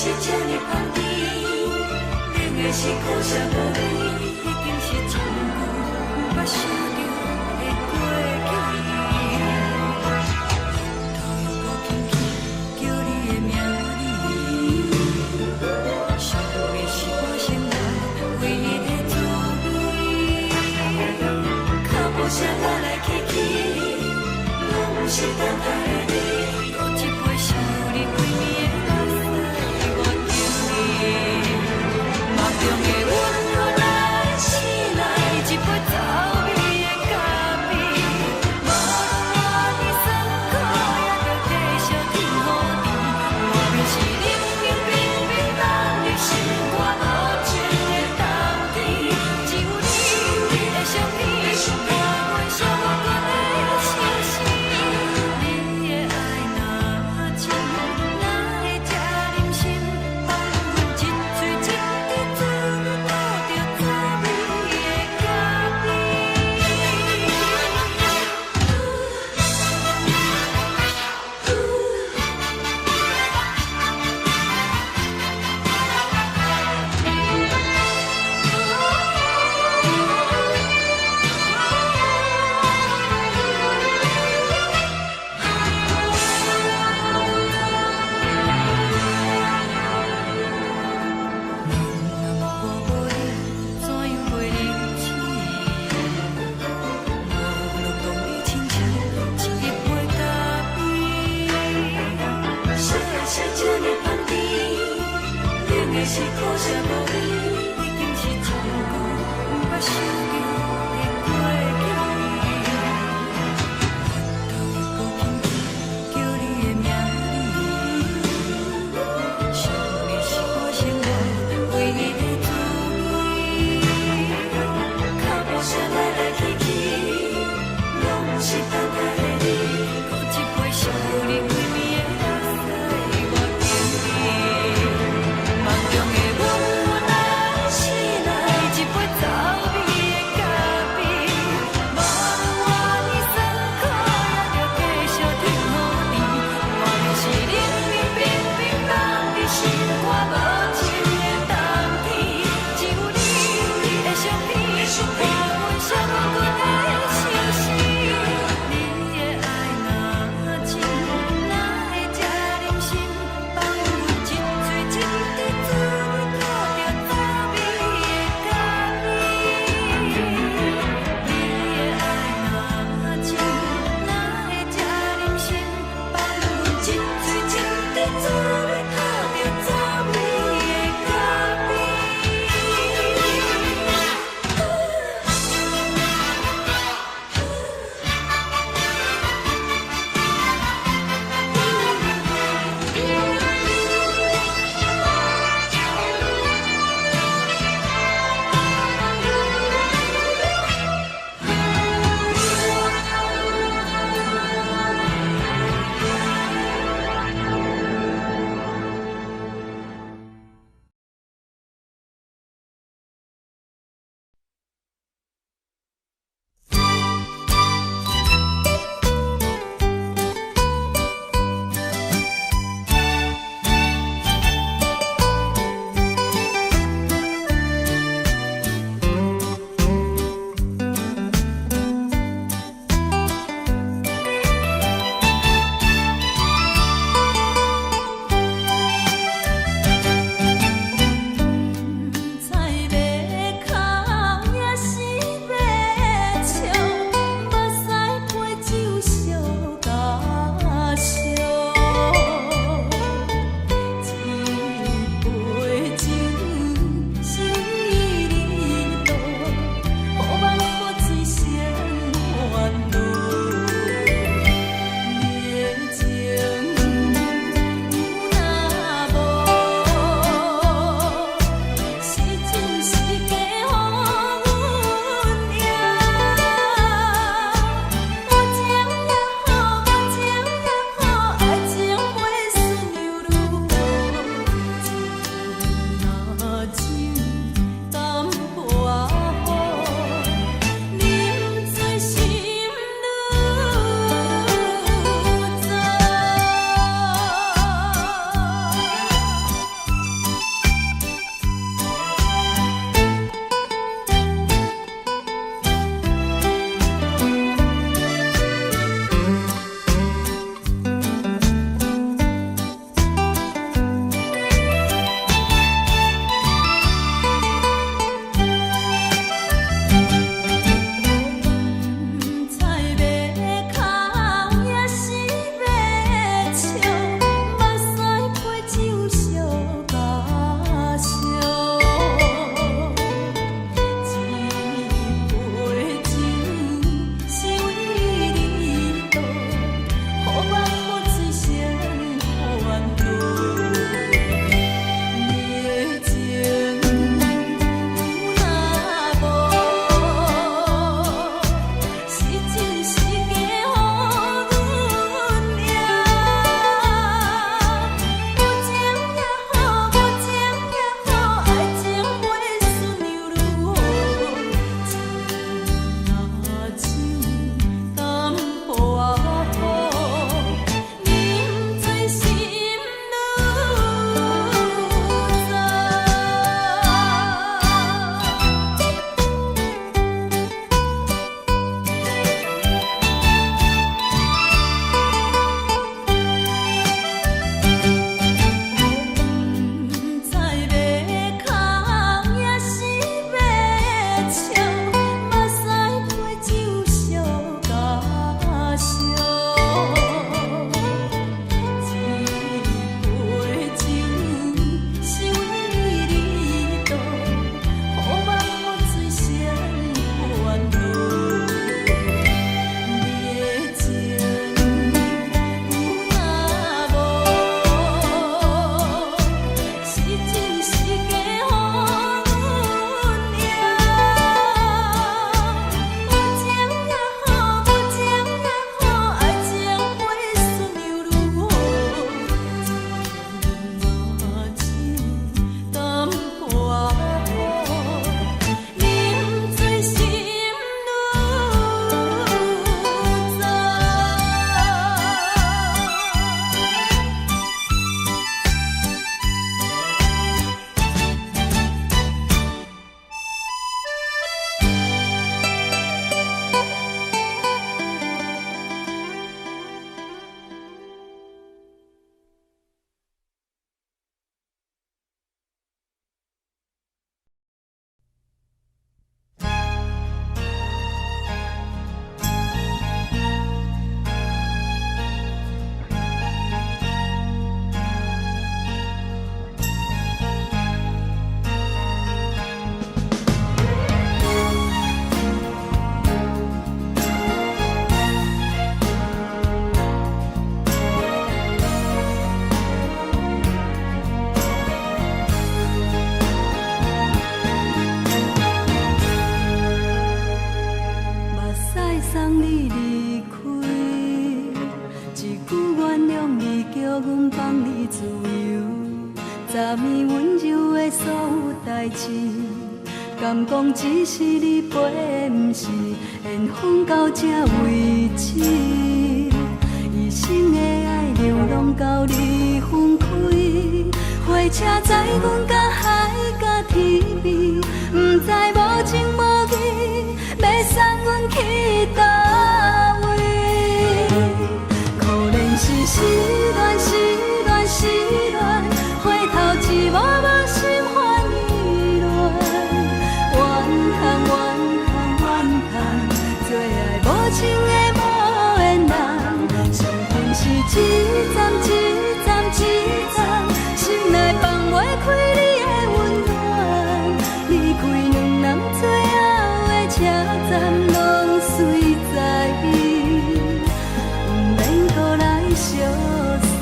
是這呢香甜，冷的是苦澀無味，已經是真久毋捌想著的過去。頭又閣輕輕叫你的名字，想的是我生活唯一的滋味。腳步聲來來去去，攏毋是等待的你。閣一杯想你規暝的目屎，我敬你。夢中的阮阮來醒來，一杯走味的咖啡。無論偌尼酸苦，也著繼續天雨甜。外面是冷冷冰冰凍入心肝無情的冬天，只有你的相片，伴阮寂寞的相思。你的愛若真，哪會這忍心放阮一喙一滴水吐著走味的咖啡？人若我無你，怎樣過日子？無論當你親像一杯咖啡。啥的是這呢香甜，冷的是苦澀無味，已經是真久毋捌想著的過去。頭又閣輕輕叫你的名字，想的是我生活唯一的滋味。腳步聲來來去去，攏毋是等待的你。閣一杯想你規暝的目屎，我敬你。夢中的阮阮來醒來，一杯走味的咖啡。無論偌尼酸苦，也著繼續天雨甜。外面是冷冷冰冰凍入心肝無情的冬天，只有你的相片，伴阮寂寞的相思。你的愛若真，哪會這忍心放阮一喙一滴水吐著走味的咖啡？你的愛若真，哪會這忍心放阮一喙一滴水吐著走味的咖啡？阮放你自由，昨暝温柔的所有代誌，敢講只是你陪，毋是緣分到這為止。一生的愛流浪到你分開，火車載阮到海角天邊，毋知無情無義，欲送阮去佗位。可憐是失戀，失戀，失戀，回頭一幕幕心煩意亂。怨嘆怨嘆怨嘆，做愛無情的無緣人，相逢是一站一站一站，心內放袂開你的溫暖。離開兩人最後的車站，攏隨在伊，毋免閣來相送。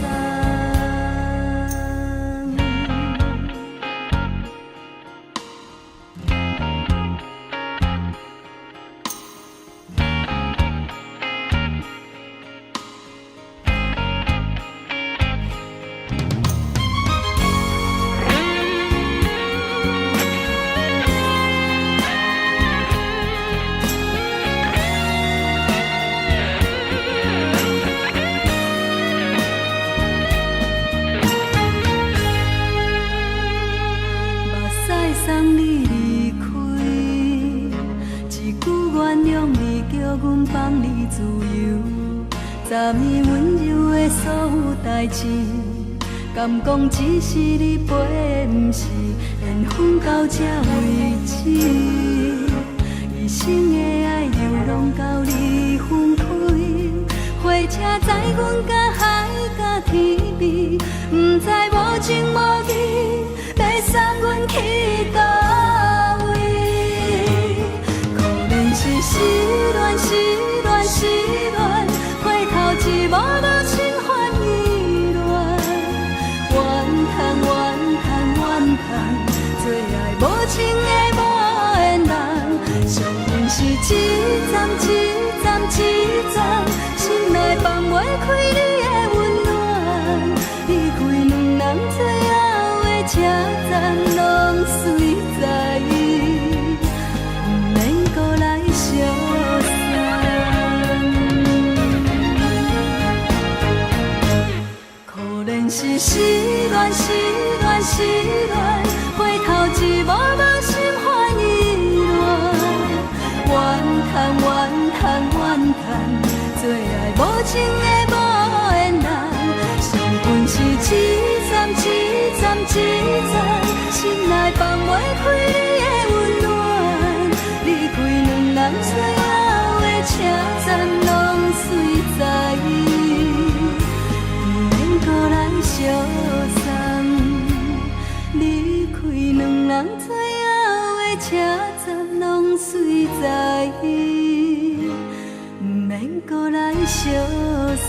目屎送你離開，一句原諒你叫阮放你自由。昨暝溫柔的所有代誌，敢講只是你陪，毋是緣分到這為止。一生的愛流浪到你分開，火車載阮到海角天邊，毋知無情無義，欲送阮去佗位。可憐是失戀，失戀，失戀，回頭一幕幕心煩意亂。怨嘆怨嘆怨嘆，做愛無情的無緣人，相逢是一站一站一站，心內放袂開你的溫暖。離開兩人最後的車站，攏隨在伊，毋免閣來相送。可憐是失戀，失戀，失戀，回頭一幕幕心煩意亂。怨嘆怨嘆怨嘆，做愛無情的無緣人，相逢是一站一站一站，心內放袂開你的溫暖。離開兩人最後的車站，攏隨在伊，毋免閣來相送。離開兩人最後的車站，攏隨在伊，毋免閣來相送。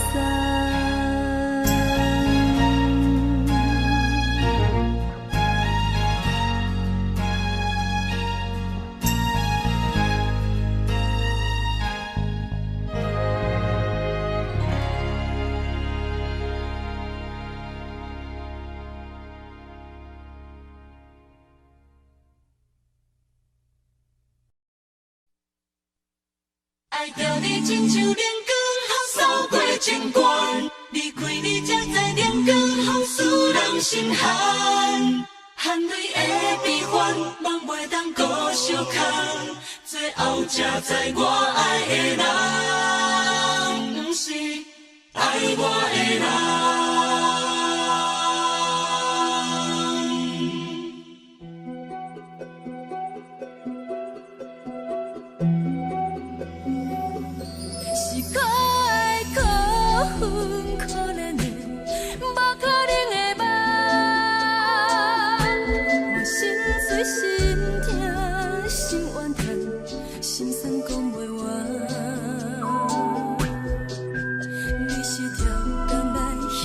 愛著你親像冷光予掃過情關，離開你才知冷光予使人心寒，含淚的悲歡，夢袂當閣相牽，最後才知我愛的人，毋是愛我的人。是可愛可恨可憐的，無可能的夢。我心碎心痛心怨嘆，心酸講袂完。你是超工來彼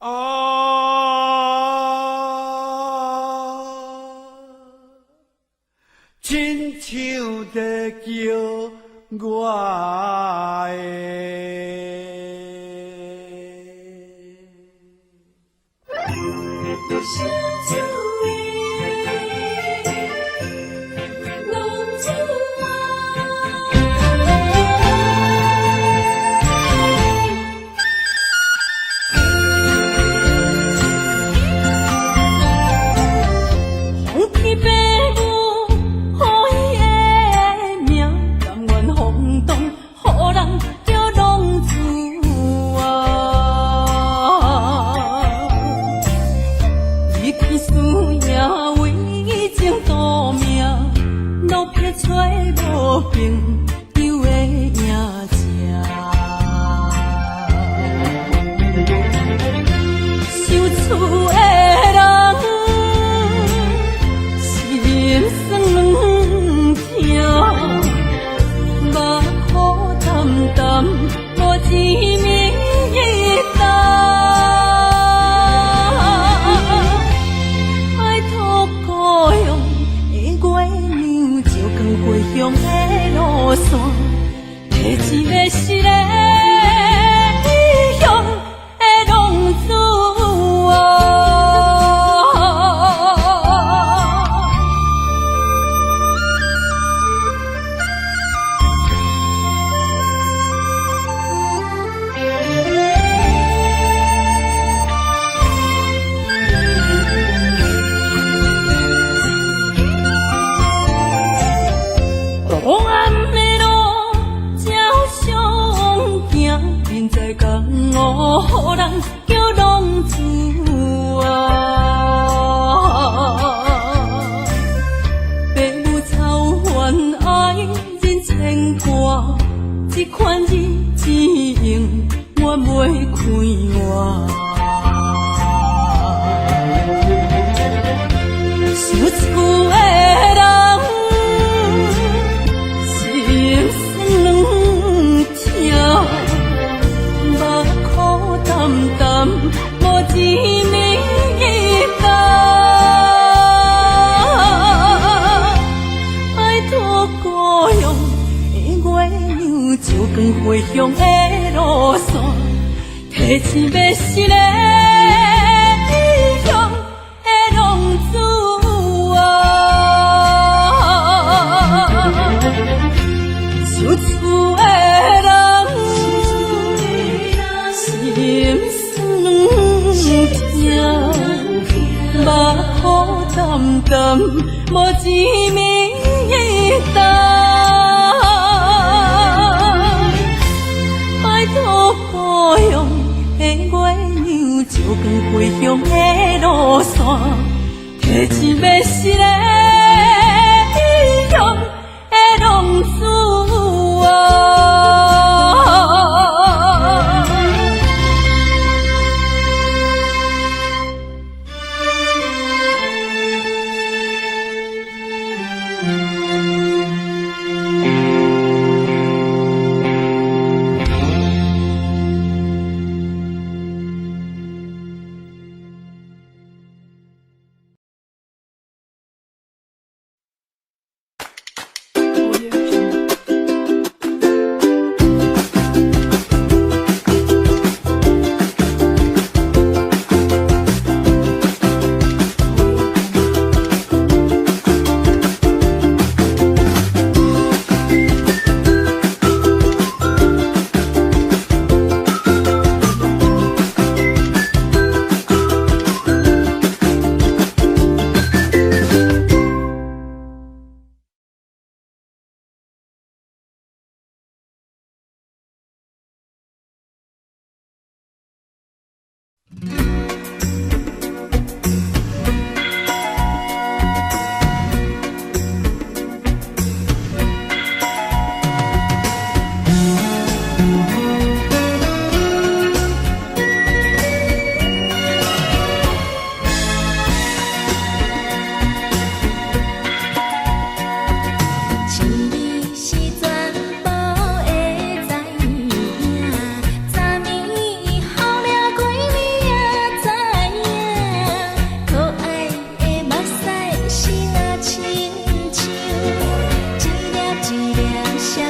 啊，親像在叫我的。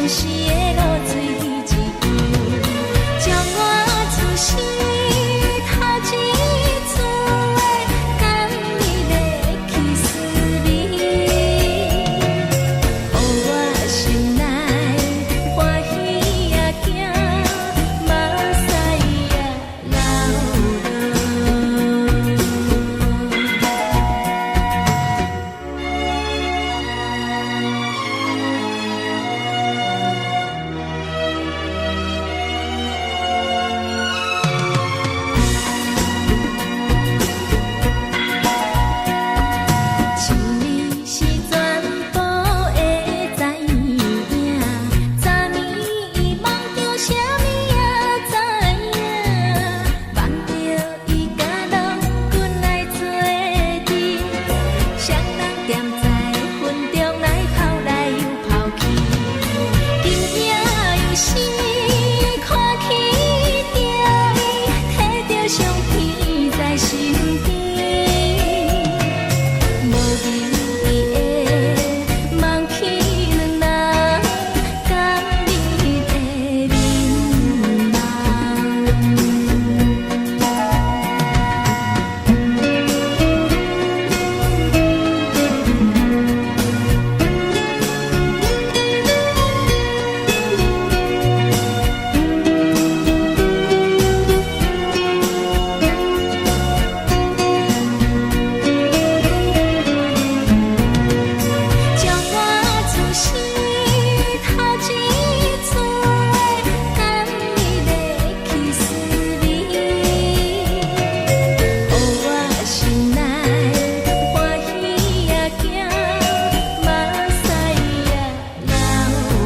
暫時的露水一樣，將我此生頭一次的甘蜜的去思味，予我心內歡喜也驚，目屎也流落。想你是全部會知影，昨暝伊夢著啥物也知影，夢著伊佮郎君來做陣，雙人踮在雲中來跑來又跑去，今夜又是看起著伊，提著相片在身邊。無意義的望去兩人甘蜜的面貌。將我此生頭一次的甘蜜的去思味，予我心內歡喜也驚，目屎也流落。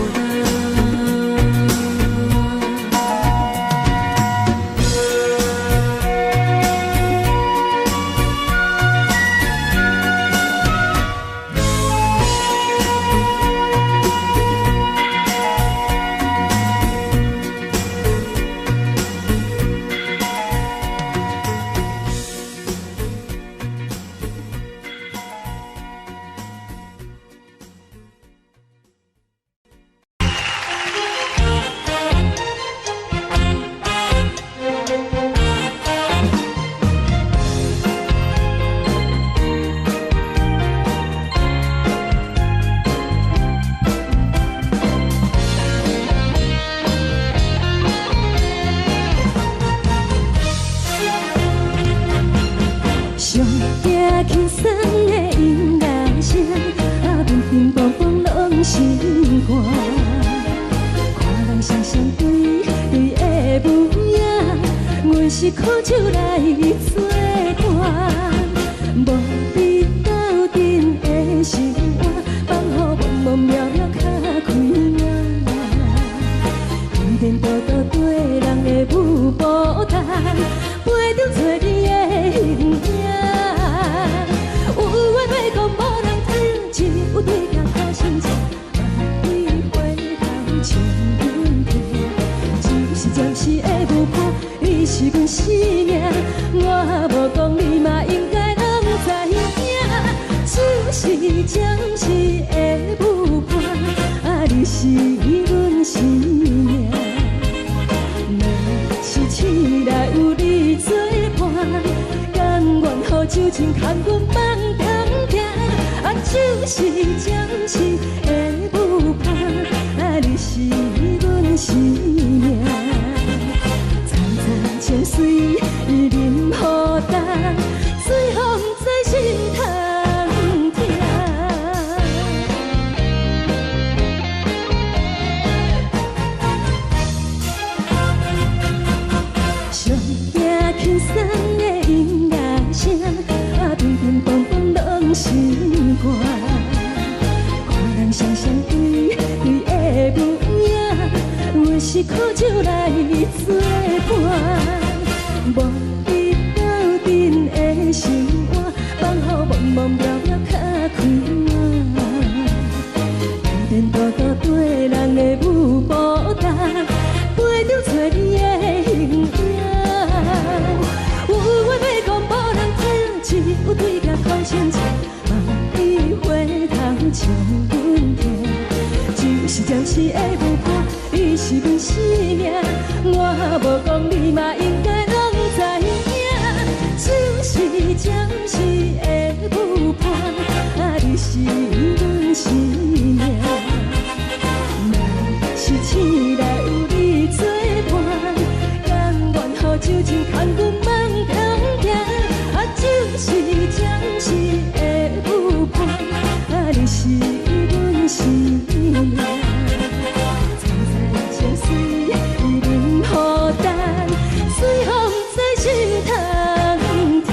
上驚輕鬆的音樂聲，啊，乒乒乓乓攏心肝。看人雙雙對對的舞影，阮是苦酒來做伴，無比鬥陣的生活，放予茫茫渺渺較開眼。天天倒倒對人的舞步动，陪著找你的形影。有話欲講無人聽，只有對鏡苦心情，莫對回頭笑阮聽。只是暫時的舞伴，你是阮生命，我無講你嘛應該攏知影。只是暫時的舞伴，啊，你是阮生命。若是醒來有你作伴，甘願予酒精牽阮放通行。啊，只是暫時的舞伴，啊，你是阮生命。層層情水淋予重，最予毋知心通疼。上驚輕鬆的音樂聲，啊，乒乒乓乓攏心肝。看人雙雙對對的舞影，阮是苦酒來做伴，無比鬥陣的生活，放予茫茫渺渺較開眼。天天倒倒對人的舞步動，陪著找你的形影。有話欲講無人聽，只有對鏡苦心情，莫對回頭笑阮聽。只是暫時的舞你是阮生命，我無講你嘛應該攏知影。酒是暫時的舞伴，啊，你是阮生命。若是醒來有你做伴，甘願予酒精牽阮夢中行。啊，酒是暫時的舞伴，啊，你是阮生命。菖菖情隨忍予等，隨風在心頭疼。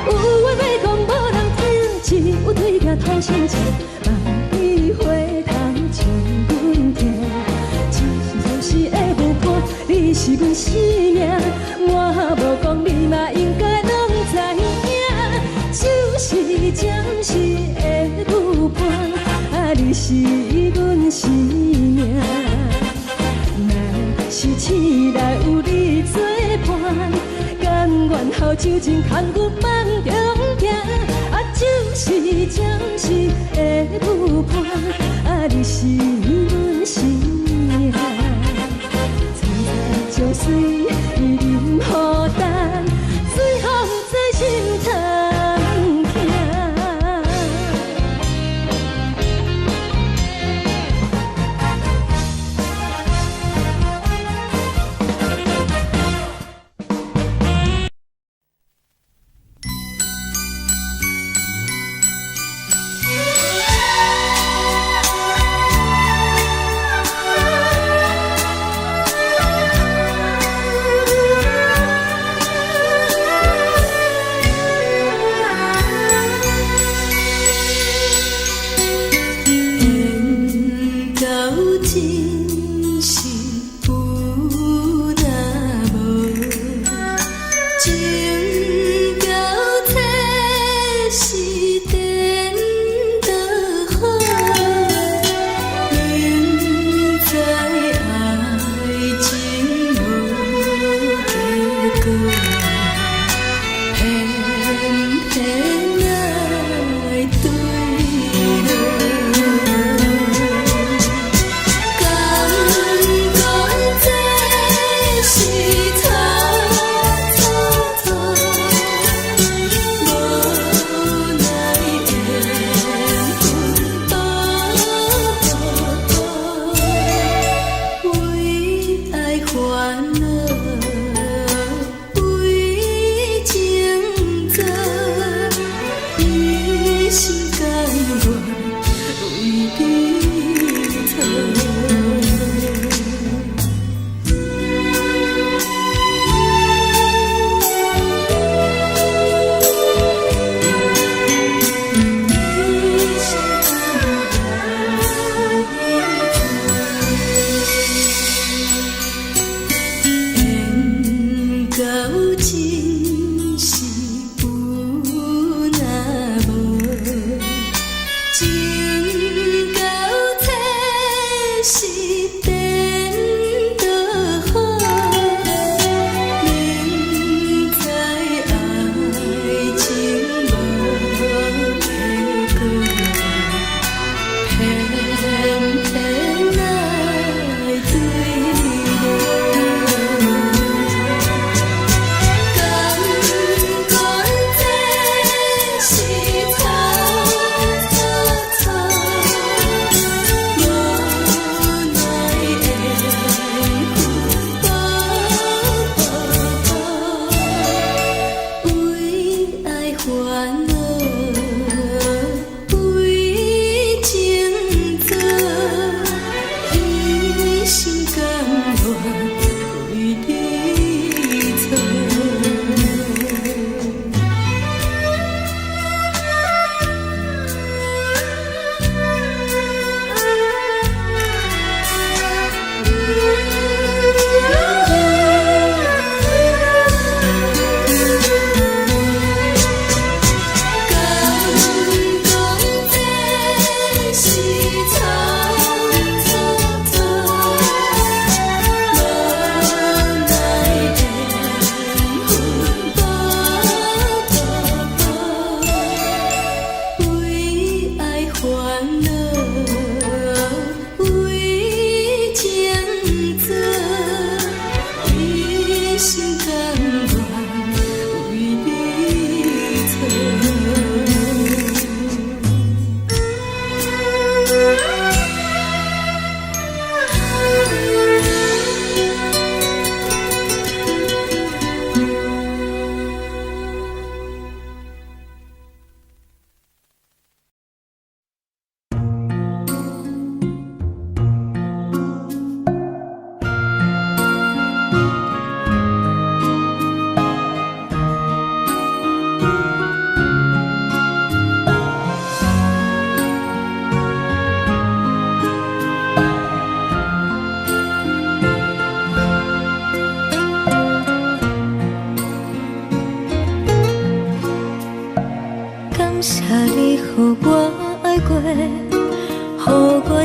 有話欲講無人聽，只有對鏡吐心情，望你回頭像阮疼。酒是暫時的舞伴，你是阮生命，我無講你嘛應該攏知影。酒是暫時的舞伴，啊，你是阮生命。若是醒來有你做伴，甘願予酒精牽阮夢中行。啊，酒是暫時的舞伴，啊，你是阮生命。菖菖情隨忍予等，隨風在心頭疼。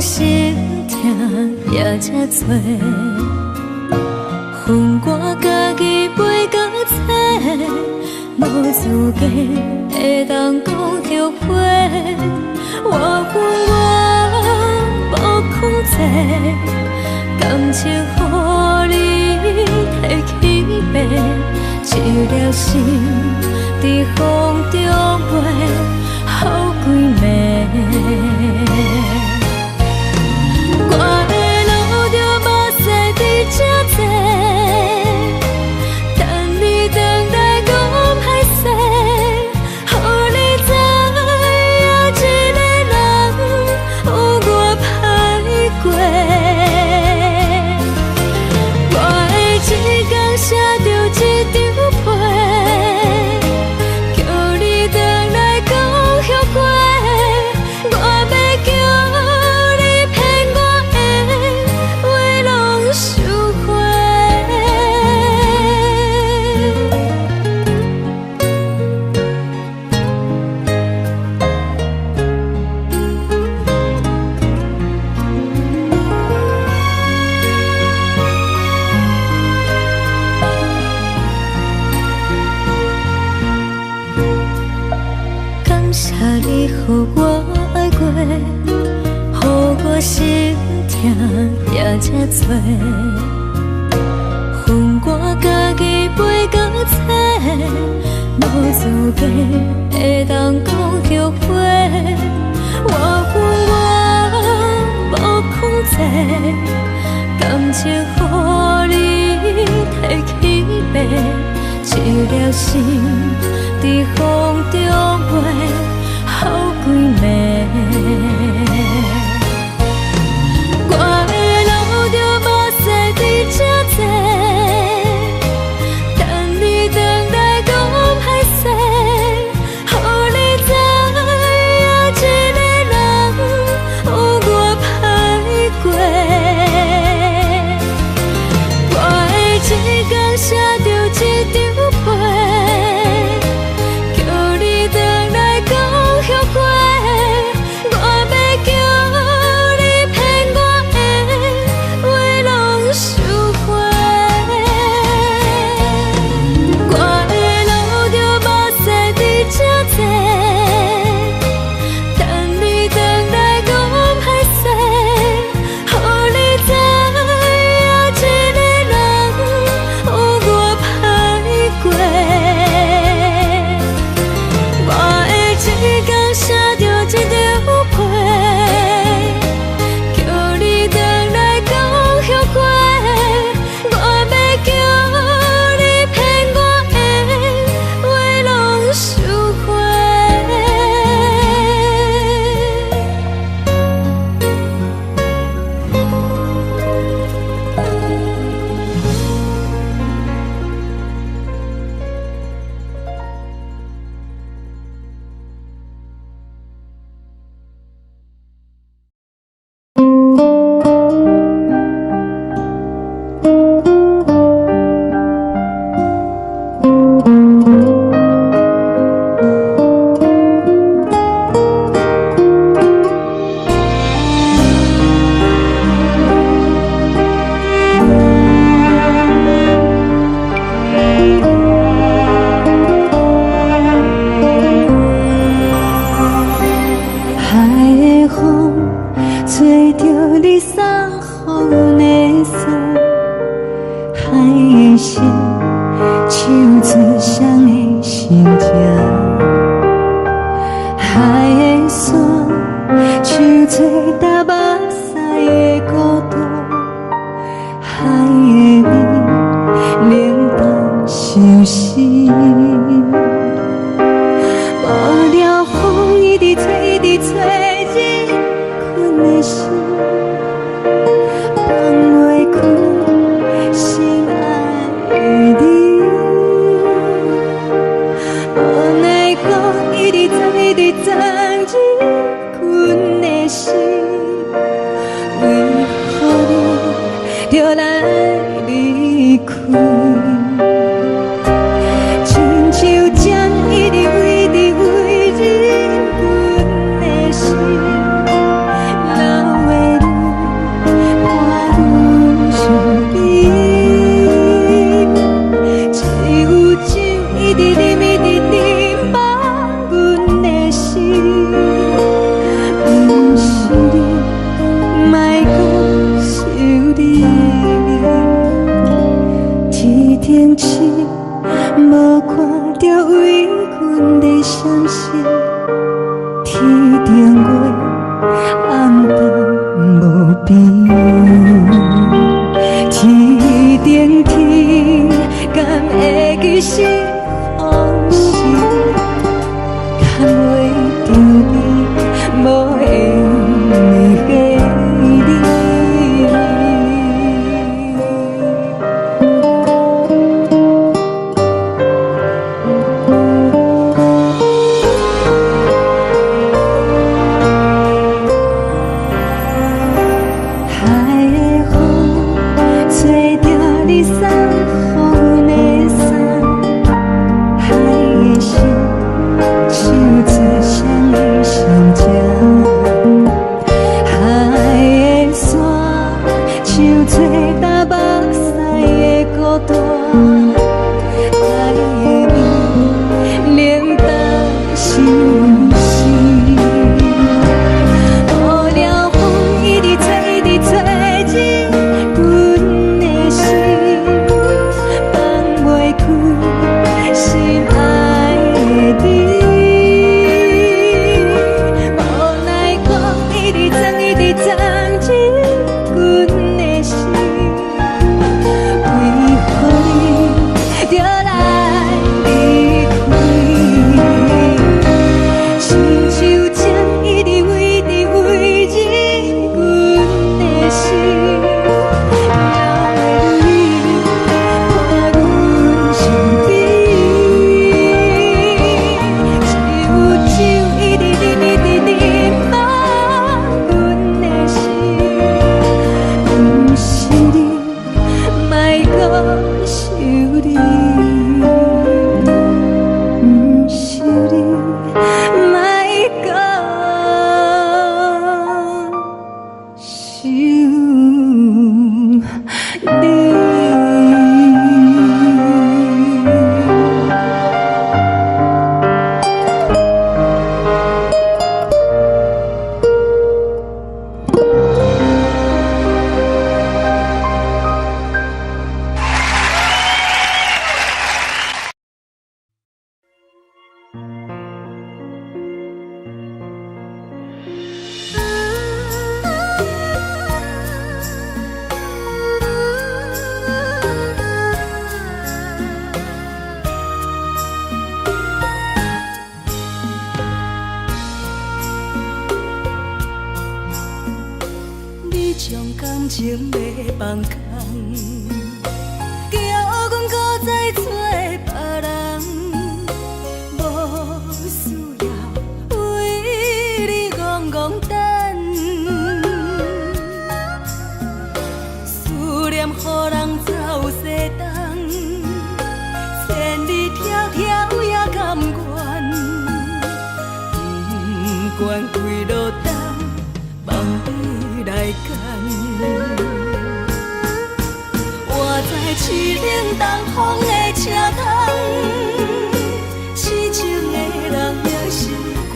心疼也這濟。分我家己飛到找，無資格會當講後悔。我分我無控制，感情予你提去爬，一粒心佇風中飛，予幾暝。我會流著目屎佇這坐，等你轉來講歹勢，予你知影一个人有偌歹過。我會一工寫著一張批，叫你轉來講後悔。我欲叫你騙我的話攏收回。感謝你予我愛過，予我心疼也這濟。分我家己飛到找，無資格會當講後悔。我分我無控制，感情予你提去爬，一粒心佇風中飛，予幾暝。我會流著目屎佇這坐，等你轉來講歹勢，予你知影一個人有偌歹過。我會一工寫著一張批，叫你轉來講後悔。我欲叫你騙我的話攏收回。我會流著目屎佇這坐，等你轉來講歹勢，予你知影一個人有偌歹過。我會一工寫著一張批，叫你轉來講後悔。我欲叫你騙我的話攏收回。海的風吹著你送予阮的衫，海的心唱出誰的心情，海的沙唱出踏目屎的孤獨，海的味冷淡相思。無聊風一直吹，一直吹，人困的心，放袂開心愛的你。無奈何一直藏，一直藏人困的心，為何你著來離開？親像針一直為直為人困的心，留袂你邊，天頂天，敢會記是予時，牽袂著你，無緣的你。海的風吹著你送予阮的衫，海的心唱出誰的心情，海的沙唱出東目屎的孤單，海的味冷淡相思。無聊風一直吹，一直吹入阮的心，放袂開心愛的你。無奈風一直鑽，一直鑽入阮的心，為何你著來離開？親像針一直圍直圍入阮的心，流的淚伴阮身邊。只有酒一直啉，一直啉滿阮的心，毋是你，莫閣想你，毋是你，莫閣想你。你將感情欲放空，叫阮閣再找別人，無需要為你戇戇等，思念予人走西東，千里迢迢也甘願，不管幾落冬，望你來牽。我知凄冷東風的車窗，痴情的人也習慣，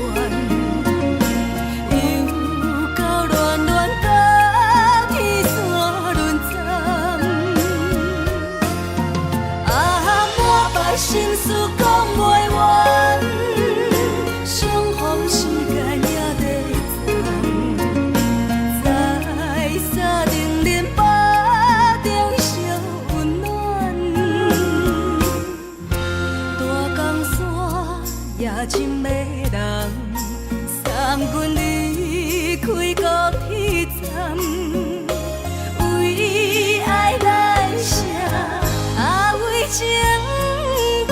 又到暖暖甲天山轮转，啊，满腹心事講袂完，相逢時間也短暫，在三重林腹中相溫暖，大江山也真迷人，送阮離開高鐵站，為愛難捨，啊為情等。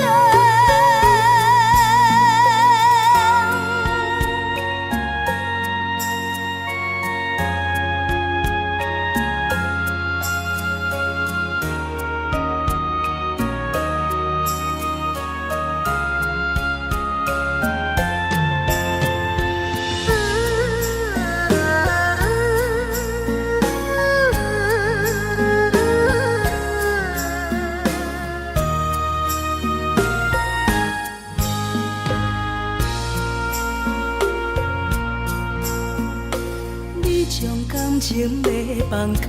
你將感情欲放空，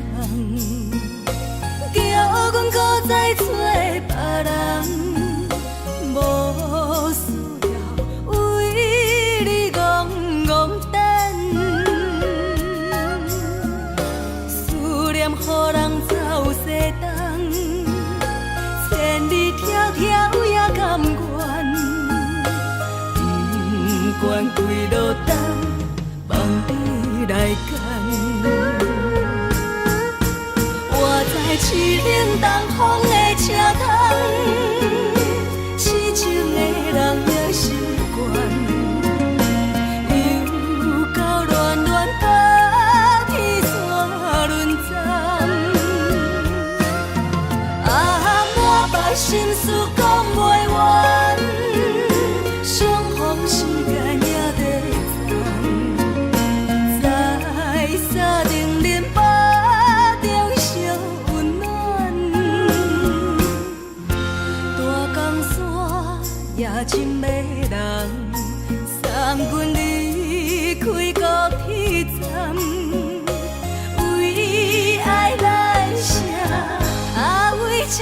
叫阮閣再找別人，無需要為你戇戇等，予人走西東，千里迢迢也甘願，不管幾落冬，放你來揀。活在凄冷東風的車窗，痴情的人也習慣。又到暖暖冬天山輪站，啊，滿腹心事講袂完，相逢時間也短暫，在三重恁腹中相溫暖，大江山也真迷人，送阮離開高鐵站，為愛來寫，啊為情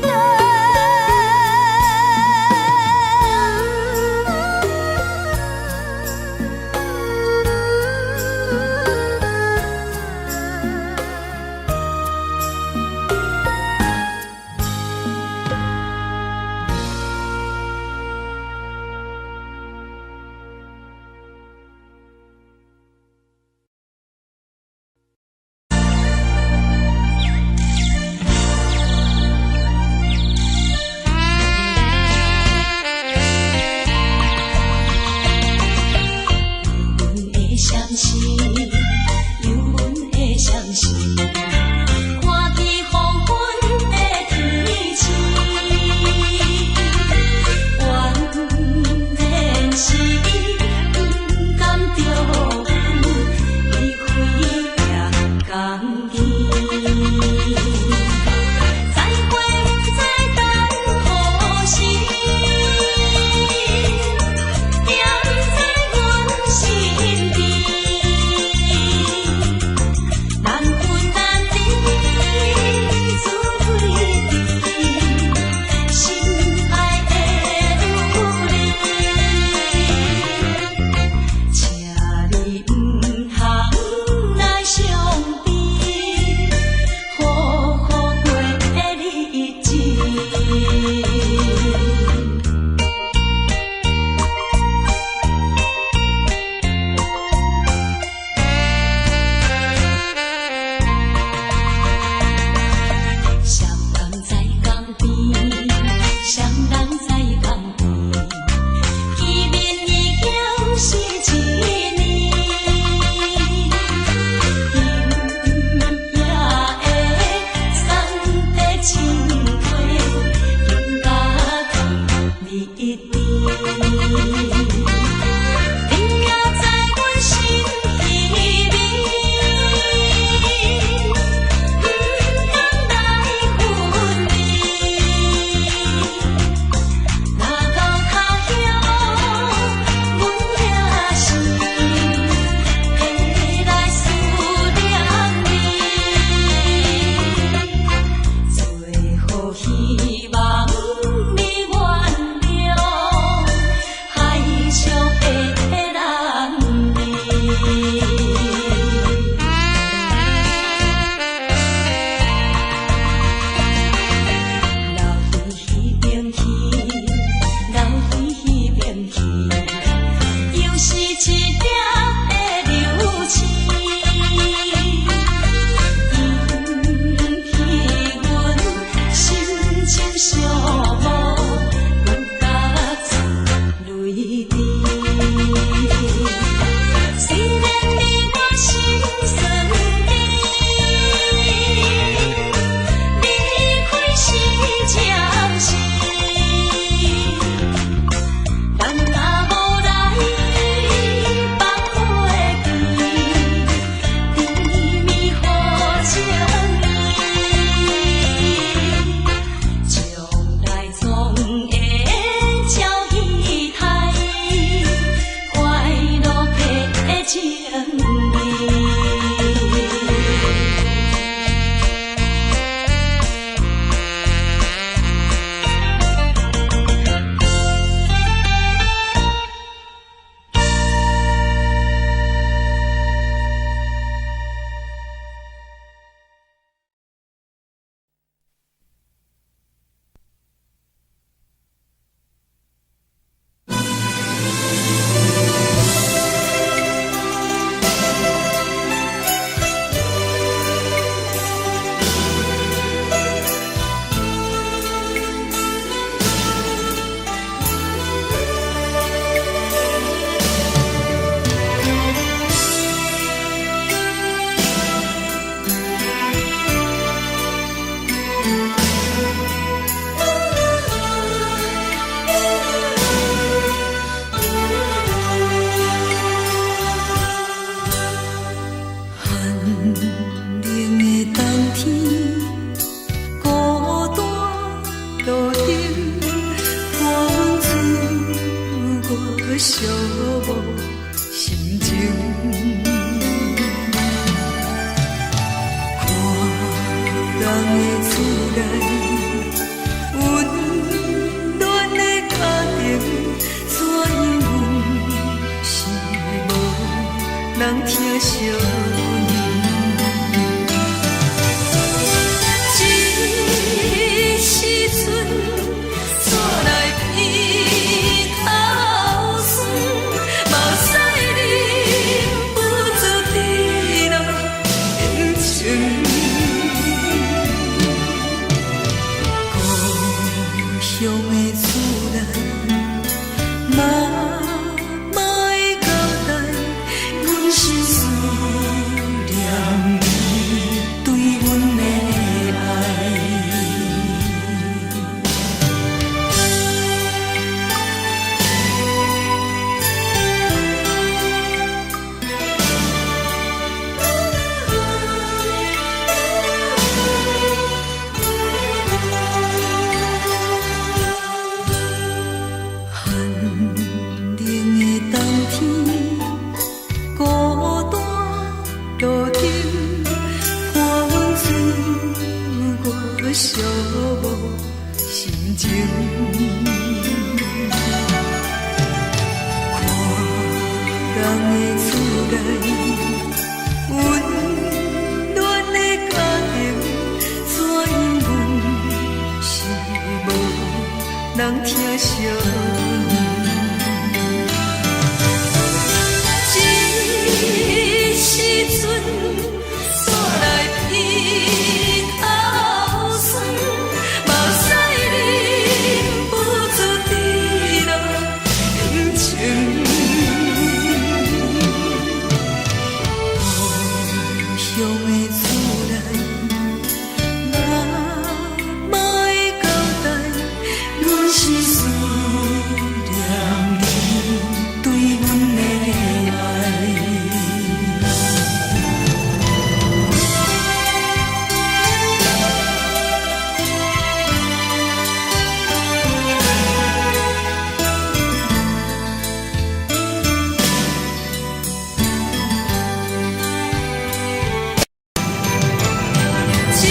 等。內，溫暖的家庭，怎樣阮是無人疼惜阮。這時陣，煞來鼻頭酸，目屎忍不住滴落眼睛。故鄉的厝內，媽媽的交代，阮是思念你對阮的愛。寒冷的冬天，孤單路燈，伴阮自我寂寞心情。看人的厝內，溫暖的家庭，怎樣阮是無人疼惜阮。這時陣，煞來鼻頭酸，目屎忍不住滴落眼睛。故鄉的厝內，媽媽的交代，阮是思念你對阮的愛。這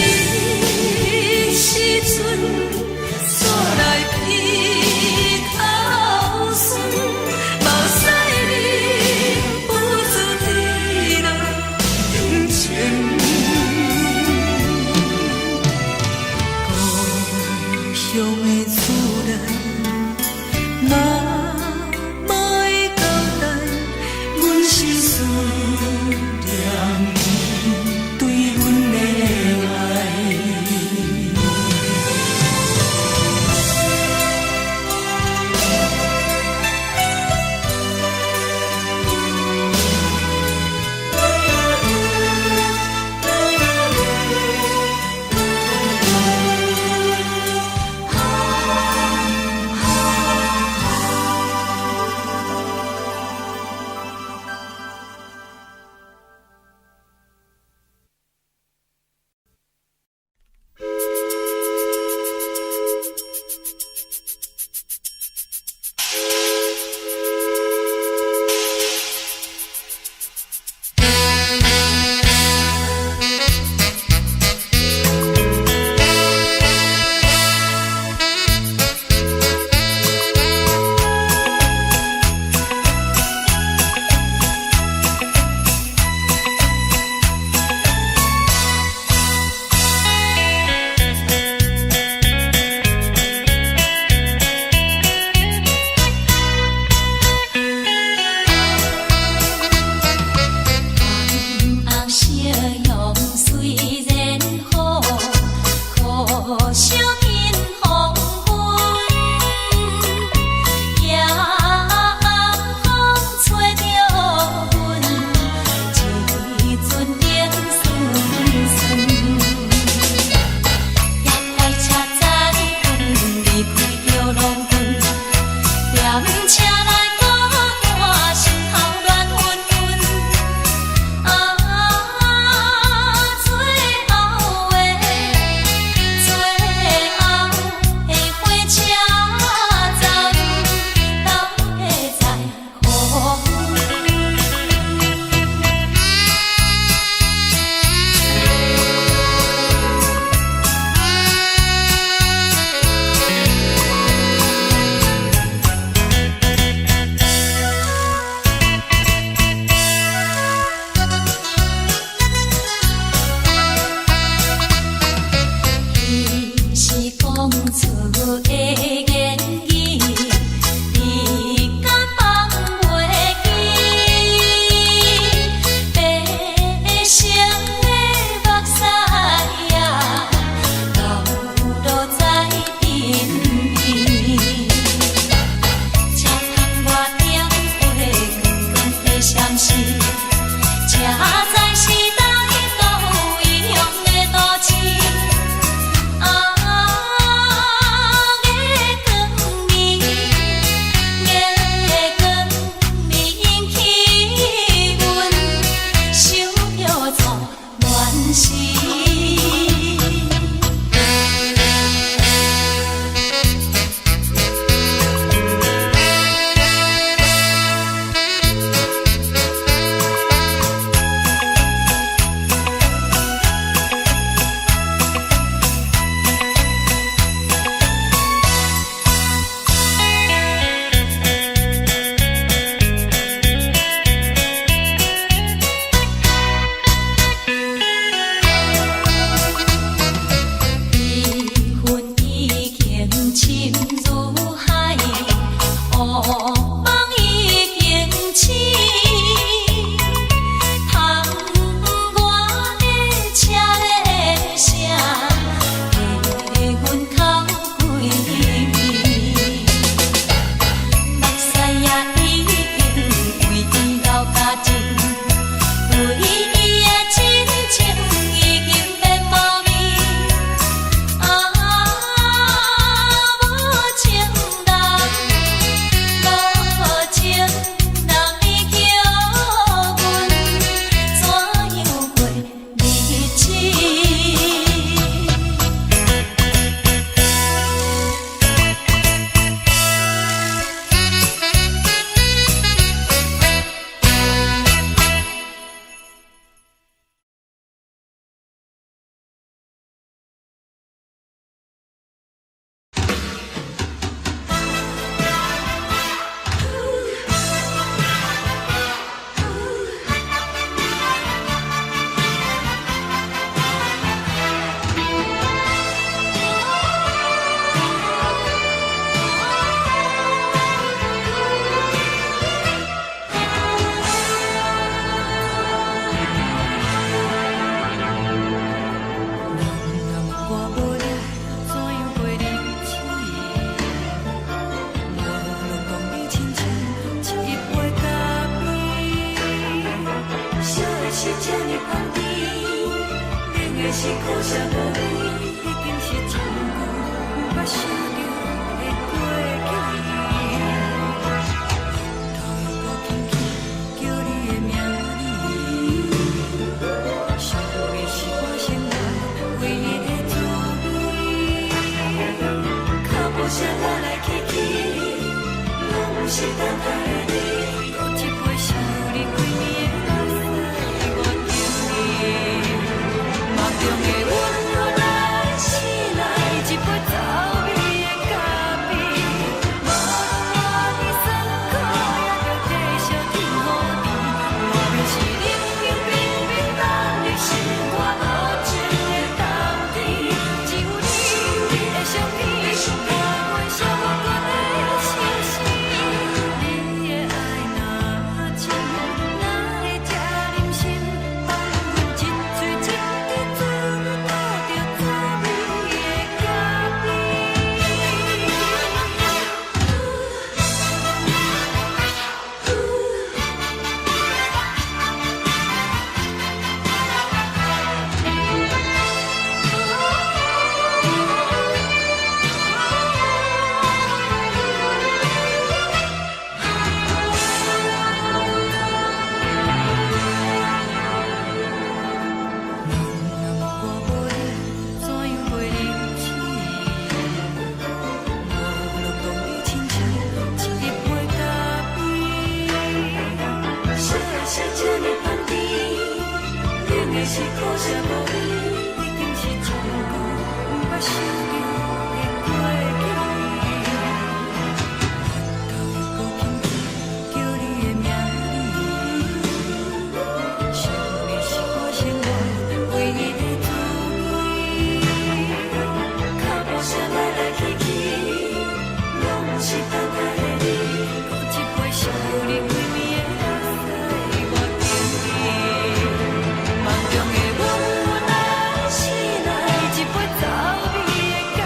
時陣，煞來鼻頭酸，目屎忍不住滴落眼睛。故鄉的厝內，媽媽的交代，阮是思念你對阮的愛。時。悲恨已經深如海，烏夢已經醒。窗外的車鈴聲，替阮哭幾暝。目屎也已經為伊流乾淨，對伊的真情已經變無味。啊，無情人，無情人，你叫阮怎樣過日子？人若无我无你，怎樣過日子？無論講你親像一杯咖啡，燒的是這呢香甜，冷的是苦澀無味，已經是真久毋捌想著的過去。頭又閣輕輕叫你的名字，想的是我生活唯一的滋味。腳步聲來來去去，攏毋是等待的你。閣一杯想你規暝的目屎，我敬你。夢中的阮來醒來，一杯走味的咖啡。無論偌酸苦，也著繼續天雨甜。莫非是冷冷冰冰等你心肝無情的冬天？只有你的相片，陪阮寂寞的相思。你的愛若真，哪會這忍心放阮一喙一滴嘴吐著走味的咖啡？人若無我無你，怎樣過日子？無論講你親像一杯咖啡，燒的是這呢香甜，冷的是苦澀無味，已經是真久毋捌想著的過去。頭又閣輕輕叫你的名字，想的是我生活唯一的滋味。腳步聲來來去去，攏毋是等待的你。閣一杯想你規暝的目屎，我敬你。夢中的阮來醒來，一杯走味的咖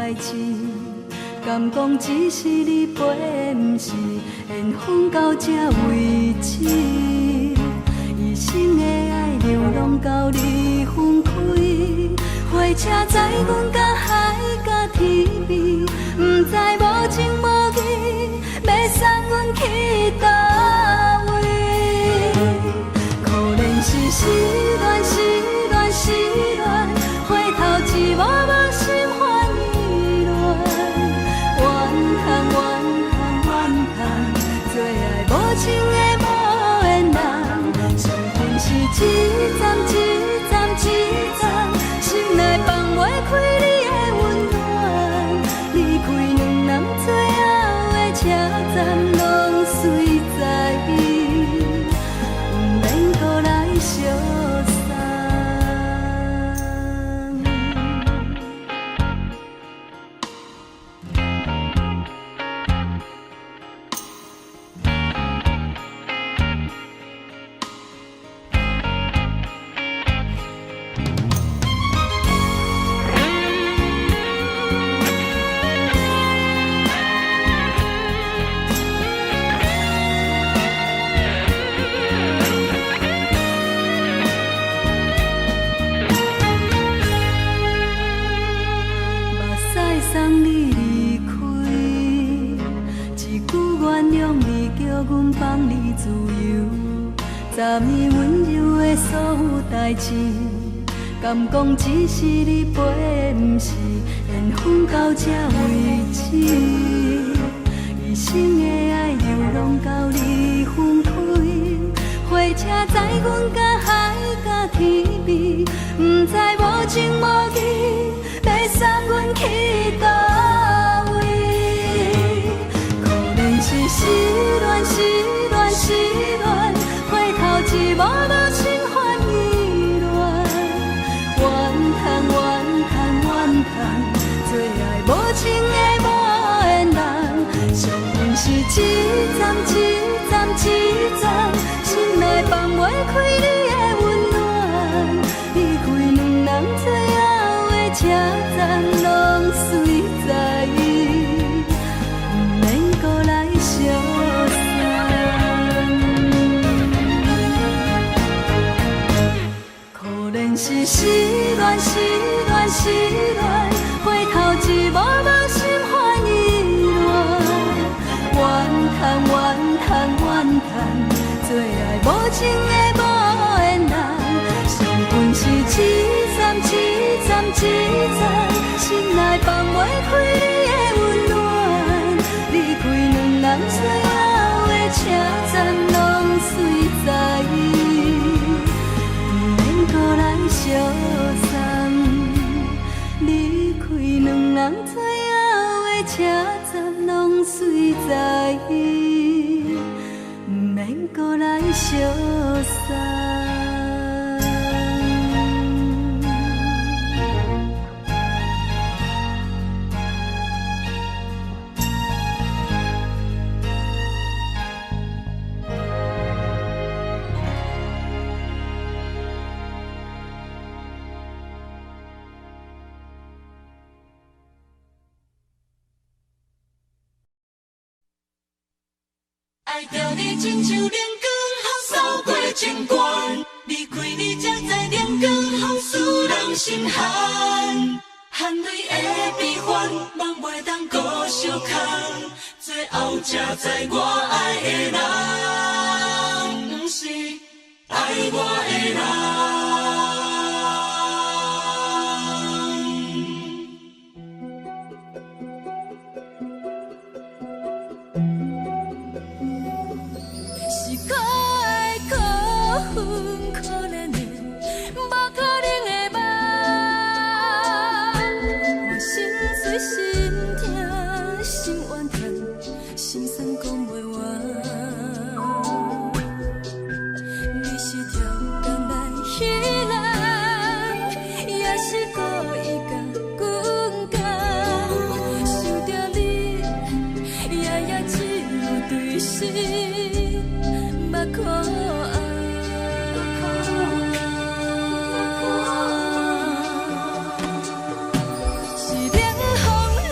代誌，敢講只是你陪，毋是緣分到這為止。一生的愛流浪到你分開，火車載阮到海角天邊，毋知無情無義，欲送阮去佗位。可憐是失戀，失戀，失戀，回頭一幕幕心煩意亂。怨嘆怨嘆怨嘆，做愛無情的無緣人，相逢是一站一站一站，心內放袂開你的溫暖。離開兩人最後的車站，攏隨在伊，毋免閣來相送。目屎送你離開，一句原諒你，叫阮放你自由。十年溫柔的所有代誌，敢講只是你陪，毋是緣分到這為止。一生的愛流浪到你分開，火車載阮到海角天邊，毋知無情無義，欲送阮去佗位。可憐是失戀，失戀，失戀，回頭一幕幕心煩意亂。怨嘆怨嘆怨嘆，做愛無情的無緣人，相逢是一站一站一站，心內放袂開你的溫暖。離開兩人最後的車站，攏隨在伊，毋免閣來相送。可憐是失戀，失戀，失戀，回頭一幕幕心煩意亂。怨嘆怨嘆怨嘆，做愛無情的無緣人，相逢是一站一站一站，心內放袂開你的溫暖。離開兩人最後的車站，攏隨在伊，毋免閣來相送。離開兩人最後的車站，攏隨在伊，毋免閣來相送。愛著你親像冷光予掃過情關，離開你才知冷光予使人心寒，含淚的悲歡，夢袂當閣相空，最後才知我愛的人，毋是愛我的人。是可愛可恨可憐的，無可能的夢。我心碎心痛心怨嘆，心酸講袂完。你是超工來彼人，也是故意共阮講。想著你，夜夜只有對心目苦红。是冷風冷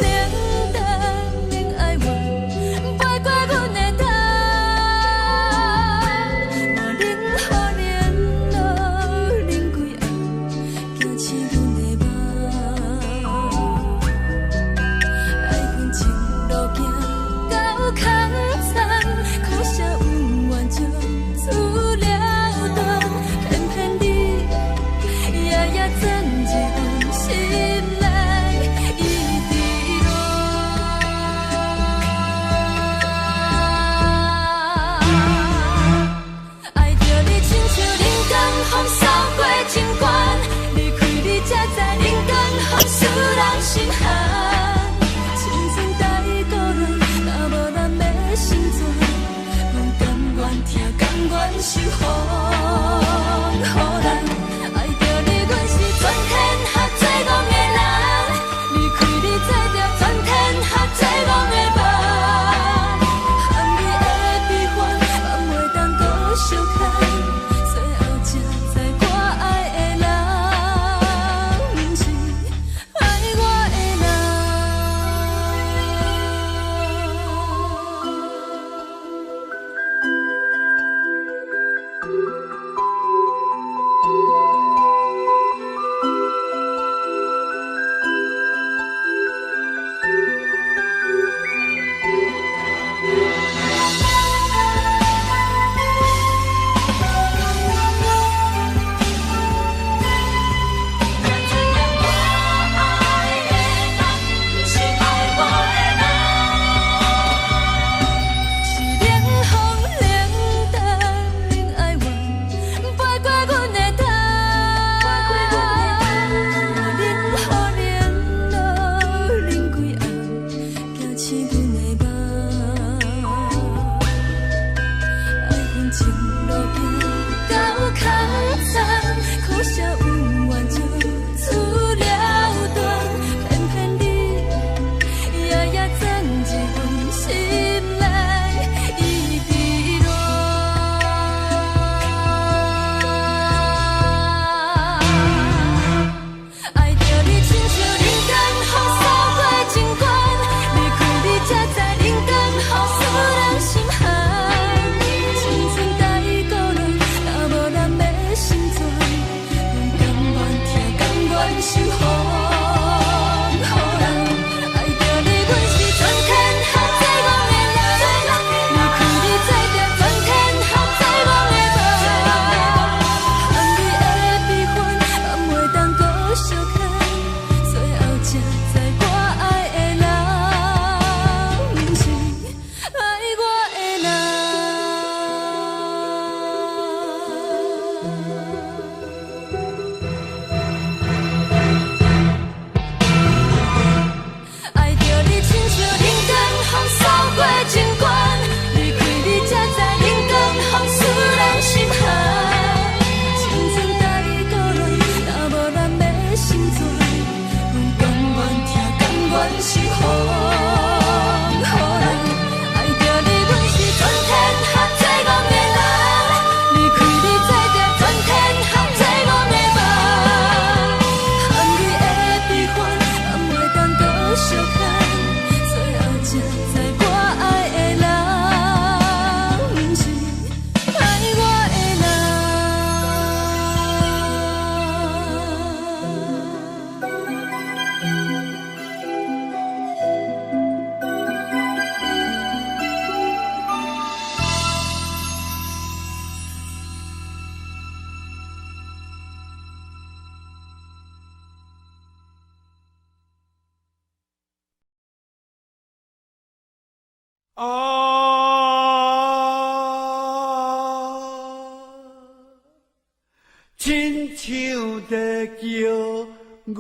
是予人。愛著你，阮是全天下最戇的人。離開你，做著全天下最戇的夢。含淚的悲歡，人袂當閣相牽，最後才知我愛的人，毋是愛我的人。啊，親像在叫我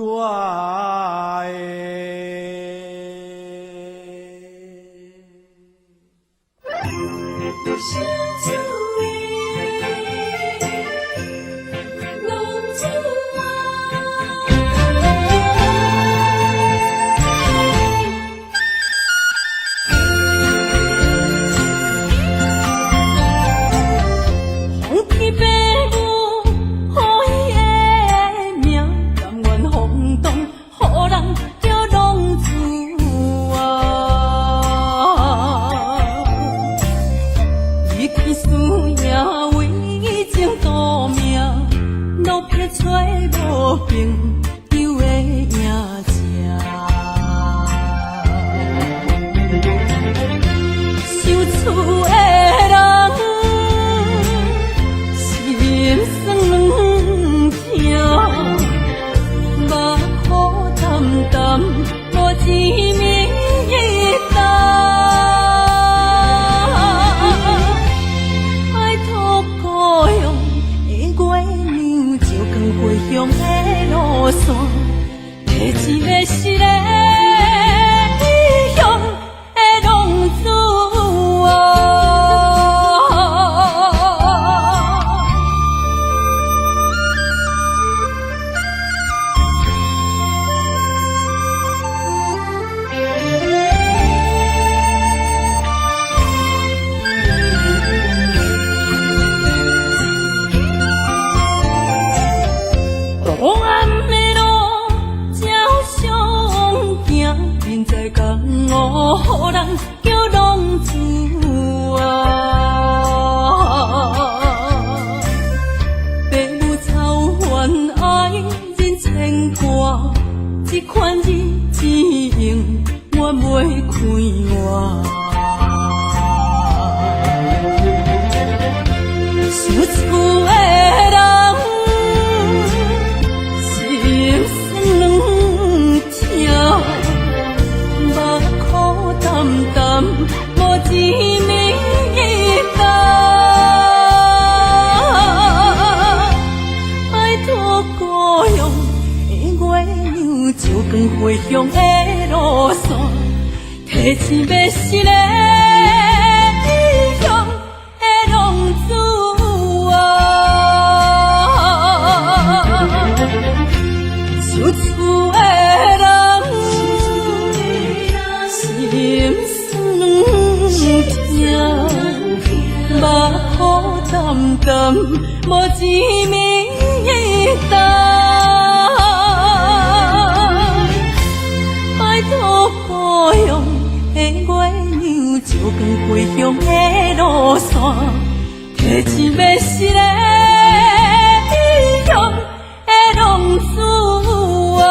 的。相思的浪子啊。风起白雾，予伊的名，甘愿风动，予人叫浪子啊。离去思赢为情赌命，落魄找无朋友的影子。想厝的人，心酸软疼，目苦澹澹，无一暝担。拜托故乡的月娘，照光回乡的路线，提一个失的异乡的浪子啊。黑暗的路照相行，人在江湖，予人叫浪子啊。爸母操烦爱人牵挂，这款日子永远袂快活。想厝的人，心酸软疼，目苦澹澹，无一暝担。拜托故乡的月娘，照光回乡的路线，提一个失的异乡的浪子啊。想厝的人，心酸软疼，目苦澹澹，无一暝担。拜托故乡的月娘，照光回乡的路线，提一个失的异乡的浪子啊。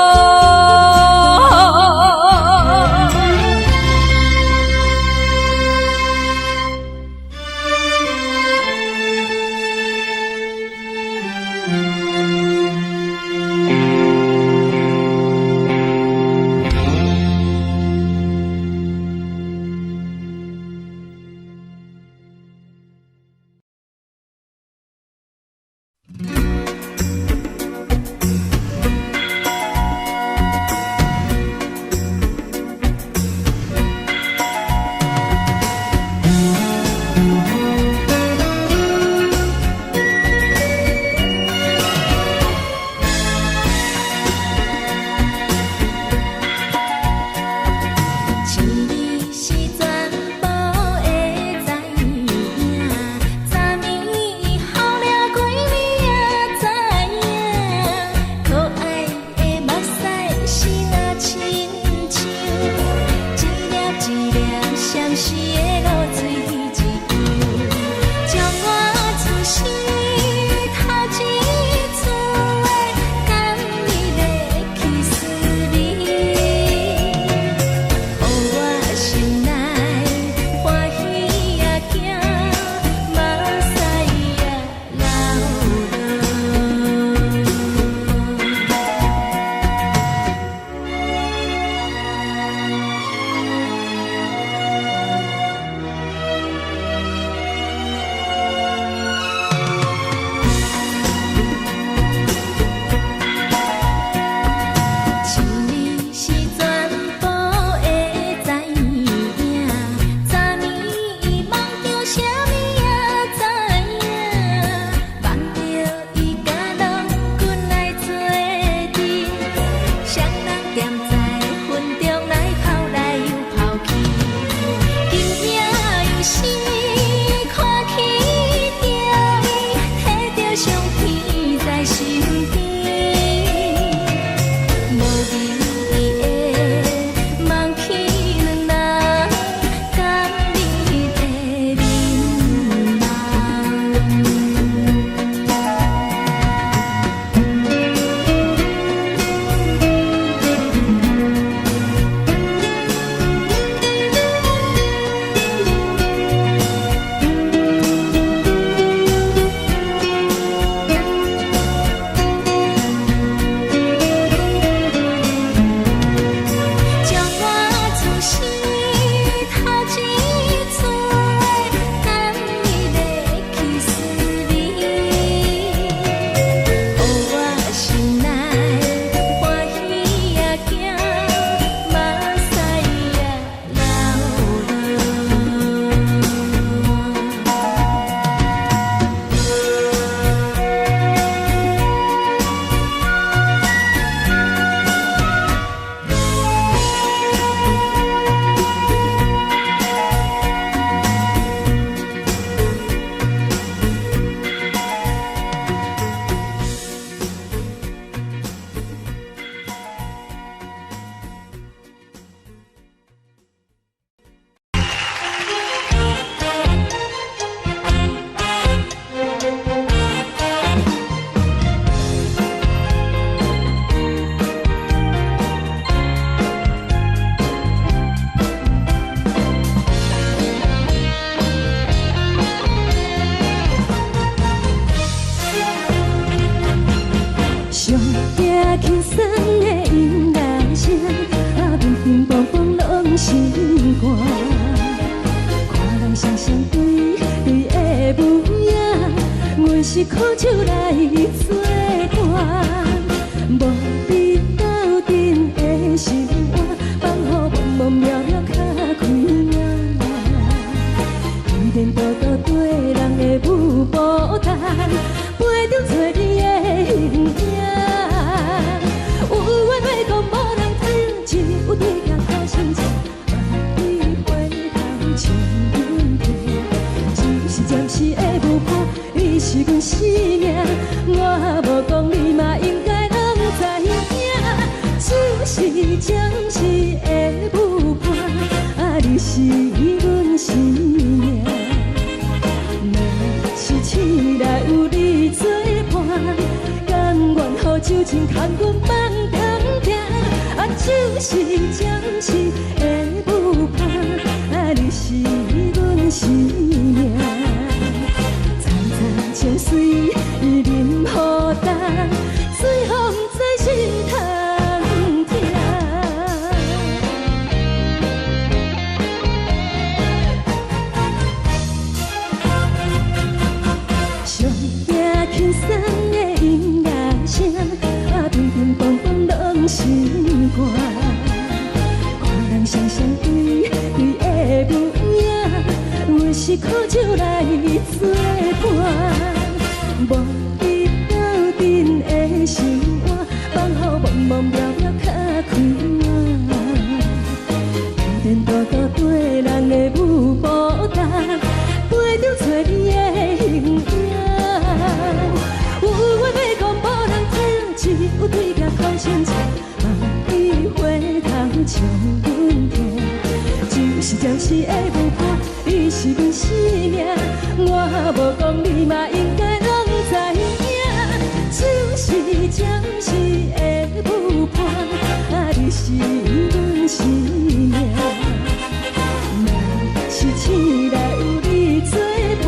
是苦酒來做伴，無比鬥陣的心肝，放予茫茫渺渺較開眼。天顛倒倒綴人的舞步動，陪著找你的形影。有緣話講無人聽，只有對鏡苦心情，望你回頭笑阮聽。只是暫時的舞伴，你是阮生命，我無講你嘛應該攏知影。只是暫時的舞伴，啊，你是阮生命。若是醒來有你做伴，甘願予酒精牽阮放長命。啊，只是暫時的舞伴，啊，你是阮生命。層層情水啉予乾，最予毋知心通疼。上驚輕鬆的音樂聲，啊，乒乒乓乓攏心肝。看人雙雙對對的舞影，阮是苦酒來做伴，無比鬥陣的心肝，放予茫茫渺渺較開眼。天顛倒倒綴人的舞步動，陪著找你的形影。有緣話講無人聽，只有對鏡苦心情，望你回頭笑阮聽。只是暫時的舞伴，你是阮生命，我無講你嘛應該攏知影。只是暫時的舞伴，啊，你是阮生命。若是醒來有你做伴，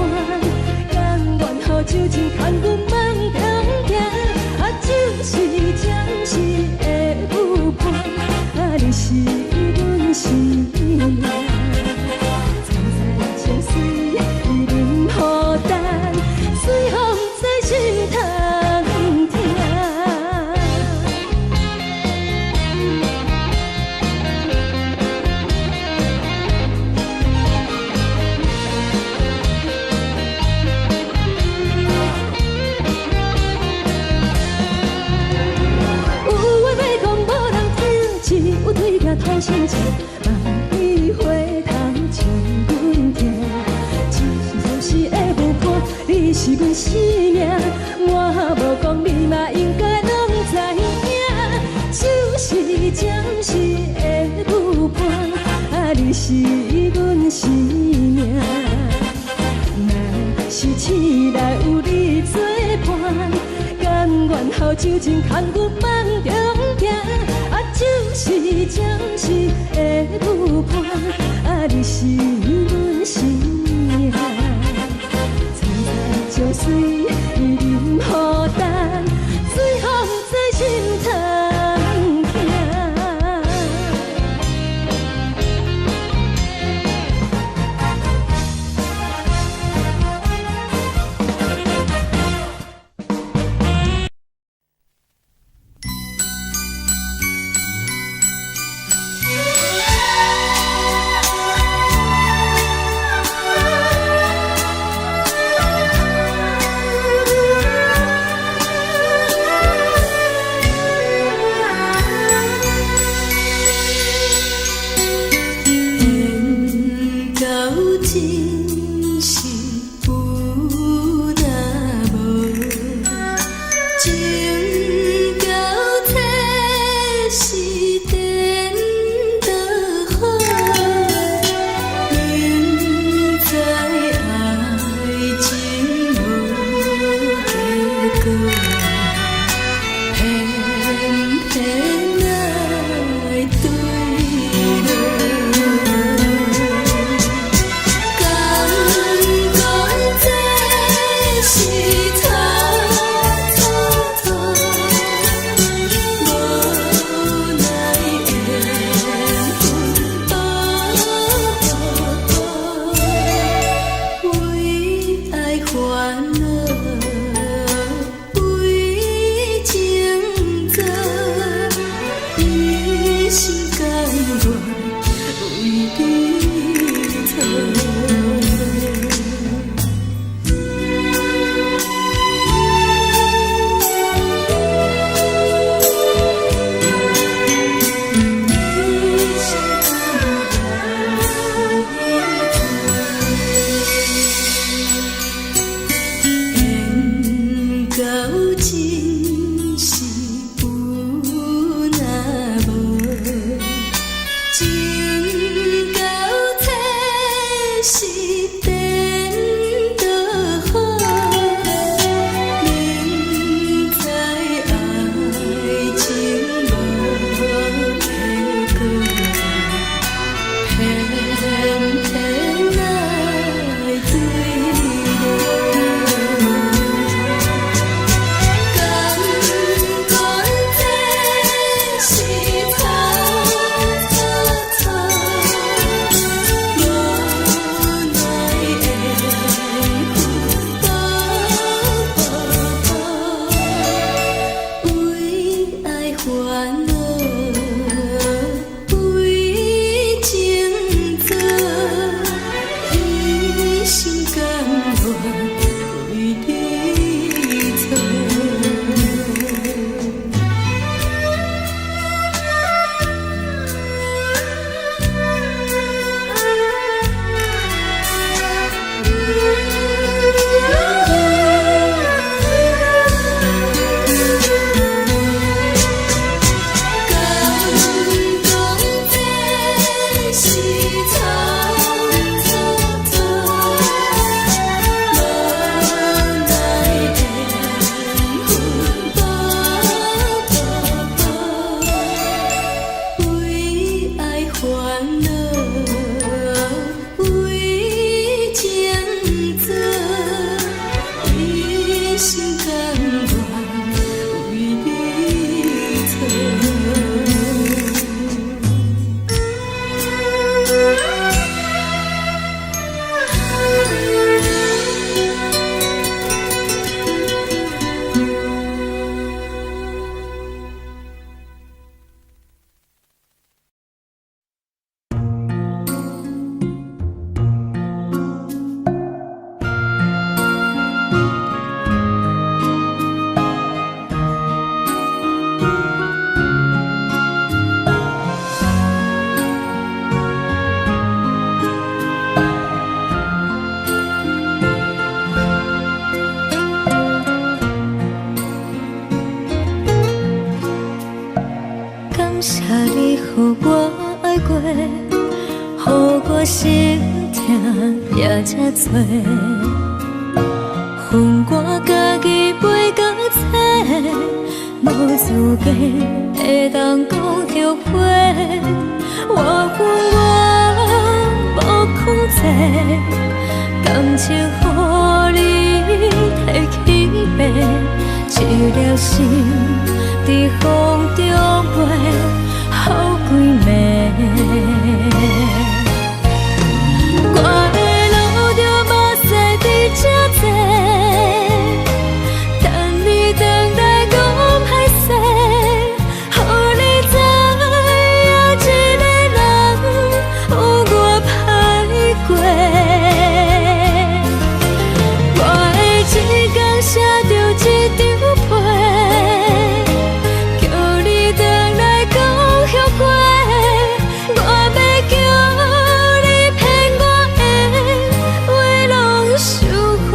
甘願予酒精牽阮放長命。啊，只是暫時的舞伴，啊，你是阮生命。層層情水啉予乾，最予毋知心通疼。有話欲講無人聽，只有對鏡吐心情，望你回頭笑阮聽。只是暫時的舞伴，你是阮生命，我無講你嘛應該攏知影。只是暫時的舞伴，啊，你是阮生命。若是醒來有你做伴，甘願予酒精牽阮放長命。啊，只是暫時的舞伴，啊，你是阮生命。層層情水啉予乾，最予毋知心通疼。予我心疼也這多。分我家己飛到找，無資格會當講後悔。我恨我無控制，感情予你提去爬，一粒心佇風中飛，予幾暝。我會流著目屎佇這坐，等你轉來講歹勢，予你知影一个人有偌歹過。我會一工寫著一張批，叫你轉來講後悔。我欲叫你騙我的話攏收回。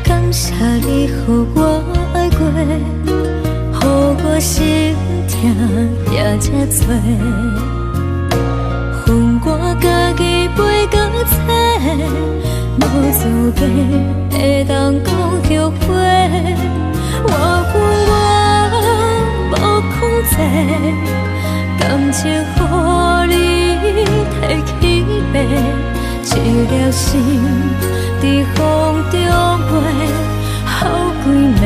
感謝你予我愛過，予我心疼也這多。分我家己飛到找，無資格會當講後悔。我恨我無控制，感情予你提去爬，一粒心佇風中飛，予幾暝。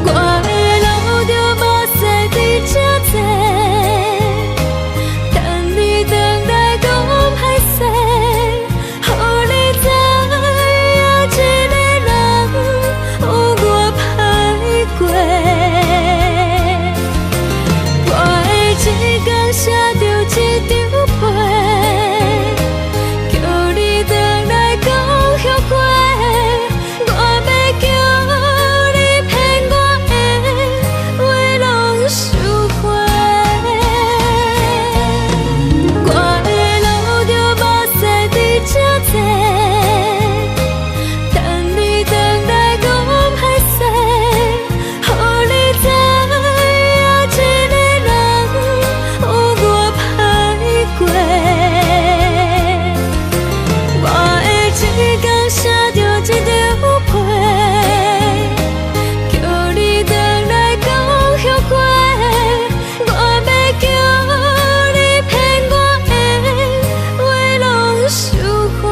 我會流著目屎佇這坐，等你轉來講歹勢，予你知影一個人有偌歹過。我會一工寫著一張批，叫你轉來講後悔。我欲叫你騙我的話攏收回。我會流著目屎佇這坐，等你轉來講歹勢，予你知影一個人有偌歹過。我會一工寫著一張批，叫你轉來講後悔。我欲叫你騙我的話攏收回。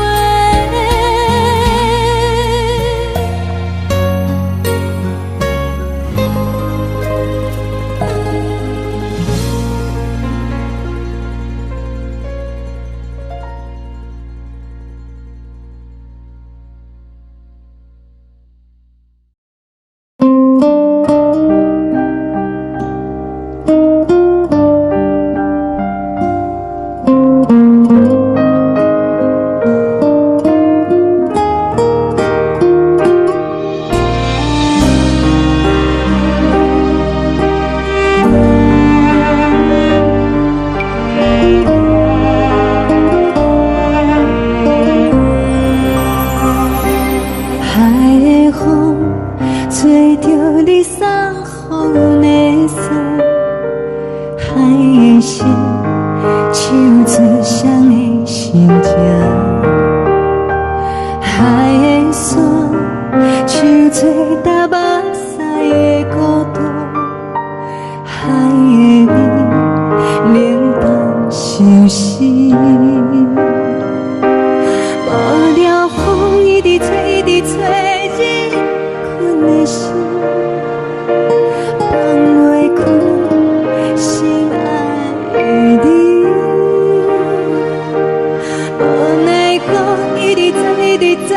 海的風吹著你送予的衫，海的心唱出誰的心情，海的山唱出搭目屎的孤獨，海的味冷淡相思。無聊風一直吹，一直吹，入困的心，放袂開心愛的你。無奈何一直鑽，一直鑽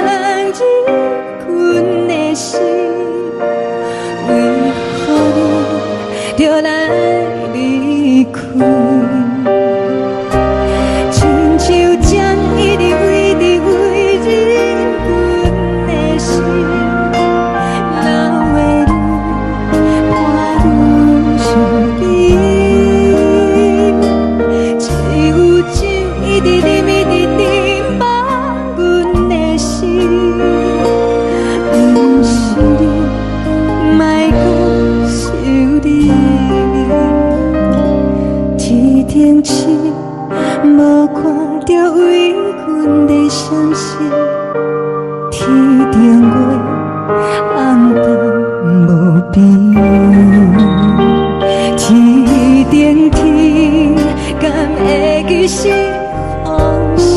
入困的心，為何你著來離開？親像針一直一直為入困的心，人淡無邊。天頂天，敢會記是予時，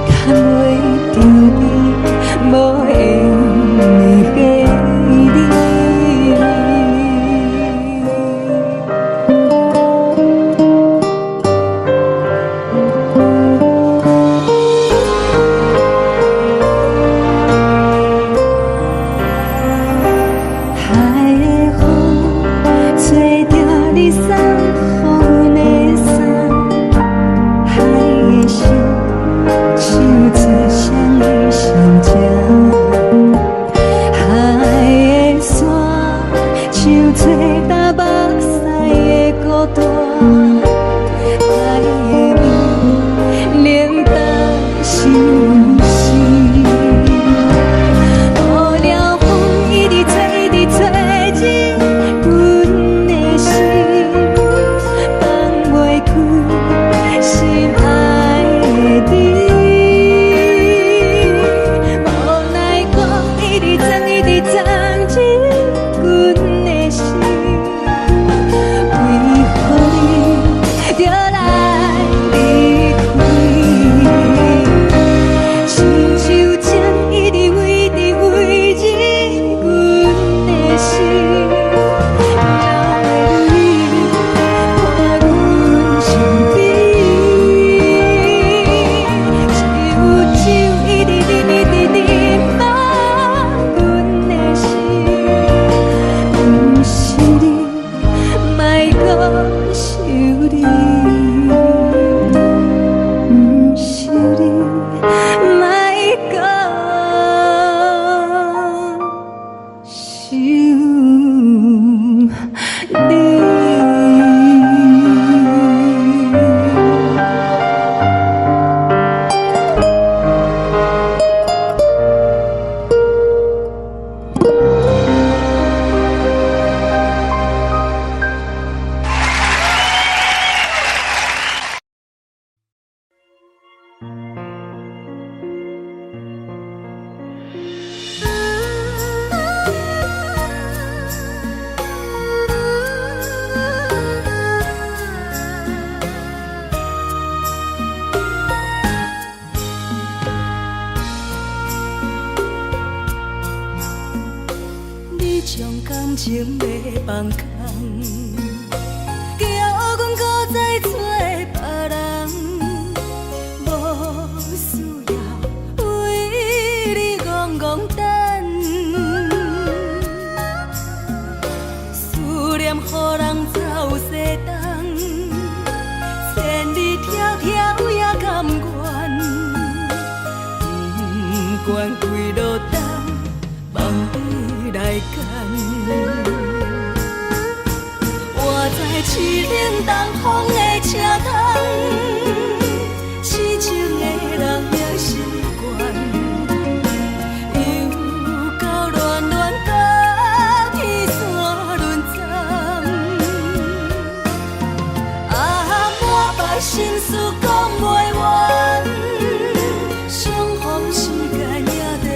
牽袂著你，無緣的你。海的風吹著你送予阮的衫，海的心唱出誰的心情，海的沙唱出淡目屎的孤單，海的味冷淡相思。烏了風一直吹，一直吹入阮的心，放袂開心愛的你。無奈何一直鑽，一直鑽入阮的心，為何你著來離開？親像情一直圍，一直圍入阮的心，流的淚伴阮身邊。只有酒一直啉，一直啉滿阮的心，毋是你，莫閣想你，毋是你，莫閣想你。你將感情欲放空，叫阮閣再找別人，無需要為你戇戇等，思念予人走西東，千里迢迢也甘願，不管幾落冬，望你來牽。我知凄冷東風的車窗，痴情的人也習慣，又到暖暖甲天山轮转，啊，满腹心事講袂完，相逢時間也短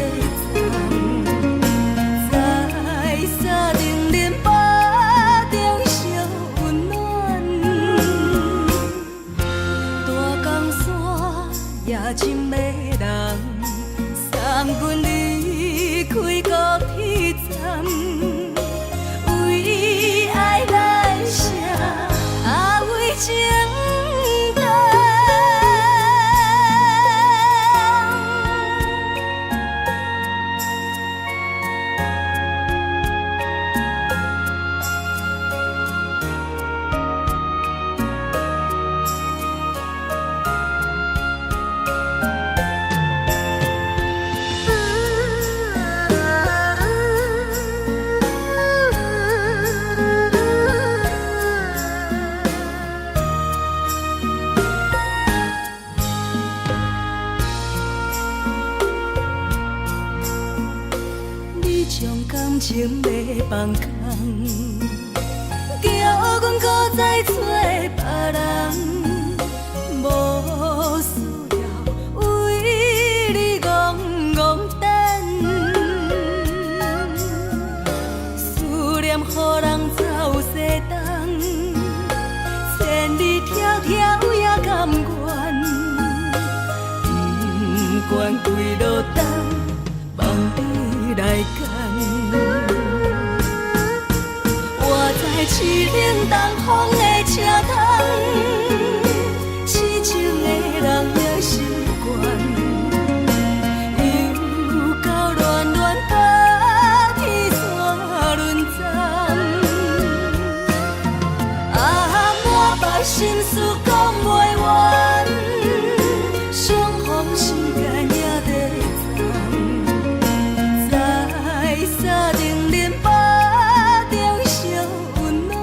暫，在三重林腹中相溫暖，大江山也真迷人，送阮離開高鐵站，為愛來寫，啊為情等。你將感情欲放空，叫阮閣再找別人，無需要為你戇戇等。凄冷東風的車窗，痴情的人也習慣。又到暖暖冬天山輪站，啊，滿腹心事講袂完，相逢時間也短暫，在三重恁腹中相溫暖。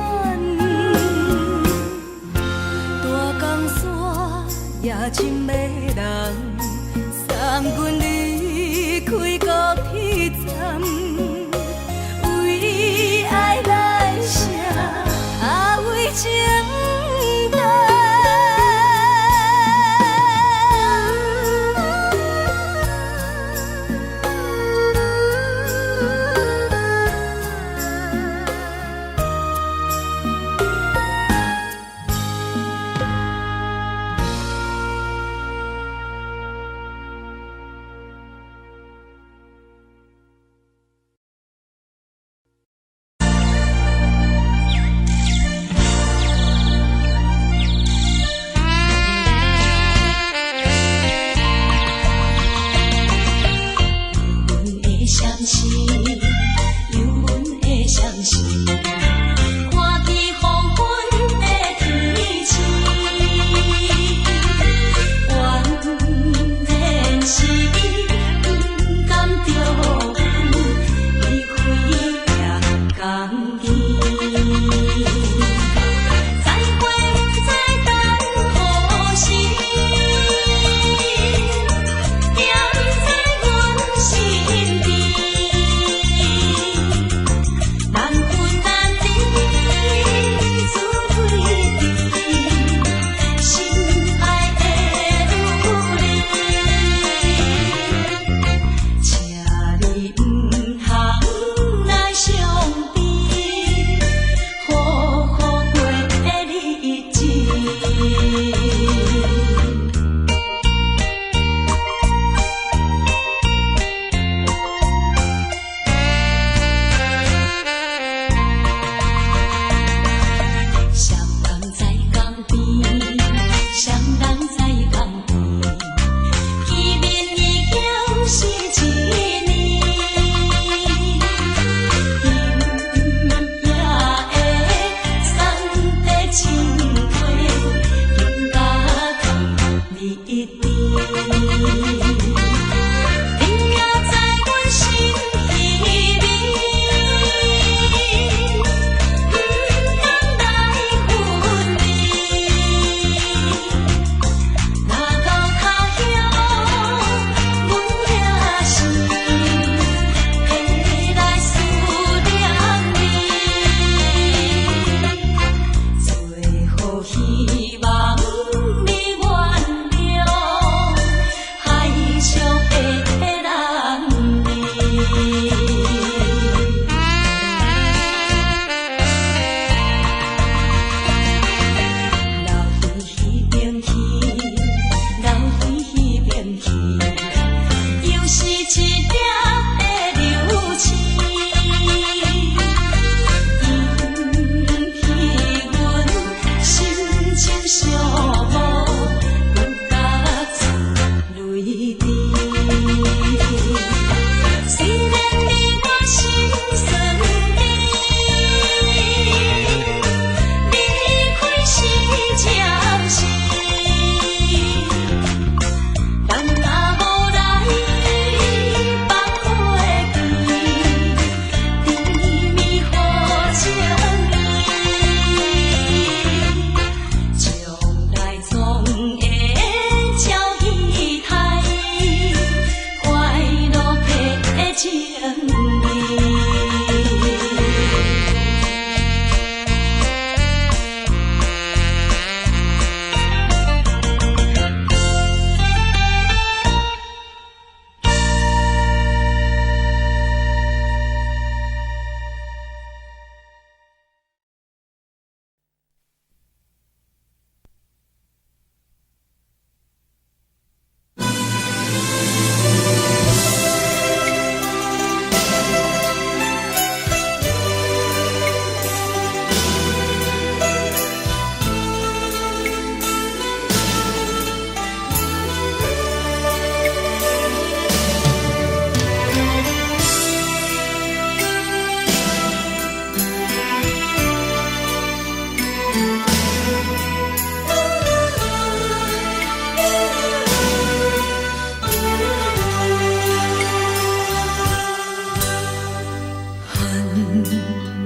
冷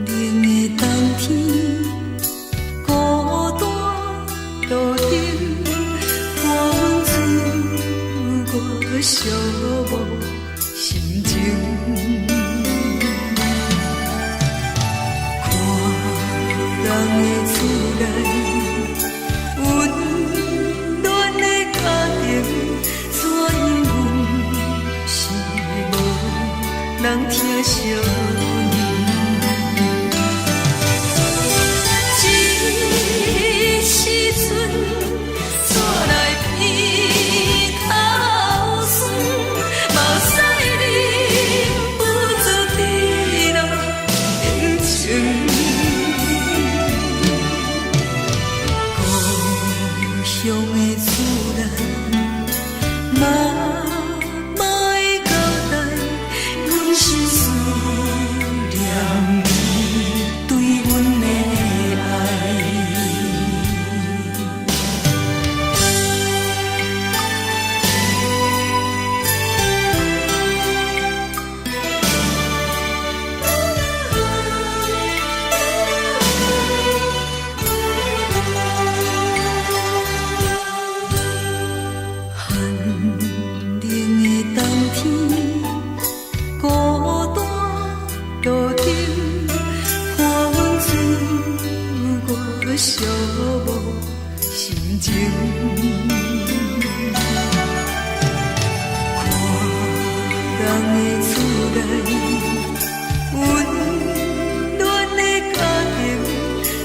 的冬天，孤單路燈，伴阮自我寂寞心情。看人的厝內，溫暖的家庭，怎樣阮是無人疼惜阮。這時陣，煞來鼻頭酸，目屎忍不住滴落眼睛。故鄉的厝內，媽媽的交代，阮是思念伊對阮的愛。寒冷的冬天，孤單路燈，伴阮自我寂寞心情。看人的厝內，溫暖的家庭，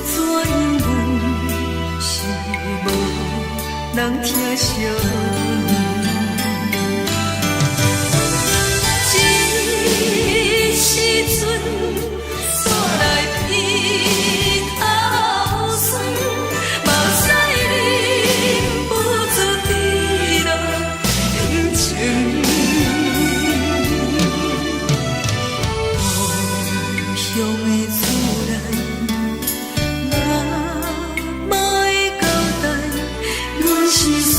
怎樣阮是無人疼惜阮。這時陣，煞來鼻頭酸，目屎忍不住滴落眼睛。故鄉的厝內，媽媽的交代，阮是思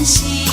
時。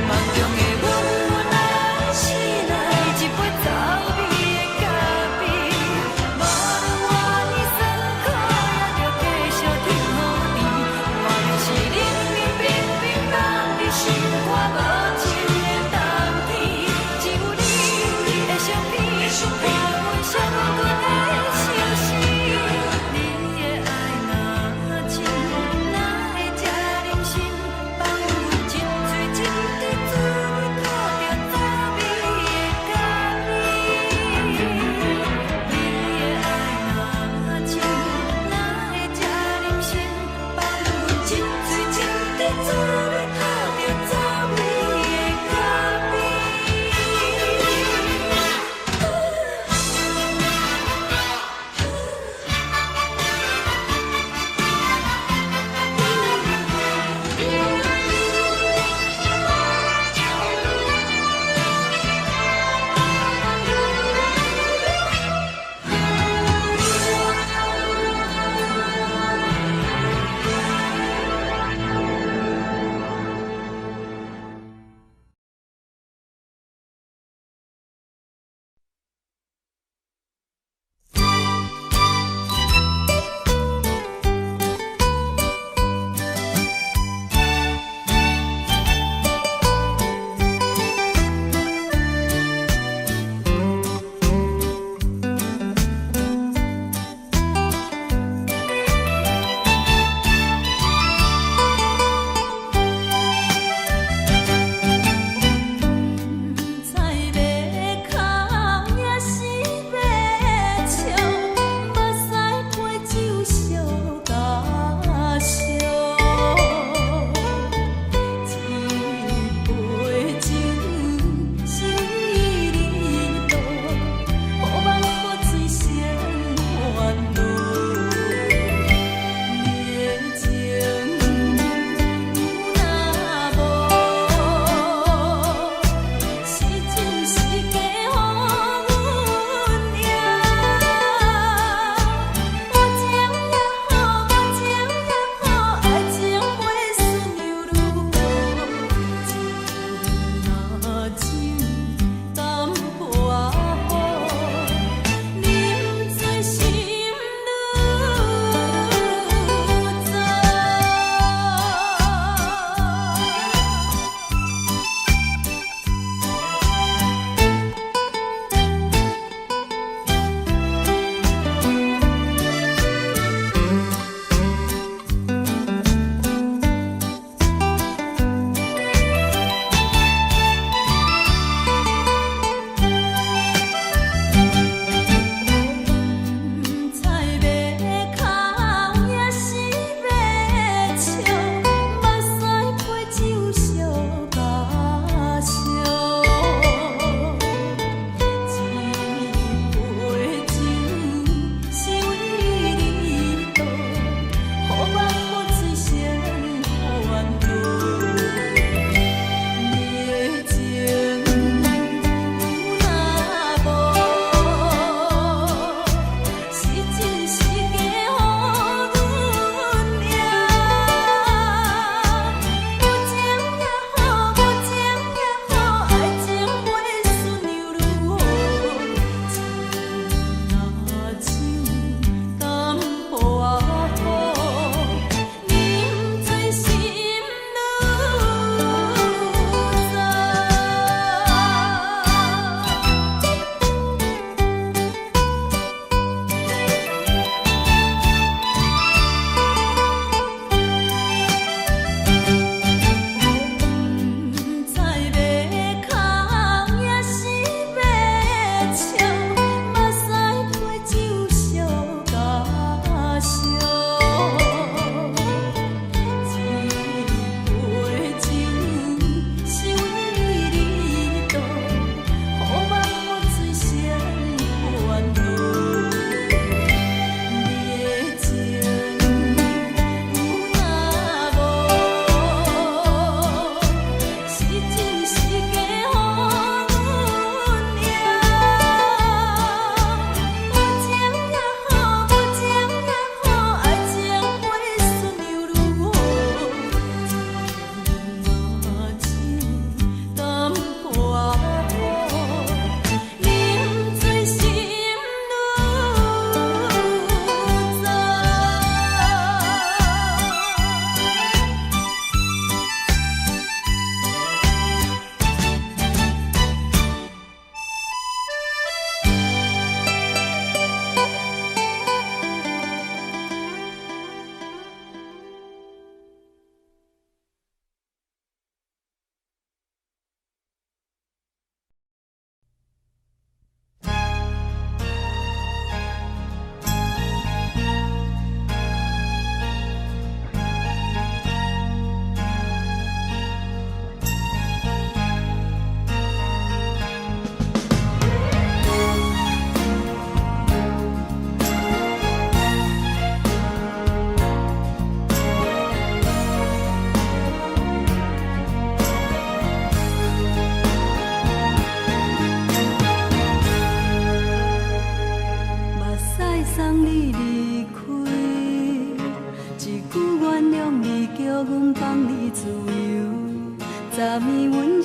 夢中的阮，阮的心內，一杯走味的。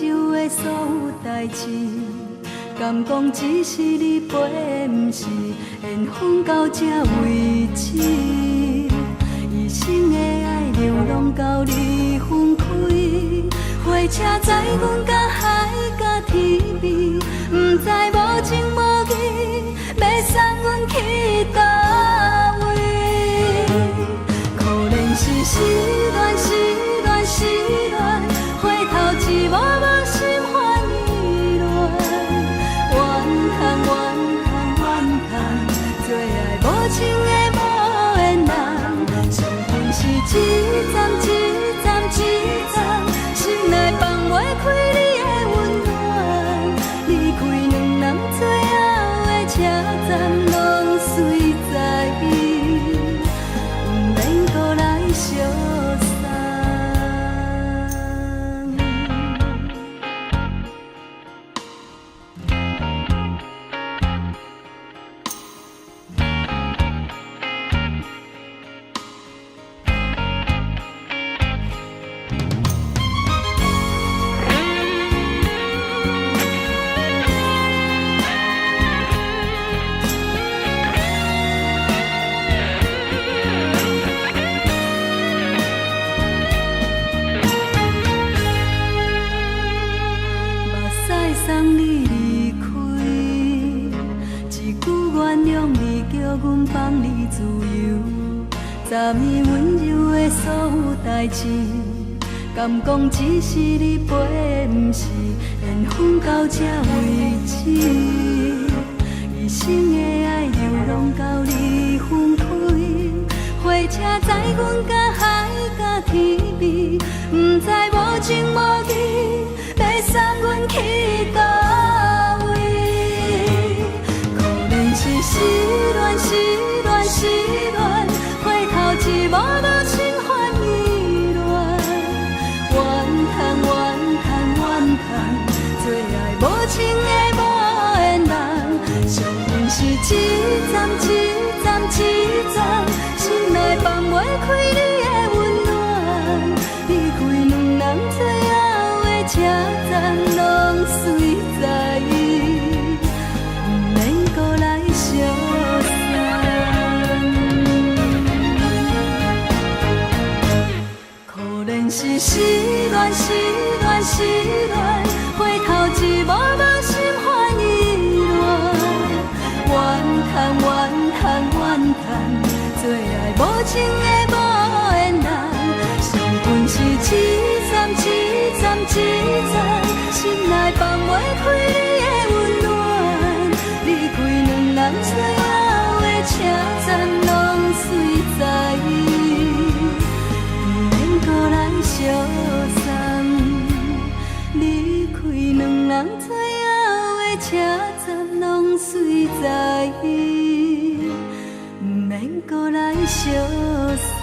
柔的所有代誌，敢講只是你陪，毋是緣分到這為止。一生的愛流浪到你分開，火車載阮到海角天邊，毋知無情無義，欲送阮去佗位？可憐是失戀，失戀，失戀，回頭一幕幕心煩意亂，怨嘆怨嘆怨嘆，做愛無情的無緣人，上恨是一站一站一站，心內放袂開你的溫暖，離開兩人最後的車站，攏隨在伊，毋免閣來相送。目屎送你離開，一句原諒你，叫阮放你自由。昨暝溫柔的所有代誌，敢講只是你陪，毋是緣分到這為止。一生的愛流浪到你分開，火車載阮到海角天邊，毋知無情無義，欲送阮去佗位？可憐是失戀，失戀，失戀，回頭一幕幕心煩意亂，怨嘆怨嘆怨嘆，做愛無情的無緣人，上恨是一站一站一站，心內放袂開你的溫暖，離開兩人最後的車站，攏隨在伊，毋免閣來相送。可憐是失戀，失戀，失戀，回頭一幕幕心煩意亂，怨嘆怨嘆怨嘆，做愛無情的無緣人，上恨是一站一站一站，心內放袂開你的溫暖，離開兩人最後的車站，攏隨在伊，毋免閣來相送。離開兩人最後的車站，攏隨在伊，毋免閣來相送。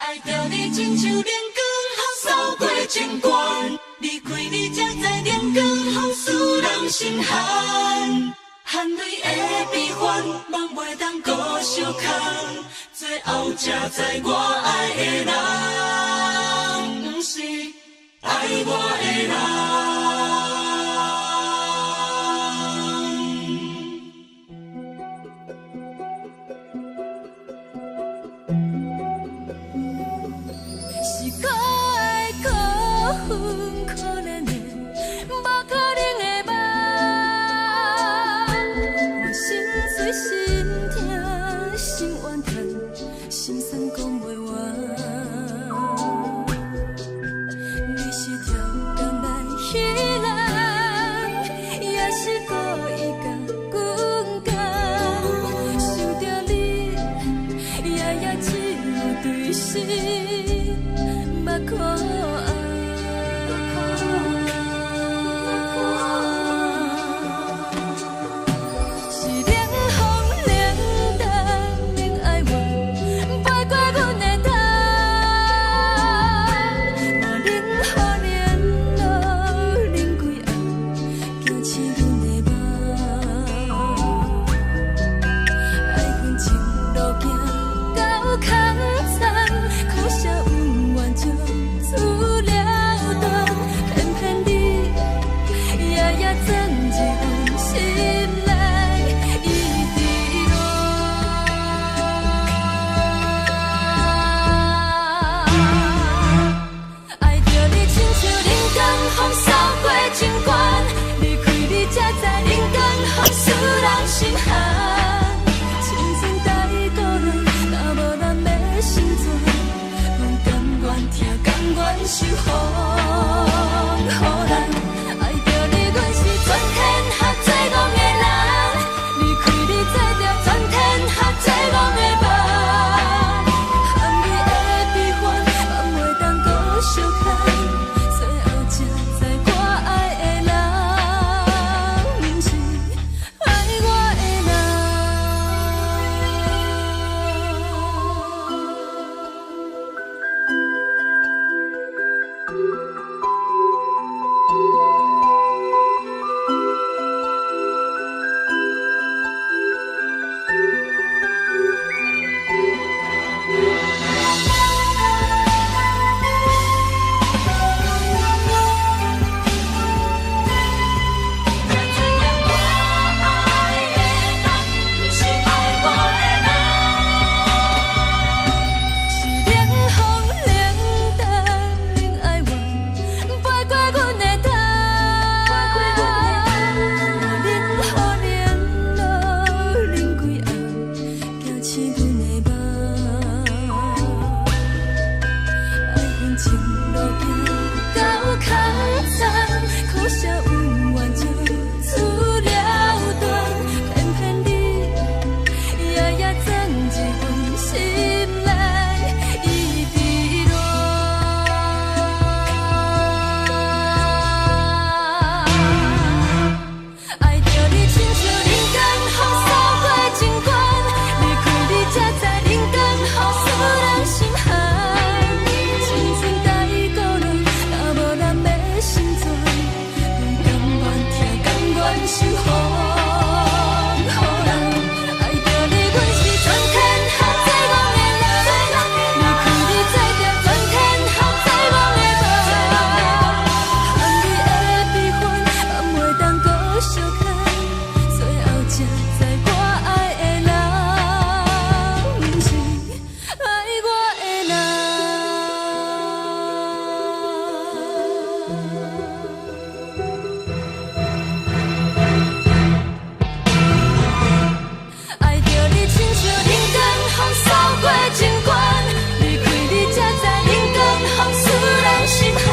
愛著你親像冷光予掃過情關，離開你才知冷光予使人心寒，含淚的悲歡，夢袂當閣相空，最後才知我愛的人，毋是愛我的人。是可愛可恨可憐的，無可能的夢。我心碎心痛心怨嘆，心酸講袂完。你是跳江來彼人，心寒。青春太孤单，若無咱欲生存，阮甘願疼，甘願受風雨難。愛著你，阮是全天下最戇的人。離開你，做著全天下最戇的夢。含淚的悲歡，放袂當閣相牽。最後才知我愛的人，毋是愛我的人。才知影我愛的人，毋是愛我的人。是冷風冷淡冷哀怨，飛過阮的頭。我冷雨冷露冷規暗，驚醒阮的夢。愛恨情路行到空残，可惜恩怨就此了斷，偏偏你夜夜鑽入阮心內，一直亂。愛著你親像人間風掃過情關，離開你才知人間風使人心寒。青春太孤單，若無咱欲生存，阮甘願疼，甘願受風雨難。愛著你，阮是全天下最戇的人。離開你，做著全天下最戇的夢。含淚的悲歡，放袂當閣相牽。最後才知我愛的人，毋是愛我的人。愛著你親像人間風掃過情關，離開你才知人間風使人心寒。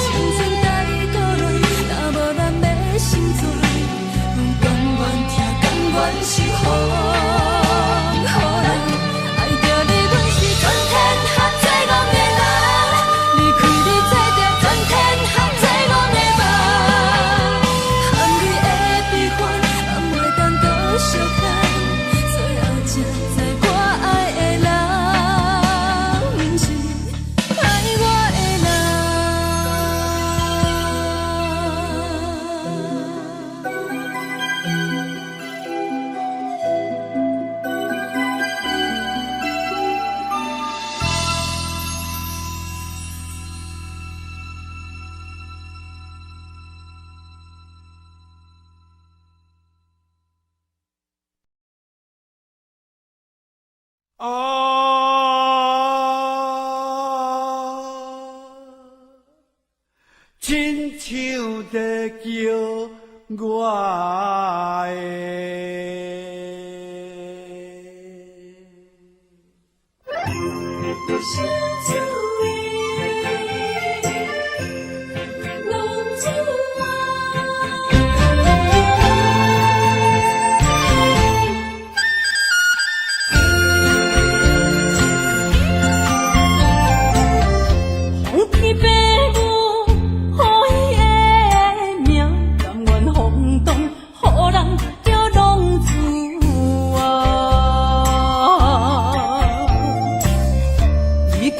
青春太孤單，若無咱欲生存，阮甘願疼，甘願受風雨難。愛著你，阮是全天下最戇的人。離開你，做著全天下最戇的夢。含淚的悲歡，放袂當閣相牽。最後才知我愛的人，毋是愛我的人。啊，親像在叫我的。相思的浪子啊。奉天父母予伊的名，甘願風動，予人叫浪子啊。離開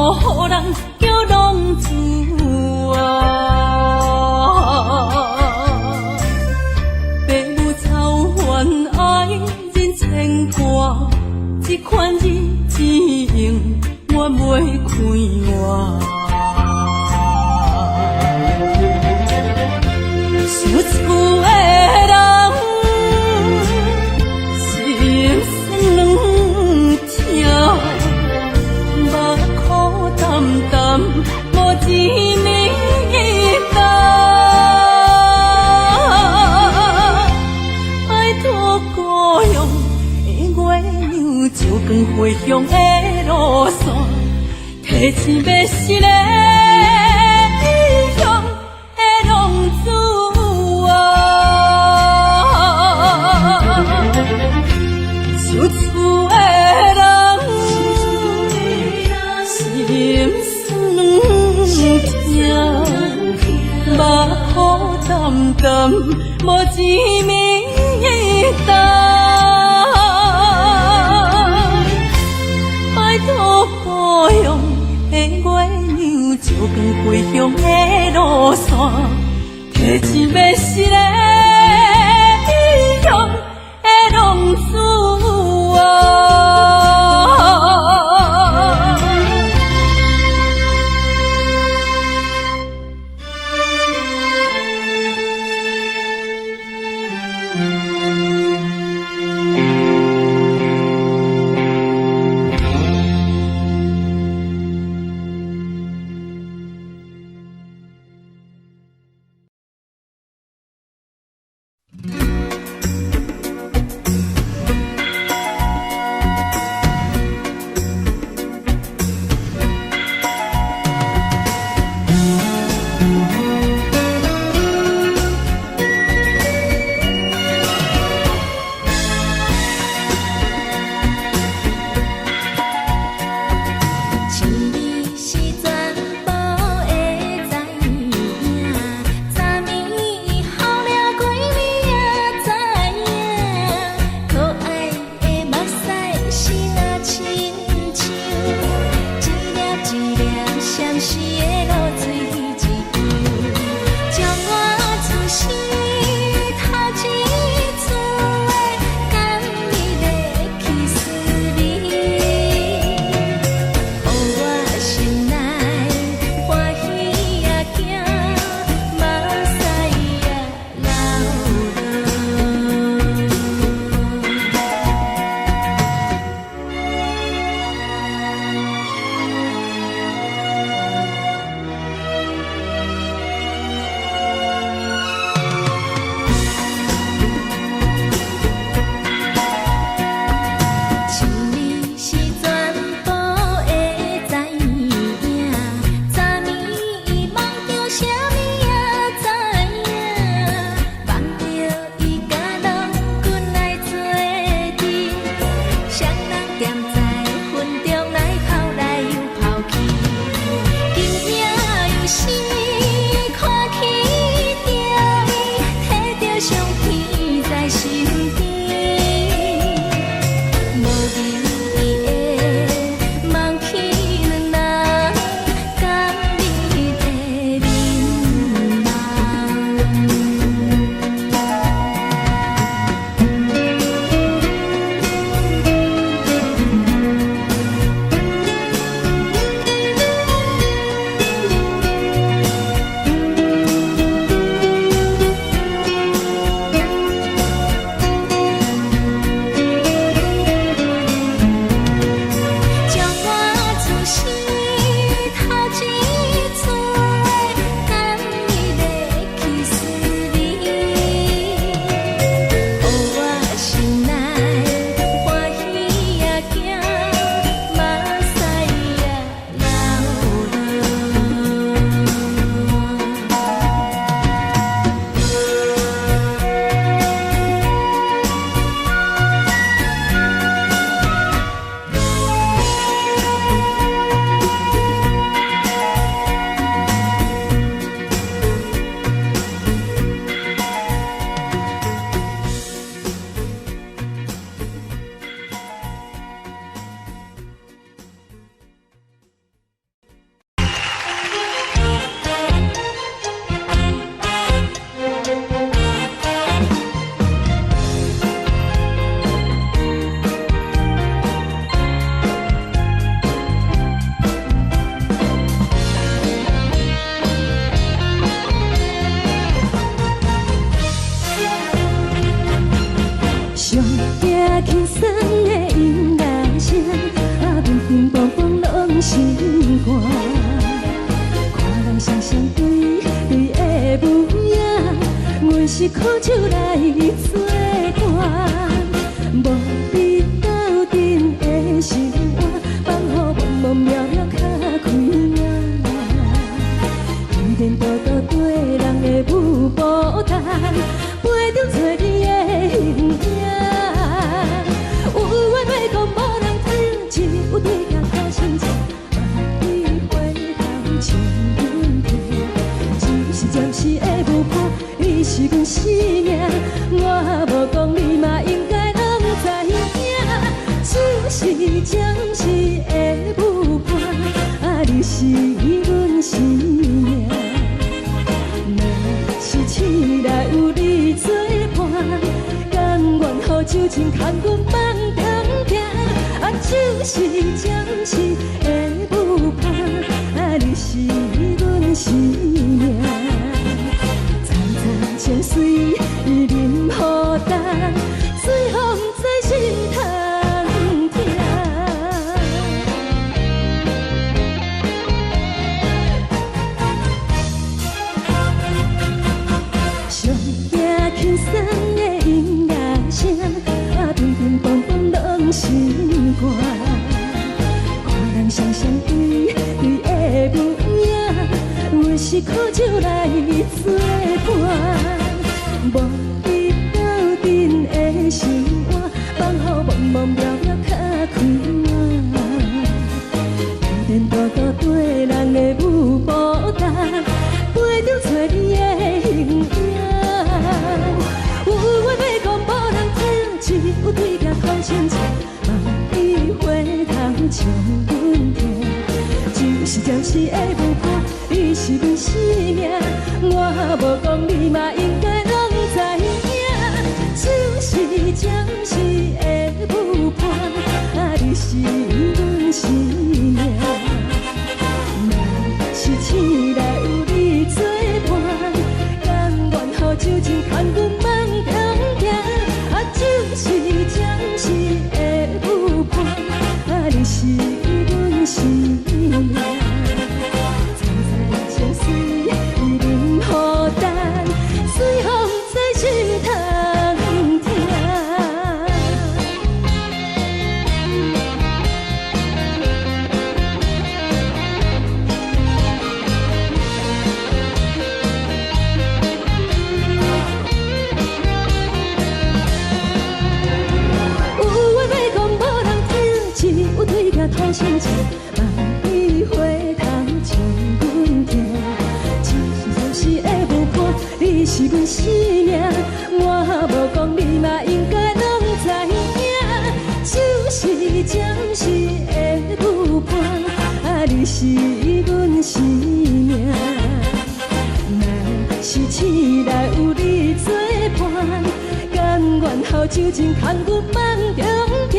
予人叫浪子啊！白母草原愛人牽掛，這款日子永遠袂快活。想厝的人，心酸軟疼，目苦澹澹，無一暝冬。拜託故鄉的月娘，照光回鄉的路線，提醒欲死的異鄉的浪子啊！想厝的人，心酸軟疼，目苦澹澹，無一暝冬。拜託故鄉的月娘，照光回鄉的路線，提醒欲死的異鄉的浪子啊！阮生命，我無講你嘛應該攏知影。酒是暫時的舞伴，啊，你是阮生命。若是醒來有你做伴，甘願予酒精牽阮放中行。啊，酒是暫時的舞伴，啊，你是阮生命。層層情隨啉予乾，醉予毋知心通疼。上驚輕鬆的音樂聲，啊，乒乒乓乓攏心肝。看人雙雙對對的舞影，阮是苦酒來做伴。無你鬥陣的生活，放予茫茫渺渺較快活。天大大缀人的舞步重，飞著找你的形影。有話欲講無人聽，只有對鏡講清楚，望你回頭笑阮聽。酒是暫時的舞伴，你是阮生命，我無講你嘛應該攏知影。酒是暫時的舞伴，啊，你是阮生命。若是醒來有你做伴，甘願予酒精牽阮放中行。啊，酒是暫時的舞伴，啊，你是阮生命。層層情隨啉予乾，醉予毋知心通疼。有話欲講無人聽，只有對鏡吐心情，望你回頭笑阮聽。酒是暫時的舞伴，你是阮生命，我無講你嘛應該攏知影。酒是暫時的舞伴，啊，你是阮生命。若是醒來有你做伴，甘願予酒精牽阮放中行。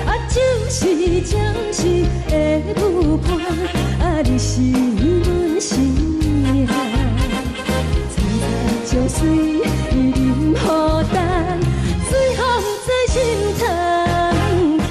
啊，酒是暫時的舞伴，啊，你是阮生命。層層情隨啉予乾，醉予毋知心通疼。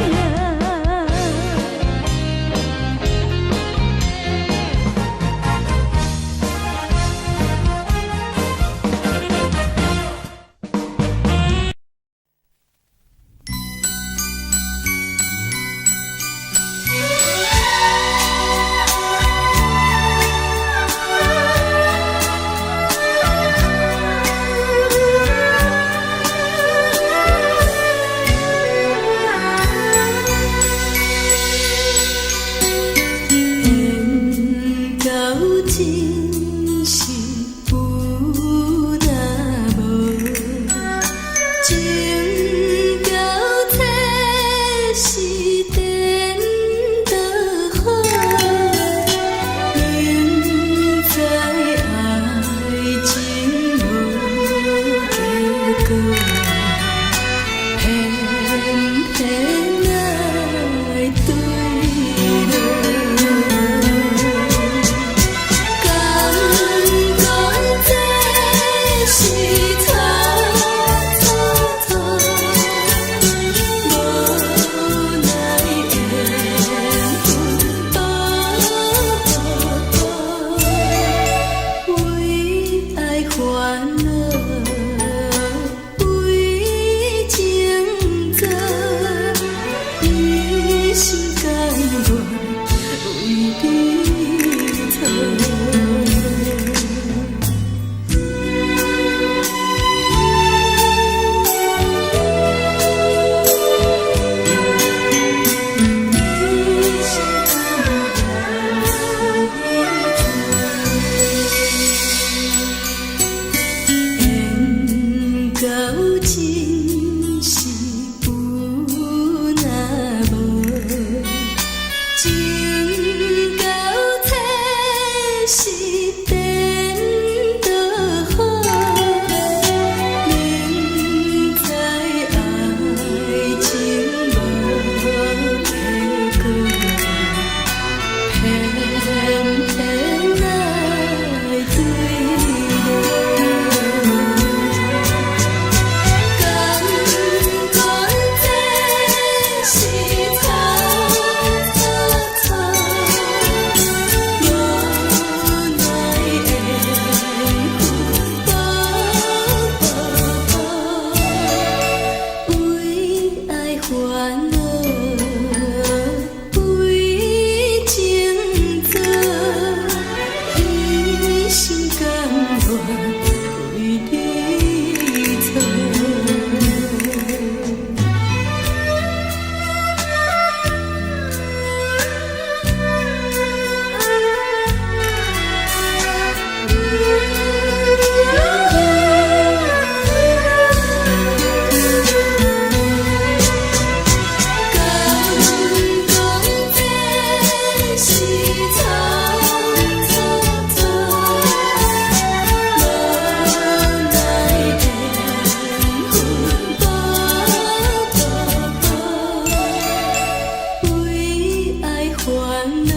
惱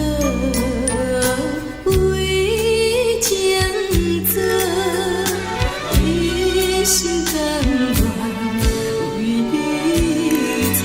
為情做，一心甘願為你錯。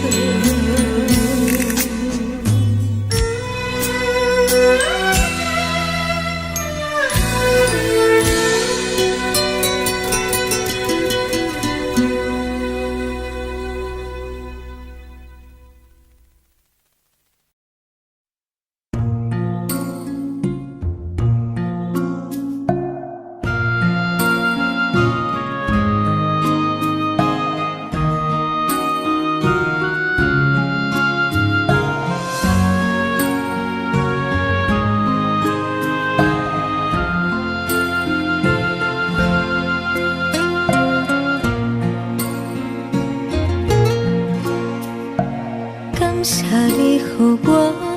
感謝你予我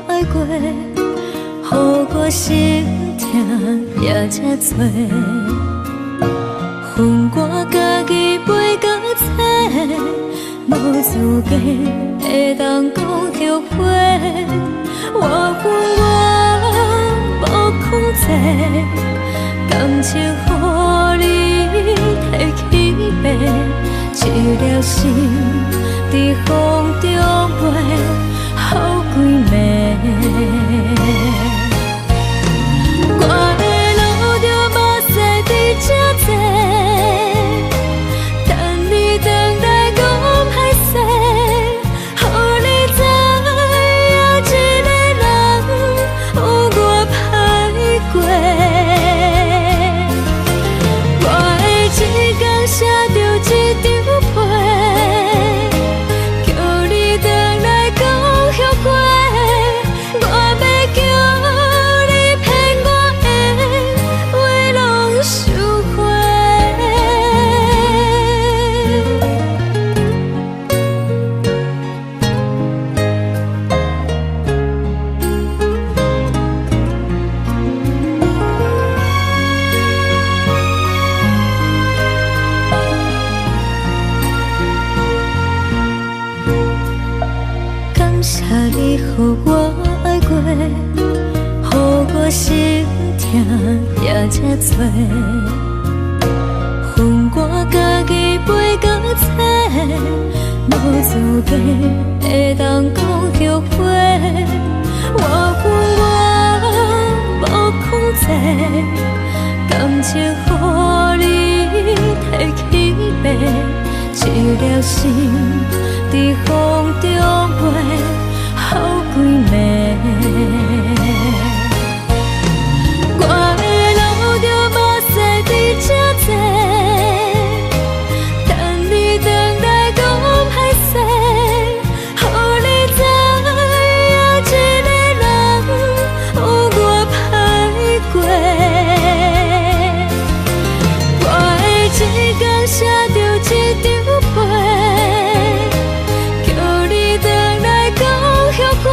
愛過，予我心疼也這多。分我家己飛到找，無資格會當講後悔。我恨我無控制，感情予你提去爬，一粒心佇風中飛，予幾暝。我會流著目屎佇這坐，等你轉來講歹勢，予你知影一個人有偌歹過。我會一工寫著一張批，叫你轉來講後悔。我欲叫你騙我的話攏收回。感謝你予我愛過，予我心疼也這多。分我家己飛到找，無資格會當講後悔。我恨我無控制，感情予你提去爬，一粒心佇風中飛，予幾暝。我會流著目屎佇這坐，等你轉來講歹勢，予你知影一個人有偌歹過。我會一工寫著一張批，叫你轉來講後悔。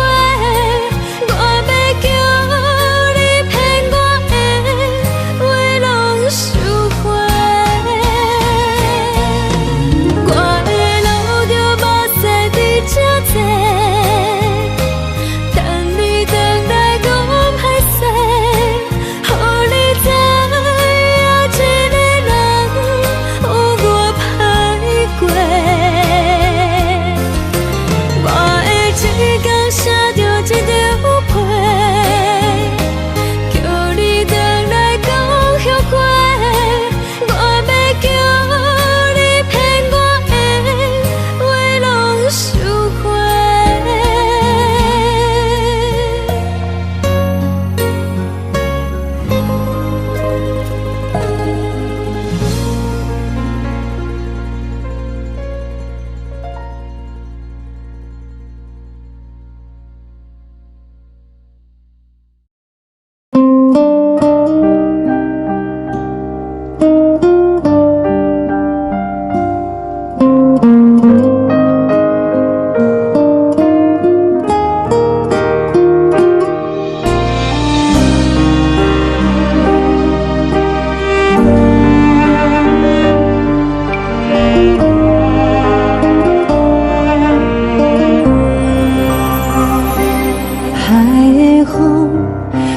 的風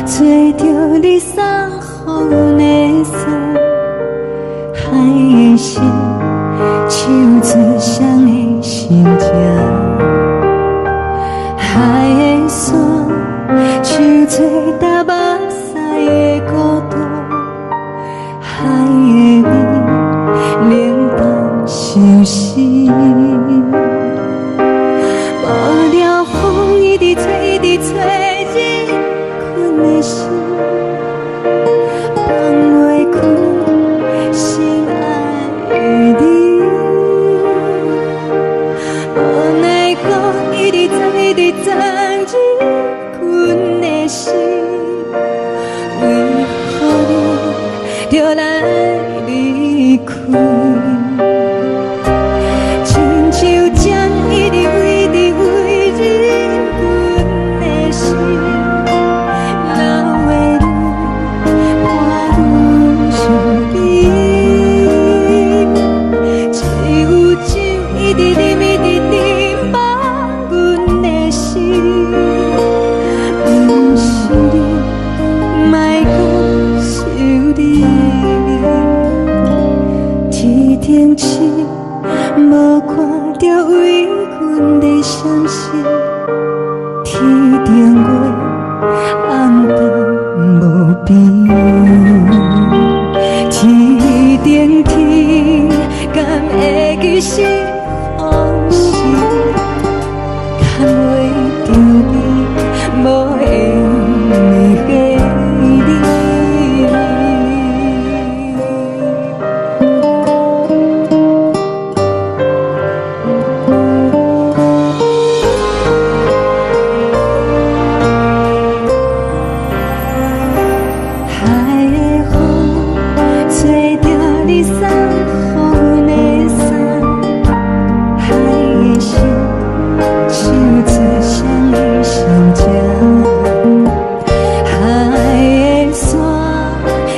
吹著你送予阮的衫，海的心唱出誰的心情？海的山唱出踏目屎的孤單，海的味冷淡相思。無聊風一直吹，一直吹入阮的心，放袂開心愛的你。無奈何一直鑽，一直鑽入阮的心，為何你著來離開？親像針一直一直飛入阮的心，流的淚伴阮身邊。只有酒一直啉，一直啉，放阮的心。毋是你，莫閣想你。天頂星無看著為阮咧傷心，天頂月暗淡無邊。天頂天敢會記是風時，牽袂著你無緣的你。海的風吹著你送予阮的衫，海的心唱出誰的心情？海的山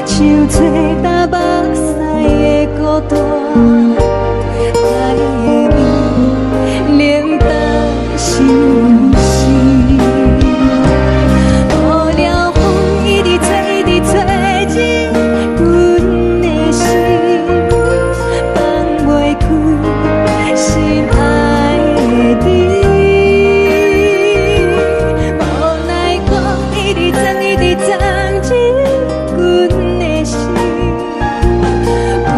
唱出踏目屎的孤單，海的味冷淡相思。無聊風一直吹，一直吹入阮的心，放袂開心愛的你。無奈何一直鑽，一直鑽入阮的心，為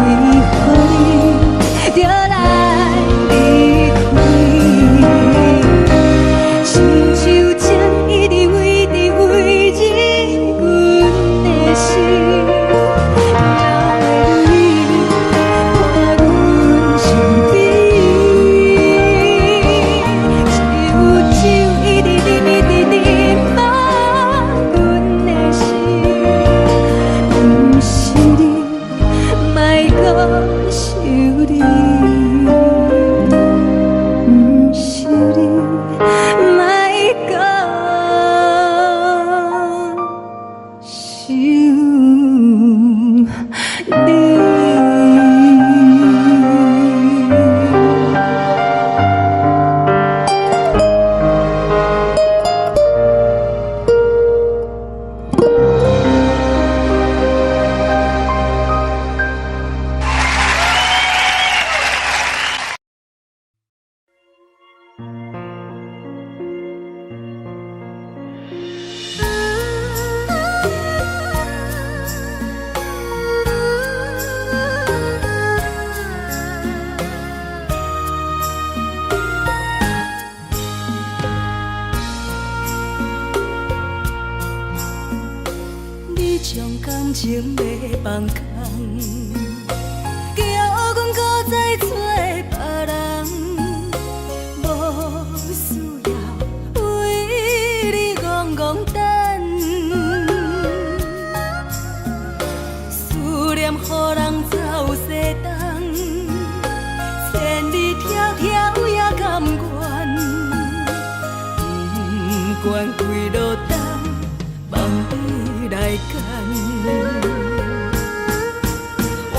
何你著來離開？親像針一直一直飛入阮的心，流的淚伴阮身邊。只有酒一直啉，一直啉，放阮的心。毋是你，莫閣想你。毋是你，莫閣想你。你將感情欲放空，叫阮閣再找別人，無需要為你戇戇等，思念予人走西東，千里迢迢也甘願，不管幾落冬，望你來牽。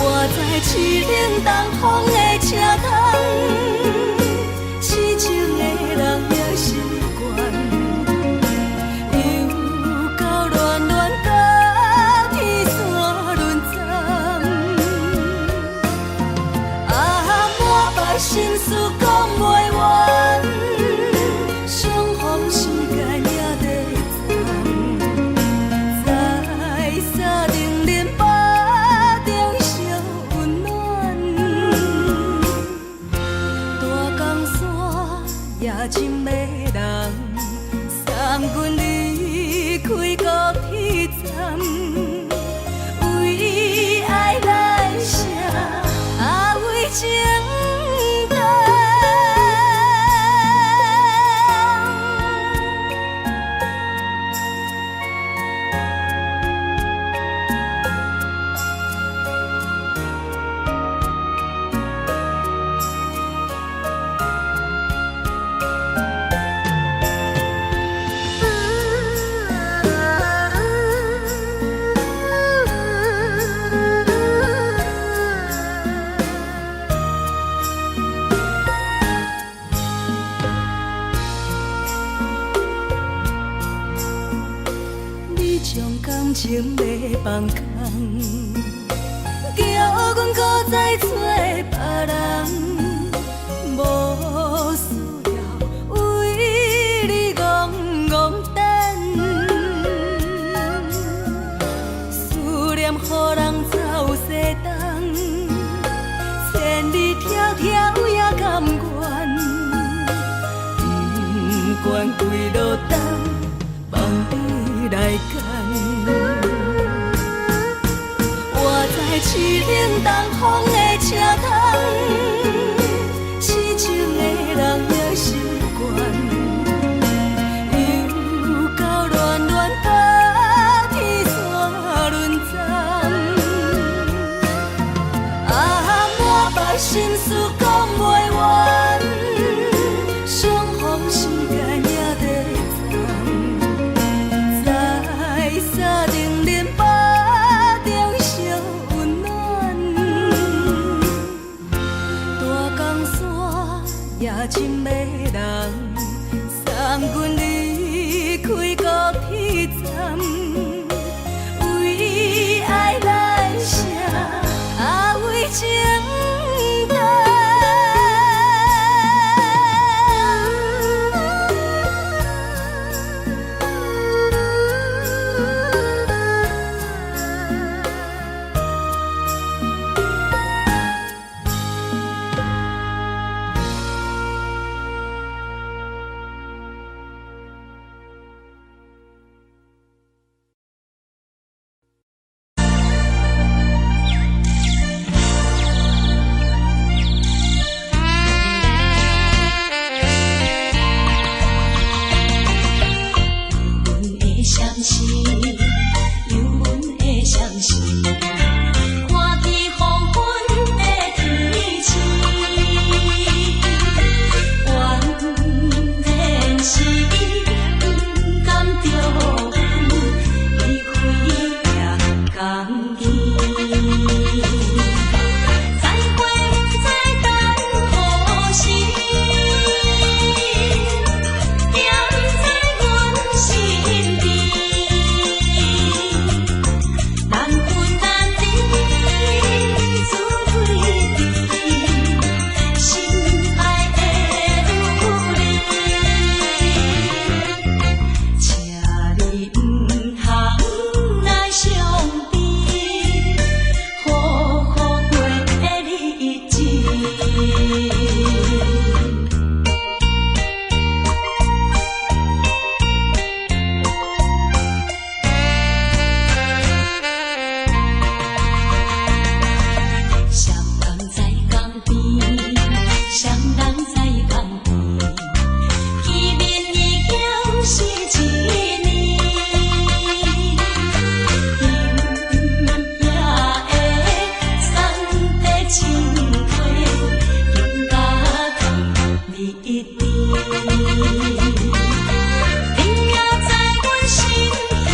我知凄冷東風的車窗，痴情的人也習慣。猶將感情欲放空，叫阮閣再揣別人，無需要為你戇戇等，思念予人走西東，千里迢迢也甘願，不管幾落冬，放你來揀。我知凄冷東風的車窗，痴情的人也習慣，又到暖暖冬天煞轮站，啊，满腹心事講袂完，相逢時間也短暫，在三重恁腹中相溫暖，大江山也真迷人，送阮離開高鐵站，為愛來寫，啊為情等。阮的相思，有阮的相思，看见黃昏的天星，原來是伊不甘著阮離開也共去。再會不知等何時，惦在阮身邊，難分難離，自對對，心愛的女兒，請你毋通來傷悲，好好過日子。雙人在江邊，雙人在江邊，見面已經是一年。今夜的送的情話，更加甜蜜甜。你也在阮心裡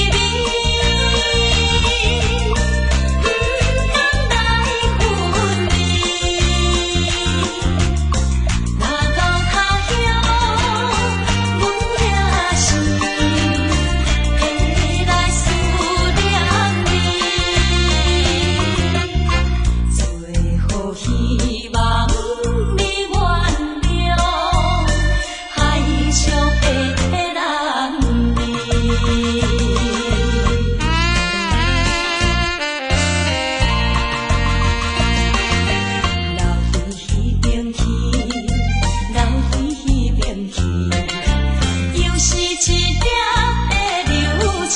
面，不甘來分離。若到他鄉，阮也是會來思念你。最後希望你原諒，海上的男兒。留伫彼邊去，留伫彼邊去，又是一粒的流星，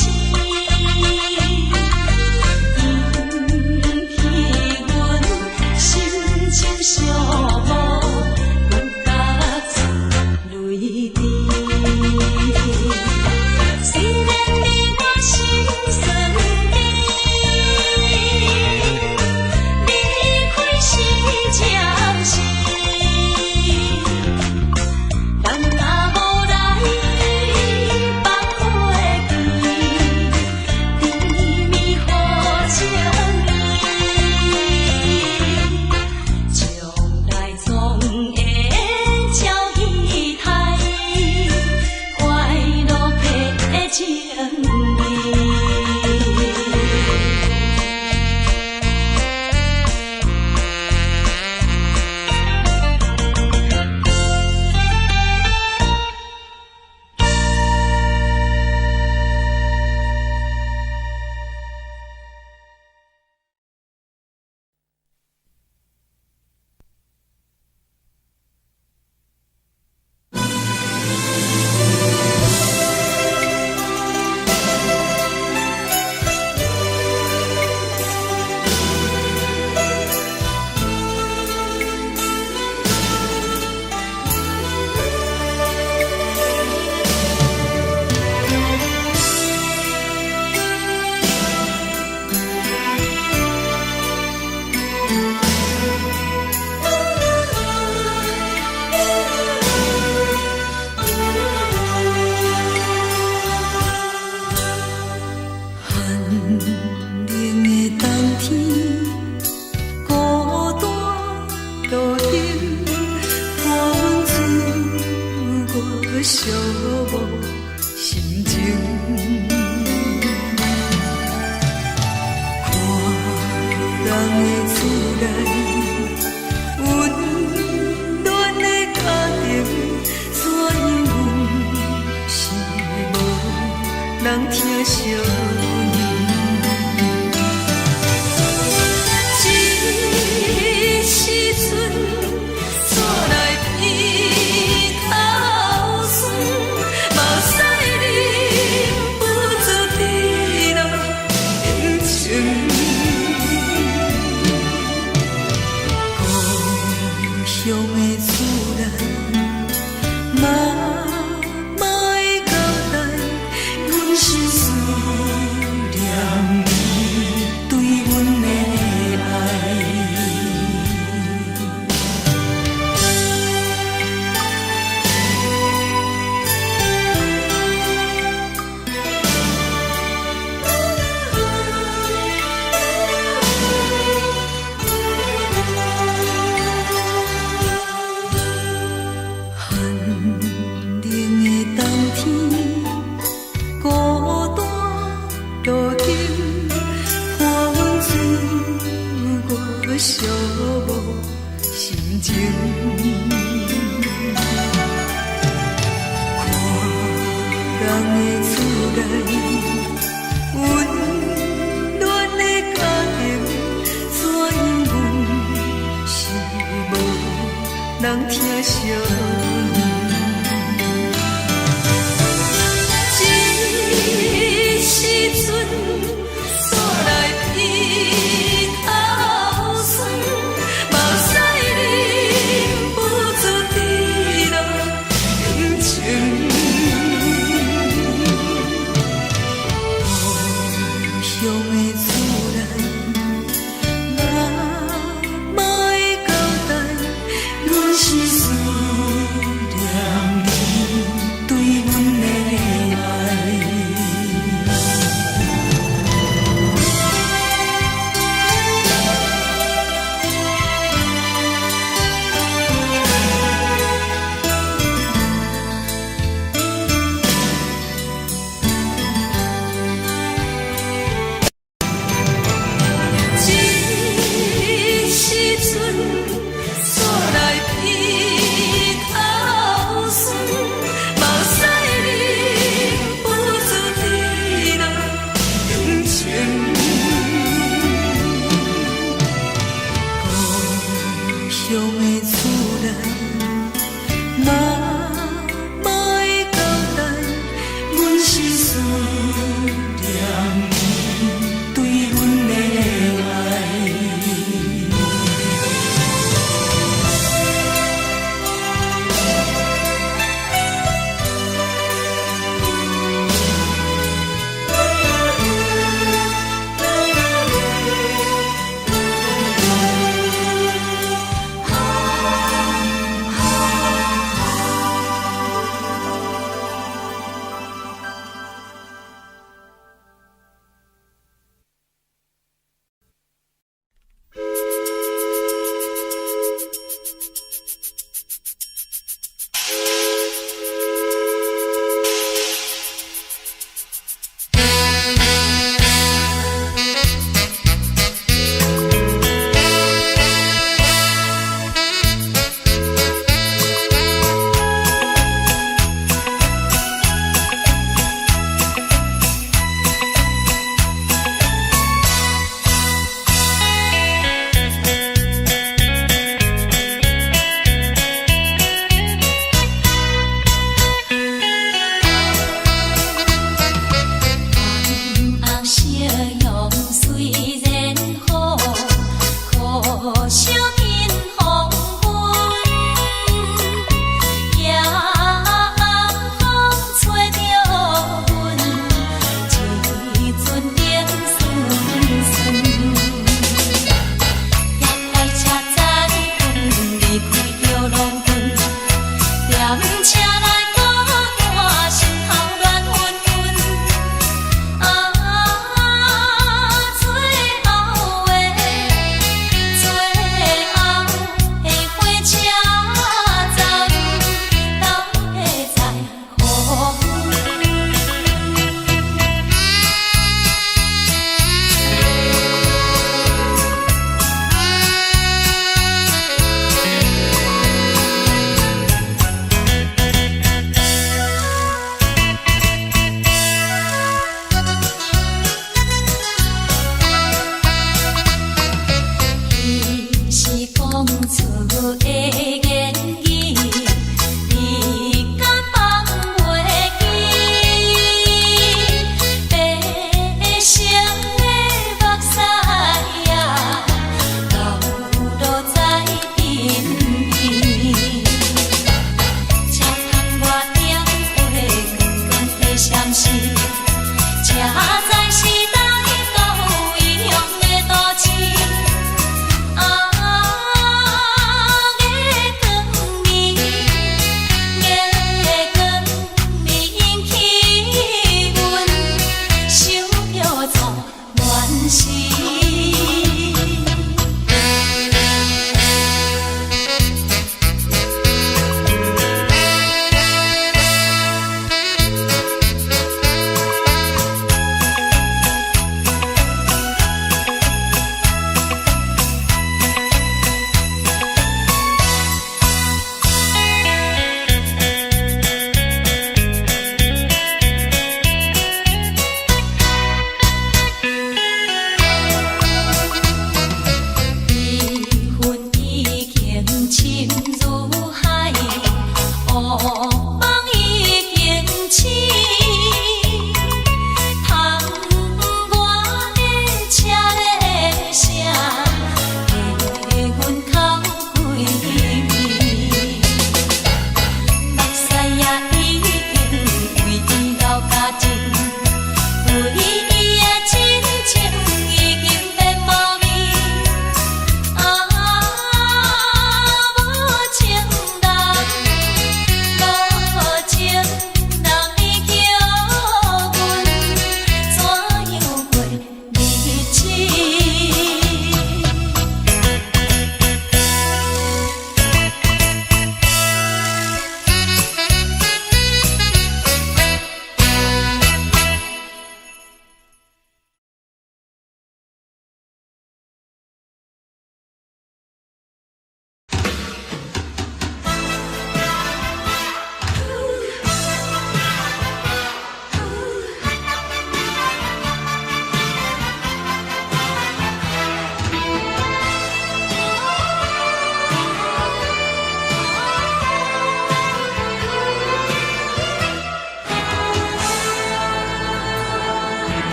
引起阮心情寂寞，阮甲出淚滴。雖然你我心酸甜，離開是暫時，咱若無來放袂記，甜蜜好情意，將來總會照期待，快樂的情意。人疼惜阮。這時陣，煞來鼻頭酸，目屎忍不住滴落眼睛。故鄉的厝內，媽媽的交代，阮是思念你對阮的愛。寒冷的冬天，孤單路燈，伴阮自我寂寞心情。看人的厝內，溫暖的家庭，怎樣阮是無人疼惜阮。這時陣，煞來鼻頭酸，目屎忍不住滴落眼睛。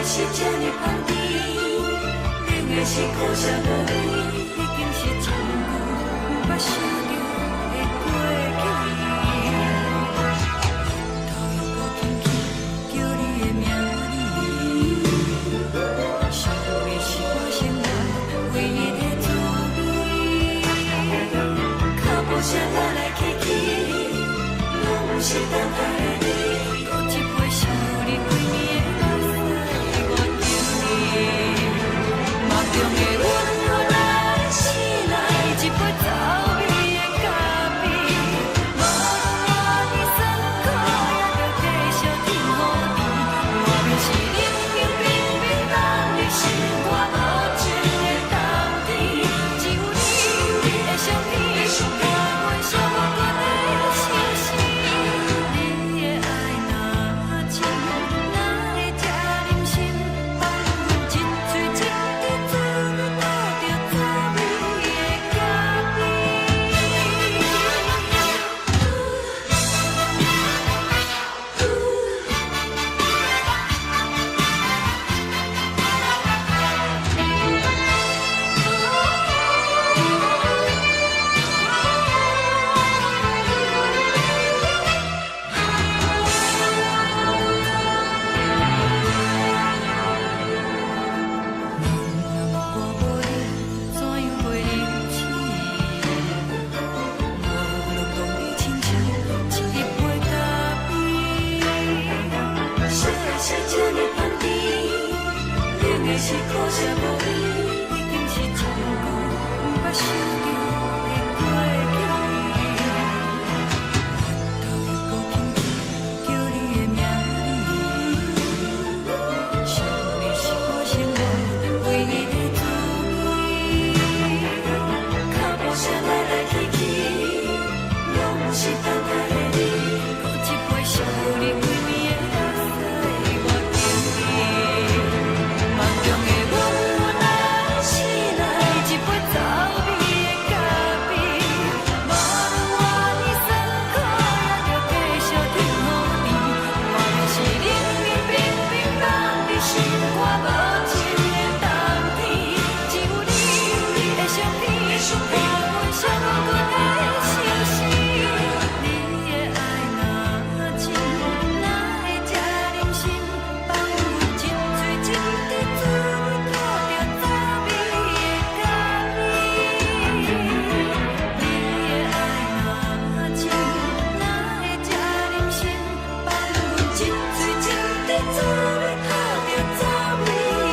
是這呢香甜，冷的是苦澀無味，已經是真久毋捌想著的過去。頭又閣輕輕叫你的名字，想你是我生活唯一的滋味。腳步聲來來去去，攏毋是等待的你。閣一杯想你規暝的目屎，我敬你。夢中的阮阮來醒來，一杯走味的咖啡。無論偌尼酸苦，也著繼續天雨甜。外面是冷冰冰冰凍的心肝無情的冬天，只有你的相片，伴阮寂寞的相思。你的愛若真，哪會這忍心放阮一喙一滴嘴吐著走味的咖啡？夢若無你，怎樣過日子？無論當你親像一杯咖啡。燒的是這呢香甜，冷的是苦澀無味，已經是真久毋捌想著的過去。頭又閣輕輕叫你的名字，想你是我生活唯一的滋味。腳步聲來來去去，攏毋是等待的你。閣一杯想你規暝的目屎，我敬你。夢中的阮阮來醒來，一杯走味的咖啡。無論偌尼酸苦，也著繼續天雨甜。外面是冷冷冰冰凍的心肝無情的冬天，只有你的相片，伴阮寂寞的相思。你的愛若真，哪會這忍心放阮一喙一滴嘴吐著走味的咖啡？你的愛若真，哪會這忍心放阮一喙一滴嘴吐著走味的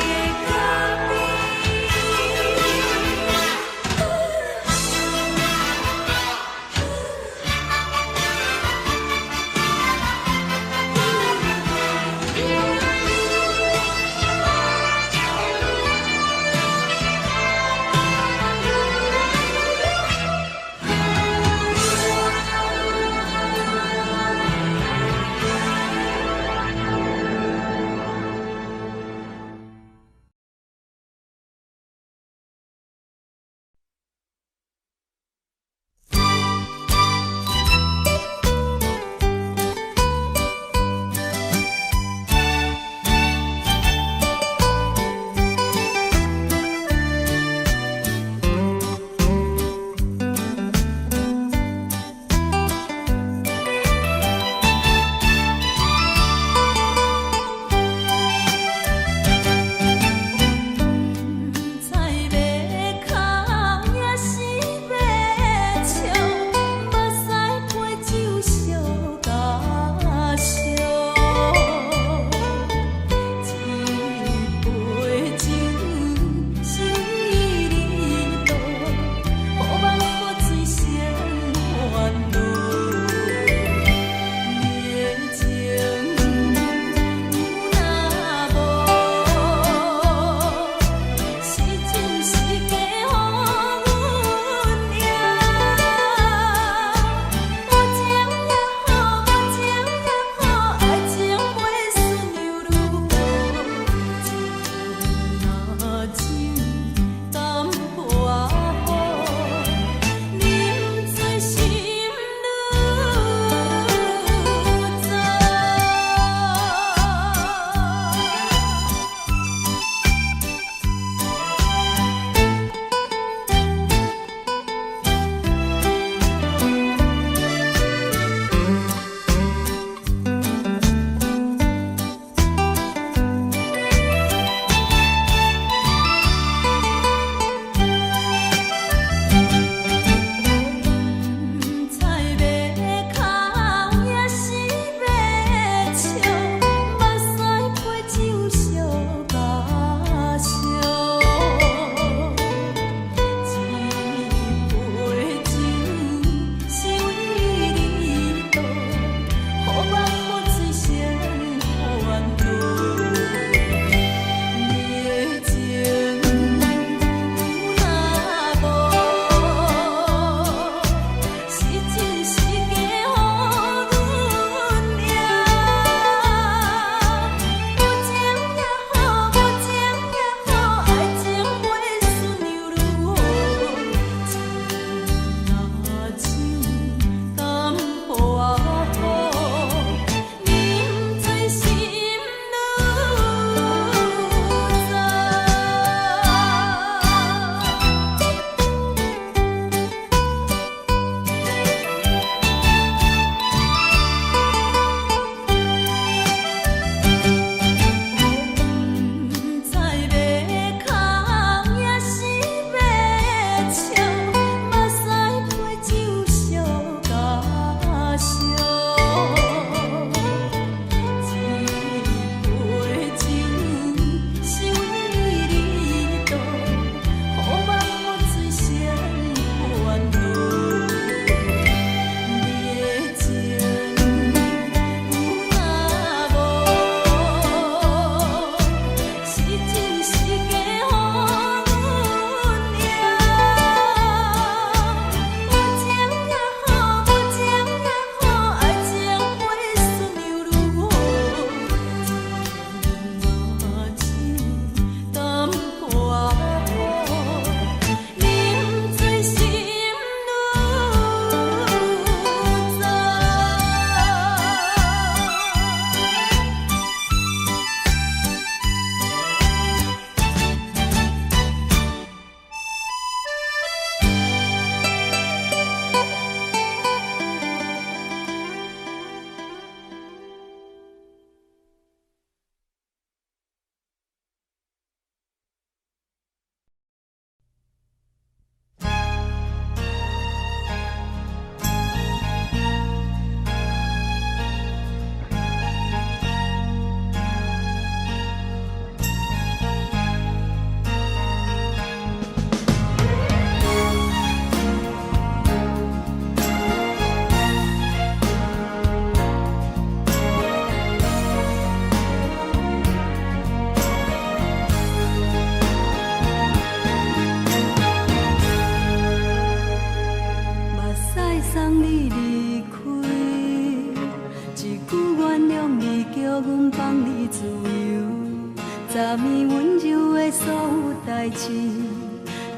年溫柔的所有代誌，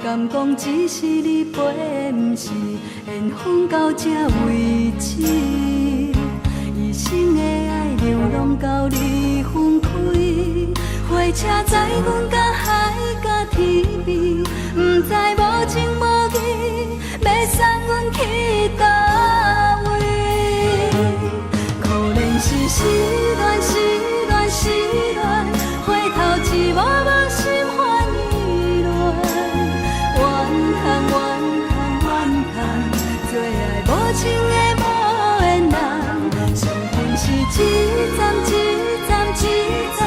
敢講只是你陪，毋是緣分到這為止。一生的愛流浪到你分開，火車載阮到海角天邊，毋知無情無義欲送阮去佗位。可憐是失戀，失戀，失戀，回頭一幕幕心煩意亂，怨嘆怨嘆怨嘆，做愛無情的無緣人，上恨是一站一站一站，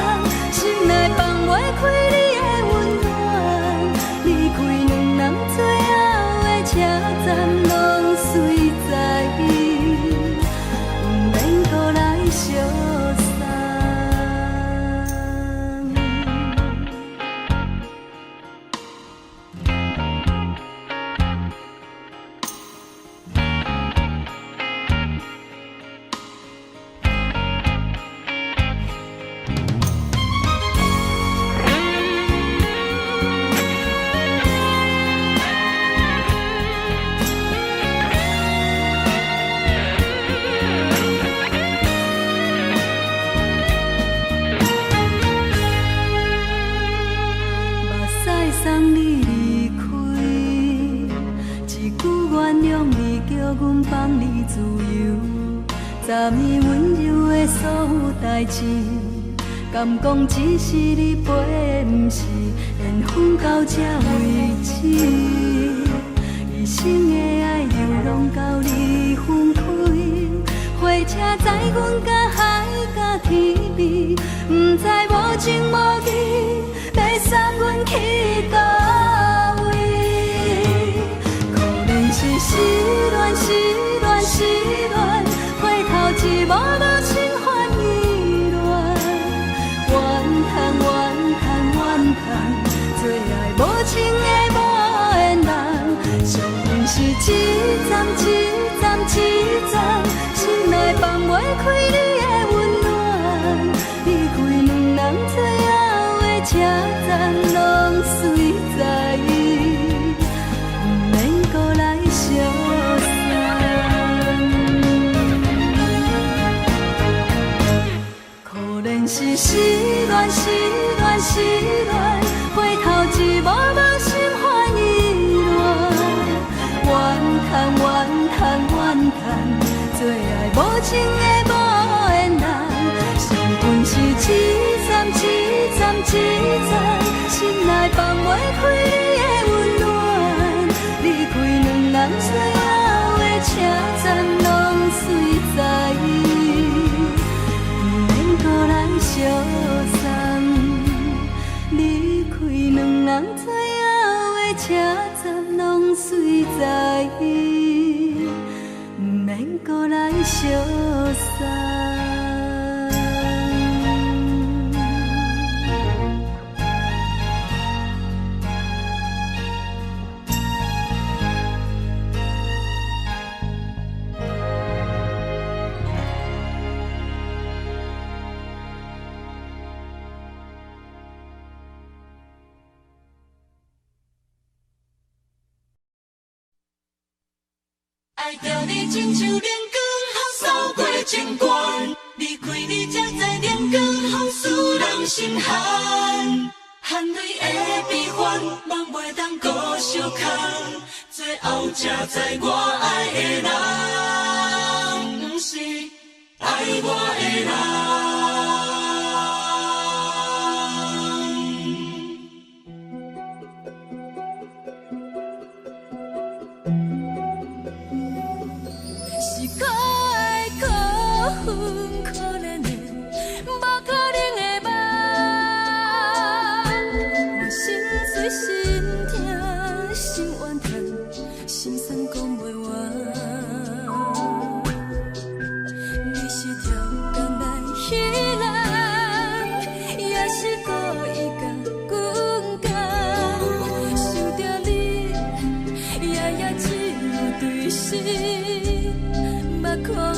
心內放袂開你的溫暖，離開兩人最後的車站，攏隨在，毋免閣來相送。目屎送你離開，一句原諒你，叫阮放你自由。十年溫柔的所有代誌，敢講只是你陪，毋是緣分到這為止。一生的愛流浪到你分開，火車載阮到海角天邊，毋知無情無義欲送阮去佗位。可憐是失戀，失戀，失戀，回頭一幕幕心煩意亂，怨嘆怨嘆怨嘆，做愛無情的無緣人，上恨是一站一站一站，心內放袂開你的溫暖，離開兩人最後的車站，攏隨在，毋免閣來相送。可憐是失戀，失戀，失戀，回頭一幕幕心煩意亂，怨嘆怨嘆怨嘆，做愛無情的無緣人，上恨是一站一站一站，心內放袂開你的溫暖，離開兩人最後的車站，攏隨在，毋免閣來相送。離開兩人最後的車站，攏隨在，毋免閣來相送。愛著你親像冷光予掃過情關，離開你才知冷光予使人心寒，含淚的悲歡，夢袂當閣相牽，最後才知我愛的人，毋是愛我的人。是可愛可恨可憐的，無可能的夢。我心碎心痛心怨嘆，心酸講袂完。你是超工來彼人，也是故意共阮講。想著你，夜夜只有對心目苦红。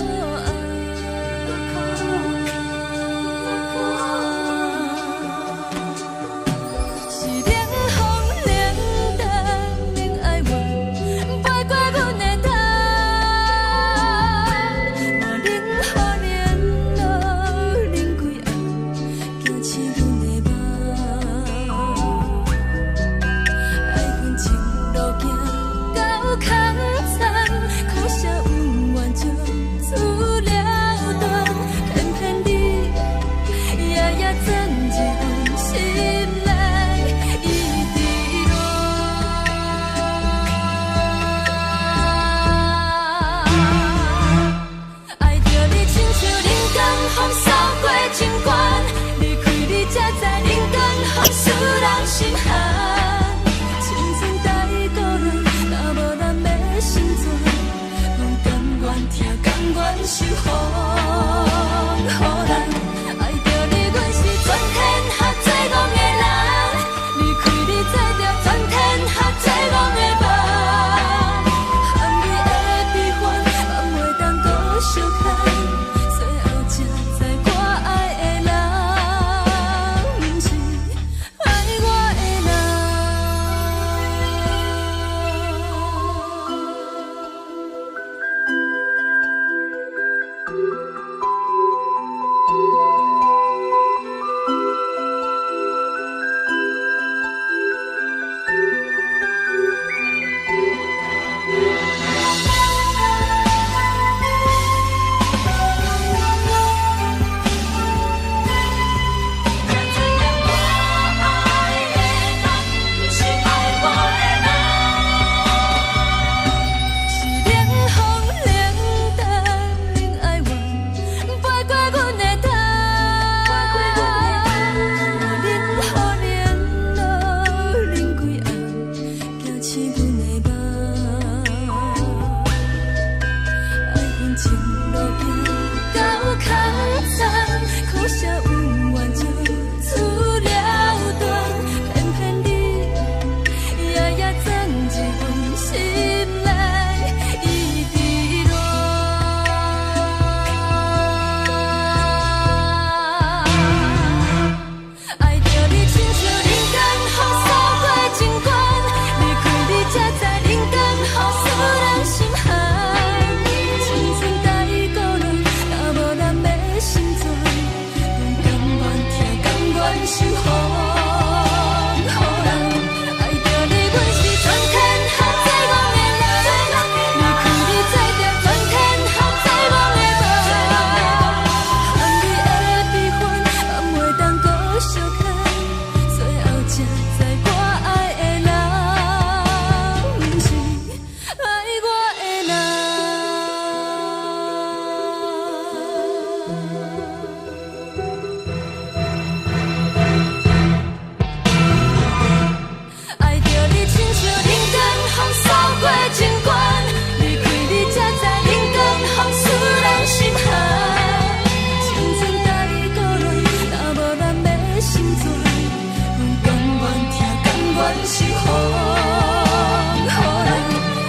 是風雨人。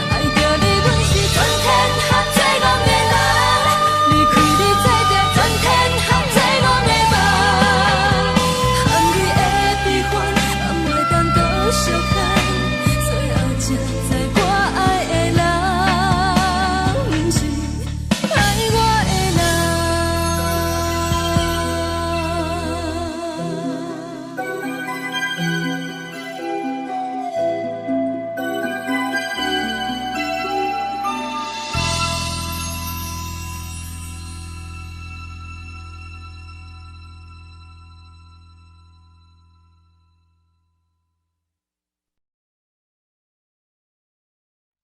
愛著你，阮是全天下最戇的人。離開你，做著全天下最戇的夢。含淚的悲歡，人袂當閣相牽，最後才知我愛的人，毋是愛我的人。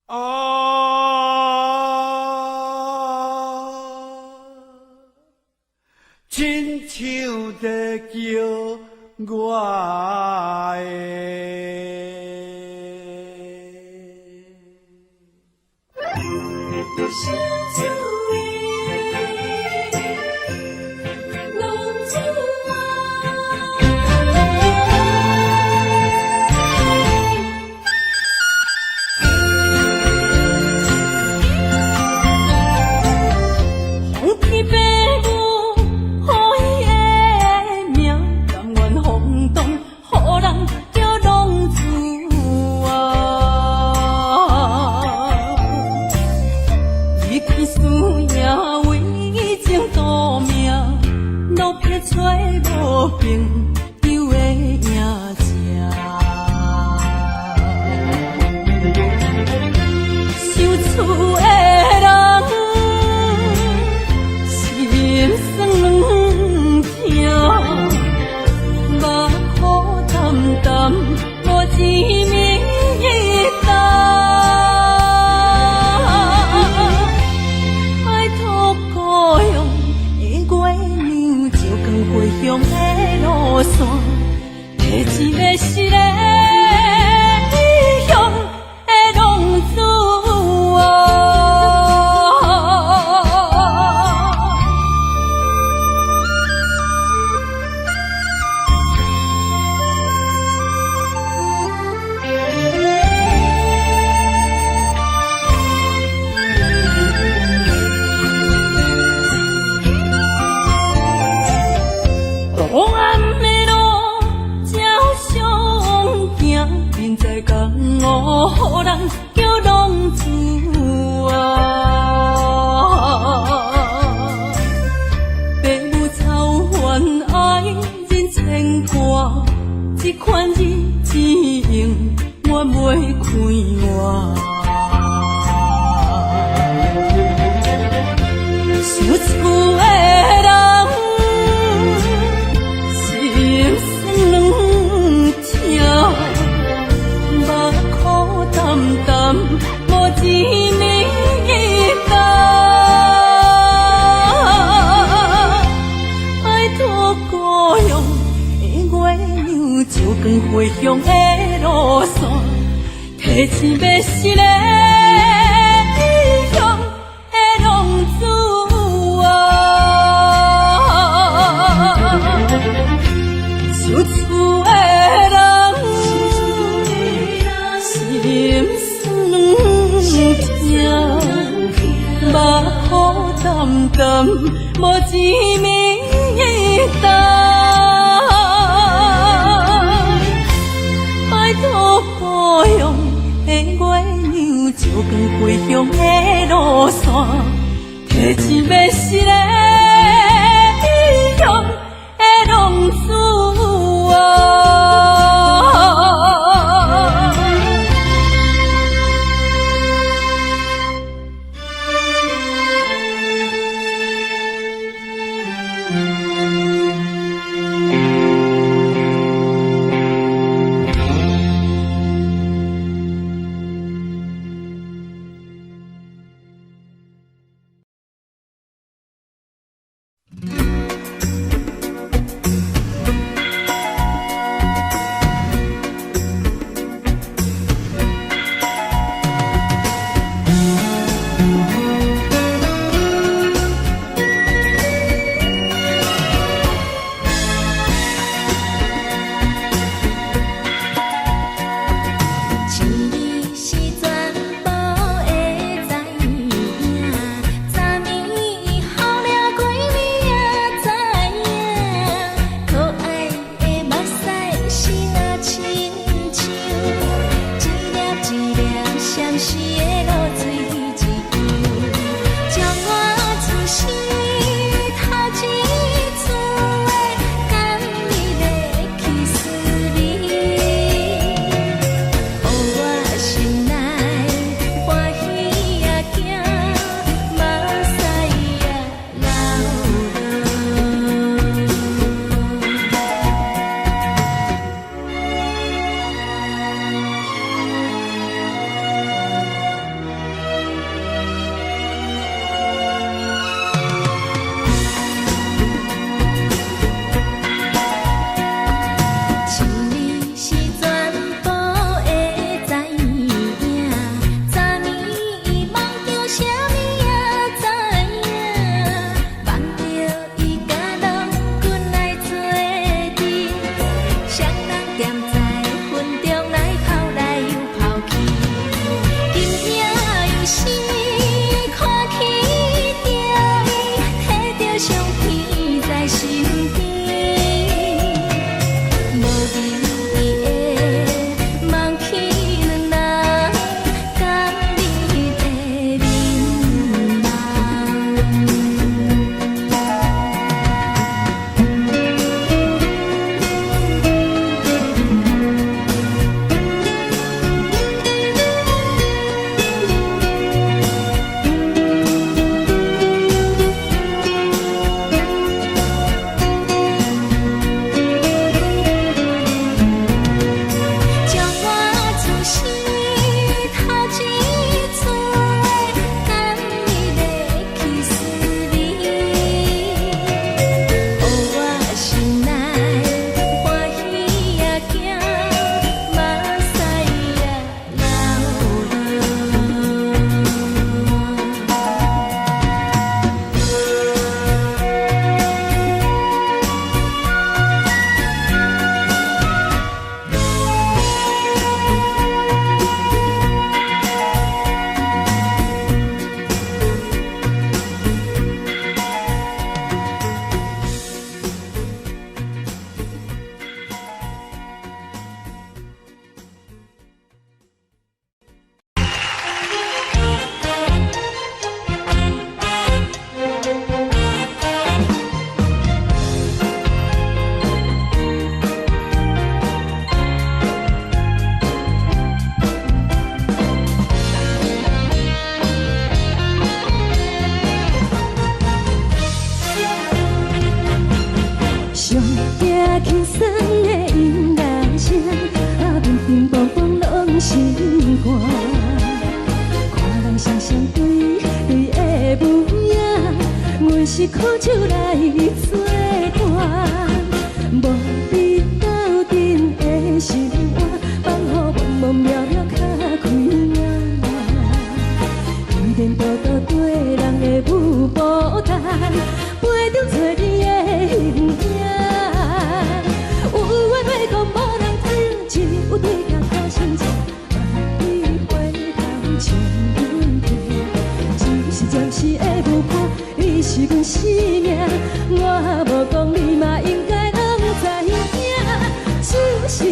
啊，親像在叫我的。心厝的浪子啊。风天白雾，予伊的名，甘愿风动，予人叫浪子啊。离去输赢为情赌命，落魄找无朋友的影子。想厝的人，心酸软疼，目苦澹澹，无一暝担。拜托故乡的月娘，照光回乡的路线，提一个失的异乡的浪子啊。黑暗的路才相行，人在江湖，予人叫浪子啊。白母草原爱人牵挂，这款日子永远袂快活。想厝的人，心酸软疼，目苦澹澹，无一暝担。拜托故乡的月娘，照光回乡的路线，提一个失的异乡的浪子啊。想厝的人，心酸软疼，目苦澹澹，无一暝担。拜托故乡的月娘，照光回乡的路线，提一个失的异乡的浪子啊。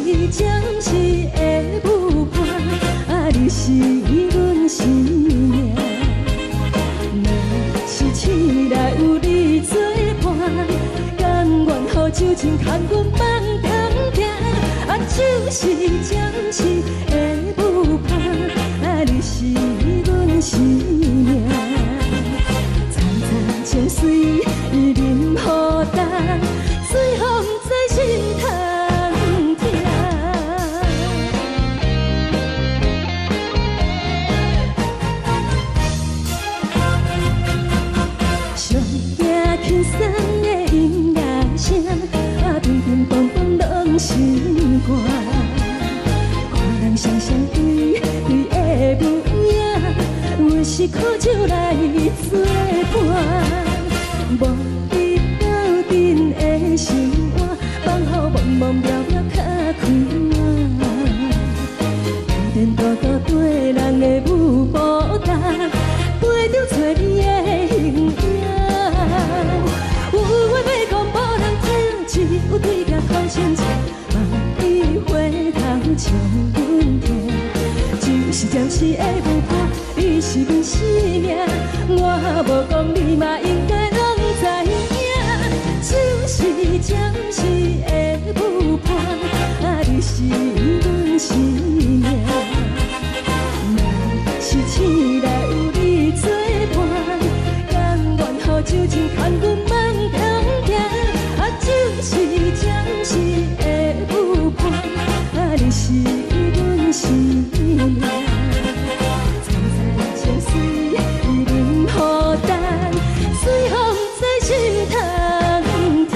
暫時的舞伴，啊，你是阮生命。若是醒來有你作伴，甘願予酒精牽阮夢中行。啊，酒是暫時的舞伴，啊，你是阮生命。層層情水啉予乾，醉予毋知心通疼。上驚輕鬆的音樂聲，啊，乒乒乓乓攏心肝。看人雙雙對對的舞影，阮是苦酒來作伴。無你鬥陣的生活，放予茫茫渺渺較快活。天天多多缀人的舞步重，陪著找你的形影。有話欲講無人聽，只有對鏡講親情，望你回頭笑阮聽。就是暫時的舞伴，你是阮生命，我無講你嘛應該攏知影。就是暫時的舞伴，啊，你是阮生命。若是醒來有你作伴，甘願予酒精牽阮夢中行。啊，就是暫時的舞伴，啊，你是阮生命。層層情水啉予乾，醉予毋知心通疼。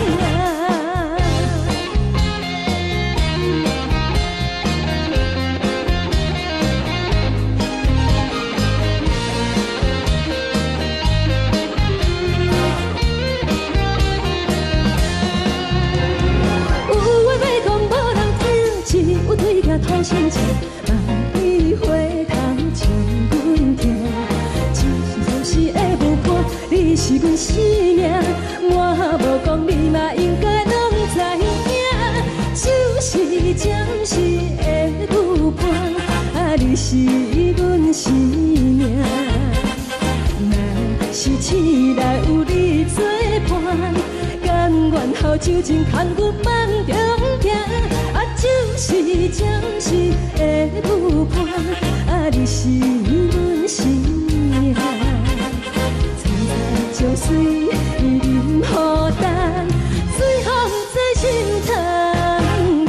有話欲講無人聽，只有對鏡吐心情，望你回頭笑阮聽。就是暫時的舞伴，你是阮生命，我無講你嘛應該攏知影。就是暫時的舞伴，啊，你是阮生命。若是醒來有你作伴，甘願予酒精牽阮夢中行。啊，就是暫時的舞伴，啊，你是阮生命。層層情水啉予乾，醉予毋知心通疼。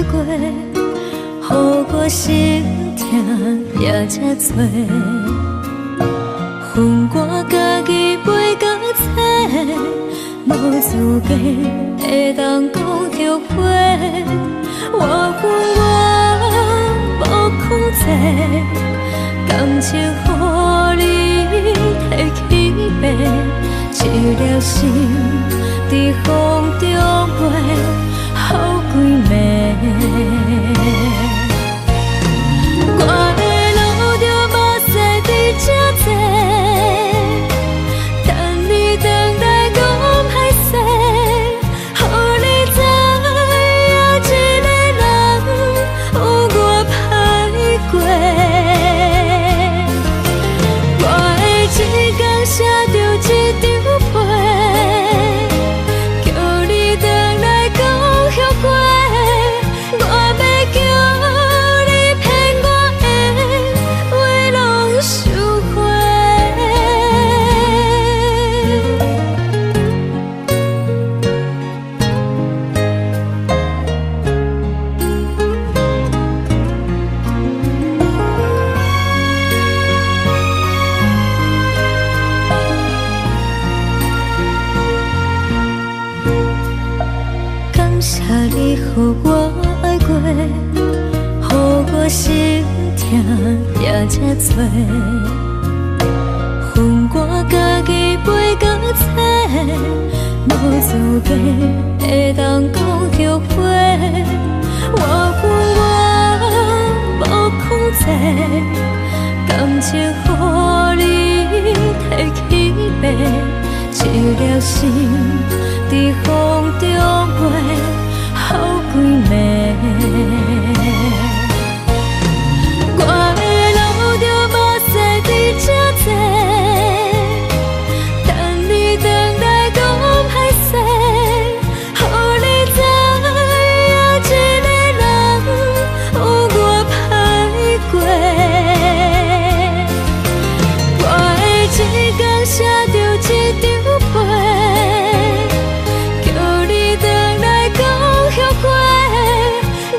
愛過，予我心疼也這多。分我家己飛到找，無資格會當講後悔。我恨我無控制，感情予你提去爬，一粒心佇風中飛，予規暝。我會流著目屎佇這坐，等你轉來講歹勢，予你知影一個人有偌歹過。我會一工寫著一張批，叫你轉來講後悔。我欲叫你騙我的話攏收回。感謝你予我愛過，予我心疼也這多。分我家己飛到找，無資格會當講後悔。我恨我無控制，感情予你提去爬，一粒心佇風中飛，予規暝。我會流著目屎佇這坐，等你轉來講歹勢，予你知影一個人有偌歹過。我會一工寫著一張批，叫你轉來講後悔。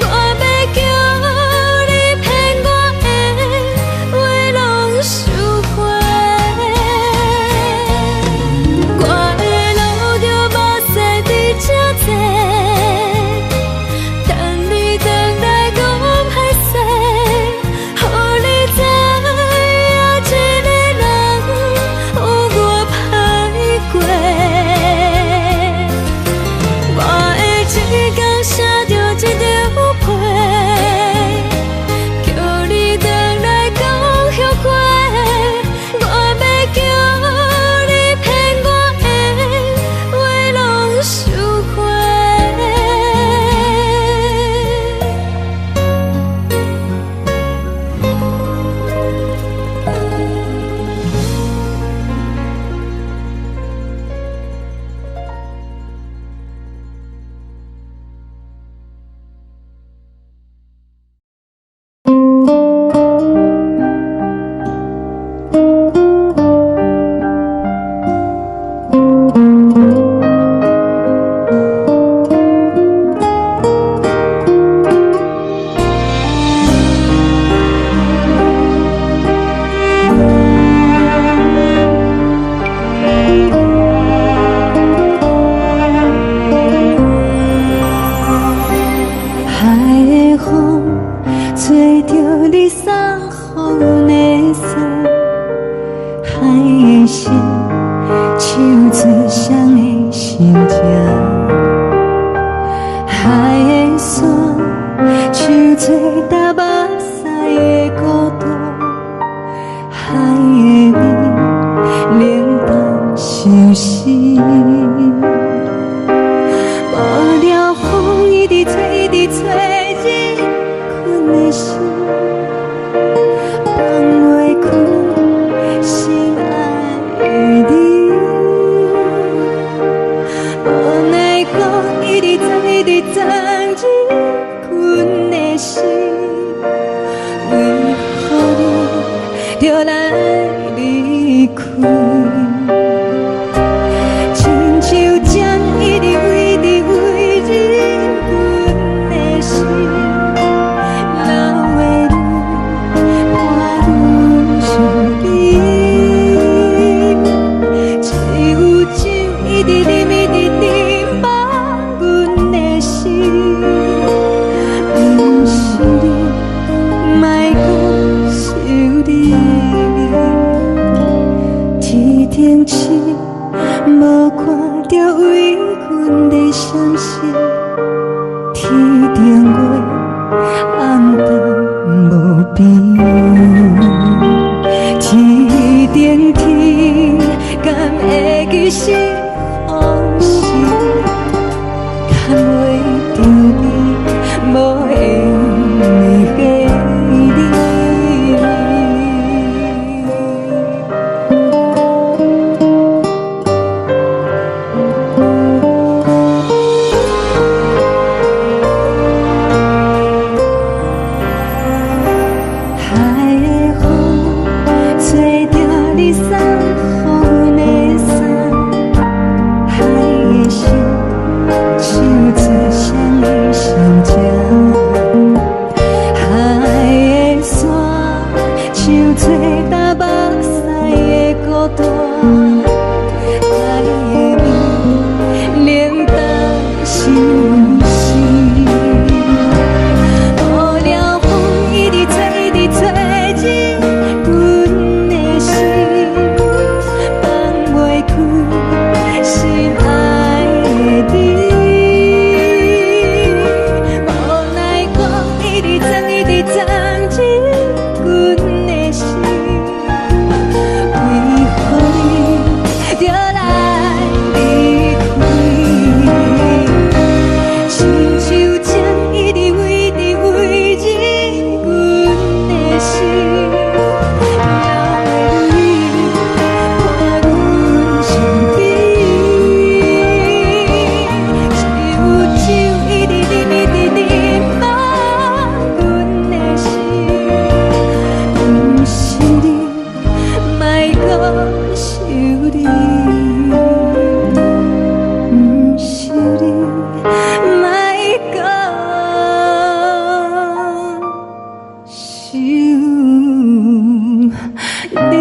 我欲叫你騙我的話攏收回。我會流著目屎佇這坐，等你轉來講歹勢，予你知影一個人有偌歹過。我會一工寫著一張批，叫你轉來講後悔。我欲叫你騙我的話攏收回。海的風吹著你送予的衫，海的心唱出誰的心情，海的山唱出踏目屎的孤獨，海的雨冷淡相思。無聊風一直吹，一直吹，入困的心，放袂開心愛的你。無奈何一直鑽，一直鑽入困的心，予頂月暗淡無邊，天頂天敢會記是予是牽袂著你，無緣的你。海的風吹著你送予阮的衫，海的聲唱出誰的心情，海的沙唱出東目屎的孤單，海的味冷淡相思。無聊風一直吹，一直吹入阮的心，放袂開心愛的你。無奈我一直鑽，一直鑽入阮的心，為何你著來離開？親像針一直圍直圍入阮的心，流的淚伴阮身邊。只有酒一直啉，一直啉滿阮的心，毋是你，莫閣想你，毋是你，莫閣想你。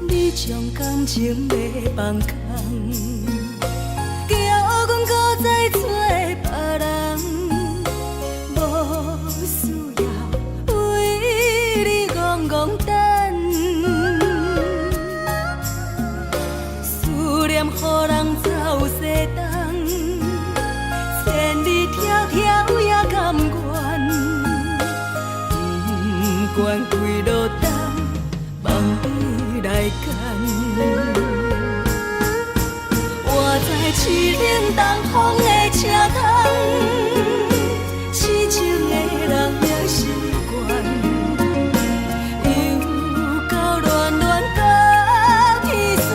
你將感情欲放空，叫阮閣再找別人，無需要為你戇戇等，思念予人走西東，千里迢迢也甘願，不管幾落冬，放你來揀。我知凄冷東風的車窗，痴情的人命心懸，又到暖暖甲天山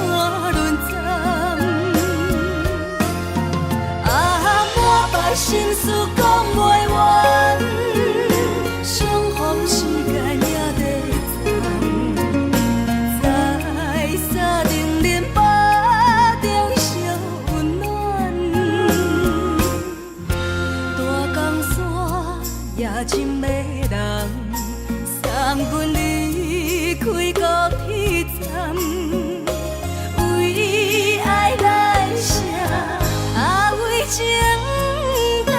轮转，啊，满腹心事講袂完，相逢時間也短暫，在三重林腹中相溫暖，大江山也真迷人，送阮離開高鐵站，為愛來寫，啊為情等。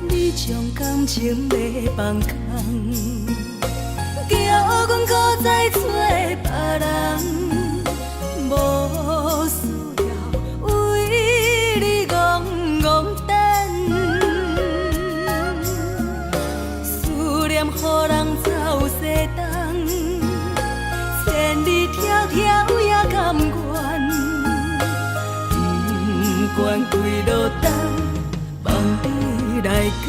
你將感情欲放空，叫阮閣再找別人，無需要為你戇戇等。你來揀。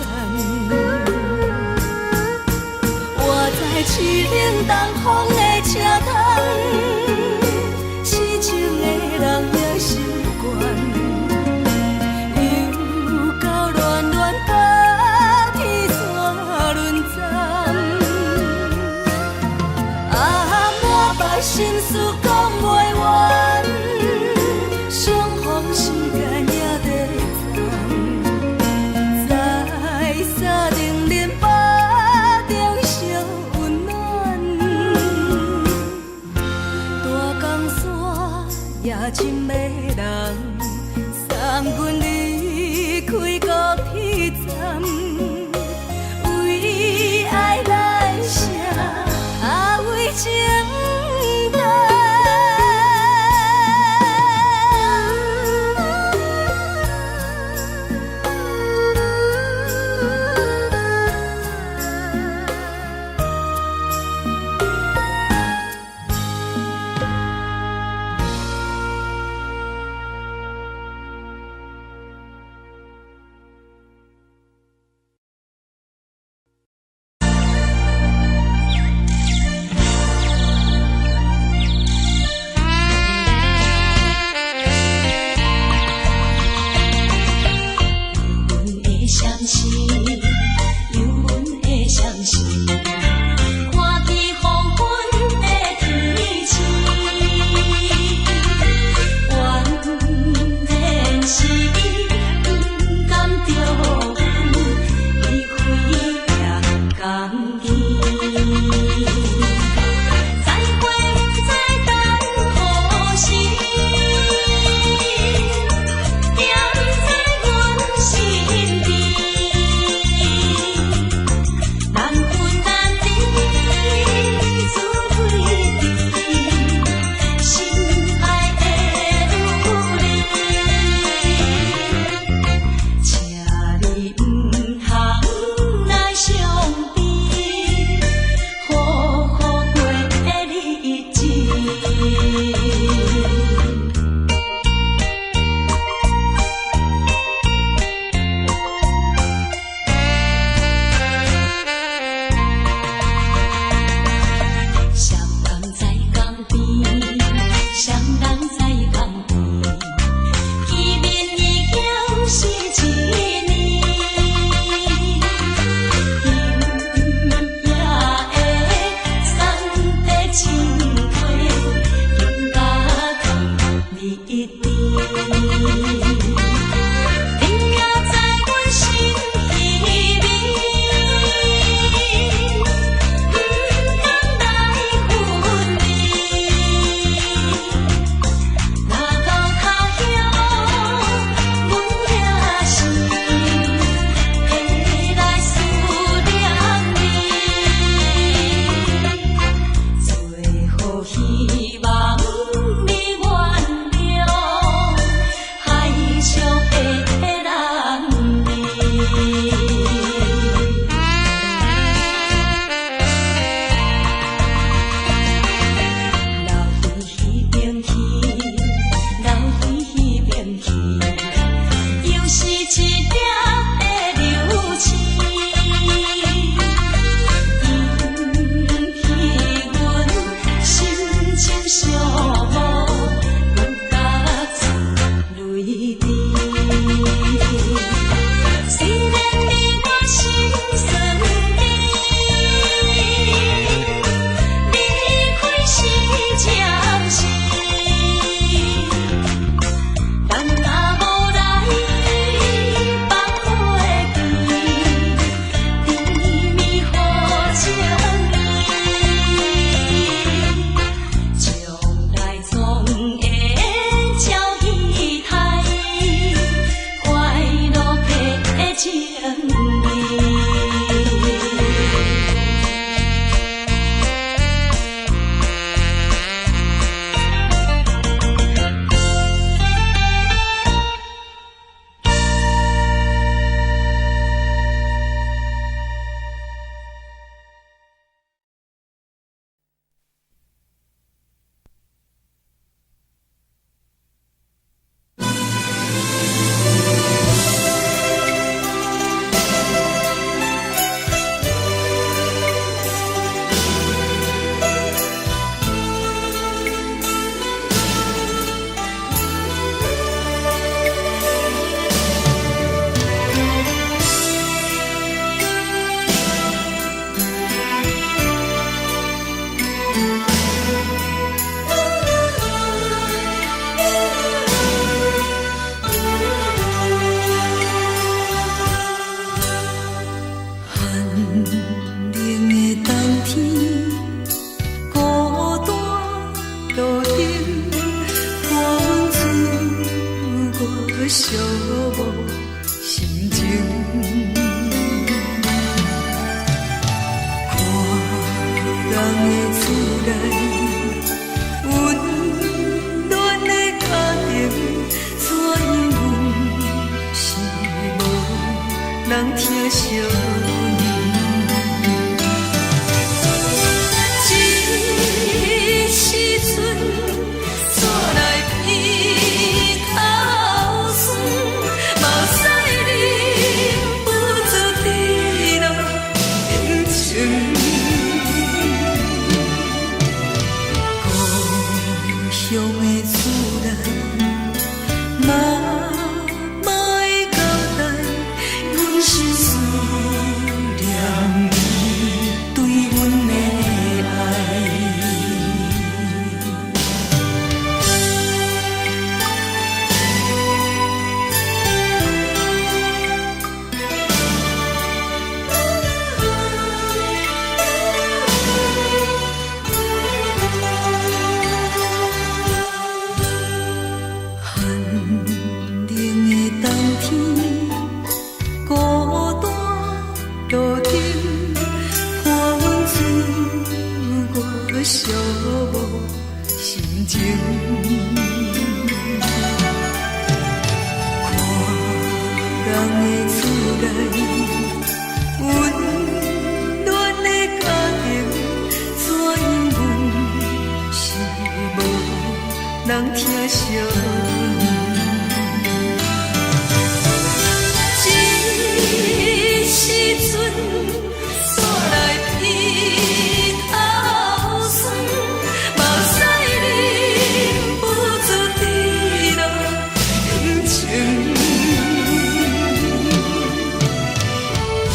活在凄冷東風的車窗，痴情的人也習慣，又到暖暖冬天煞輪轉。啊，滿腹心事講袂完，相逢時間也短暫，在三重恁腹中相溫暖。大江山也真迷人，送阮離開高鐵站，為愛來寫，啊為情等。阮的相思，有阮的相思，看见黃昏的天星，原來是伊不甘著阮離開行江邊。再會不知等何時，惦在阮身邊。難分難離，滋味甜，心愛的女兒，請你毋通來傷悲，好好過日子。雙人在江邊，雙人在江邊，見面已經是一年。人疼惜阮。这时阵，煞来鼻头酸，目屎忍不住滴落眼睛。故乡的厝内，妈妈的交代，阮是思念你對阮的愛。寒冷的冬天，孤單路燈，伴阮自我寂寞心情。看人的厝內，溫暖的家庭，怎樣阮是無人疼惜阮。這時陣，煞來鼻頭酸，目屎忍不住滴落眼睛。故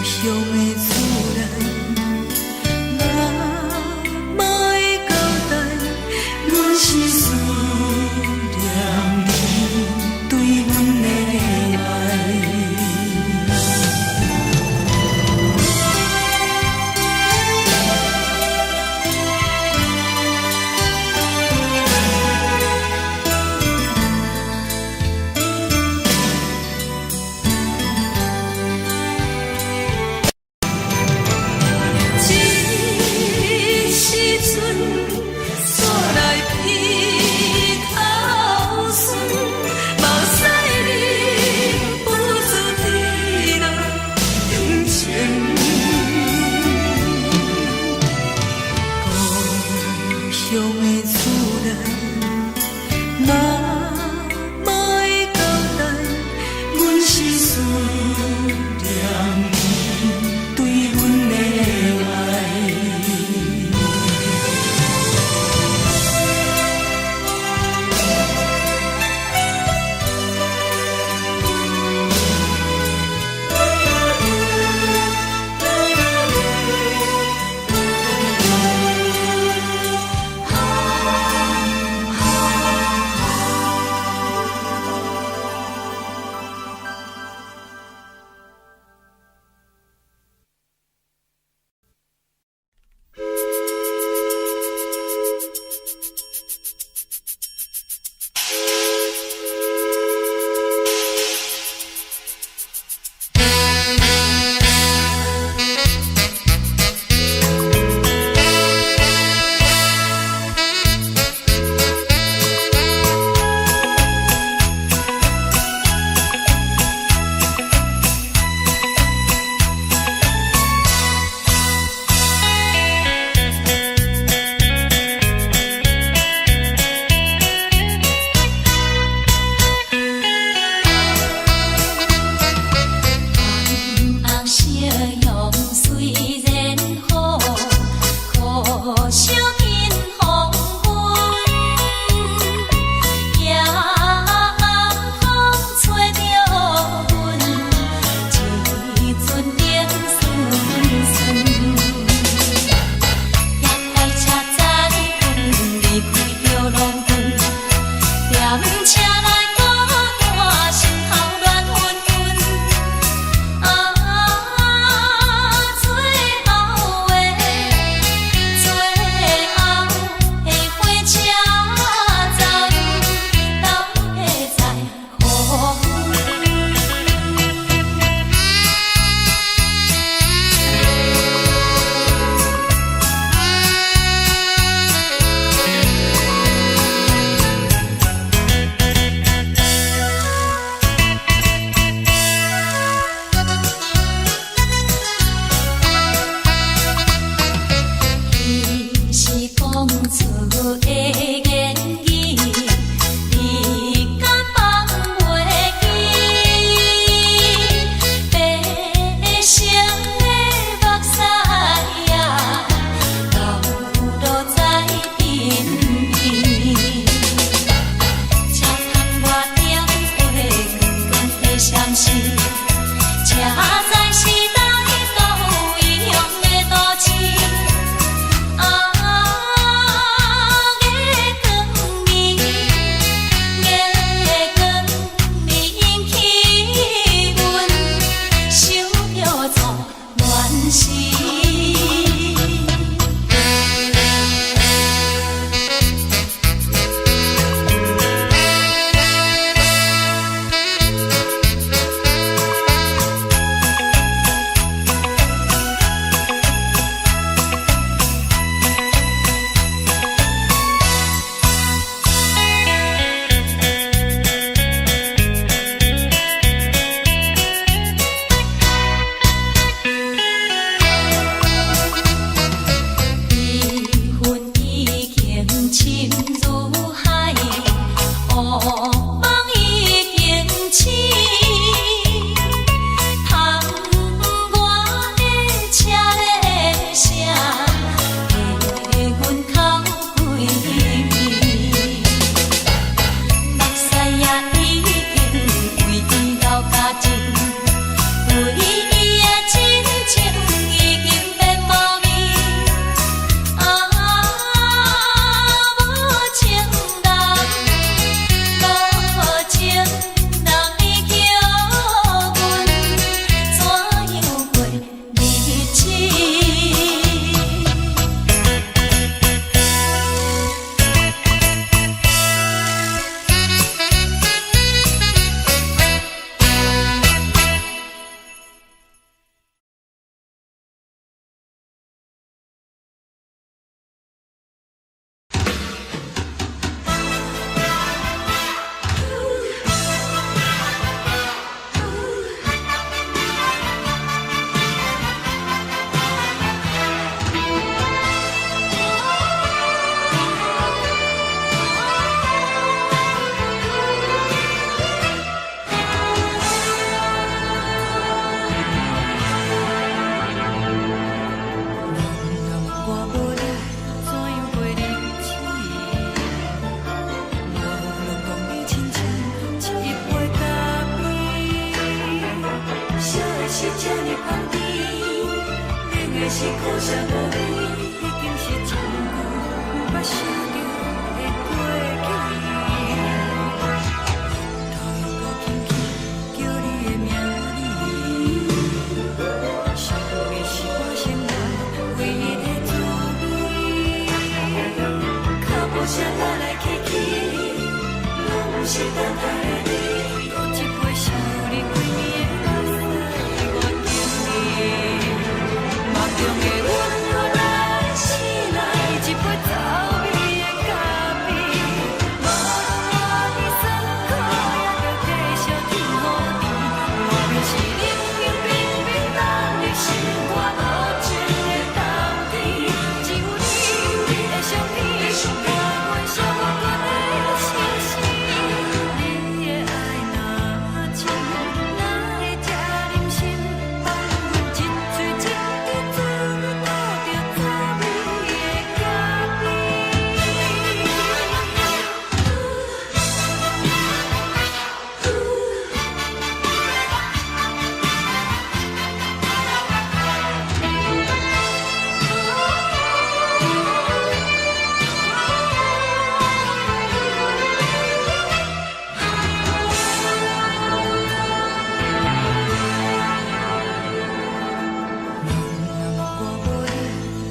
鄉的厝內，媽媽的交代，阮是思念你對阮的愛。這時陣，煞來鼻頭酸，目屎忍不住滴落眼睛。故鄉的厝內，媽媽的交代，阮是思念你對阮的愛。是這呢香甜，冷的是苦澀無味，已經是真久毋捌想著的過去。頭又閣輕輕叫你的名字，想你是我生活唯一的滋味。腳步聲來來去去，攏毋是等待的你。閣一杯想你規暝的目屎，我敬你。夢中的阮來醒來，一杯走味的咖啡。無論偌的酸苦，也著繼續天雨甜。外面是冷冷冰冰凍入心肝無情的冬天，只有你的相片，陪阮小我的心事。你的愛若真，哪會這忍心放阮一喙一滴嘴吐著走味的咖啡？若我無你，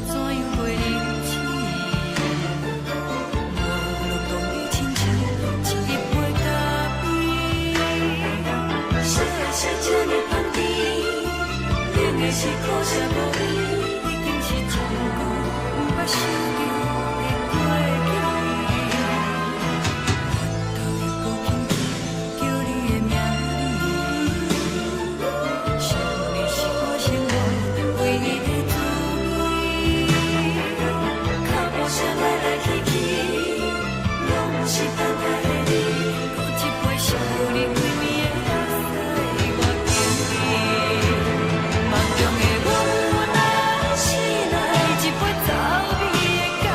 怎樣過日子？我落當你親像一杯咖啡。啥的是這呢香甜，冷的是苦澀無味，已經是真久毋捌想著的過去。頭又閣輕輕叫你的名字，想你是我生活唯一的滋味。腳步聲來來去去，攏毋是等待的你。閣一杯想你規暝的目屎，我敬你。夢中的阮來醒來，一杯走味的咖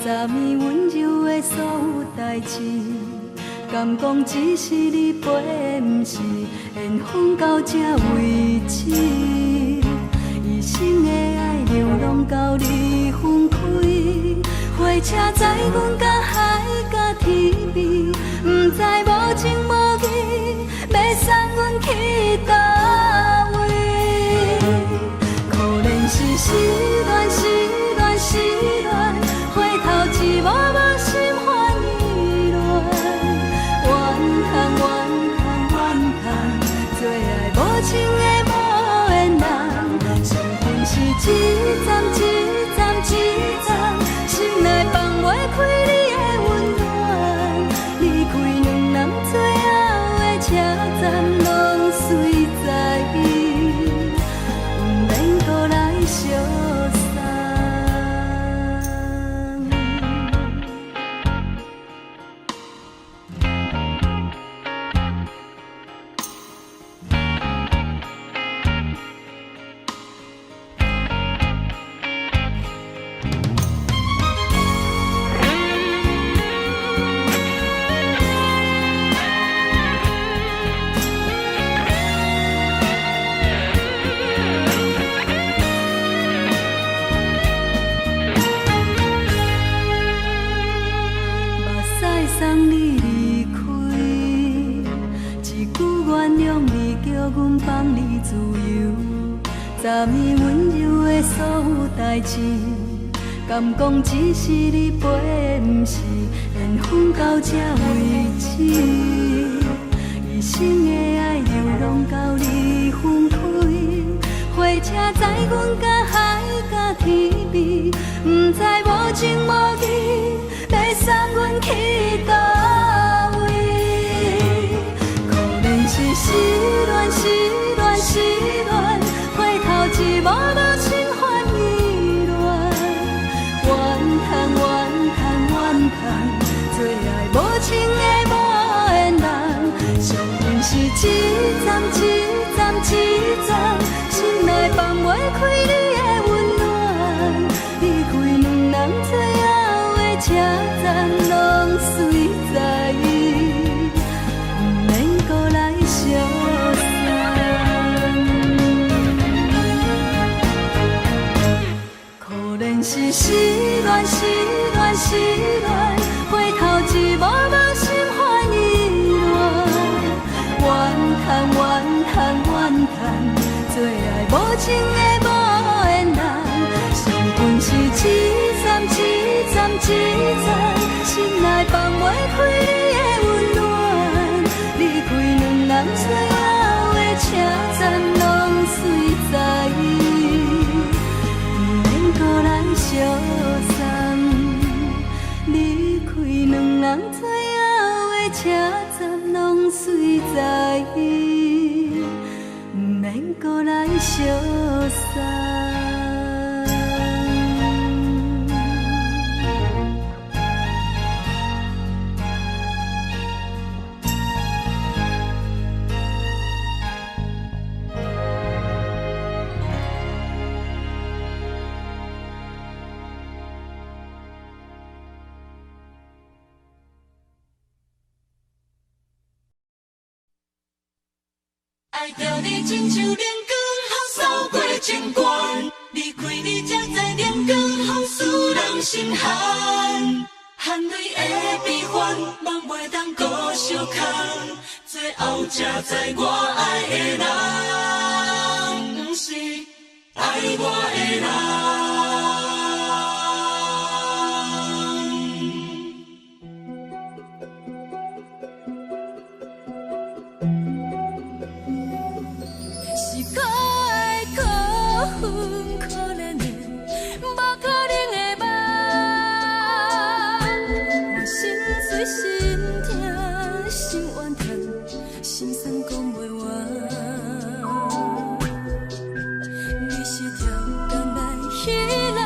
昨暝溫柔的所有代誌，敢講只是你陪，毋是緣分到這為止。一生的愛流浪到你分開，火車載阮到海角天邊，毋知無情無義欲送阮去佗位。可憐是失戀，失戀，失戀，回頭一幕幕心煩意亂。怨嘆怨嘆怨嘆，做愛無情的無緣人，上恨是一站一站一站，心內放袂開你的溫暖。離開兩人最後的車站，攏隨在毋免閣來相送。目屎送你離開，一句原諒你，叫阮放你自由。昨暝溫柔的所有代誌，敢講只是你陪，毋是緣分到這為止。一生的愛流浪到你分開，火車載阮到海角天邊，毋知無情無義欲送阮去佗位。可憐是失戀，失戀，失戀，回頭一幕幕心煩意亂。怨嘆怨嘆怨嘆，做愛無情的無緣人，上恨是一站一站一站，心內放袂開你的溫暖。離開兩人最後的車站，攏隨在毋免閣來相送。可憐是失戀，失戀，失戀，回頭一幕幕心煩意亂。怨嘆怨嘆怨嘆，做愛無情的無緣人，上恨是一站一站一站，心內放袂開你的溫暖。離開兩人最後的車站，攏隨在毋免閣來相送。離開兩人最後的車站，攏隨在毋免閣來相送。愛著你親像冷光雨掃過情關，離開你才知冷光雨使人心寒，含淚的悲歡，夢袂當閣相牽，最後才知我愛的人，毋是愛我的人。是可愛可恨可憐的，無可能的夢。我心碎心痛心怨嘆，心酸講袂完。你是跳江來彼人，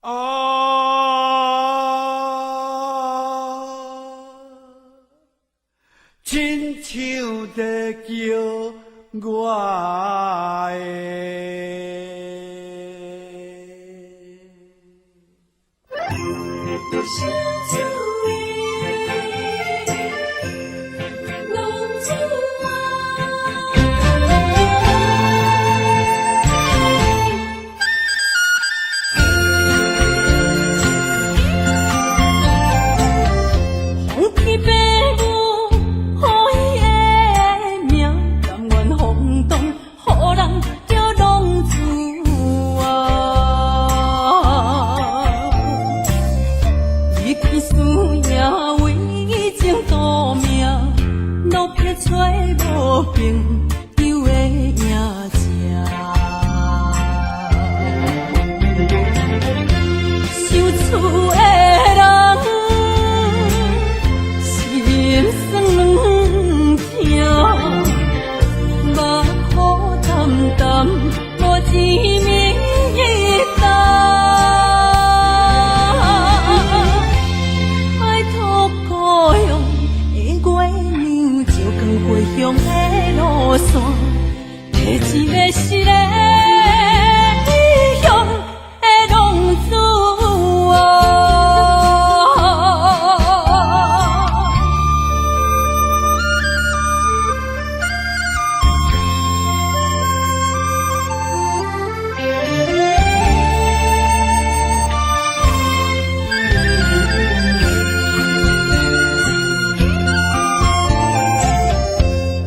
啊，親像在叫我的。独生子的浪子啊！放弃爸母予伊的名，甘愿放荡，予人叫浪子啊！离去输赢为情赌命，落魄找无朋友的影子。想厝的人，心酸软疼，目苦澹澹，无一暝担。拜托故乡的月娘，照光回乡的路线，提一个失的异乡的浪子啊！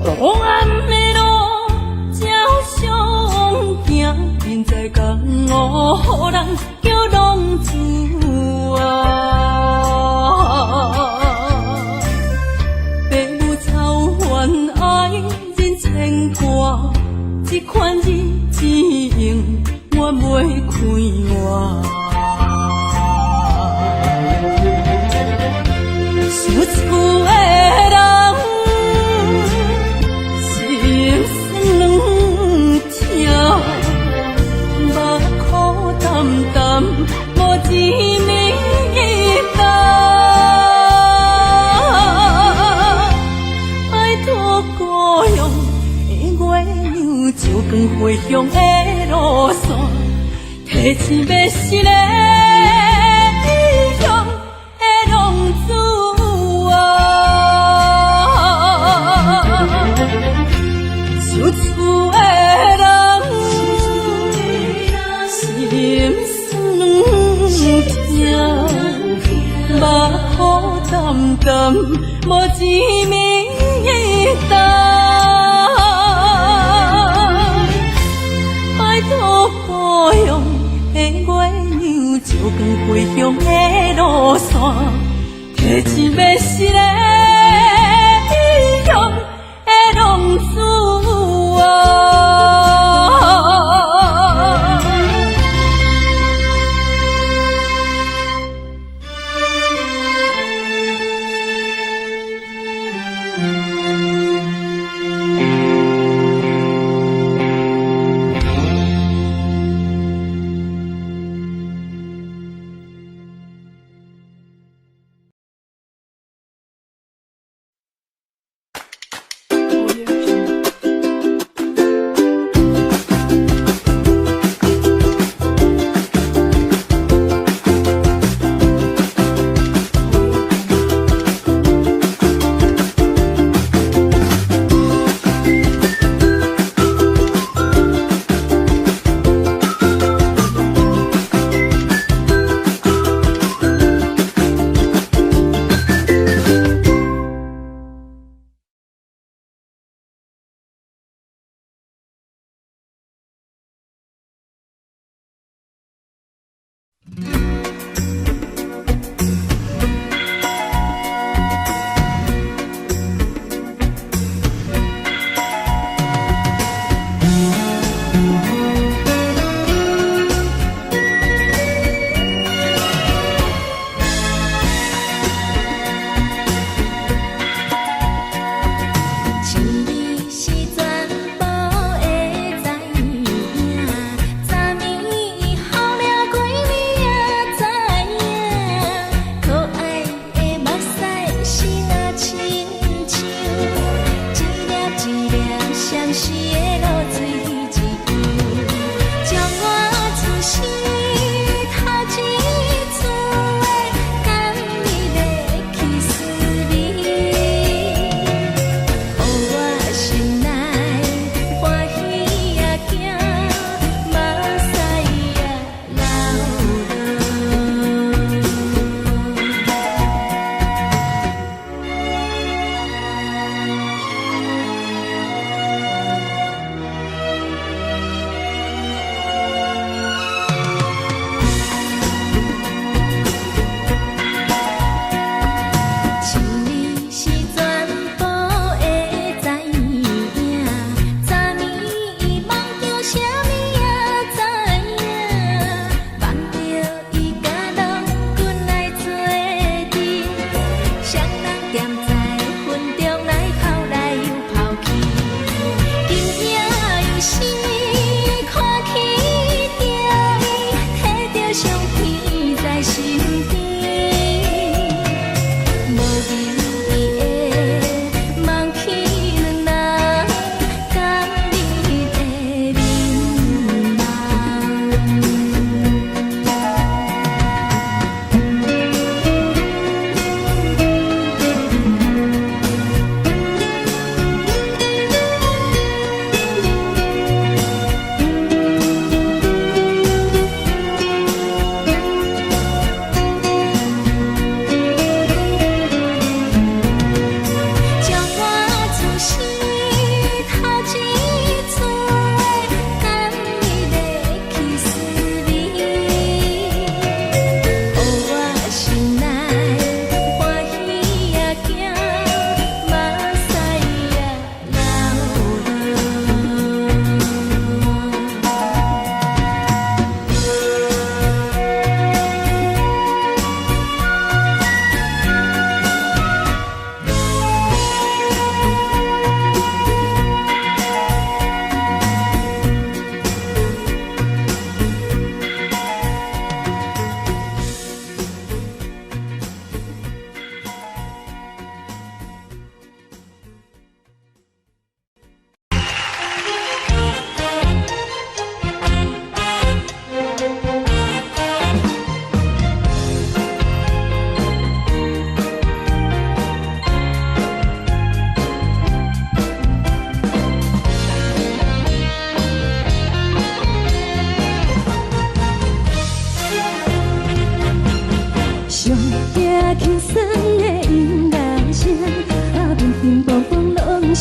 黑暗的路照相行，人在江湖，予人叫浪子啊！爸母操烦爱人牵挂，这款日子永远袂快活。想厝的人，心酸软疼，目苦澹澹，无一暝担。拜托故乡的月娘，照光回乡的路线，提一个失的异乡的浪子啊！想厝的人，心酸软疼，目苦澹澹，无一暝担。拜托故乡的月娘，照光回乡的路线，提一个失的异乡的浪子啊！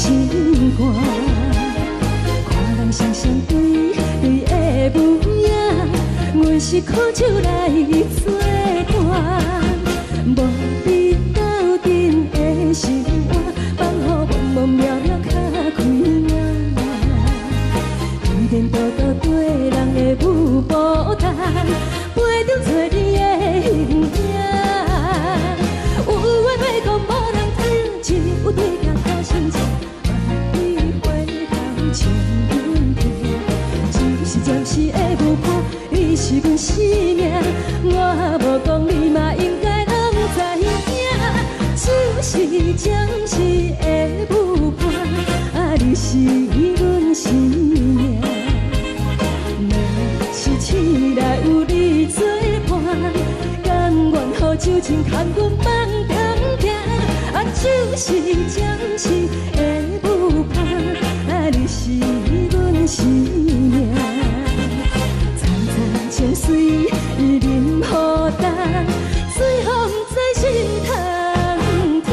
心肝。看人双雙對對的母影，阮是苦酒來做伴，無你鬥陣的生活，放予茫茫渺渺較開眼。天倒倒綴人的舞步重，陪著找你的形影。有緣欲講無人聽，只有對鏡苦心情，望你回頭笑阮聽。只是暫時的舞伴，你是阮生命，我無講你嘛應該攏知影。只是暫時的舞伴，啊，你是阮生命。若是醒來有你作伴，甘願予酒精牽阮夢中行。啊，只是暫時的舞伴，啊，你是阮生命。層層情隨淋雨重，最予毋知心通疼。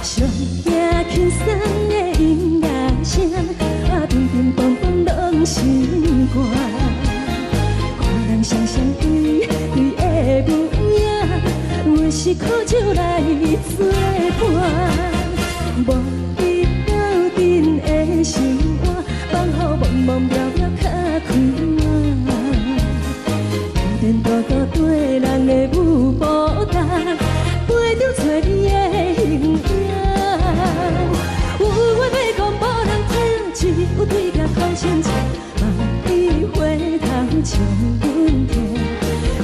上驚輕鬆的音樂聲，啊，乒乒乓乓攏心肝。看人雙雙對對的舞影，阮是苦酒來做伴，無你鬥陣的生活，放予茫茫渺渺較開眼。天倒倒綴人的舞步重，陪著找你的形影。有話欲講無人聽，只有對鏡苦心情，望你回頭笑阮聽。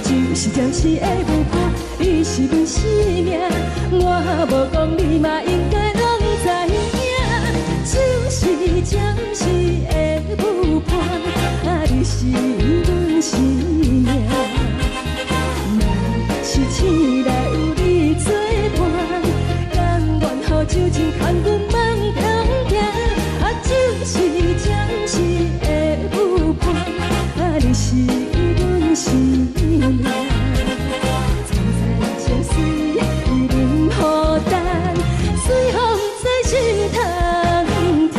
只是暫時的舞伴，你是阮生命，我無講你嘛應該攏知影。只是暫時的舞伴，啊，你是阮生命。若是醒來有你作伴，甘願予酒精牽阮夢中行。啊，只是暫時的舞伴，啊，你是阮生命。層層情隨淋雨重，最予毋知心通疼。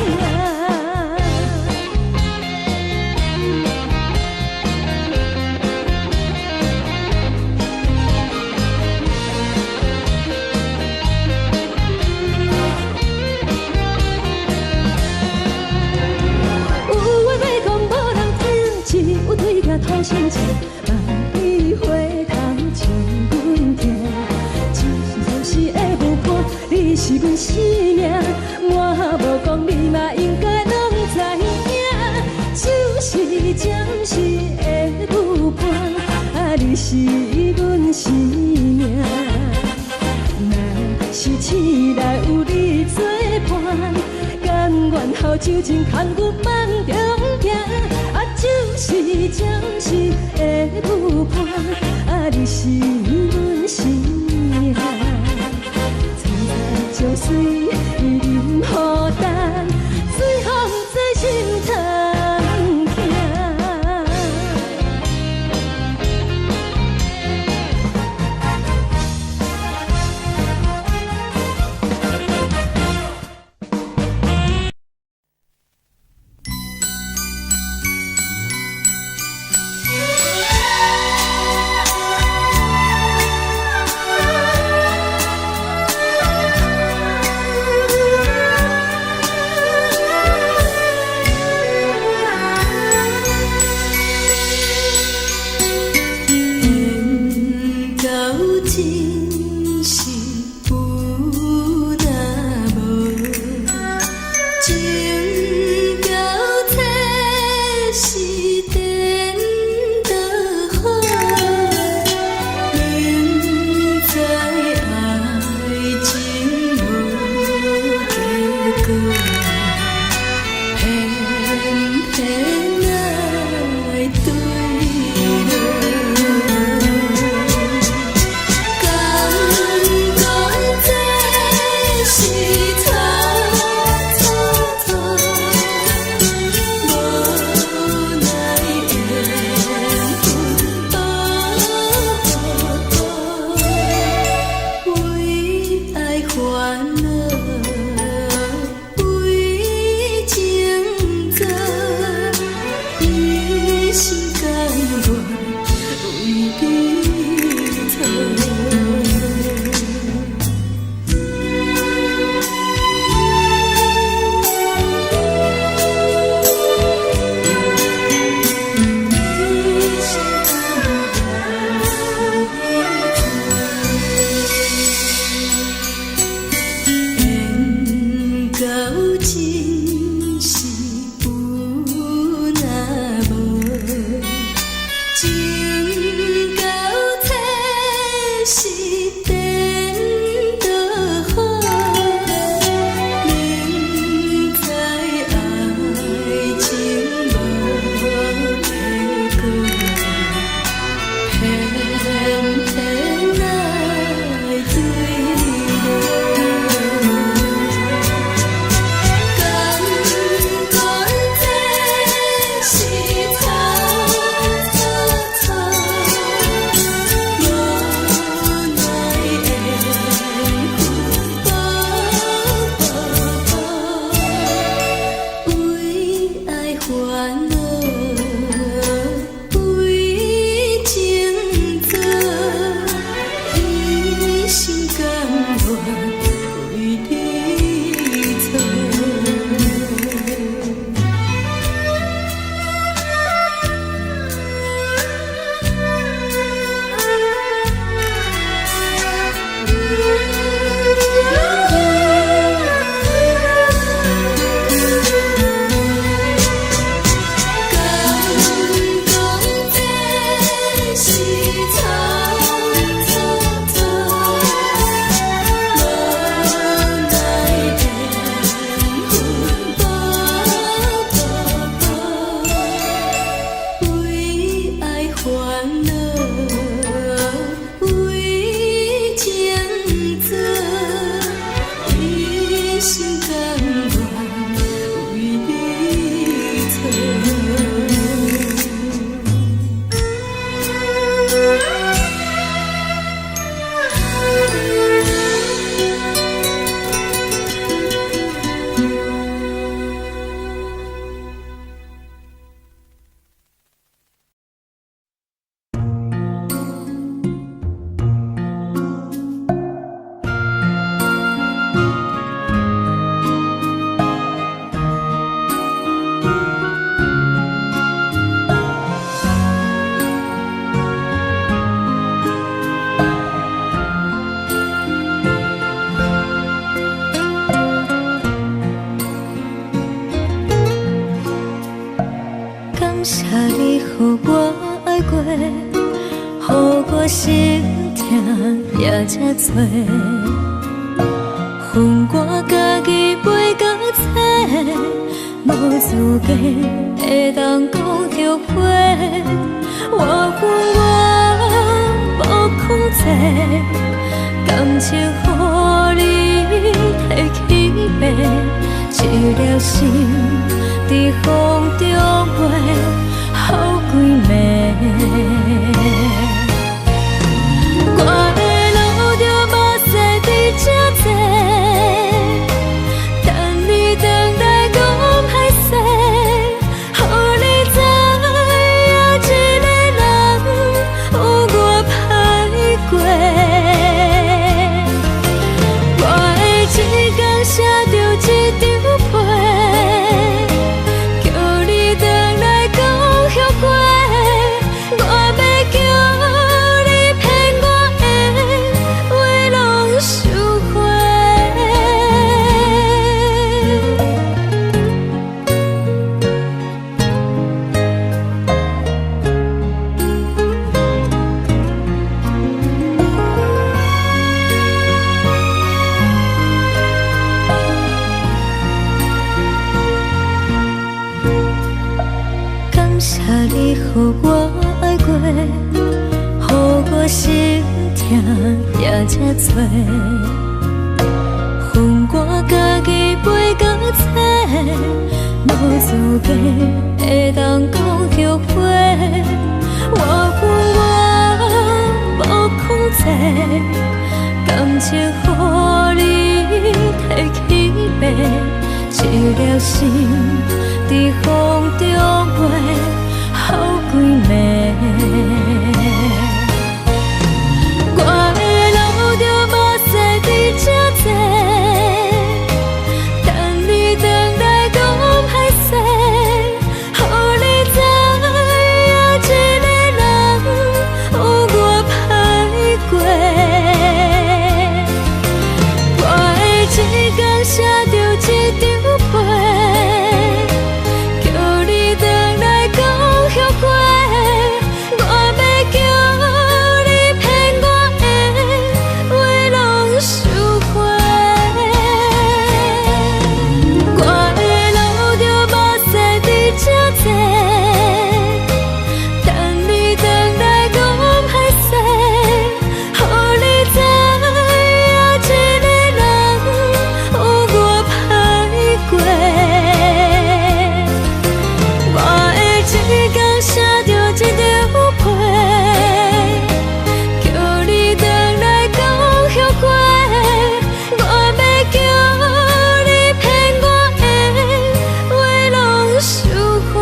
有話欲講無人聽，只有對鏡吐心情，望你回頭笑阮聽。只是暫時的舞伴，你是阮生命，我無講你嘛應該攏知影。只是暫時的舞伴，啊，你是阮生命。若是醒來有你作伴，甘願予酒精牽阮夢中行。啊，只是暫時的舞伴，啊，你是阮生命。層層情隨淋雨重，最予毋知心通疼。遮濟，分我家己飞到册，無資格會當講後悔。我恨我無控制，感情予你提去爬，一粒心佇風中飛，予規暝。我會流著目屎佇這坐，等你轉來講歹勢，予你知影一个人有偌歹過。我會一工寫著一張批，叫你轉來講後悔。我欲叫你騙我的話攏收回。感謝你予我愛過，予我心痛也這濟。分我家己飛到冊，無資格會當講後悔。我恨我無控制，感情予你提去爬，一粒心佇風中飛，予規暝。我會流著目屎佇這坐，等你轉來講歹勢，予你知影一個人有偌歹過。我會一工寫著一張批，叫你轉來講後悔。我欲叫你騙我的話攏收回。我會流著目屎佇這坐，等你轉來講歹勢，予你知影一個人有偌歹過。我會一工寫著一張批，叫你轉來講後悔。我欲叫你騙我的話攏收回。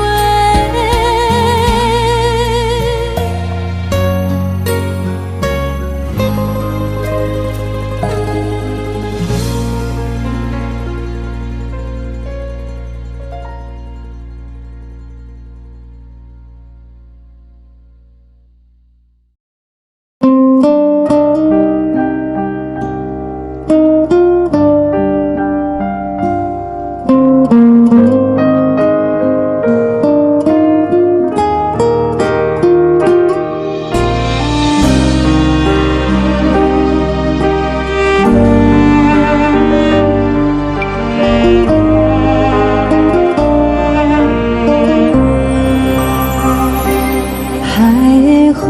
海的風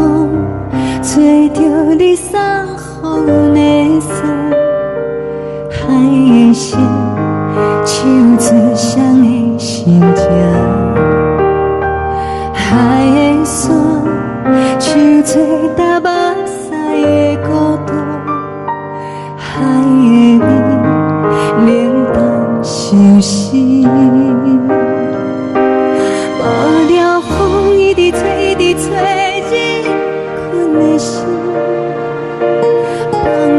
吹著你送予阮的衫，海的心唱出誰的心情，海的山唱出踏目屎的孤獨，海的味冷淡相思。無聊風一直吹，一直吹，人困的心，放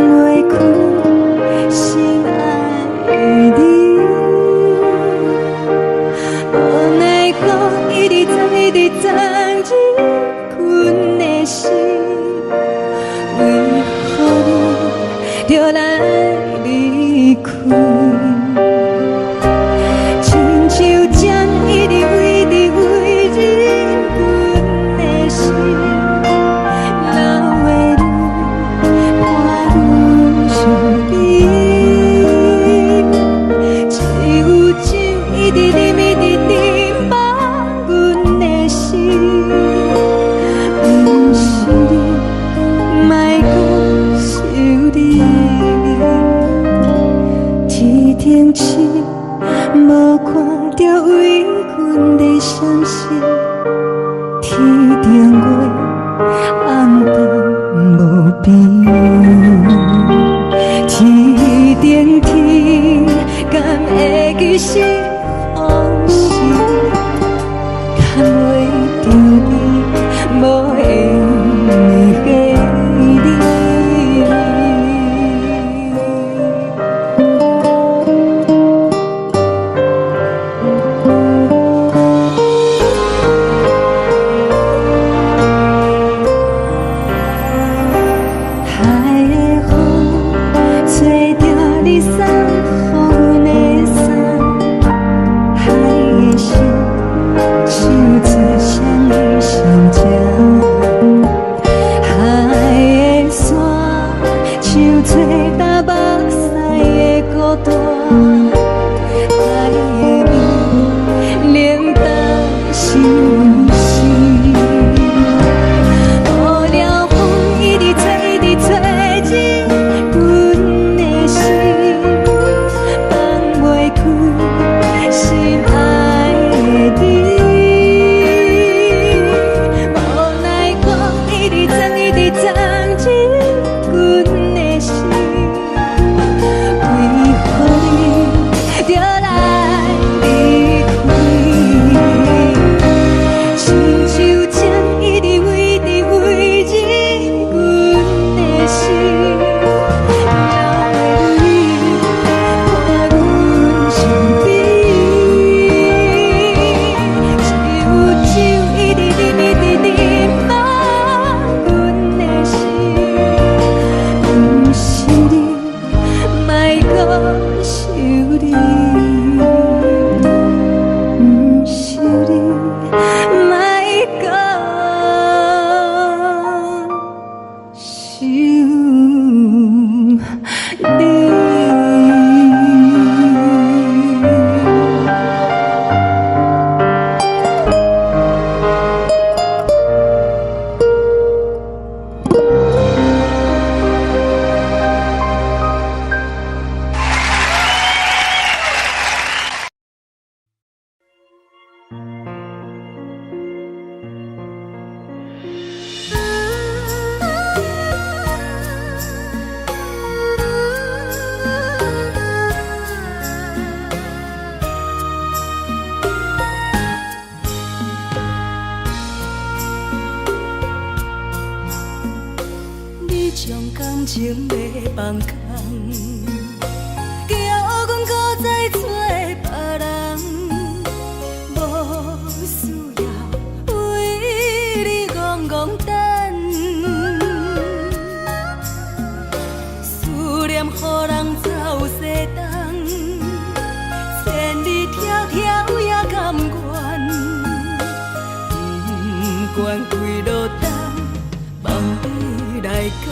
袂開心愛的你。無奈何一直鑽，一直鑽人困的心，為何你著來離開？親像針一直一直為人困的心，流的淚伴愈城市，無看著為阮的閃爍。天頂月，暗淡無邊。天頂天，敢會記是風時，牽袂著你，無緣的你。海的風吹著你送予阮的衫，海的心唱出誰的心情？海的沙唱出東北西的孤單，海的味冷淡相思。無聊風一直吹，一直吹入阮的心，放袂開心愛的你。無奈風一直鑽，一直鑽入阮的心，為何你著來離開？親像針一直飛，一直飛入阮的心，流的淚伴阮身邊。只有酒一直啉，一直啉，夢阮的心。毋是你，莫閣想你。毋是你，莫閣想你。你將感情欲放空，叫阮閣再找別人，無需要為你戇戇等，思念予人走西東，千里迢迢也甘願，不管幾落冬，放你來揀。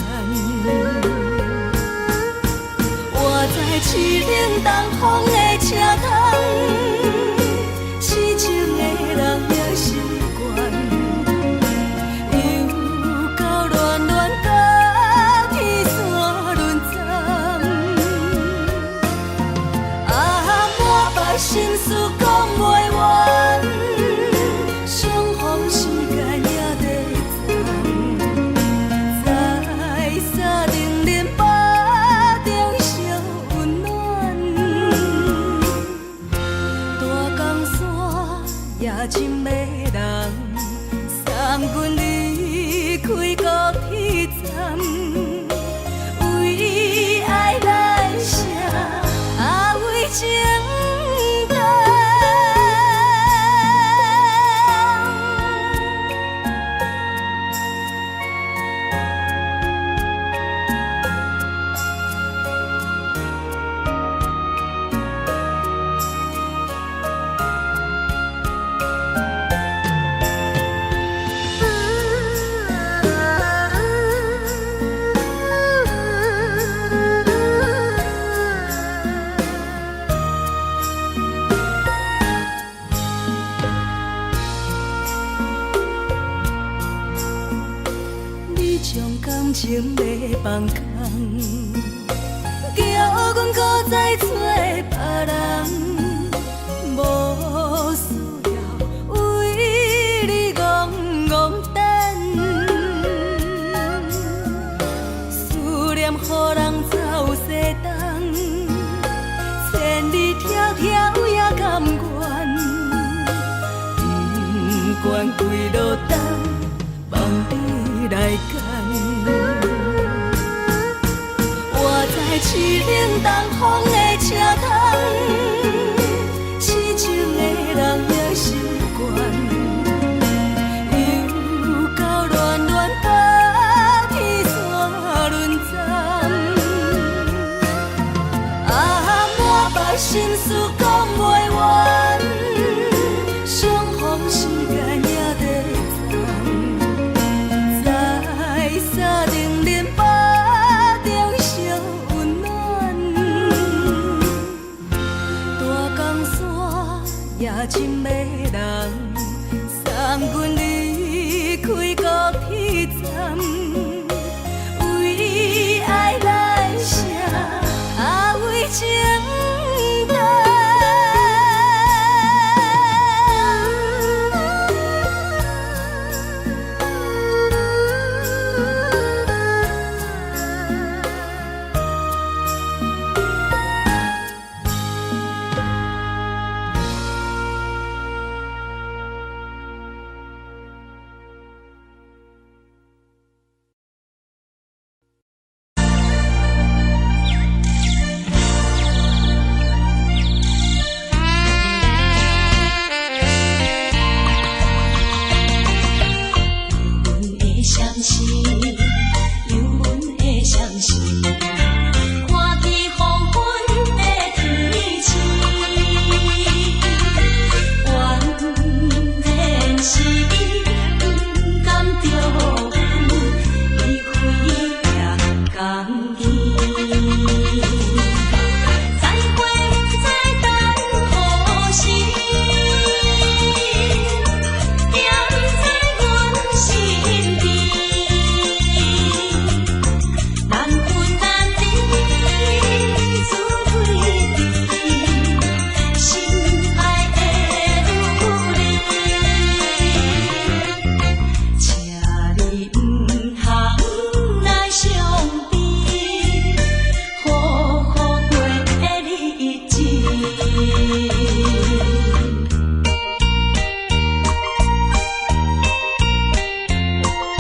我知凄冷東風的車窗，痴情的人也習慣，又到暖暖甲天山轮转，啊，满腹心事講袂完，相逢時間也短暫，在三重林腹中相溫暖，大江山也真迷人，送阮離開高鐵站，為愛來寫，啊為情等。東走西東，千里迢迢也甘願，不管幾落冬，望你來牽。我知凄冷東風的車窗，痴情的人也習慣。又到暖暖冬天煞輪針，啊，滿腹心事講袂完，相逢時間也短暫，在三重恁腹中相溫暖，大江山也真迷人。